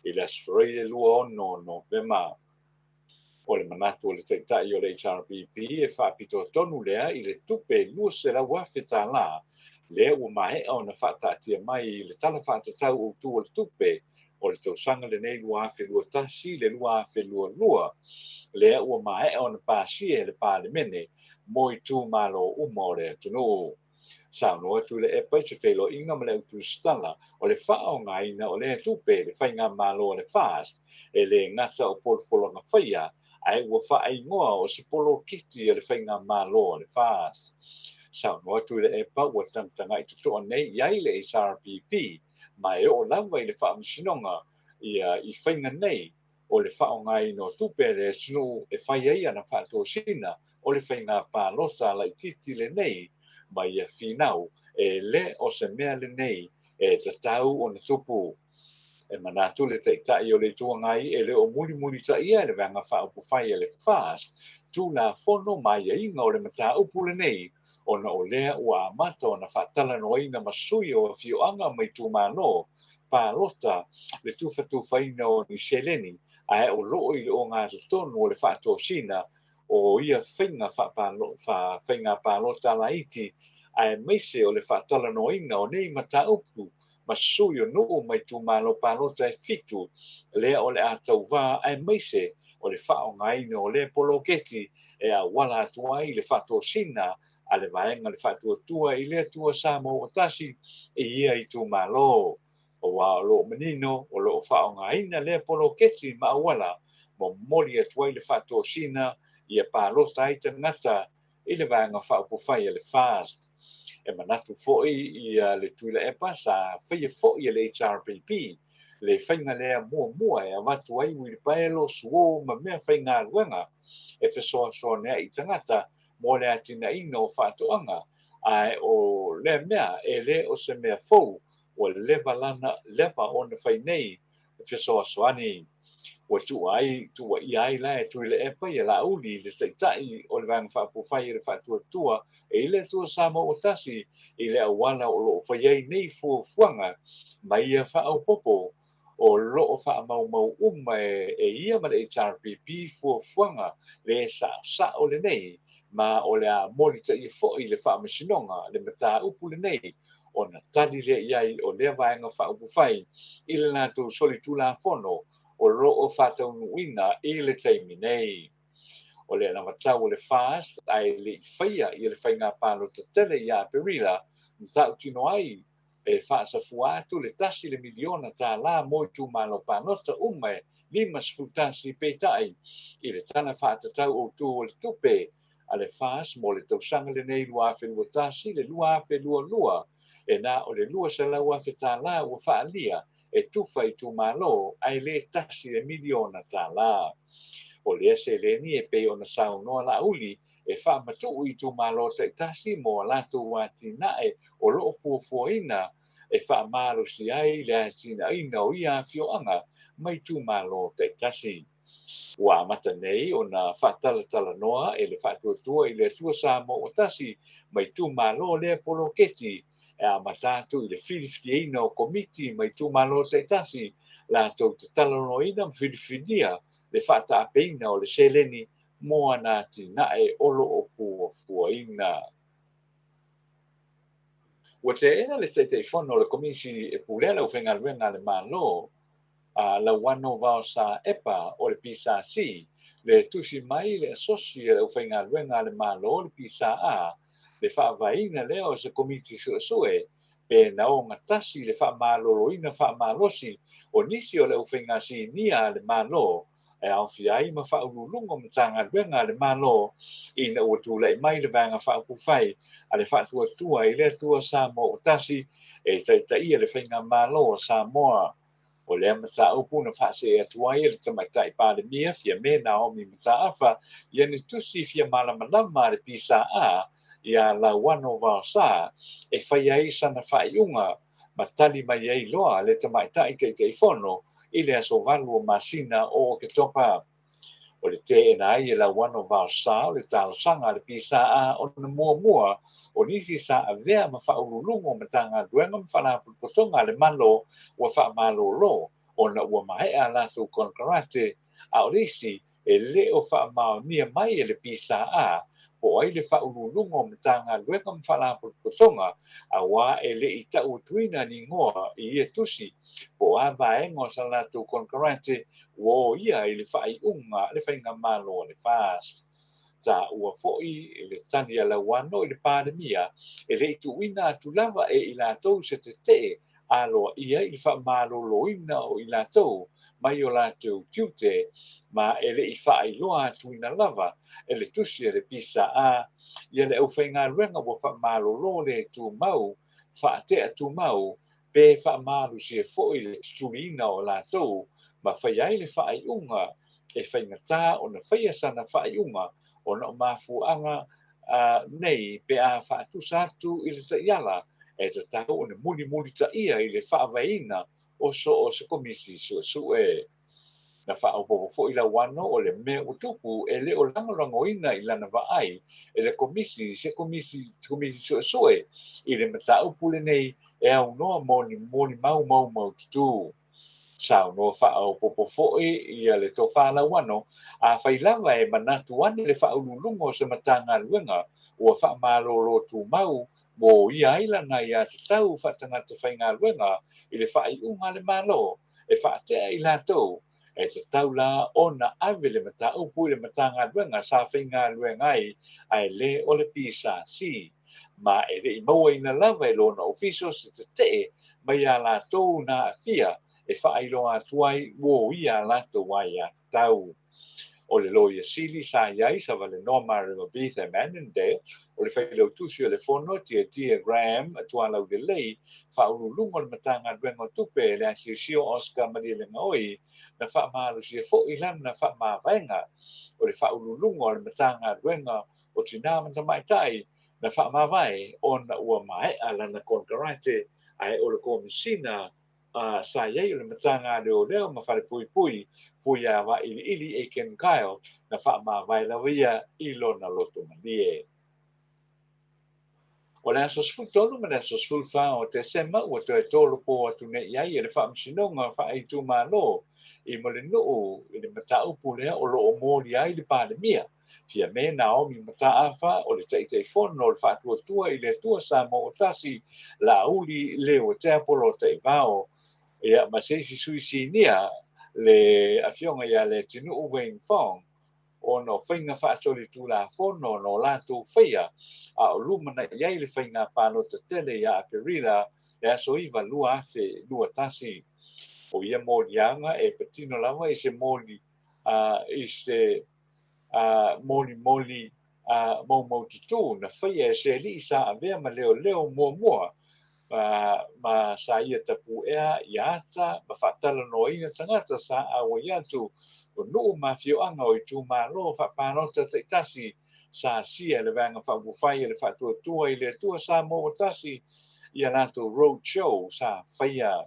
i le Aso Faraile 26 o Novema. O le manatu o le Taitai o le HRPP e faapitoa tonu lea i le tupe $200,000 lea ua maea ona faataatia mai i le Tala Faatatau Autu o le Tupe o le tausaga lenei 2021-2022 lea ua maea ona pasia e le Palemene mo itumalo uma o le atunuu. Saunoa Tuilaepa i se feiloaiga ma le autusitala o le faaaogaina o lea tupe i le faigamalo a le FAST e le gata o folafolaga faia ae ua faaigoa o se poloketi a le faigamalo a le FAST. Saunoa Tuilaepa ua tagatagai totoa nei i ai le HRPP ma e oo lava i le faamasinoga ia i faiga nei o le faaaogaina o tupe a le atunuu e fai ai ana faatosina o le faiga palota laitiiti lenei ma ia finau e le o se mea lenei e tatau ona tupu. E manatu le Taitai o le Itu Agai e le o mulimulitaia e le Vaega Faaupufai a le FAST Tulafono ma aiaiga o le mataupu lenei ona o lea ua amata ona faatalanoaina ma sui o afioaga ma itumalo palota le tufatufaina o ni seleni ae o loo i le ogatotonu o le faatosina o ia faiga faiga palota laiti aemaise o le faatalanoaina o nei mataupu ma sui o nuu ma itumalo palota e 7 lea o le a tauvā aemaise o le faaaogaina o lea poloketi e auala atu ai le faatosina a le vaega le faatuatua i le Atua Samoa ua tasi i ia itumalo. Aua o loo manino o loo faaaogaina lea poloketi ma auala momoli atu ai le faatosina ia palota ai tagata i le vaega faaupufai a le FAST. E manatu foi ia le Tuilaepa sa faia foi e le HRPP le faiga lea muamua e avatu ai uilipaelo, suo ma mea faigaluega e fesoasoani i tagata mo le atinaeina o faatoaga, ae o lea mea e le o se mea fou ua leva lana leva ona fai nei fesoasoani. Ua tuuaia ai la e Tuilaepa ia Laauli le Taitai o le Vaega Faaupufai e le Faatuatua e i le Atua Samoa ua tasi i le auala o loo fai ai nei fuafuaga ma ia faaopoopo o loo faamaumau uma e ia ma le HRPP fuafuaga le saosao lenei ma o le a molitaia foi le faamasinoga le mataupu lenei ona tali lea i ai o lea vaega faaupufai i le latou solitulafono o loo faataunuuina i le taimi nei. O le anavatau o le FAST ae le i faia ia le faiga palota tele ia Aperila na tautino ai e faasafua atu le $1 miliona mo itumalo palota uma e 51 peitai i le Tala Faatatau Autu o le Tupe a le FAST mo le tausaga lenei 2021-2022 e na o le $200,000 ua faalia e tufa itumalo ae le $1 miliona. O lea seleni e pei ona saunoa Laauli e faamatuu itumalo taitasi mo a latou atinae o loo fuafuaina e faamalosi ai le atinaeina o ia afioaga ma itumalo taitasi. Ua amata nei ona faatalatalanoa e le Faatuatua i le Atua Samoa ua tasi ma itumalo lea poloketi e amata atu i le filifiliina o komiti ma itumalo taitasi latou te talanoaina ma filifilia le faataapeina o le seleni mo ana atinae o loo fuafuaina. Ua teena le Taitaifono o le Komisi e pulea le aufaigaluega a le Malo a Lauano Vaosa Epa o le PSC le tusi mai le asosi a le aufaigaluega a le Malo le PSA le faavaeina lea o se komiti suesue pe na ogatasi le faamaloloina faamalosi o nisi o le aufaiga sinia a le Malo e aofia ai ma Faauluuluga o Matagaluega a le Malo ina ua tulai mai le Vaega Faaupufai a le Faatuatua i le Atua Samoa ua Tasi e taitaia le Faigamalo a Samoa. O lea mataupu na faasee atu ai e le Tamaitai Palemia Fiame Naomi Mataafa ia ni tusi fia malamalama a le PSA iā Lauano Vaosa e fai ai sana faaiuga ma tali mai ai loa le Tamaitai Taitaifono i le aso 8 o masina o Oketopa. O le teena ai e Lauano Vaosa o le talosaga a le PSA ona muamua o nisi sa avea ma Faauluuluga o Matagaluega ma Faalapotopotoga a le Malo ua faamalolo ona ua maea a latou konekarate, a o le isi e le o faamaonia mai e le PSA po o ai le Faauluuluga o Matagaluega ma Faalapotopotoga auā e le i tauatuina ni igoa i ia tusi po o a vaega o sa latou konekarate ua o ia i le faaiuga a le Faigamalo a le FAST. Taua foi le tali a Lauano i le Palemia e le i tuuina atu lava e i latou se tetee aloaia i le faamaloloina o i latou mai o latou tiute ma e le i faailoa atuina lava e le tusi a le PSA ia le aufaigaluega ua faamalolo le tumau, faatea tumau pe faamalosia foi le tutuliina o latou ma fai ai le faaiuga e faigata ona faia sana faaiuga ona o mafuaaga nei pe a faatusa atu i le taiala e tatau ona mulimulitaia i le faavaeina o so o se komisi suesue. Na faaopoopo foi Lauano o le mea ua tupu e le o lagolagoina i lana vaai e le komisi se komisi komisi suesue i le mataupu lenei e aunoa mo ni molimau maumaututu. Saunoa faaopoopo foi ia le Tofa Lauano, afai lava e manatu ane le Faauluuluga o se Matagaluega ua faamalolo tumau ua oia ai lana aiatatau faatagata faigaluega i le faaiuga a le Malo e faatea i latou, e tatau la ona ave le mataupu i le Matagaluega sa faigaluega ai ae le o le PSC, ma e le i mauaina lava e lona ofiso se tetee mai iā latou na aafia e faailoa atu ai ua oia a latou aiatatau. O le Loia Sili sa i ai sa valenoa ma Remabetha Mannendale, o le Failautusi o le Fono, Tiatia Graham Tualaulelei, Faauluuluga o le Matagaluega o Tupe, le Asiosio Oscar Malielegaoi, na faamalosia foi lana faamavaega. O le Faauluuluga o le Matagaluega o Tinā ma Tamaitai na faamavae ona ua maea lana konekarate, ae o le Komesina a sa i ai o le Matagaluega ma Falepuipui Fuiavailiili Aiken Kyle na faamavae lava ia i lona loto malie. O le aso 13 ma le aso 14 o Tesema ua toe tolopo atu nei ai e le Faamasinoga Faaitumalo i Mulinuu i le mataupu lea o lo o molia ai le Palemia Fiame Naomi Mataafa o le Taitaifono o le Faatuatua i le Atua Samoa ua Tasi, Laauli Leuatea Polataivao, ia ma se isi sui sinia le afioga ia Leatinuu Wayne Fong, ona o faiga faasolitulafono na o latou faia a o lumanai ai le faiga palota tele ia Aperila le aso 9 2021. O ia moliaga e patino lava i se moli i se molimoli maumaututu na faia e se alii sa avea ma leoleo muamua ma sa ia tapuea ia ata ma faatalanoaina tagata sa auai atu o nuu ma afioaga o itumalo faapalota taitasi sa asia e le Vaega Faaupufai e le Faatuatua i le Atua Samoa ua Tasi i a latou road show sa faia.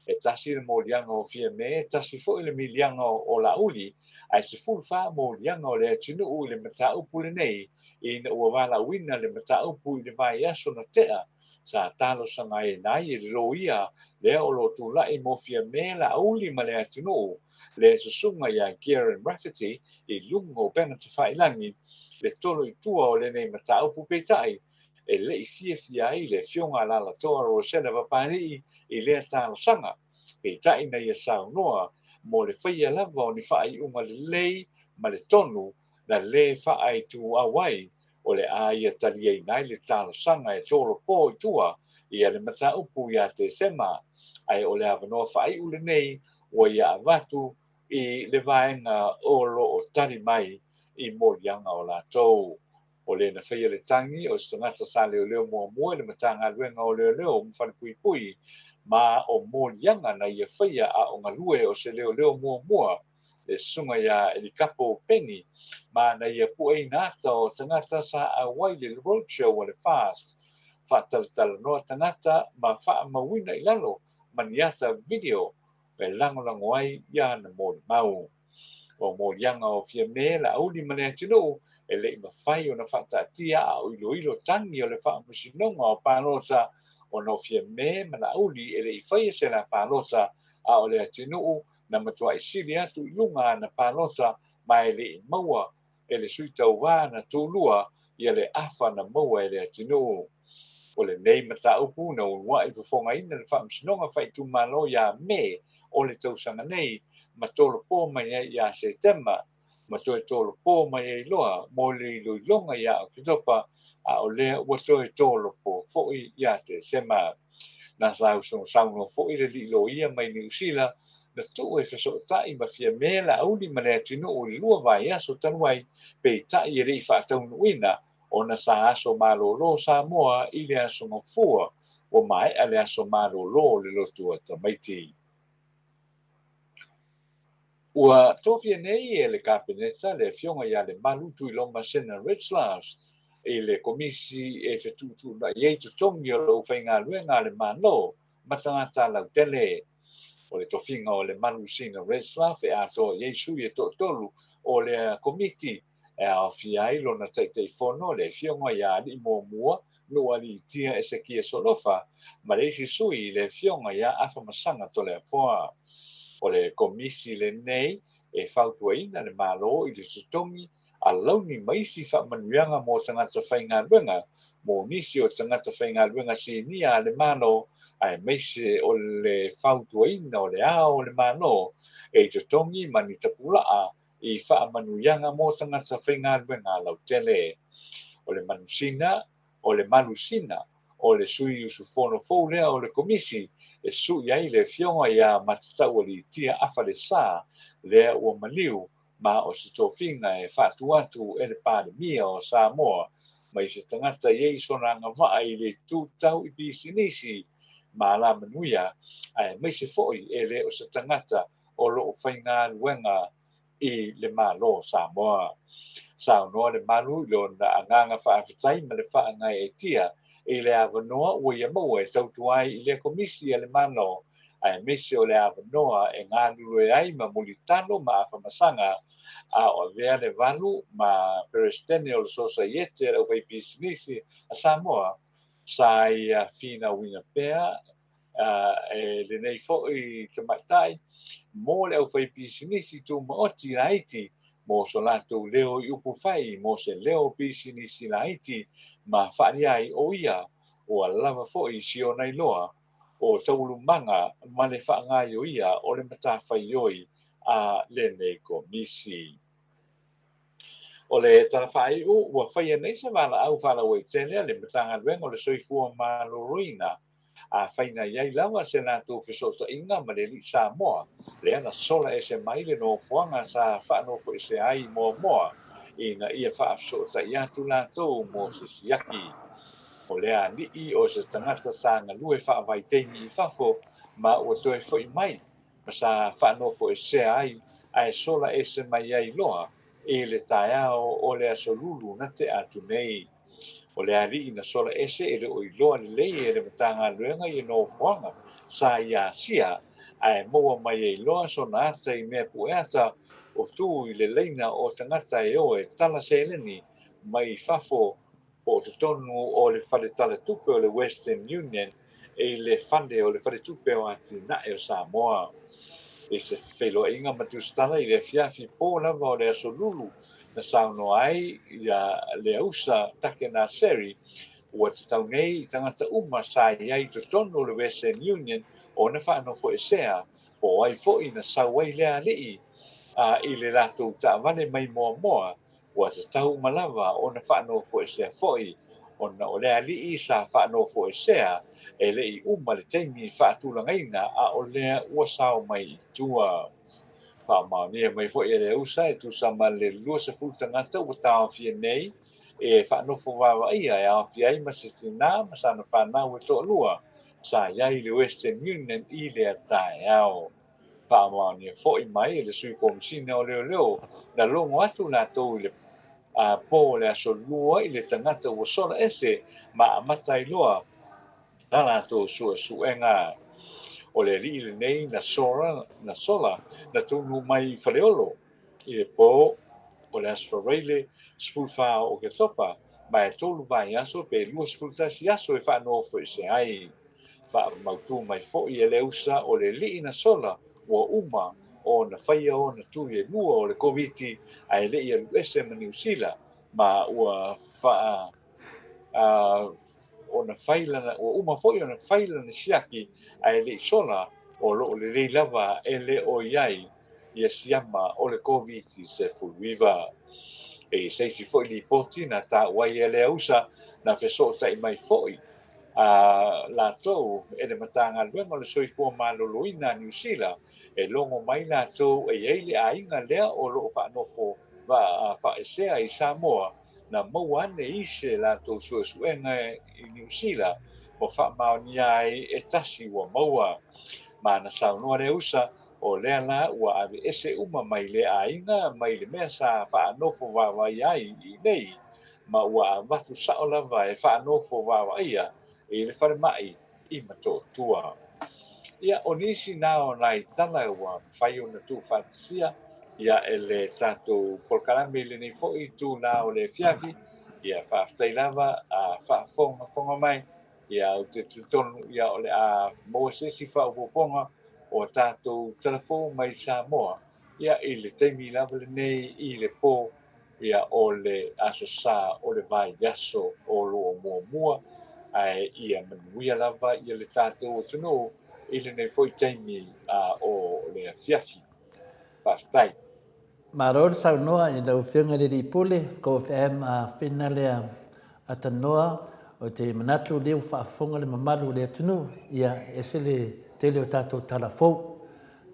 E tasi le moliaga o Fiame, e tasi foi le miliaga o Laauli, ae 14 moliaga o le atunuu i le mataupu lenei ina ua valaauina le mataupu i le vaiaso na tea sa talosagaina ai e le loia lea o lo o tulai mo Fiame, Laauli ma le atunuu, le susuga ia Kieran Rafferty i luga o upega tafailagi le tolo i tua o lenei mataupu. Peitai, e le i fiafia ai le afioga a Alalatoa Rosella Papalii i lea talosaga, peitai na ia saunoa mo le faia lava o ni faaiuga lelei ma le tonu na lē faaituau ai o le a ia taliaina ai le talosaga e tolopo i tua ia le mataupu ia Tesema, ae o le avanoa faaiu lenei ua ia avatu i le vaega o lo o tali mai i moliaga o latou. O le na faia le tagi o se tagata sa leoleo muamua i le Matagaluega o Leoleo ma Falepuipui, ma o moliaga na ia faia a o galue o se leoleo muamua, le susuga ia Elikapo Peni, ma na ia pueina ata o tagata sa auai i le roadshow a le FAST, faatalatalanoa tagata ma faamauina i lalo ma ni ata video e lagolago ai i ana molimau. O moliaga o Fiame Laauli ma le atunuu e le i mafai ona faataatia a o iloilo tagi o le Faamasinoga o Palota, ona o Fiame ma Laauli e le i faia se la palota, a o le atunuu na matuai sili atu i luga ana palota, ma e le i maua e le sui tauvā na tulua ia le afa na maua e le atunuu. O lenei mataupu na uluai fofogaina le Faamasinoga Faaitumalo ia Me o le tausaga nei, ma tolopo mai ai ia Setema, ma toe tolopo mai ai loa mo le iloiloga ia Oketopa, a o lea ua toe tolopo foi ia Tesema. Na sausaunoa foi le alii loia mai Niu Sila na tuu e fesootai ma Fiame Laauli ma le atunuu i le 2 vaiaso talu ai, peitai e le i faataunuuina ona sa aso malolo Samoa i le aso Gafua, ua maea le aso malolo o le lotu a tamaiti. Ua tofia nei e le Kapeneta le afioga ia Lemalu Tuiloma Sena Retzlaff i le Komisi e fetuutuunai ai totogi o le aufaigaluega a le Malo ma tagata lautele. O le tofiga o Lemalu Sena Retzlaff e atoa i ai sui e toatolu o le Komiti e aofia ai lona Taitaifono le afioga ia Alii Muamua Nuualiitia Esekia Solofa ma le isi sui le afioga ia Afamasaga Toleafoa. O le Komisi lenei e fautuaina le Malo i le totogi alauni ma isi faamanuiaga mo tagata faigaluega, mo nisi o tagata faigaluega sinia a le Malo, aemaise o le fautuaina o le Ao o le Malo e totogi ma ni tapulaa i faamanuiaga mo tagata faigaluega lautele. O le manusina, o le malusina, o le sui usufono fou lea o le Komisi e sui ai le afioga ia Matataualiitia Afalesa lea ua maliu, ma o se tofiga e faatu atu e le Palemia o Samoa mai se tagata i ai sona agavaa i le tutau i pisinisi ma alamanuia, aemaise foi e le o se tagata o loo faigaluega i le Malo o Samoa. Saunoa Lemalu i lona agaga faafetai ma le faagaeetia i le avanoa ua ia maua e tautua ai i le Komisi a le Malo, aemaise o le avanoa e galulue ai ma mulitalo ma Afamasaga, a o avea le valu ma Peresetene o le Sosaiete a le Aufaipisinisi a Samoa, sa ia finauina pea e lenei foi tamaitai mo le aufaipisinisi tumaoti laiti mo so latou leo i upu fai mo se leo pisinisi laiti, ma faaalia ai o ia ua lava foi si ona iloa o taualumaga ma le faagaioia o le matafaioi a lenei Komisi. O le tala faaiu ua faia nei se valaau faalauaitele a le Matagaluega o le Soifua Maloloina, a faina i ai lava se latou fesootaiga ma le alii Samoa, lea na sola ese mai le nofoaga sa faanofoesea ai muamua ina ia faafesootai atu latou mo se siaki. O lea alii o se tagata sa galue faavaitaimi i fafo ma ua toe foi mai ma sa faanofoesea ai ae sola ese mai ai loa i le taeao o le aso Lulu na tea atu nei. O le alii na sola ese e le o iloa lelei e le Matagaluega i nofoaga sa i Asia, ae maua mai ai loa sona ata i mea pueata o tu i le laina o tagata e o e tala seleni mai fafo po o totonu o le fale talatupe o le Western Union e i le fale o le faletupe o atinae o Samoa. I se feiloaiga ma tusitala i le afiafi po lava o le aso Lulu na saunoa ai ia le ausa Take Naseri, ua tatau nei i tagata uma sa i ai totonu o le Western Union ona faanofoesea, po o ai foi na sau ai lea alii a i le latou taavale mai muamua, ua tatau uma lava ona faanofoesea foi, ona o le alii sa faanofoesea e le i uma le taimi faatulagaina a o lea ua sao mai i tua. Faamaonia mai foi e le usa e tusa ma le 20 tagata ua taofia nei e faanofo vaavaaia e aofia ai ma se tinā ma sana fanau e toalua sa i ai i le Western Union i lea taeao. Faamaonia foi mai e le Sui Komisina o Leoleo na logo atu latou i le po o le Aso Lua i le tagata ua sola ese ma amata ai loa la latou suesuega. O le alii lenei na sola, na sola, na taunuu mai i Faleolo i le po o le Aso Faraile 14 o Oketopa, ma e tolu vaiaso pe 21 aso e faanofoesea ai. Faamautū mai foi e le usa o le alii na sola ua uma ona faia ona tui e lua o le Koviti ae le i alu ese ma Niu Sila, ma ua faa ona fai lana, ua uma foi ona fai lana siaki ae le i sola, o lo o lelei lava e le o i ai ia siama o le Koviti-19. E i se isi foi lipoti na taua ai e lea usa na fesootai mai foi a latou e le Matagaluega o le Soifua Maloloina a Niu Sila e logo mai latou e i ai le aiga lea o lo o faanofo faaesea i Samoa na maua ane i se latou suesuega i Niu Sila ua faamaonia ai e tasi ua maua. Ma na saunoa le usa, o lea la ua aveese uma mai le aiga mai le mea sa faanofo vaavaaia ai i inei, ma ua avatu sao lava e faanofo vaavaaia i le falemai i Motootua. Ia, o nisi na o nai tala ua mafai ona tuufaatasia ia e le tatou polokalame i lenei foi itula o le afiafi. Ia, faafetai lava a faafogafoga mai. Ia, ou te talitonu ia o le a maua se isi faaopoopoga o a tatou tala fou mai Samoa ia i le taimi lava lenei i le po ia o le Aso Sa o le vaiaso o lo o muamua, ae ia manuia lava ia le tatou atunuu i lenei foi taimi o le afiafi. Faafetai. Malo le saunoa i lau Afioga i le Alii Pule, Go FM Afina lea Atanoa, ou te manatu o lea ua faafofoga le mamalu o le atunuu, ia e ese le tele o tatou tala fou.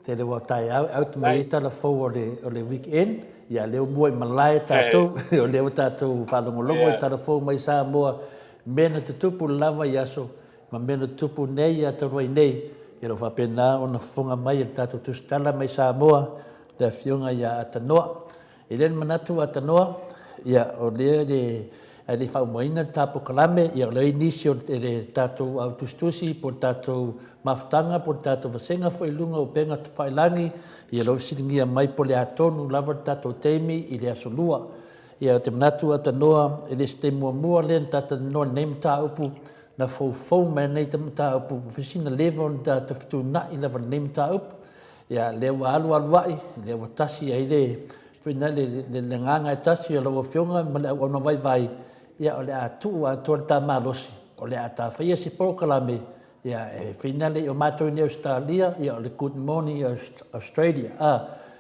Tele ua taeao e out mai ai tala fou o le, o le weekend, ia lea ua mua i malae tatou, o lea ua tatou faalogologo i tala fou mai Samoa, mea na tutupu lava i aso, ma mea na tutupu nei ia talu ai nei, ia lo faapena ona fofoga mai e le tatou tusitala mai Samoa, le afioga ia Atanoa. E i ai le manatu Atanoa, ia, o lea le, ae le i faaumaina le ta polokalame, ia o lea e i ai nisi o le tatou au tusitusi po o le tatou mafutaga po o le tatou vasega foi i luga o upega tafailagi, ia o lea ua fesiligia mai po o le a tonu lava le tatou taimi i le aso Lua. Ia ou te manatu Atanoa, e le o se taimi muamua lea na ta talanoa i lenei mataupu, na foufou mai lenei mataupu, ua fai sina leva ona ta fetuunai lava i lenei mataupu. Ia, lea ua alualu ai, lea ua tasi ai le, foi na le, le, le agaga e tasi o lau Afioga ma le auauna vaivai, ia, o le a tuu atoa le ta malosi, o le a ta faia se polokalame, ia, e fai na le, o matou i nei Ausetalia, ia, o le Good Morning Australia, a,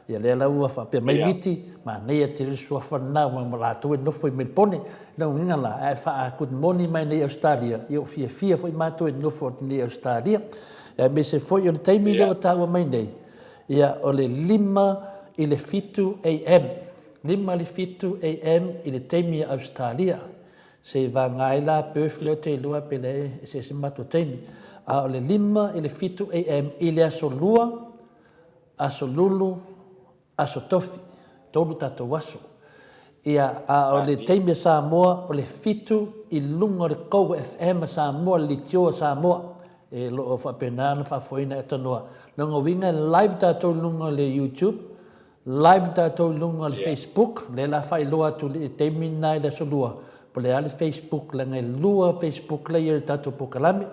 ia, lea la ua faapea mai Miti, manaia tele le suafa lena, aua ma latou e nofo i Melipone. Lona uiga la, a e faa Good Morning mai nei Ausetalia, ia, ua fiafia foi matou e nofo atu nei Ausetalia. Aemaise foi o le taimi lea ua taua mai nei, ia, o le 5 i le 7 AM, 5 i le 7 AM i le taimi a Ausetalia. Se i vagana ai la Perth lea ou te iloa pe leai e eseese matou taimi. A o le 5 i le 7 AM i le aso Lua, aso Lulu, Aso Tofi, tolu tatou aso. Ia, a o le taimi a Samoa, o le fitu i luga o le Go FM a Samoa, le leitio a Samoa, e lo o faapena ona faafoeina e Atanoa. Lona uiga e live tatou i luga o le YouTube, live tatou i luga o le Facebook, lea la faailoa atu i le taimi lena i le aso Lua, po o le a le Facebook, leaga e lua Facebook la e i ai o le tatou polokalame.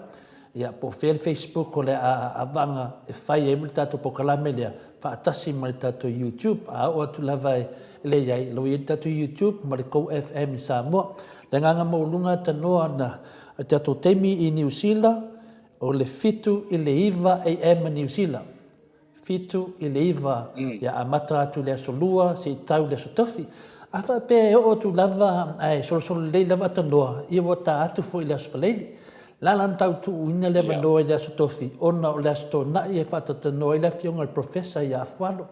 Ia, po o fea le Facebook o le avaga e fai ai ma le tatou polokalame lea, faatasi ma le tatou YouTube. A oo atu lava e leai, o lo o i ai le tatou YouTube ma le Go FM i Samoa. Le agaga maualuga tanoa na o le tatou taimi i Niu Sila, o le 7 i le 9 AM a Niu Sila. 7 i le 9, ia amata atu i le aso Lua seia tau i le aso Tofi. A faapea e oo atu lava ae solosolo lelei lava Atanoa, ia ua ta atu foi i le aso Faraile. O le a la ona tau tuuina le avanoa i le aso Tofi ona o le aso Toonai e faatautanoa ai le afioga i le Professor ia Afualo.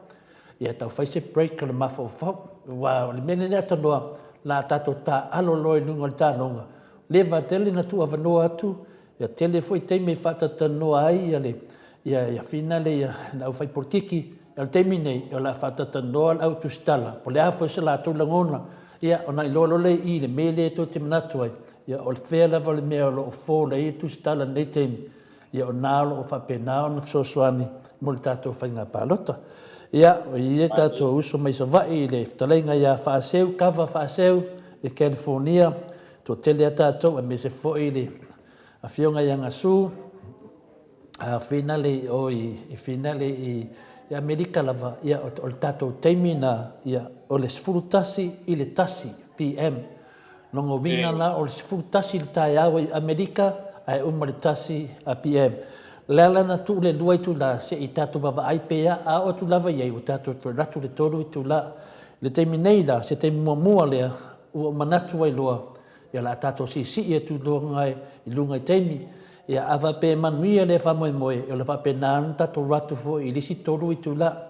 Ia tau fai se break o le mafaufau, aua o le mea lenei atanoa, la a tatou taaalo loa i luga o le taloga, leva tele na tuuavanoa atu, ia tele foi taimi e faatatalanoa ai ia le ia ia finale ia le aufai polokiki. O le taimi nei, o le a faatatalanoa le au tusitala, po o le a foi se latou lagona, ia ona iloa loa lea i i le mea lea tou te manatu ai, ia o fea lava le mea o lo o fall ai le tusitala i lenei taimi, ia o na o lo o faapena ona fesoasoani mo le tatou faiga palota. Ia, o i ai tatou uso mai Savaii i le fetalaiga ia Faaseu, Kava Faaseu i California, toatele a tatou, aemaise foi le afioga ia Gasu, a finale i o i finale i Amerika lava, ia o le tatou taimi na, ia o le 11 i le 1 PM. Lona uiga la o le 11 i le taeao i Amerika ae uma le 1 PM. O le ala na tuu le 2 itula se i tatou vaavaai pea a oo atu lava i ai ua tatou toe alu atu le 3 itula. I le taimi nei la, se taimi muamua lea ua ou manatu ai loa ia o le a tatou siisii atu i luga i taimi. Ia a faapea e manuia lea faamoemoe, o le a faapena ona tatou alu atu foi i le isi 3 itula.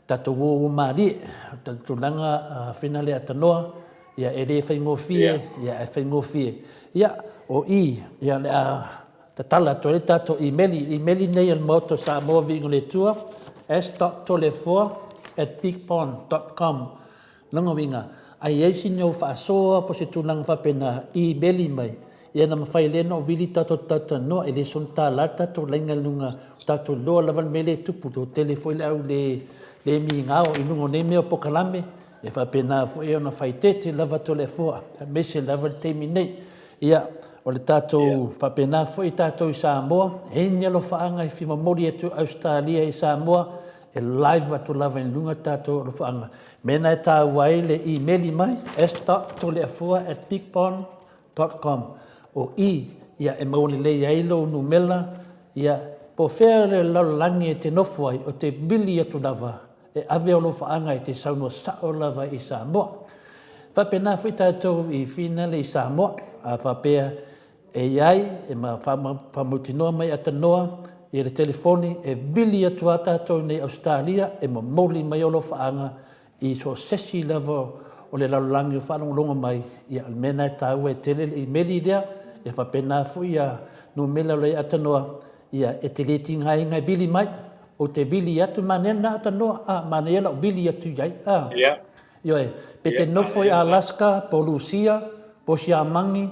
Tatou o o malie, o le tulaga finale atanoa, ia e le faigofie, ia ae faigofie. Ia, o i, ia o le a tatala atu ai le tatou imeli, imeli nei a le Maota o Samoa Viiga o le Atua, s.toleafoa@bigpond.com. Lona uiga, a i ai sina ou faasoa po o se tulaga faapena, imeli mai, ia na mafai lea ona ou vili tatou talatalanoa, e le soona tala le tatou laina i luga, ua tatou iloa lava le mea lea e tupu, toatele foi le au le le migao i luga o nei mea o polokalame, e faapena foi ona faaeteete lava Toleafoa, aemaise lava le taimi nei. Ia, o le tatou faapena foi tatou i Samoa, e i ai ni alofaaga e fia momoli atu i Ausetalia i Samoa, e live atu lava i luga tatou alofaaga. Mea lena e taua ai le imeli mai, s.toleafoa@bigpond.com. O i, ia, e maua lelei ai lou numera, ia, po o fea le lalolagi e te nofo ai, ou te vili atu lava e ave ou alofaaga e te saunoa sao lava i Samoa. Faapena foi tatou i finale i Samoa, a faapea e i ai, e faamautinoa mai atanoa i le telefoni, e vili atu lava tatou i Ausetalia e momoli mai alofaaga i so o se isi lava o le lalolagi o faalogologo mai, ia o le mea lena e taua e tele le imeli lea, e faapena foi ia numera o lo o i ai atanoa, ia e te le tigaina e vili mai, ou te vili atu, manaia lena atanoa, a, manaia lau vili atu i ai, a. Ioe, pe te nofo i Alaska, po o Lusia, po o Siamani,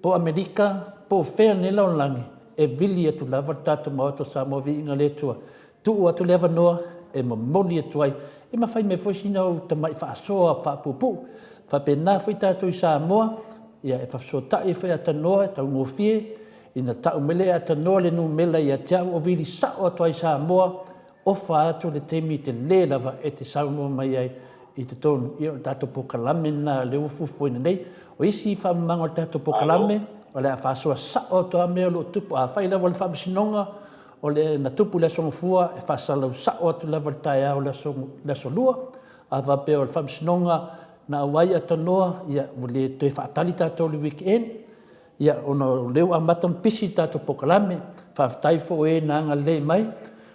po o Amerika, po o fea nei lalolagi, e vili atu lava le tatou Maota o Samoa Viiga le Atua. Tuu atu le avanoa e momoli atu ai, e mafai mai foi sina ou tamai faasoa faapuupuu. Faapena foi tatou i Samoa, ia e fafesootai foi atanoa e taugofie, ina tau mai lea e atanoa le numera ia te au o vili sao atu ai i Samoa, ofa atu le taimi tele lava e te saunoa mai ai i totonu. Ia o le tatou polokalame lena lea ua fuafuaina nei. O isi faamamaga o le tatou polokalame, o le a faasoa sao atu lava mea o lo o tupu. Afai lava o le faamasinoga o le na tupu i le Aso Gafua, e faasalau sao atu lava i le taeao o le aso, le aso Lua. A faapea o le faamasinoga na auai atanoa, ia ua le toe faatali tatou i le weekend. Ia, ona o lea ua amata ona pisi le tatou polokalame, faafetai foi i e na agalelei mai,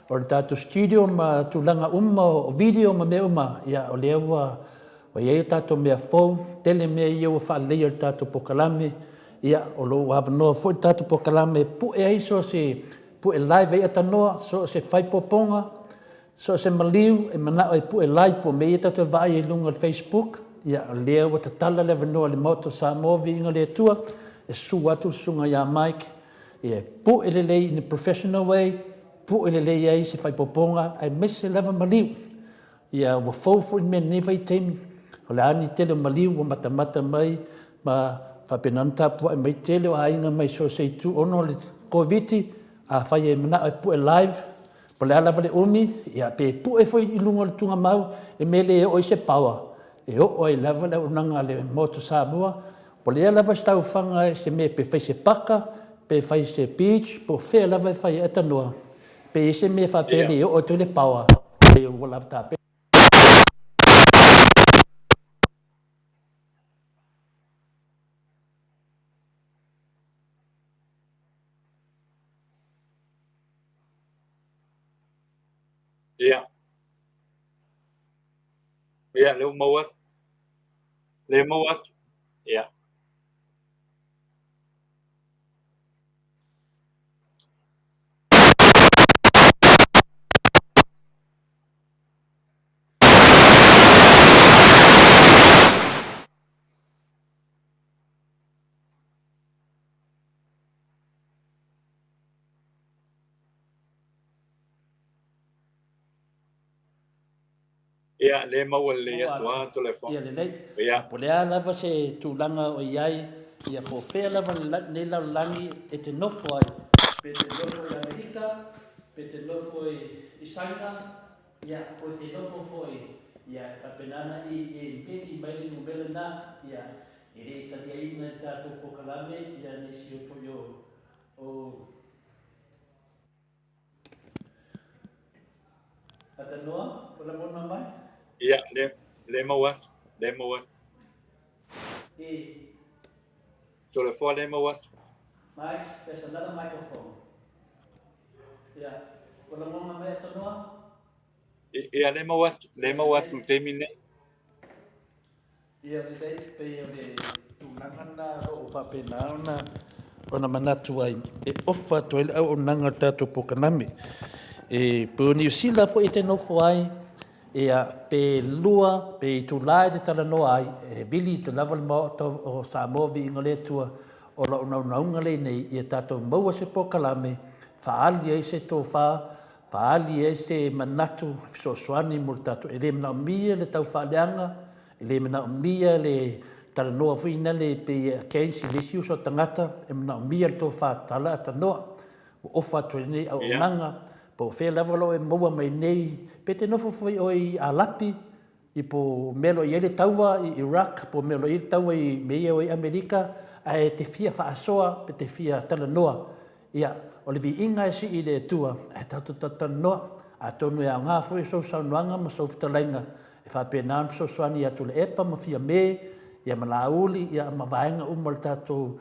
o le tatou studio ma tulaga uma o video ma mea uma, ia o lea ua i ai a tatou mea fou, tele mea ia ua faaleleia o le tatou polokalame, ia o lo o avanoa foi le tatou polokalame e pue ai so o se pue live ai atanoa, so o se faipoopoga, So o se maliu e manao e pue live po o mea ia tatou e vaai ai i luga o le Facebook, ia o lea ua tatala le avanoa i le Maota o Samoa, viiga le Atua, e susu atu le susuga ia Mike, ia e pue lelei in a professional way, pue lelei ai se faaipopoga aemaise lava maliu. Ia ua fou foi le mea i lenei vaitaimi, o le a ni tele o maliu ua matamata mai ma faapena ona tapuai mai tele o aiga mai so o se itu ona o le Koviti, afai e manao e pue live, Po o le a lava le umi, ia pe pue foi i luga o le tugamau i mea le oo ai se power, e oo ai lava le auaunaga a le Maota Samoa. Po o le a lava se taufaga i se mea pe fai se paka, pe fai se beach, po o fea lava e fai ai, ae tanoa, pe i ai se mea faapea le oo atu ai le power, ua lava tapena. Ia. Ia, lea ua maua atu. Lea maua atu. Ia. Ia, lea e maua lelei Maua atu atu. lava Toleafoa. Ia lelei. Ia. A po o le a lava se tulaga o i ai, ia po o fea lava lenei lalolagi e te nofo ai, pe te nofo i Amerika, pe te nofo i Saina, ia, po e te nofo foi, ia, e faapena ona e meli mai le numera lena, ia, e le taliaina e le tatou polokalame, ia, nisi foi o, o Atanoa, o lagona mai? Ia, lea, lea maua atu, lea maua atu. E. Toleafoa lea maua atu. Mike, there's another microphone. Ia, o lagona mai Atanoa? Ia, lea maua atu, lea maua atu i le taimi lenei. Ia lelei, pei o le tulaga lena o lo o faapena ona ona manatu ai e ofa atu ai le auaunaga o le tatou polokalame. E pei o Niu Sila foi e te nofo ai, ia, pe lua, pe itula e te talanoa ai, e vili te lava le Maota o Samoa Viiga o le Atua, o lau naunauga lenei ia tatou maua se polokalame, faaali ai se tofa, faaali ai se manatu e fesoasoani mo le tatou, e le manaomia le taufaaleaga, E le manaomia le talanoa foi nale pei e against i le isi uso a tagata, e manaomia le tofa tatala a tanoa. Ua ofa atu ai lenei auaunaga, po o fea lava lo o e maua mai nei, pe te nofo foi oe i Alapi, i po o mea o lo o i ai le taua i Iraq, po o mea o lo o i ai le taua i mea ia o i Amerika, ae te fia faasoa pe te fia talanoa, Ia, o le viiga e sii i le Atua, ae tatou talatalanoa, atonu e aoga foi sou saunoaga ma sou fetalaiga e faapena ona fesoasoani ia Tuilaepa ma Fiame, ia ma Laauli, ia ma vaega uma o le tatou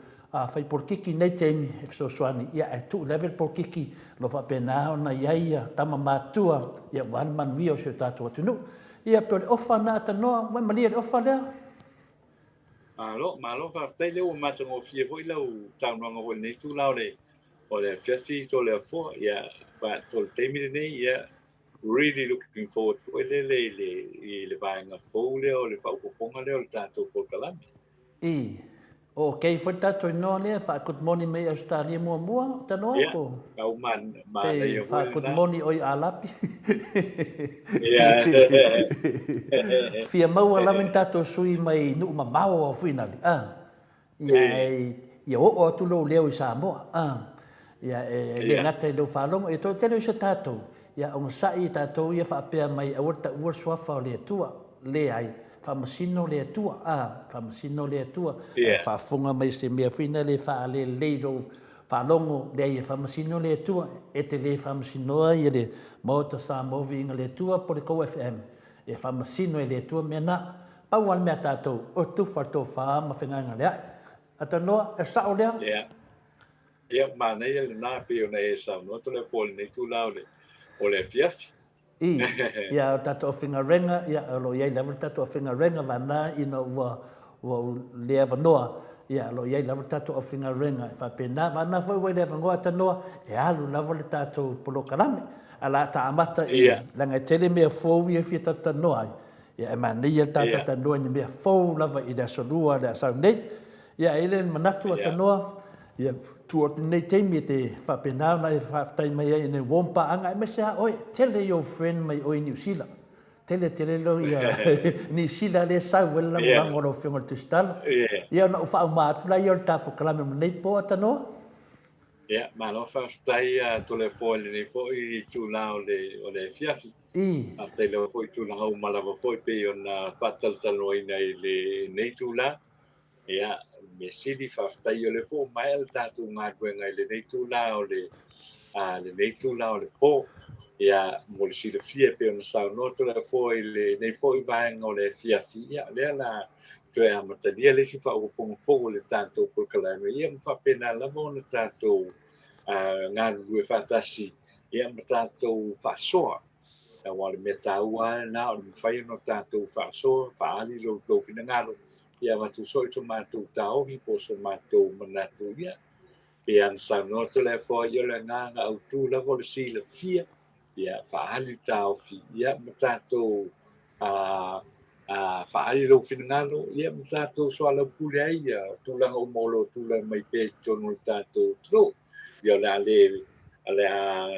fai polokiki i nei taimi e fesoasoani, ia ae tuu lava le polokiki o lo o faapena ona i ai ia tama matutua ia aua le manuia o si o tatou atunuu. Ia, pei o le ofa na Tanoa, ua e malie i le ofa lea? Malo, malo faafetai lea ua matagofie foi lau saunoaga foi i lenei itula o le o le afiafi Toleafoa. Ia, but o le taimi lenei, ia, really looking forward foi lele i le i le vaega fou lea o le faaopoopoga lea o le tatou polokalame. I. Ok foi le tatou inoa lea faa good morning mai Ausetalia muamua tanoa Ia, po kau ma pe manaia faa foi good lena. morning oi Alapi. Ia. Fia maua lava ni tatou sui mai nuu mamao au fuinali a. Ia Ee. e ia oo atu lou leo i Samoa a. Ia e le Ia. gata i lou faalogo ia toatele o isi o tatou ia onosai i tatou ia faapea mai aua le taua le suafa o le Atua. Leai, faamasino le Atua, a, faamasino le Atua, ae Ia. faafofoga mai se mea foi na le faalelei lou faalogo, leai e faamasino le Atua, e te le faamasinoa ia le Maota Samoa Viiga le Atua po le kou FM, e faamasino e le Atua mea na. Pau lava le mea a tatou, o tufa le tofa ma fegalegaleai. Atanoa, e sao lea? Ia. Ia, manaia lena pei ona e saunoa Toleafoa i lenei itula o le, o le afiafi. I, ia, o le tatou aufaigaluega, ia, o lo o i ai lava le tatou aufaigaluega vana ina ua, ua ou le avanoa, ia, o lo o i ai lava le tatou aufaigaluega e faapena. Vana foi ua i le avanoa Atanoa, e alu lava le tatou polokalame. Ae o le a ta amata i, leaga e tele mea fou ia e fia talatalanoa ai, ia, e manaia le ta talatalanoa i ni mea fou lava i le Aso Lua o le a sau nei. Ia, e i ai le manatu Atanoa, ia, tuu atu lenei taimi e te faapena ona e faafetai mai ai ina ua paaga aemaise lava oe, tele your friend mai oe i Niu Sila. Tele tele lo ia Niu Sila lea e sau ai le lagolago a lau Afioga i le Tusitala. Ia ona ou faauma atu laia o le ta polokalame mo lenei po Atanoa. Ia, malo faafetai Toleafoa i lenei foi itula o le o le afiafi. Faafetai lava foi i tulaga uma lava foi pei ona faatalatalanoaina i lenei itula. Ia, mea sili faafetai o lea foi ua maea le tatou galuega i lenei itula o le lenei itula o le po. Ia, mo le silafia e pei ona saunoa Toleafoa i lenei foi vaega o le afiafi, ia, o lea o le a toe amatalia le isi faaopoopoga fou o le tatou polokalame, ia ma faapena lava ona tatou galulue faatasi, ia ma tatou faasoa. Aua o le mea taua lava lena o le mafai ona tatou faasoa, faaali lo outou finagalo, ia avatu soo i so matou taofi po o so matou manatu, ia pei ona saunoa Toleafoa, ia o le agaga autu lava o le silafia, ia faaali taofi, ia ma tatou faaali lou finagalo, ia ma tatou soalaupule ai ia tulaga uma o lo o tulai mai pea i totonu o le tatou atunuu. Ia o le a le o le a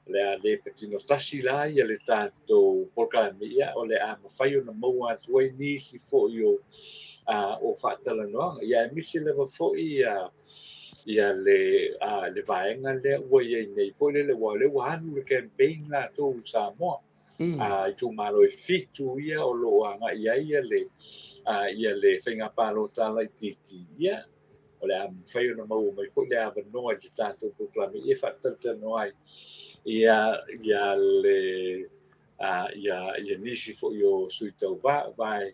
o le a le patino tasi la ia le tatou polokalame, ia o le a mafai ona maua atu ai nisi foi o o faatalanoaga, ia aemaise lava foi ia ia le le vaega lea ua i ai nei foi lele, aua o lea ua alu le campaign latou i Samoa, itumalo e 7 ia o lo o agai ai ia le ia le faiga palota laitiiti, ia o le a mafai ona maua mai foi le avanoa i le tatou polokalame e faatalatalanoa ai ia ia le ia ia nisi foi o sui tauva vai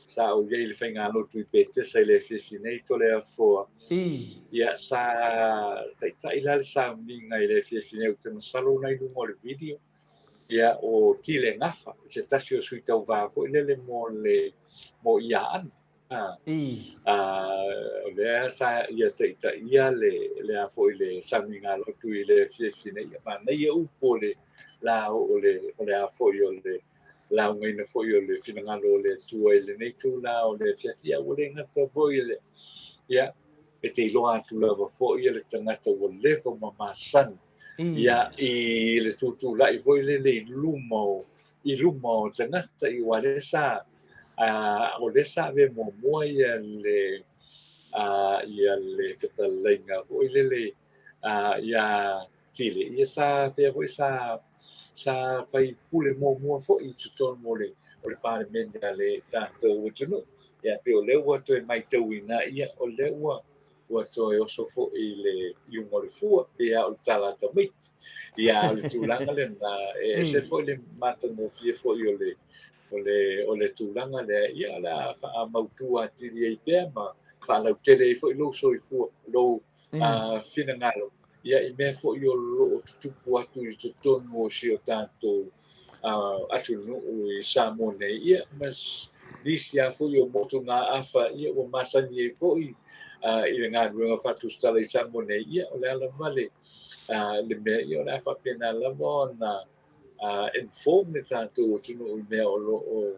sa ou i ai i le faigalotu i Petesa i le afiafi nei Toleafoa. Ia sa taitai la le sauniga i le afiafi nei, ou te masalo na i luga o le video ia o Tile Gafa, se tasi o sui tauva foi lele mo le mo Iaana. O lea sa ia taitaia le le a foi le sauniga lotu i le afiafi nei. Ia manaia upu o le la o le o le a foi o le laugaina foi o le finagalo o le Atua i lenei itula o le afiafi. Ia ua le gata foi le ia e te iloa atu lava foi le tagata ua leva ma masani ia i le tutulai foi lele i luma o i luma o tagata i aua lea sa o lea sa ave muamua ia le ia le fetalaiga foi lele ia Tile ia sa fea foi sa sa fai pule muamua foi i totonu o le o le Palemene a le tatou atunuu. Ia pei o lea ua toe matauina ia o lea ua ua toe oso foi i le i luga o le fua pei lava o le tala a tamaiti. Ia o le tulaga lena e ese foi le matagofie foi o le o le o le tulaga lea, ia o le a faamautu atili ai pea ma faalautele ai foi lou soifua, lou finagalo ia i mea foi o lo o tutupu atu i totonu o si o tatou atunuu i Samoa nei, ia ma nisi lava foi o motugaafa ia ua masani ai foi i le galuega faatusitala i Samoa nei, ia o le a lava le le mea, ia o le a faapena lava ona inform le tatou atunuu i mea o lo o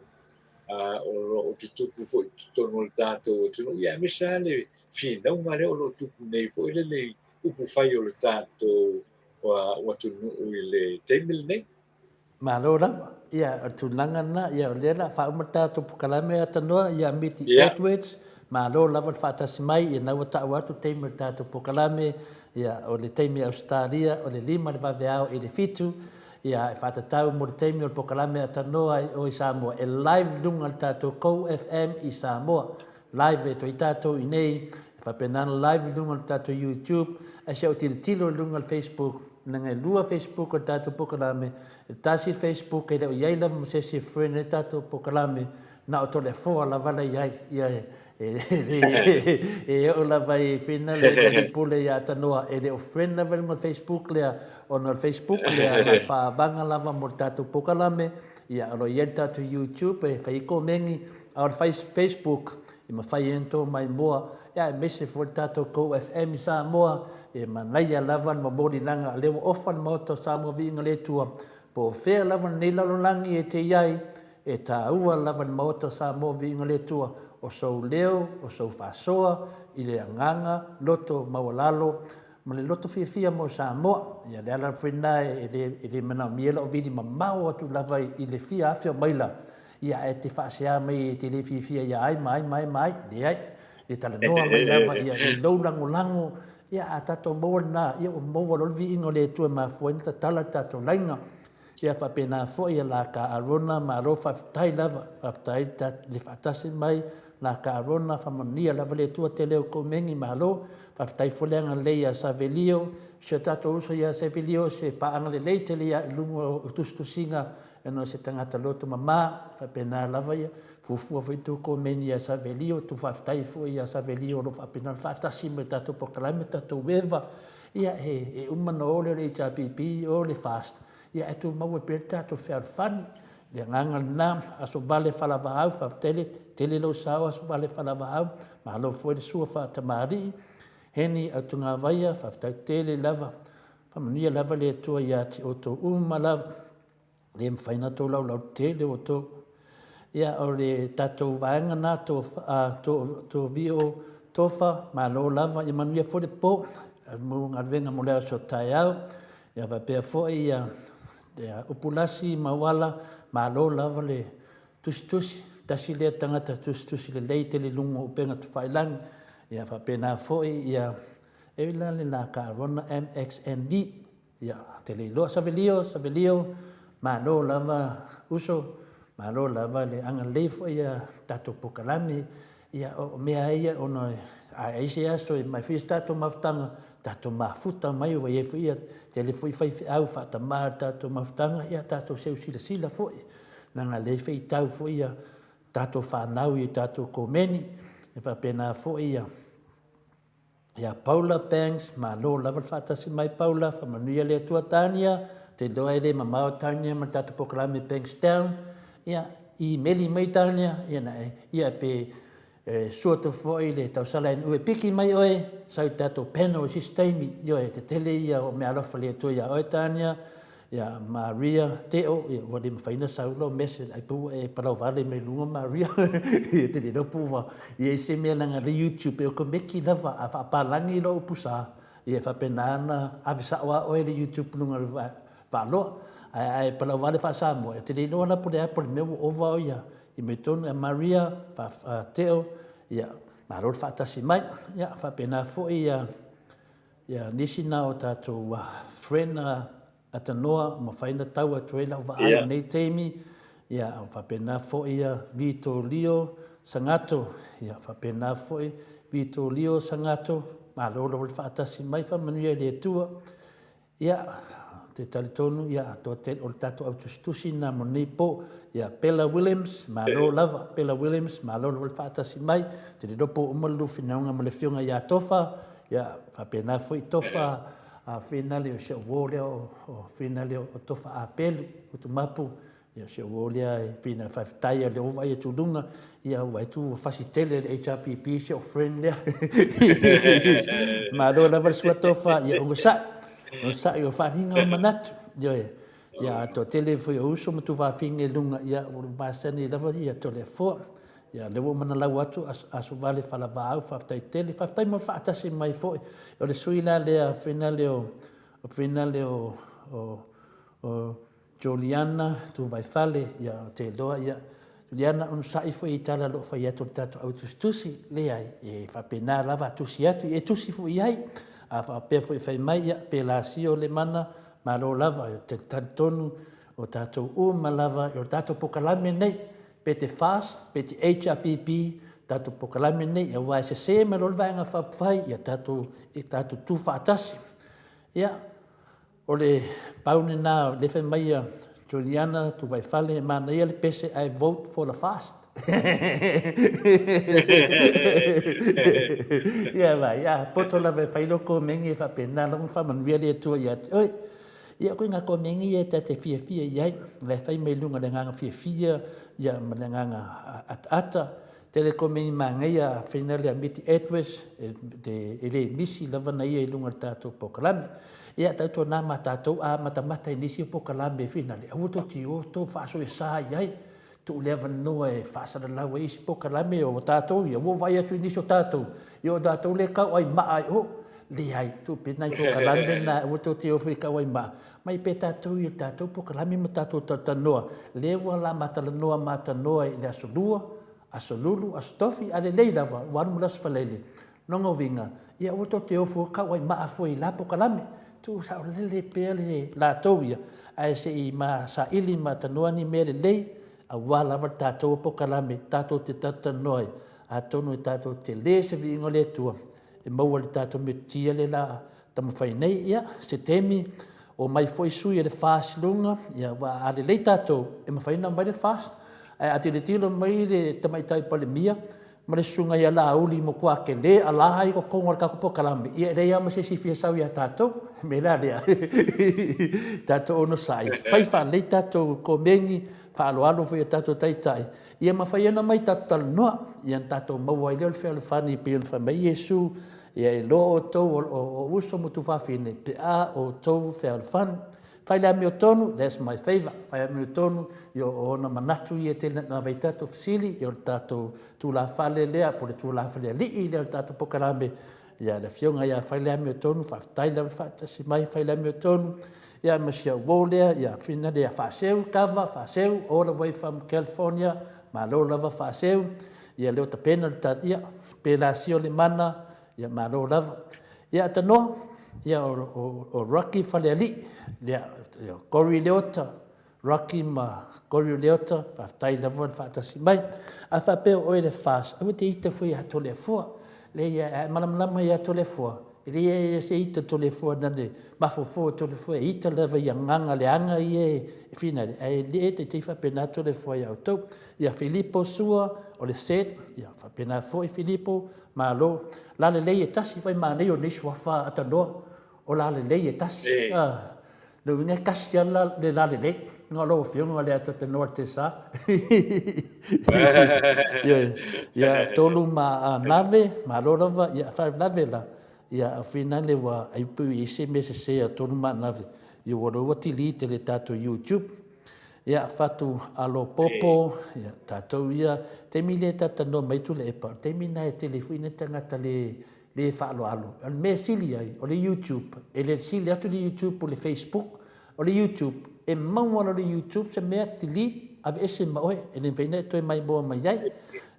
o lo o tutupu foi i totonu o le tatou atunuu, ia aemaise lava le finauga lea o lo o tupu nei foi lele i upufai o le tatou atunuu i le taimi lenei. Malo lava. Ia, o le tulaga lena, ia o lea o le a faauma le tatou polokalame Atanoa ia Miti Edwards. Malo lava le faatasi mai, ia na ua tau atu le taimi o le tatou polokalame, ia o le taimi i Ausetalia, o le 5 le vaveao i le 7, ia e faatatau mo le taimi o le polokalame Atanoa i o i Samoa, e live i luga o le tatou Go FM i Samoa. Live e toi tatou i nei, e faapena ona live i luga o le tatou YouTube, ae se o tilotilo i luga o le Facebook, leaga e lua Facebook o le tatou polokalame, e tasi le Facebook e le o i ai lava ma se isi e friend ai le tatou polokalame, na o Toleafoa lava la i ai, ia e oo lava i friend le alii pule ia Tanoa, e le o friend lava i luga o le Facebook lea, ona o le Facebook lea na faavaga lava mo le tatou polokalame, ia o lo o i ai le tatou YouTube e fai ai komeni, A o le Facebook e mafai ai ona tou maimoa, ia aemaise foi le tatou Go FM i Samoa, e manaia lava le momoli leaga o lea ua ofa le Maota o Samoa Viiga le Atua, po o fea lava lenei lalolagi e te i ai, e taua lava le Maota o Samoa Viiga le Atua, o sou leo, o sou faasoa i le agaga loto maualalo ma le loto fiafia mo Samoa. Ia le ala foi lena e le, e le manaomia lau vili mamao atu lava i le fia afe o maila Ia, ae te faasea mai e te le fiafia ia ai ma ai ma ai ma ai. Leai. E talanoa mai lava ia i lou lagolago. Ia, a tatou maua lena, ia ua maua loa le viiga o le Atua e mafua ai ona tatala le tatou laina. Ia faapena foi ia la ka Arona, malo faafetai lava. Faafetai le faatasi mai la ka Arona, faamanuia lava le Atua tele o kou megi, malo. Faafetai foi le agalelei ia Savelio, si o tatou uso ia Savelio, se paaga lelei tele ia i luga o tusitusiga Ona o se tagata loto mama, faapena lava ia, fuafua foi tou komeni ia Savelio, tou faafetai foi ia Savelio o lo o faapena ona faatasi mai i tatou polokalame, tatou eva, ia e uma ona o lea o le HRPP, o le FAST. Ia, ae tumau ai pea le tatou fealofani. Le agaga lena, Aso Vale Falavaau, faafetai le tele lou sao Aso Vale Falavaau, malo foi le sua faatamalii. Heni Autugavaia, faafetai tele lava. Faamanuia lava le Atua ia te outou uma lava. Le mafai ona outou laulau tele outou. Ia, o le tatou vaega na, to, to, to vio, tofa, malo lava, ia manuia foi le po, mo galuega mo le aso taeao. Ia faapea foi ia, ia Upulasi Mauala, malo lava le tusitusi, tasi lea tagata tusitusi lelei tele i luga o upega tafailagi. Ia faapena foi ia, e la le la Karona MXNB, Ia, te le iloa Savelio, Savelio, malo lava uso, malo lava le agalelei foi ia tatou polokalame. Ia, o mea ia ona a i ai se aso e mai foi se tatou mafutaga, tatou mafuta mai ua i ai foi ia tele foi faifeau faatama i le tatou mafutaga, ia tatou seu silasila foi, leaga lea e faitau foi ia tatou fanau i tatou komeni, e faapena foi ia Ia Paula Banks, malo lava le faatasi mai Paula, faamanuia le Atua Tania, te iloa e le mamao Tania ma le tatou polokalame Bankstown, ia imeli mai Tania, ia na e, ia pe e, sua atu foi le tausala e e piki mai oe, sau i tatou panel i sisi taimi, ioe, tetele ia o meaalofa le Atua ia oe Tania, Ia Maria Teo, ia ua le mafai ona sau lau message ai pe ua e palauvale mai luga Maria. Ia te le iloa po ua i ai se mea leaga le YouTube e okomeki lava a faapalagi loa upu sa, ia e faapena ona ave sao lava oe i le YouTube i luga o le vaaloa. Ae a e palauvale faa-Samoa, e te le iloa la po o le a po o le mea ua ova oe ia i mea tonu. Ia Maria Teo, ia malo le faatasi mai. Ia faapena foi ia Ia nisi na o tatou friend na atanoa mafai na tau atu ai lau vaai i lenei taimi, ia faapena foi ia Vito Leo Sagato, ia faapena foi Vito Leo Sagato, malo lava le faatasi mai, faamanuia i le Atua. Ia, ou te talitonu, ia, toatele, o le tatou au tusitusi lena mo lenei po. Ia, Bella Williams, malo lava, Bella Williams, malo lava le faatasi mai. Ou te le iloa po ua uma le lua finauga ma le afioga ia Tofa, Ia, faapena foi Tofa a Finale o si au uo lea o Finale o Tofa Apelu Utumapu, ia o si au uo lea e Finale faafetai o lea ua vaai atu i luga, ia ua vaai atu ua fasi tele le HRPP si au friend lea. Malo lava le sua Tofa, ia onosai, onosai o faaaliga o manatu, ioe. Ia toatele foi o uso ma tuafafine i luga, ia ua masani lava ia Toleafoa. Ia, lea ua manalau atu Aso Vale Falavaau, faafetai tele. Faafetai mo le faatasi mai foi. O le sui la lea finale o, o finale o, o, o Juliana Tuvaifale, ia, ou te iloa, ia, Juliana, onosai foi i tala o lo o fai atu e le tatou au tusitusi. Leai, e faapena lava a tusi atu, ia e tusi foi i ai. A faapea foi e fai mai, ia, pe la sio le mana, malo lava, ou te talitonu, o tatou uma lava, o le tatou polokalame nei, pe te FAST, pe te HRPP, tatou polokalame nei, aua e sese mai loa le Vaega Faaupufai, ia tatou, ia tatou tu faatasi. Ia, o le pau lena, o lea fai mai ia Juliana Tuvaifale, e manaia le pese, I vote for the FAST. Ia vai, a poto lava e fai lou komeni e faapena lava ona faamanuia le Atua ia te oe. Ia koe ngā komeni ia ta te fiafia i ai, la e fai mai luga le agaga fiafia ia ma le agaga ataata. Tele komeni manaia a whaina lea Miti Edwards, e, te, e le misi lava na ia i luga le tātou pokalame. Ia tautua nā mā tātou a matamata i nisi o pokalame e whina le aua tō ti o tō whaaso e sā i ai. Tuu le avanoa e faasalalau ai isi polokalame o tatou ia, ua vaai atu i nisi o tatou, ia o tatou lea e kau ai maa ai, oh, leai, tuu pea nai polokalame na aua tou te ofo i kau ai maa. Mai pea tatou i tatou polokalame ma tatou talatalanoa, lea ua la ma talanoa ma tanoa i le aso lua, aso lulu, aso tofi, a lelei lava, ua alu ma le aso falaele. Lona uiga, ia aua tou te ofo kau ai maa fua i la pokalame. Tuu saolele pea le latou ia, ae se i ma saili ma tanoa ni mea lelei, aua lava le tatou pokalame, tatou te talatalanoa ai, atonu e tatou te le se viiga o le Atua, e maua le tatou metotia lea la taumafai nei. Ia, se taimi, omai foi sui e le FAST i luga, ia, aua a lelei tatou, e mafai ona aumai le FAST. Ae a tilotilo mai le Tamaitai Palemia, ma le susuga ia Laauli matua tele ala ai totonu o le tatou polokalame, ia e leai lava ma se isi e fia sau ia tatou. O le mea la lea, tatou onosai, fai faalelei tatou komeni, faaaloalo foi i a tatou taitai, ia mafai ona omai tatou talanoa, ia ona tatou maua ai lea o le fealofani e pei ona fai mai Iesu, ia e iloa outou o uso ma tuafafine pe a outou fealofani. Fai le amiotonu, that's my favour, fai amiotonu, ia o ona manatu ia e tele na ave ai tatou fesili, ia o le tatou tulafale lea po o le tulafale alii lea o le tatou polokalame, ia le afioga ia Fai le amiotonu, faafetai lava le faatasi mai Fai le amiotonu, ia ma si au uo lea ia Fina lea Faaseu Kava Faaseu all the way from California, malo lava Faaseu, ia lea ua tapena le ta, ia Pelasio Lemana, ia malo lava. Ia tanoa, ia o Rocky Falealii, ia Cory Leota, Rocky ma Cory Leota, faafetai lava le faatasi mai. A faapea o oe le FAS, aua te ita foi ia Toleafoa. Leai, a e malamalama ia Toleafoa, e leai se ita Toleafoa na ne mafaufau o Toleafoa e ita lava i agaga leaga ia e finale, ae le taitai faapena Toleafoa ia outou. Ia Filipo Sua o le Set, ia faapena foi Filipo, Malo. Lalelei e tasi, vai manaia o nei suafa atanoa o lalelei e tasi. E. Ah, le uiga e tasi lava le lalelei. Na o lau Afioga lea atatanoa le tesa. Ioe. Ia, tolu ma nave, malo lava, ia faalavelave la, ia finale ua ai pei e i ai se mea sese a tolu ma nave, ia ua loa ua delete e le tatou YouTube. Ia, fatu alo popo, ia, tatou ia, taimi lea e talatalanoa mai ai Tuilaepa, o le taimi lena e tele foi nai tagata le, le faaaloalo. O le mea e sili ai, o le YouTube, e le sili atu le YouTube i le Facebook, o le YouTube, e maua loa i le YouTube se mea, delete, aveese ma oe, e le mafai ona e toe maimoa mai ai.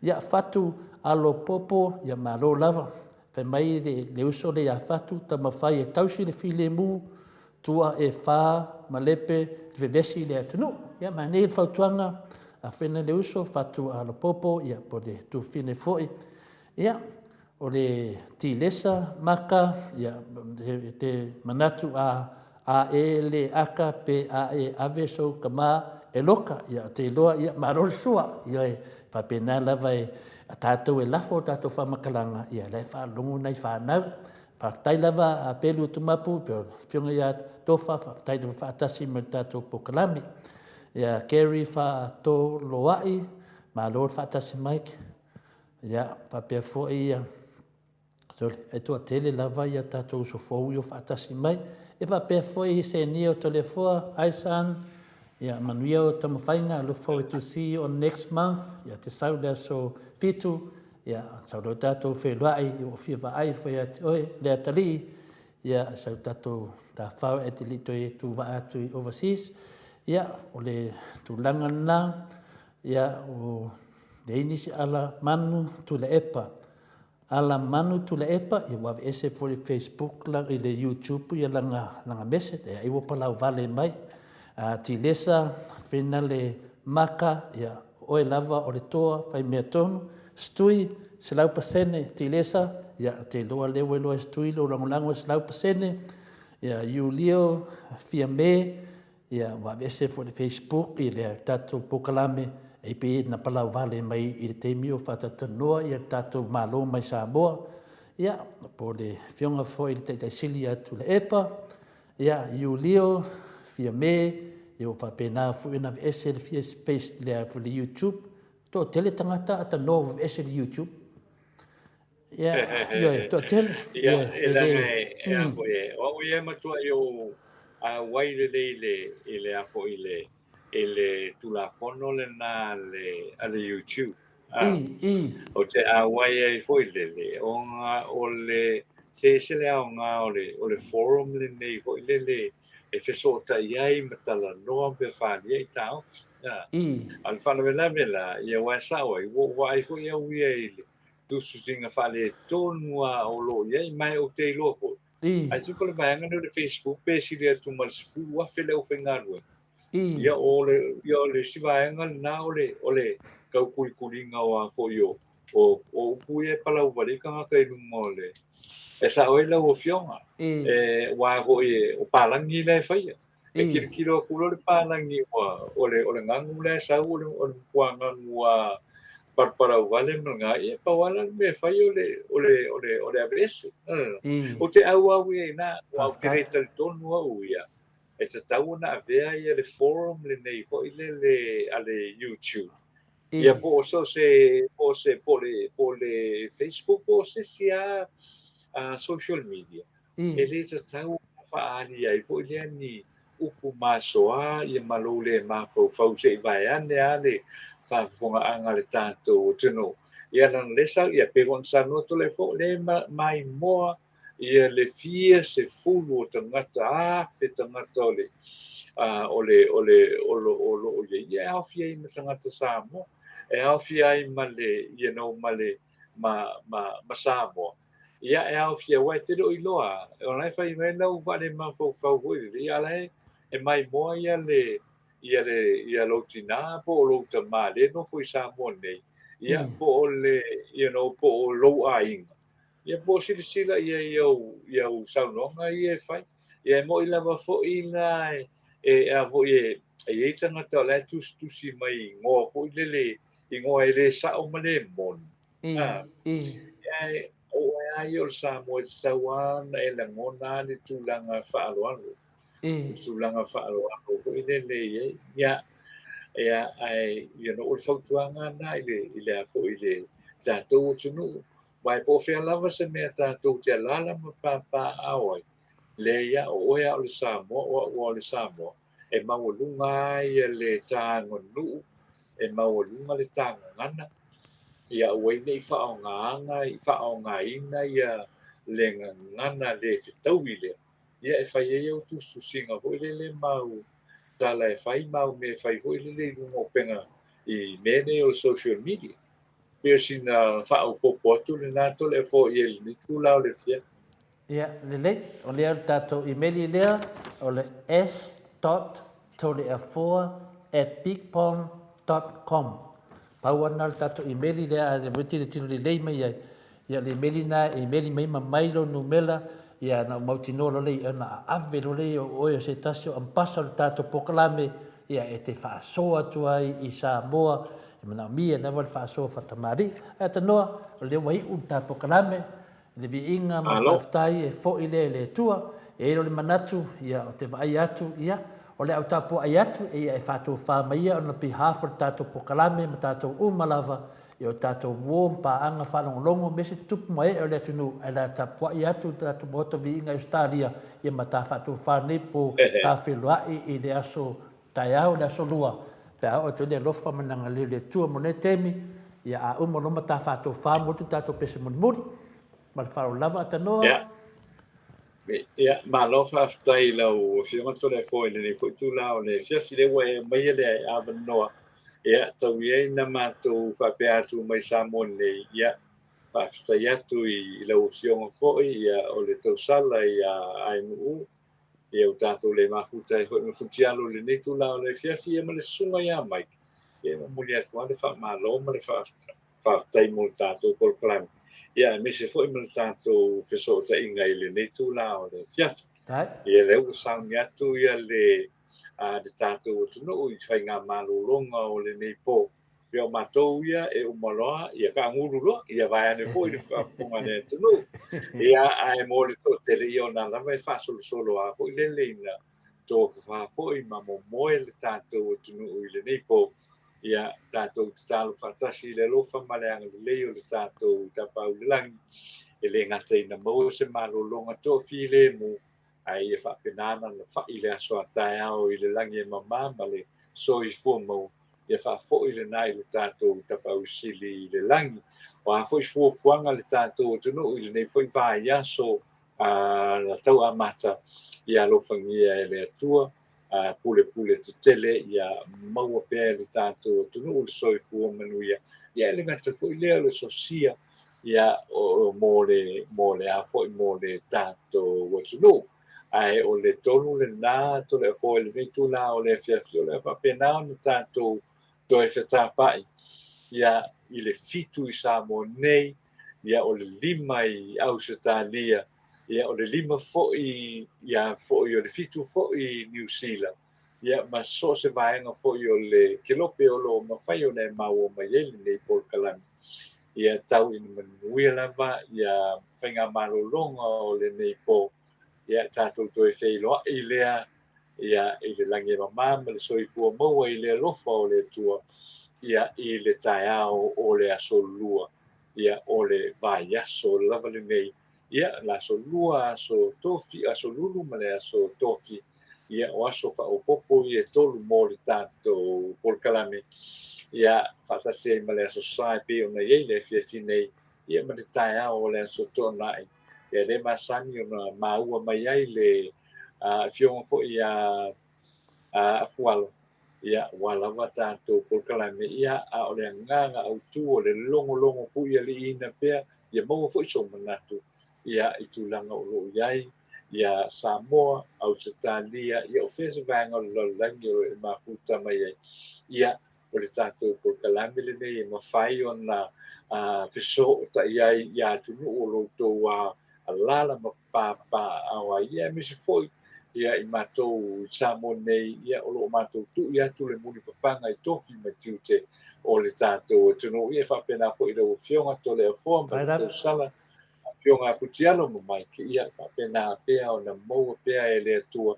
Ia, fatu alo popo, ia malo lava. Fai mai le, le uso lea ia Fatu, taumafai e tausi le filemu, Tua e fa ma lepe le vevesi i le atunuu. Ia ma nei le fautuaga a Fena le uso, Fatu a Lopopo, ia po le Tufine foi. Ia, o le Tilesa Maka, ia, te manatu a a e le aka pe a e ave sou tama e loka, ia, te iloa, ia, malo le sua. Ia, e faapena lava e a tatou e lafo o tatou faamatalaga, ia, la e faalogo nai fanau. Faafetai lava a Pelu Tumapu, pe o le Afioga ia Tofa, faafetai lava faatasi ma le tatou polokalame. Ia Kerry Faatoloai, malo le faatasi mai. Ia faapea foi ia sorry, e toatele lava ia tatou uso fou ia faatasi mai. E faapea foi Senia o Toleafoa, hi son, ia manuia o taumafaiga, look forward to see you on next month, ia te sau le aso 7, Ia, sau loa tatou feiloai, ia ua fia vaai foi ia te oe, le atalii, ia sau tatou tafao e te le i toe tuvaa atu i overseas. Ia, o le tulaga lena, ia, o leai nisi ala manu Tuilaepa. Ala manu Tuilaepa, ia ua aveese foi i le Facebook la, i le YouTube ia lana, lana message, ia ai ua palauvale mai. A Tilesa, fena le maka, ia, O oe lava o le toa fai mea tonu, Stui, 100% Tilesa, ia, ou te iloa lea ua iloa e Stui lou lagolago e 100%, ia, Iulio, Fiame, ia, ua aveese foi i le Facebook i le tatou polokalame, e pei na palauvale mai i le taimi o faatalatanoa ia le tatou Malo mai Samoa, ia, po o le afioga foi i le Taitai Sili ia Tuilaepa, Ia, Iulio, Fiame, ia ua faapena foi ona aveese le fia space i le, le YouTube. Toatele tagata atanoa ua aveese le YouTube. Ia, ioe, toatele. Ia, e leaga e, e a foi e, o au ia e matuai ou auai lelei i le, i le a foi i le, i le Tulafono lena a le, a le YouTube. I, i. Ou te auai ai foi lele, ona o le, se ese le aoga o le, o le forum lenei foi lele e fesootai ai ma talanoa ma faaalia ai taofi. I. A o le faalavelave la, ia aua e sao ai, ua ou vaai foi au ia i le tusitusiga faaletonu lava o lo o i ai, ma ou te iloa foi, I. I think o le vaega lea o le Facebook pe sili atu ma le 10,000 le aufaigaluega. I. Ia o le, ia o le isi vaega lena o le, o le taukulikuliga o a foi o, o, o upu ia e palauvale ai tagata i luga o le, e sao ai lau afioga. I. E, aua foi e, o palagi la e faia. E tilotilo atu loa le palagi ua, o le, o le gagu la e sau o le, o le matua gagu lava. palapalauvale ma lena, ia, pau lava la le mea e fai o le, o le, o le, o le aveese. Ou te auau ia i ina, aua ou te le talitonu au ia, e tatau ona avea ia le forum lenei foi lele a le YouTube. Ia po o so o se, po o se, po o le, po o le Facebook po o se isi lava social media. E le tatau ona faaali ai foi lea ni upu masoa ia ma lou le mafaufau se i vaeane lava le faafofogaaga a le tatou atunuu. Ia lana lea sau, ia pei foi ona saunoa Toleafoa, o lea e maimoa ia le fia sefulu o tagata, afe tagata o le, o le, o le, o lo o lo o i ai, ia e aofia ai ma tagata Samoa, e aofia ai ma le, you know, ma le, ma, ma, ma Samoa. Ia, e aofia, aua e te le o iloa, o la e fai mai lau faalemafaufau foi lele, ia, a la e, e maimoa ia le, ia le, ia lou tinā po o lou tamā lea e nofo i Samoa nei, ia, po o le, you know, po o lou aiga. Ia, po o silasila i ai i au, i au saunoaga ia e fai. Ia, e moni lava foi la e, e, a foi e, e i ai tagata o la e tusitusi mai i igoa foi lele, igoa e le sao ma le moni. Ae o oe lava ia o le Samoa e tatau lava ona e lagona lava le tulaga faaaloalo. Le tulaga faaaloalo foi lele i ai. Ia, ia, ae, you know, o le fautuaga lena i le, i le a foi i le tatou atunuu. Aua e po o fea lava se mea tatou te alaala ma papaaao ai, leai lava, o oe lava o le Samoa, o au lava o le Samoa, e maualuga lava ia le taganuu, e maualuga le tagagana, ia aua ai ne i faaaogaina, faaaogaina ia le gagana le fetaui lea, ia e fai ai au tusitusiga foi lele ma au tala e fai ma au mea e fai foi lele i luga o upega i mea nei o le social media. Pei o sina faaopoopo atu lena Toleafoa i ai i lenei itula o le afiafi. Ia, lelei. O lea o le tatou imeli lea, o le s dot toleafoa at bigpond dot com. Pau lava lena o le tatou imeli lea, a e tilotilo lelei mai ai, ia o le imeli lena e imeli mai ma mai lou numera, ia ona ou mautinoa loa lea ona ave loa lea o oe o se tasi o ambasa o le tatou polokalame, ia e te faasoa atu ai i Samoa, e manaomia lava le faasoa faatamalii. Ae tanoa, o lea ua iu le ta polokalame, Le viiga ma le faafetai e foi lea i le Atua. E i ai loa le manatu, ia, ou te vaai atu, ia, o le a ou tapuai atu, ia e faatofa mai ia on behalf o le tatou polokalame ma tatou uma lava, ia o tatou uo ma paaga faalogologo me isi tupu ma ee o le atunuu, ae le a tapuai atu le tatou Maota Viiga i Ausetalia, ia ma ta faatofa nei po ta feiloai i le aso taeao, le aso lua, pe a oo atu ai le alofa ma le agalelei o le Atua mo lenei taimi, ia a uma loa ma ta faatofa mo atu tatou pese mulimuli. Ma le faaaloalo lava Atanoa. Ia. Ia, malo faafetai i lau Afioga Toleafoa i lenei foi itula o le afiafi lea ua e aumaia le avanoa. Ia, tau ia ina matou faapea atu mai Samoa nei, ia, faafetai atu i lau Afioga foi, ia, o le tausala ia Ainuu, Ia ua tatou le mafuta ai foi ma Futialo i lenei itula o le afiafi ia ma le susuga ia Mike. Ia e momoli atu lava le faamalo ma le faafetai mo le tatou polokalame. Ia aemaise foi ma le tatou fesootaiga i lenei itula o le afiafi. Ia lea ua sauni atu ia le le tatou atunuu i faigamalologa o lenei po. Ia o matou ia e uma loa, ia taagulu loa, ia vaeane foi le faafofoga a le atunuu. Ia, ae mo le toatele, ia ona lava e faasolosolo lava foi lele ina tofafa foi ma momoe le tatou atunuu i lenei po. Ia, tatou tatalo faatasi i le alofa ma le agalelei o le tatou Tapaau i le Lagi, e le gata ina maua se malologa toafilemu, ae ia faapena ona fai le aso a taeao i le lagi e mama ma le soifua maua. Ia faafoi lena i le tatou Tapaau Sili i le lagi. O a foi fuafuaga a le tatou atunuu i lenei foi vaiaso na tau amata, ia alofagia e le Atua, pulepule tetele ia maua pea e le tatou atunuu le soifua manuia. Ia e le gata foi lea o le sosia ia mo le mo le a foi mo le tatou atunuu. Ae o le tonu lena Toleafoa i lenei itula o le afiafi, o le a faapena ona tatou toe fetapa'i ia i le 7 i Samoa nei, ia o le 5 i Ausetalia, ia o le 5 foi ia foi o le 7 foi i Niu Sila. Ia, ma so o se vaega foi o le kelope o lo o mafai ona e maua mai ai lenei polokalame. Ia tau ina manuia lava ia faigamalologa o lenei po. Ia tatou toe feiloai lea ia i le lagi e mama ma le soifua maua i le alofa o le Atua ia i le taeao o le aso Lua ia o le vaiaso lava lenei Ia, le aso Lua, aso Tofi, aso Lulu ma le aso Tofi, ia, o aso faaopoopo ia e tolu mo le tatou polokalame, ia, faatasi ai ma le aso Sa e pei ona i ai le afiafi nei, ia, ma le taeao o le aso Toonai. Ia, lea e masani ona maua mai ai le Afioga foi ia Afualo, ia, ua lava tatou polokalame, ia, a o le agaga autu o le logologo puialiiina pea, ia maua foi sou manatu, ia, i tulaga o lo o i ai, ia, Samoa, Ausetalia, ia, o fea se vaega o le lalolagi o lo o e mafuta mai ai, ia, o le tatou polokalame lenei e mafai ona fesootai ai i atunuu o lo outou alaala ma papaaao ai, ia, aemaise foi ia i matou i Samoa nei, ia, o lo o matou tui atu le mulipapaga i tofi ma tiute o le tatou atunuu. Ia, e faapena foi i lau Afioga Toleafoa ma le tausala, Afioga Futialo ma Mike, ia, e faapena pea ona maua pea e le Atua,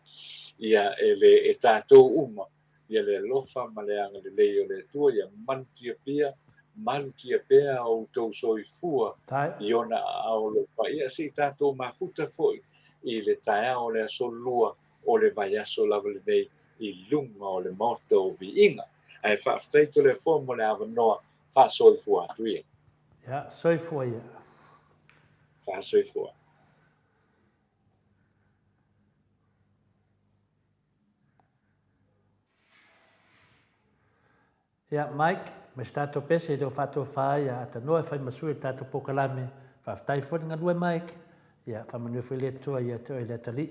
ia, e le, e tatou uma, ia le alofa ma le agalelei o le Atua, ia malutia pea, malutia pea outou soifua i ona aao alofa. Ia se i tatou mafuta foi i le taeao o le aso Lua o le vaiaso lava lenei i luga o le Maota o Viiga. Ae faafetai Toleafoa mo le avanoa, faasoifua atu ia. Ia, soifua ia. Faasoifua. Ia, Mike, ma se tatou pese e le o faatofa ai a Atanoa e fai ma sui o le tatou polokalame. Faafetai foi le galue, Mike. Ia, faamanuia foi le Atua ia te oe le atalii.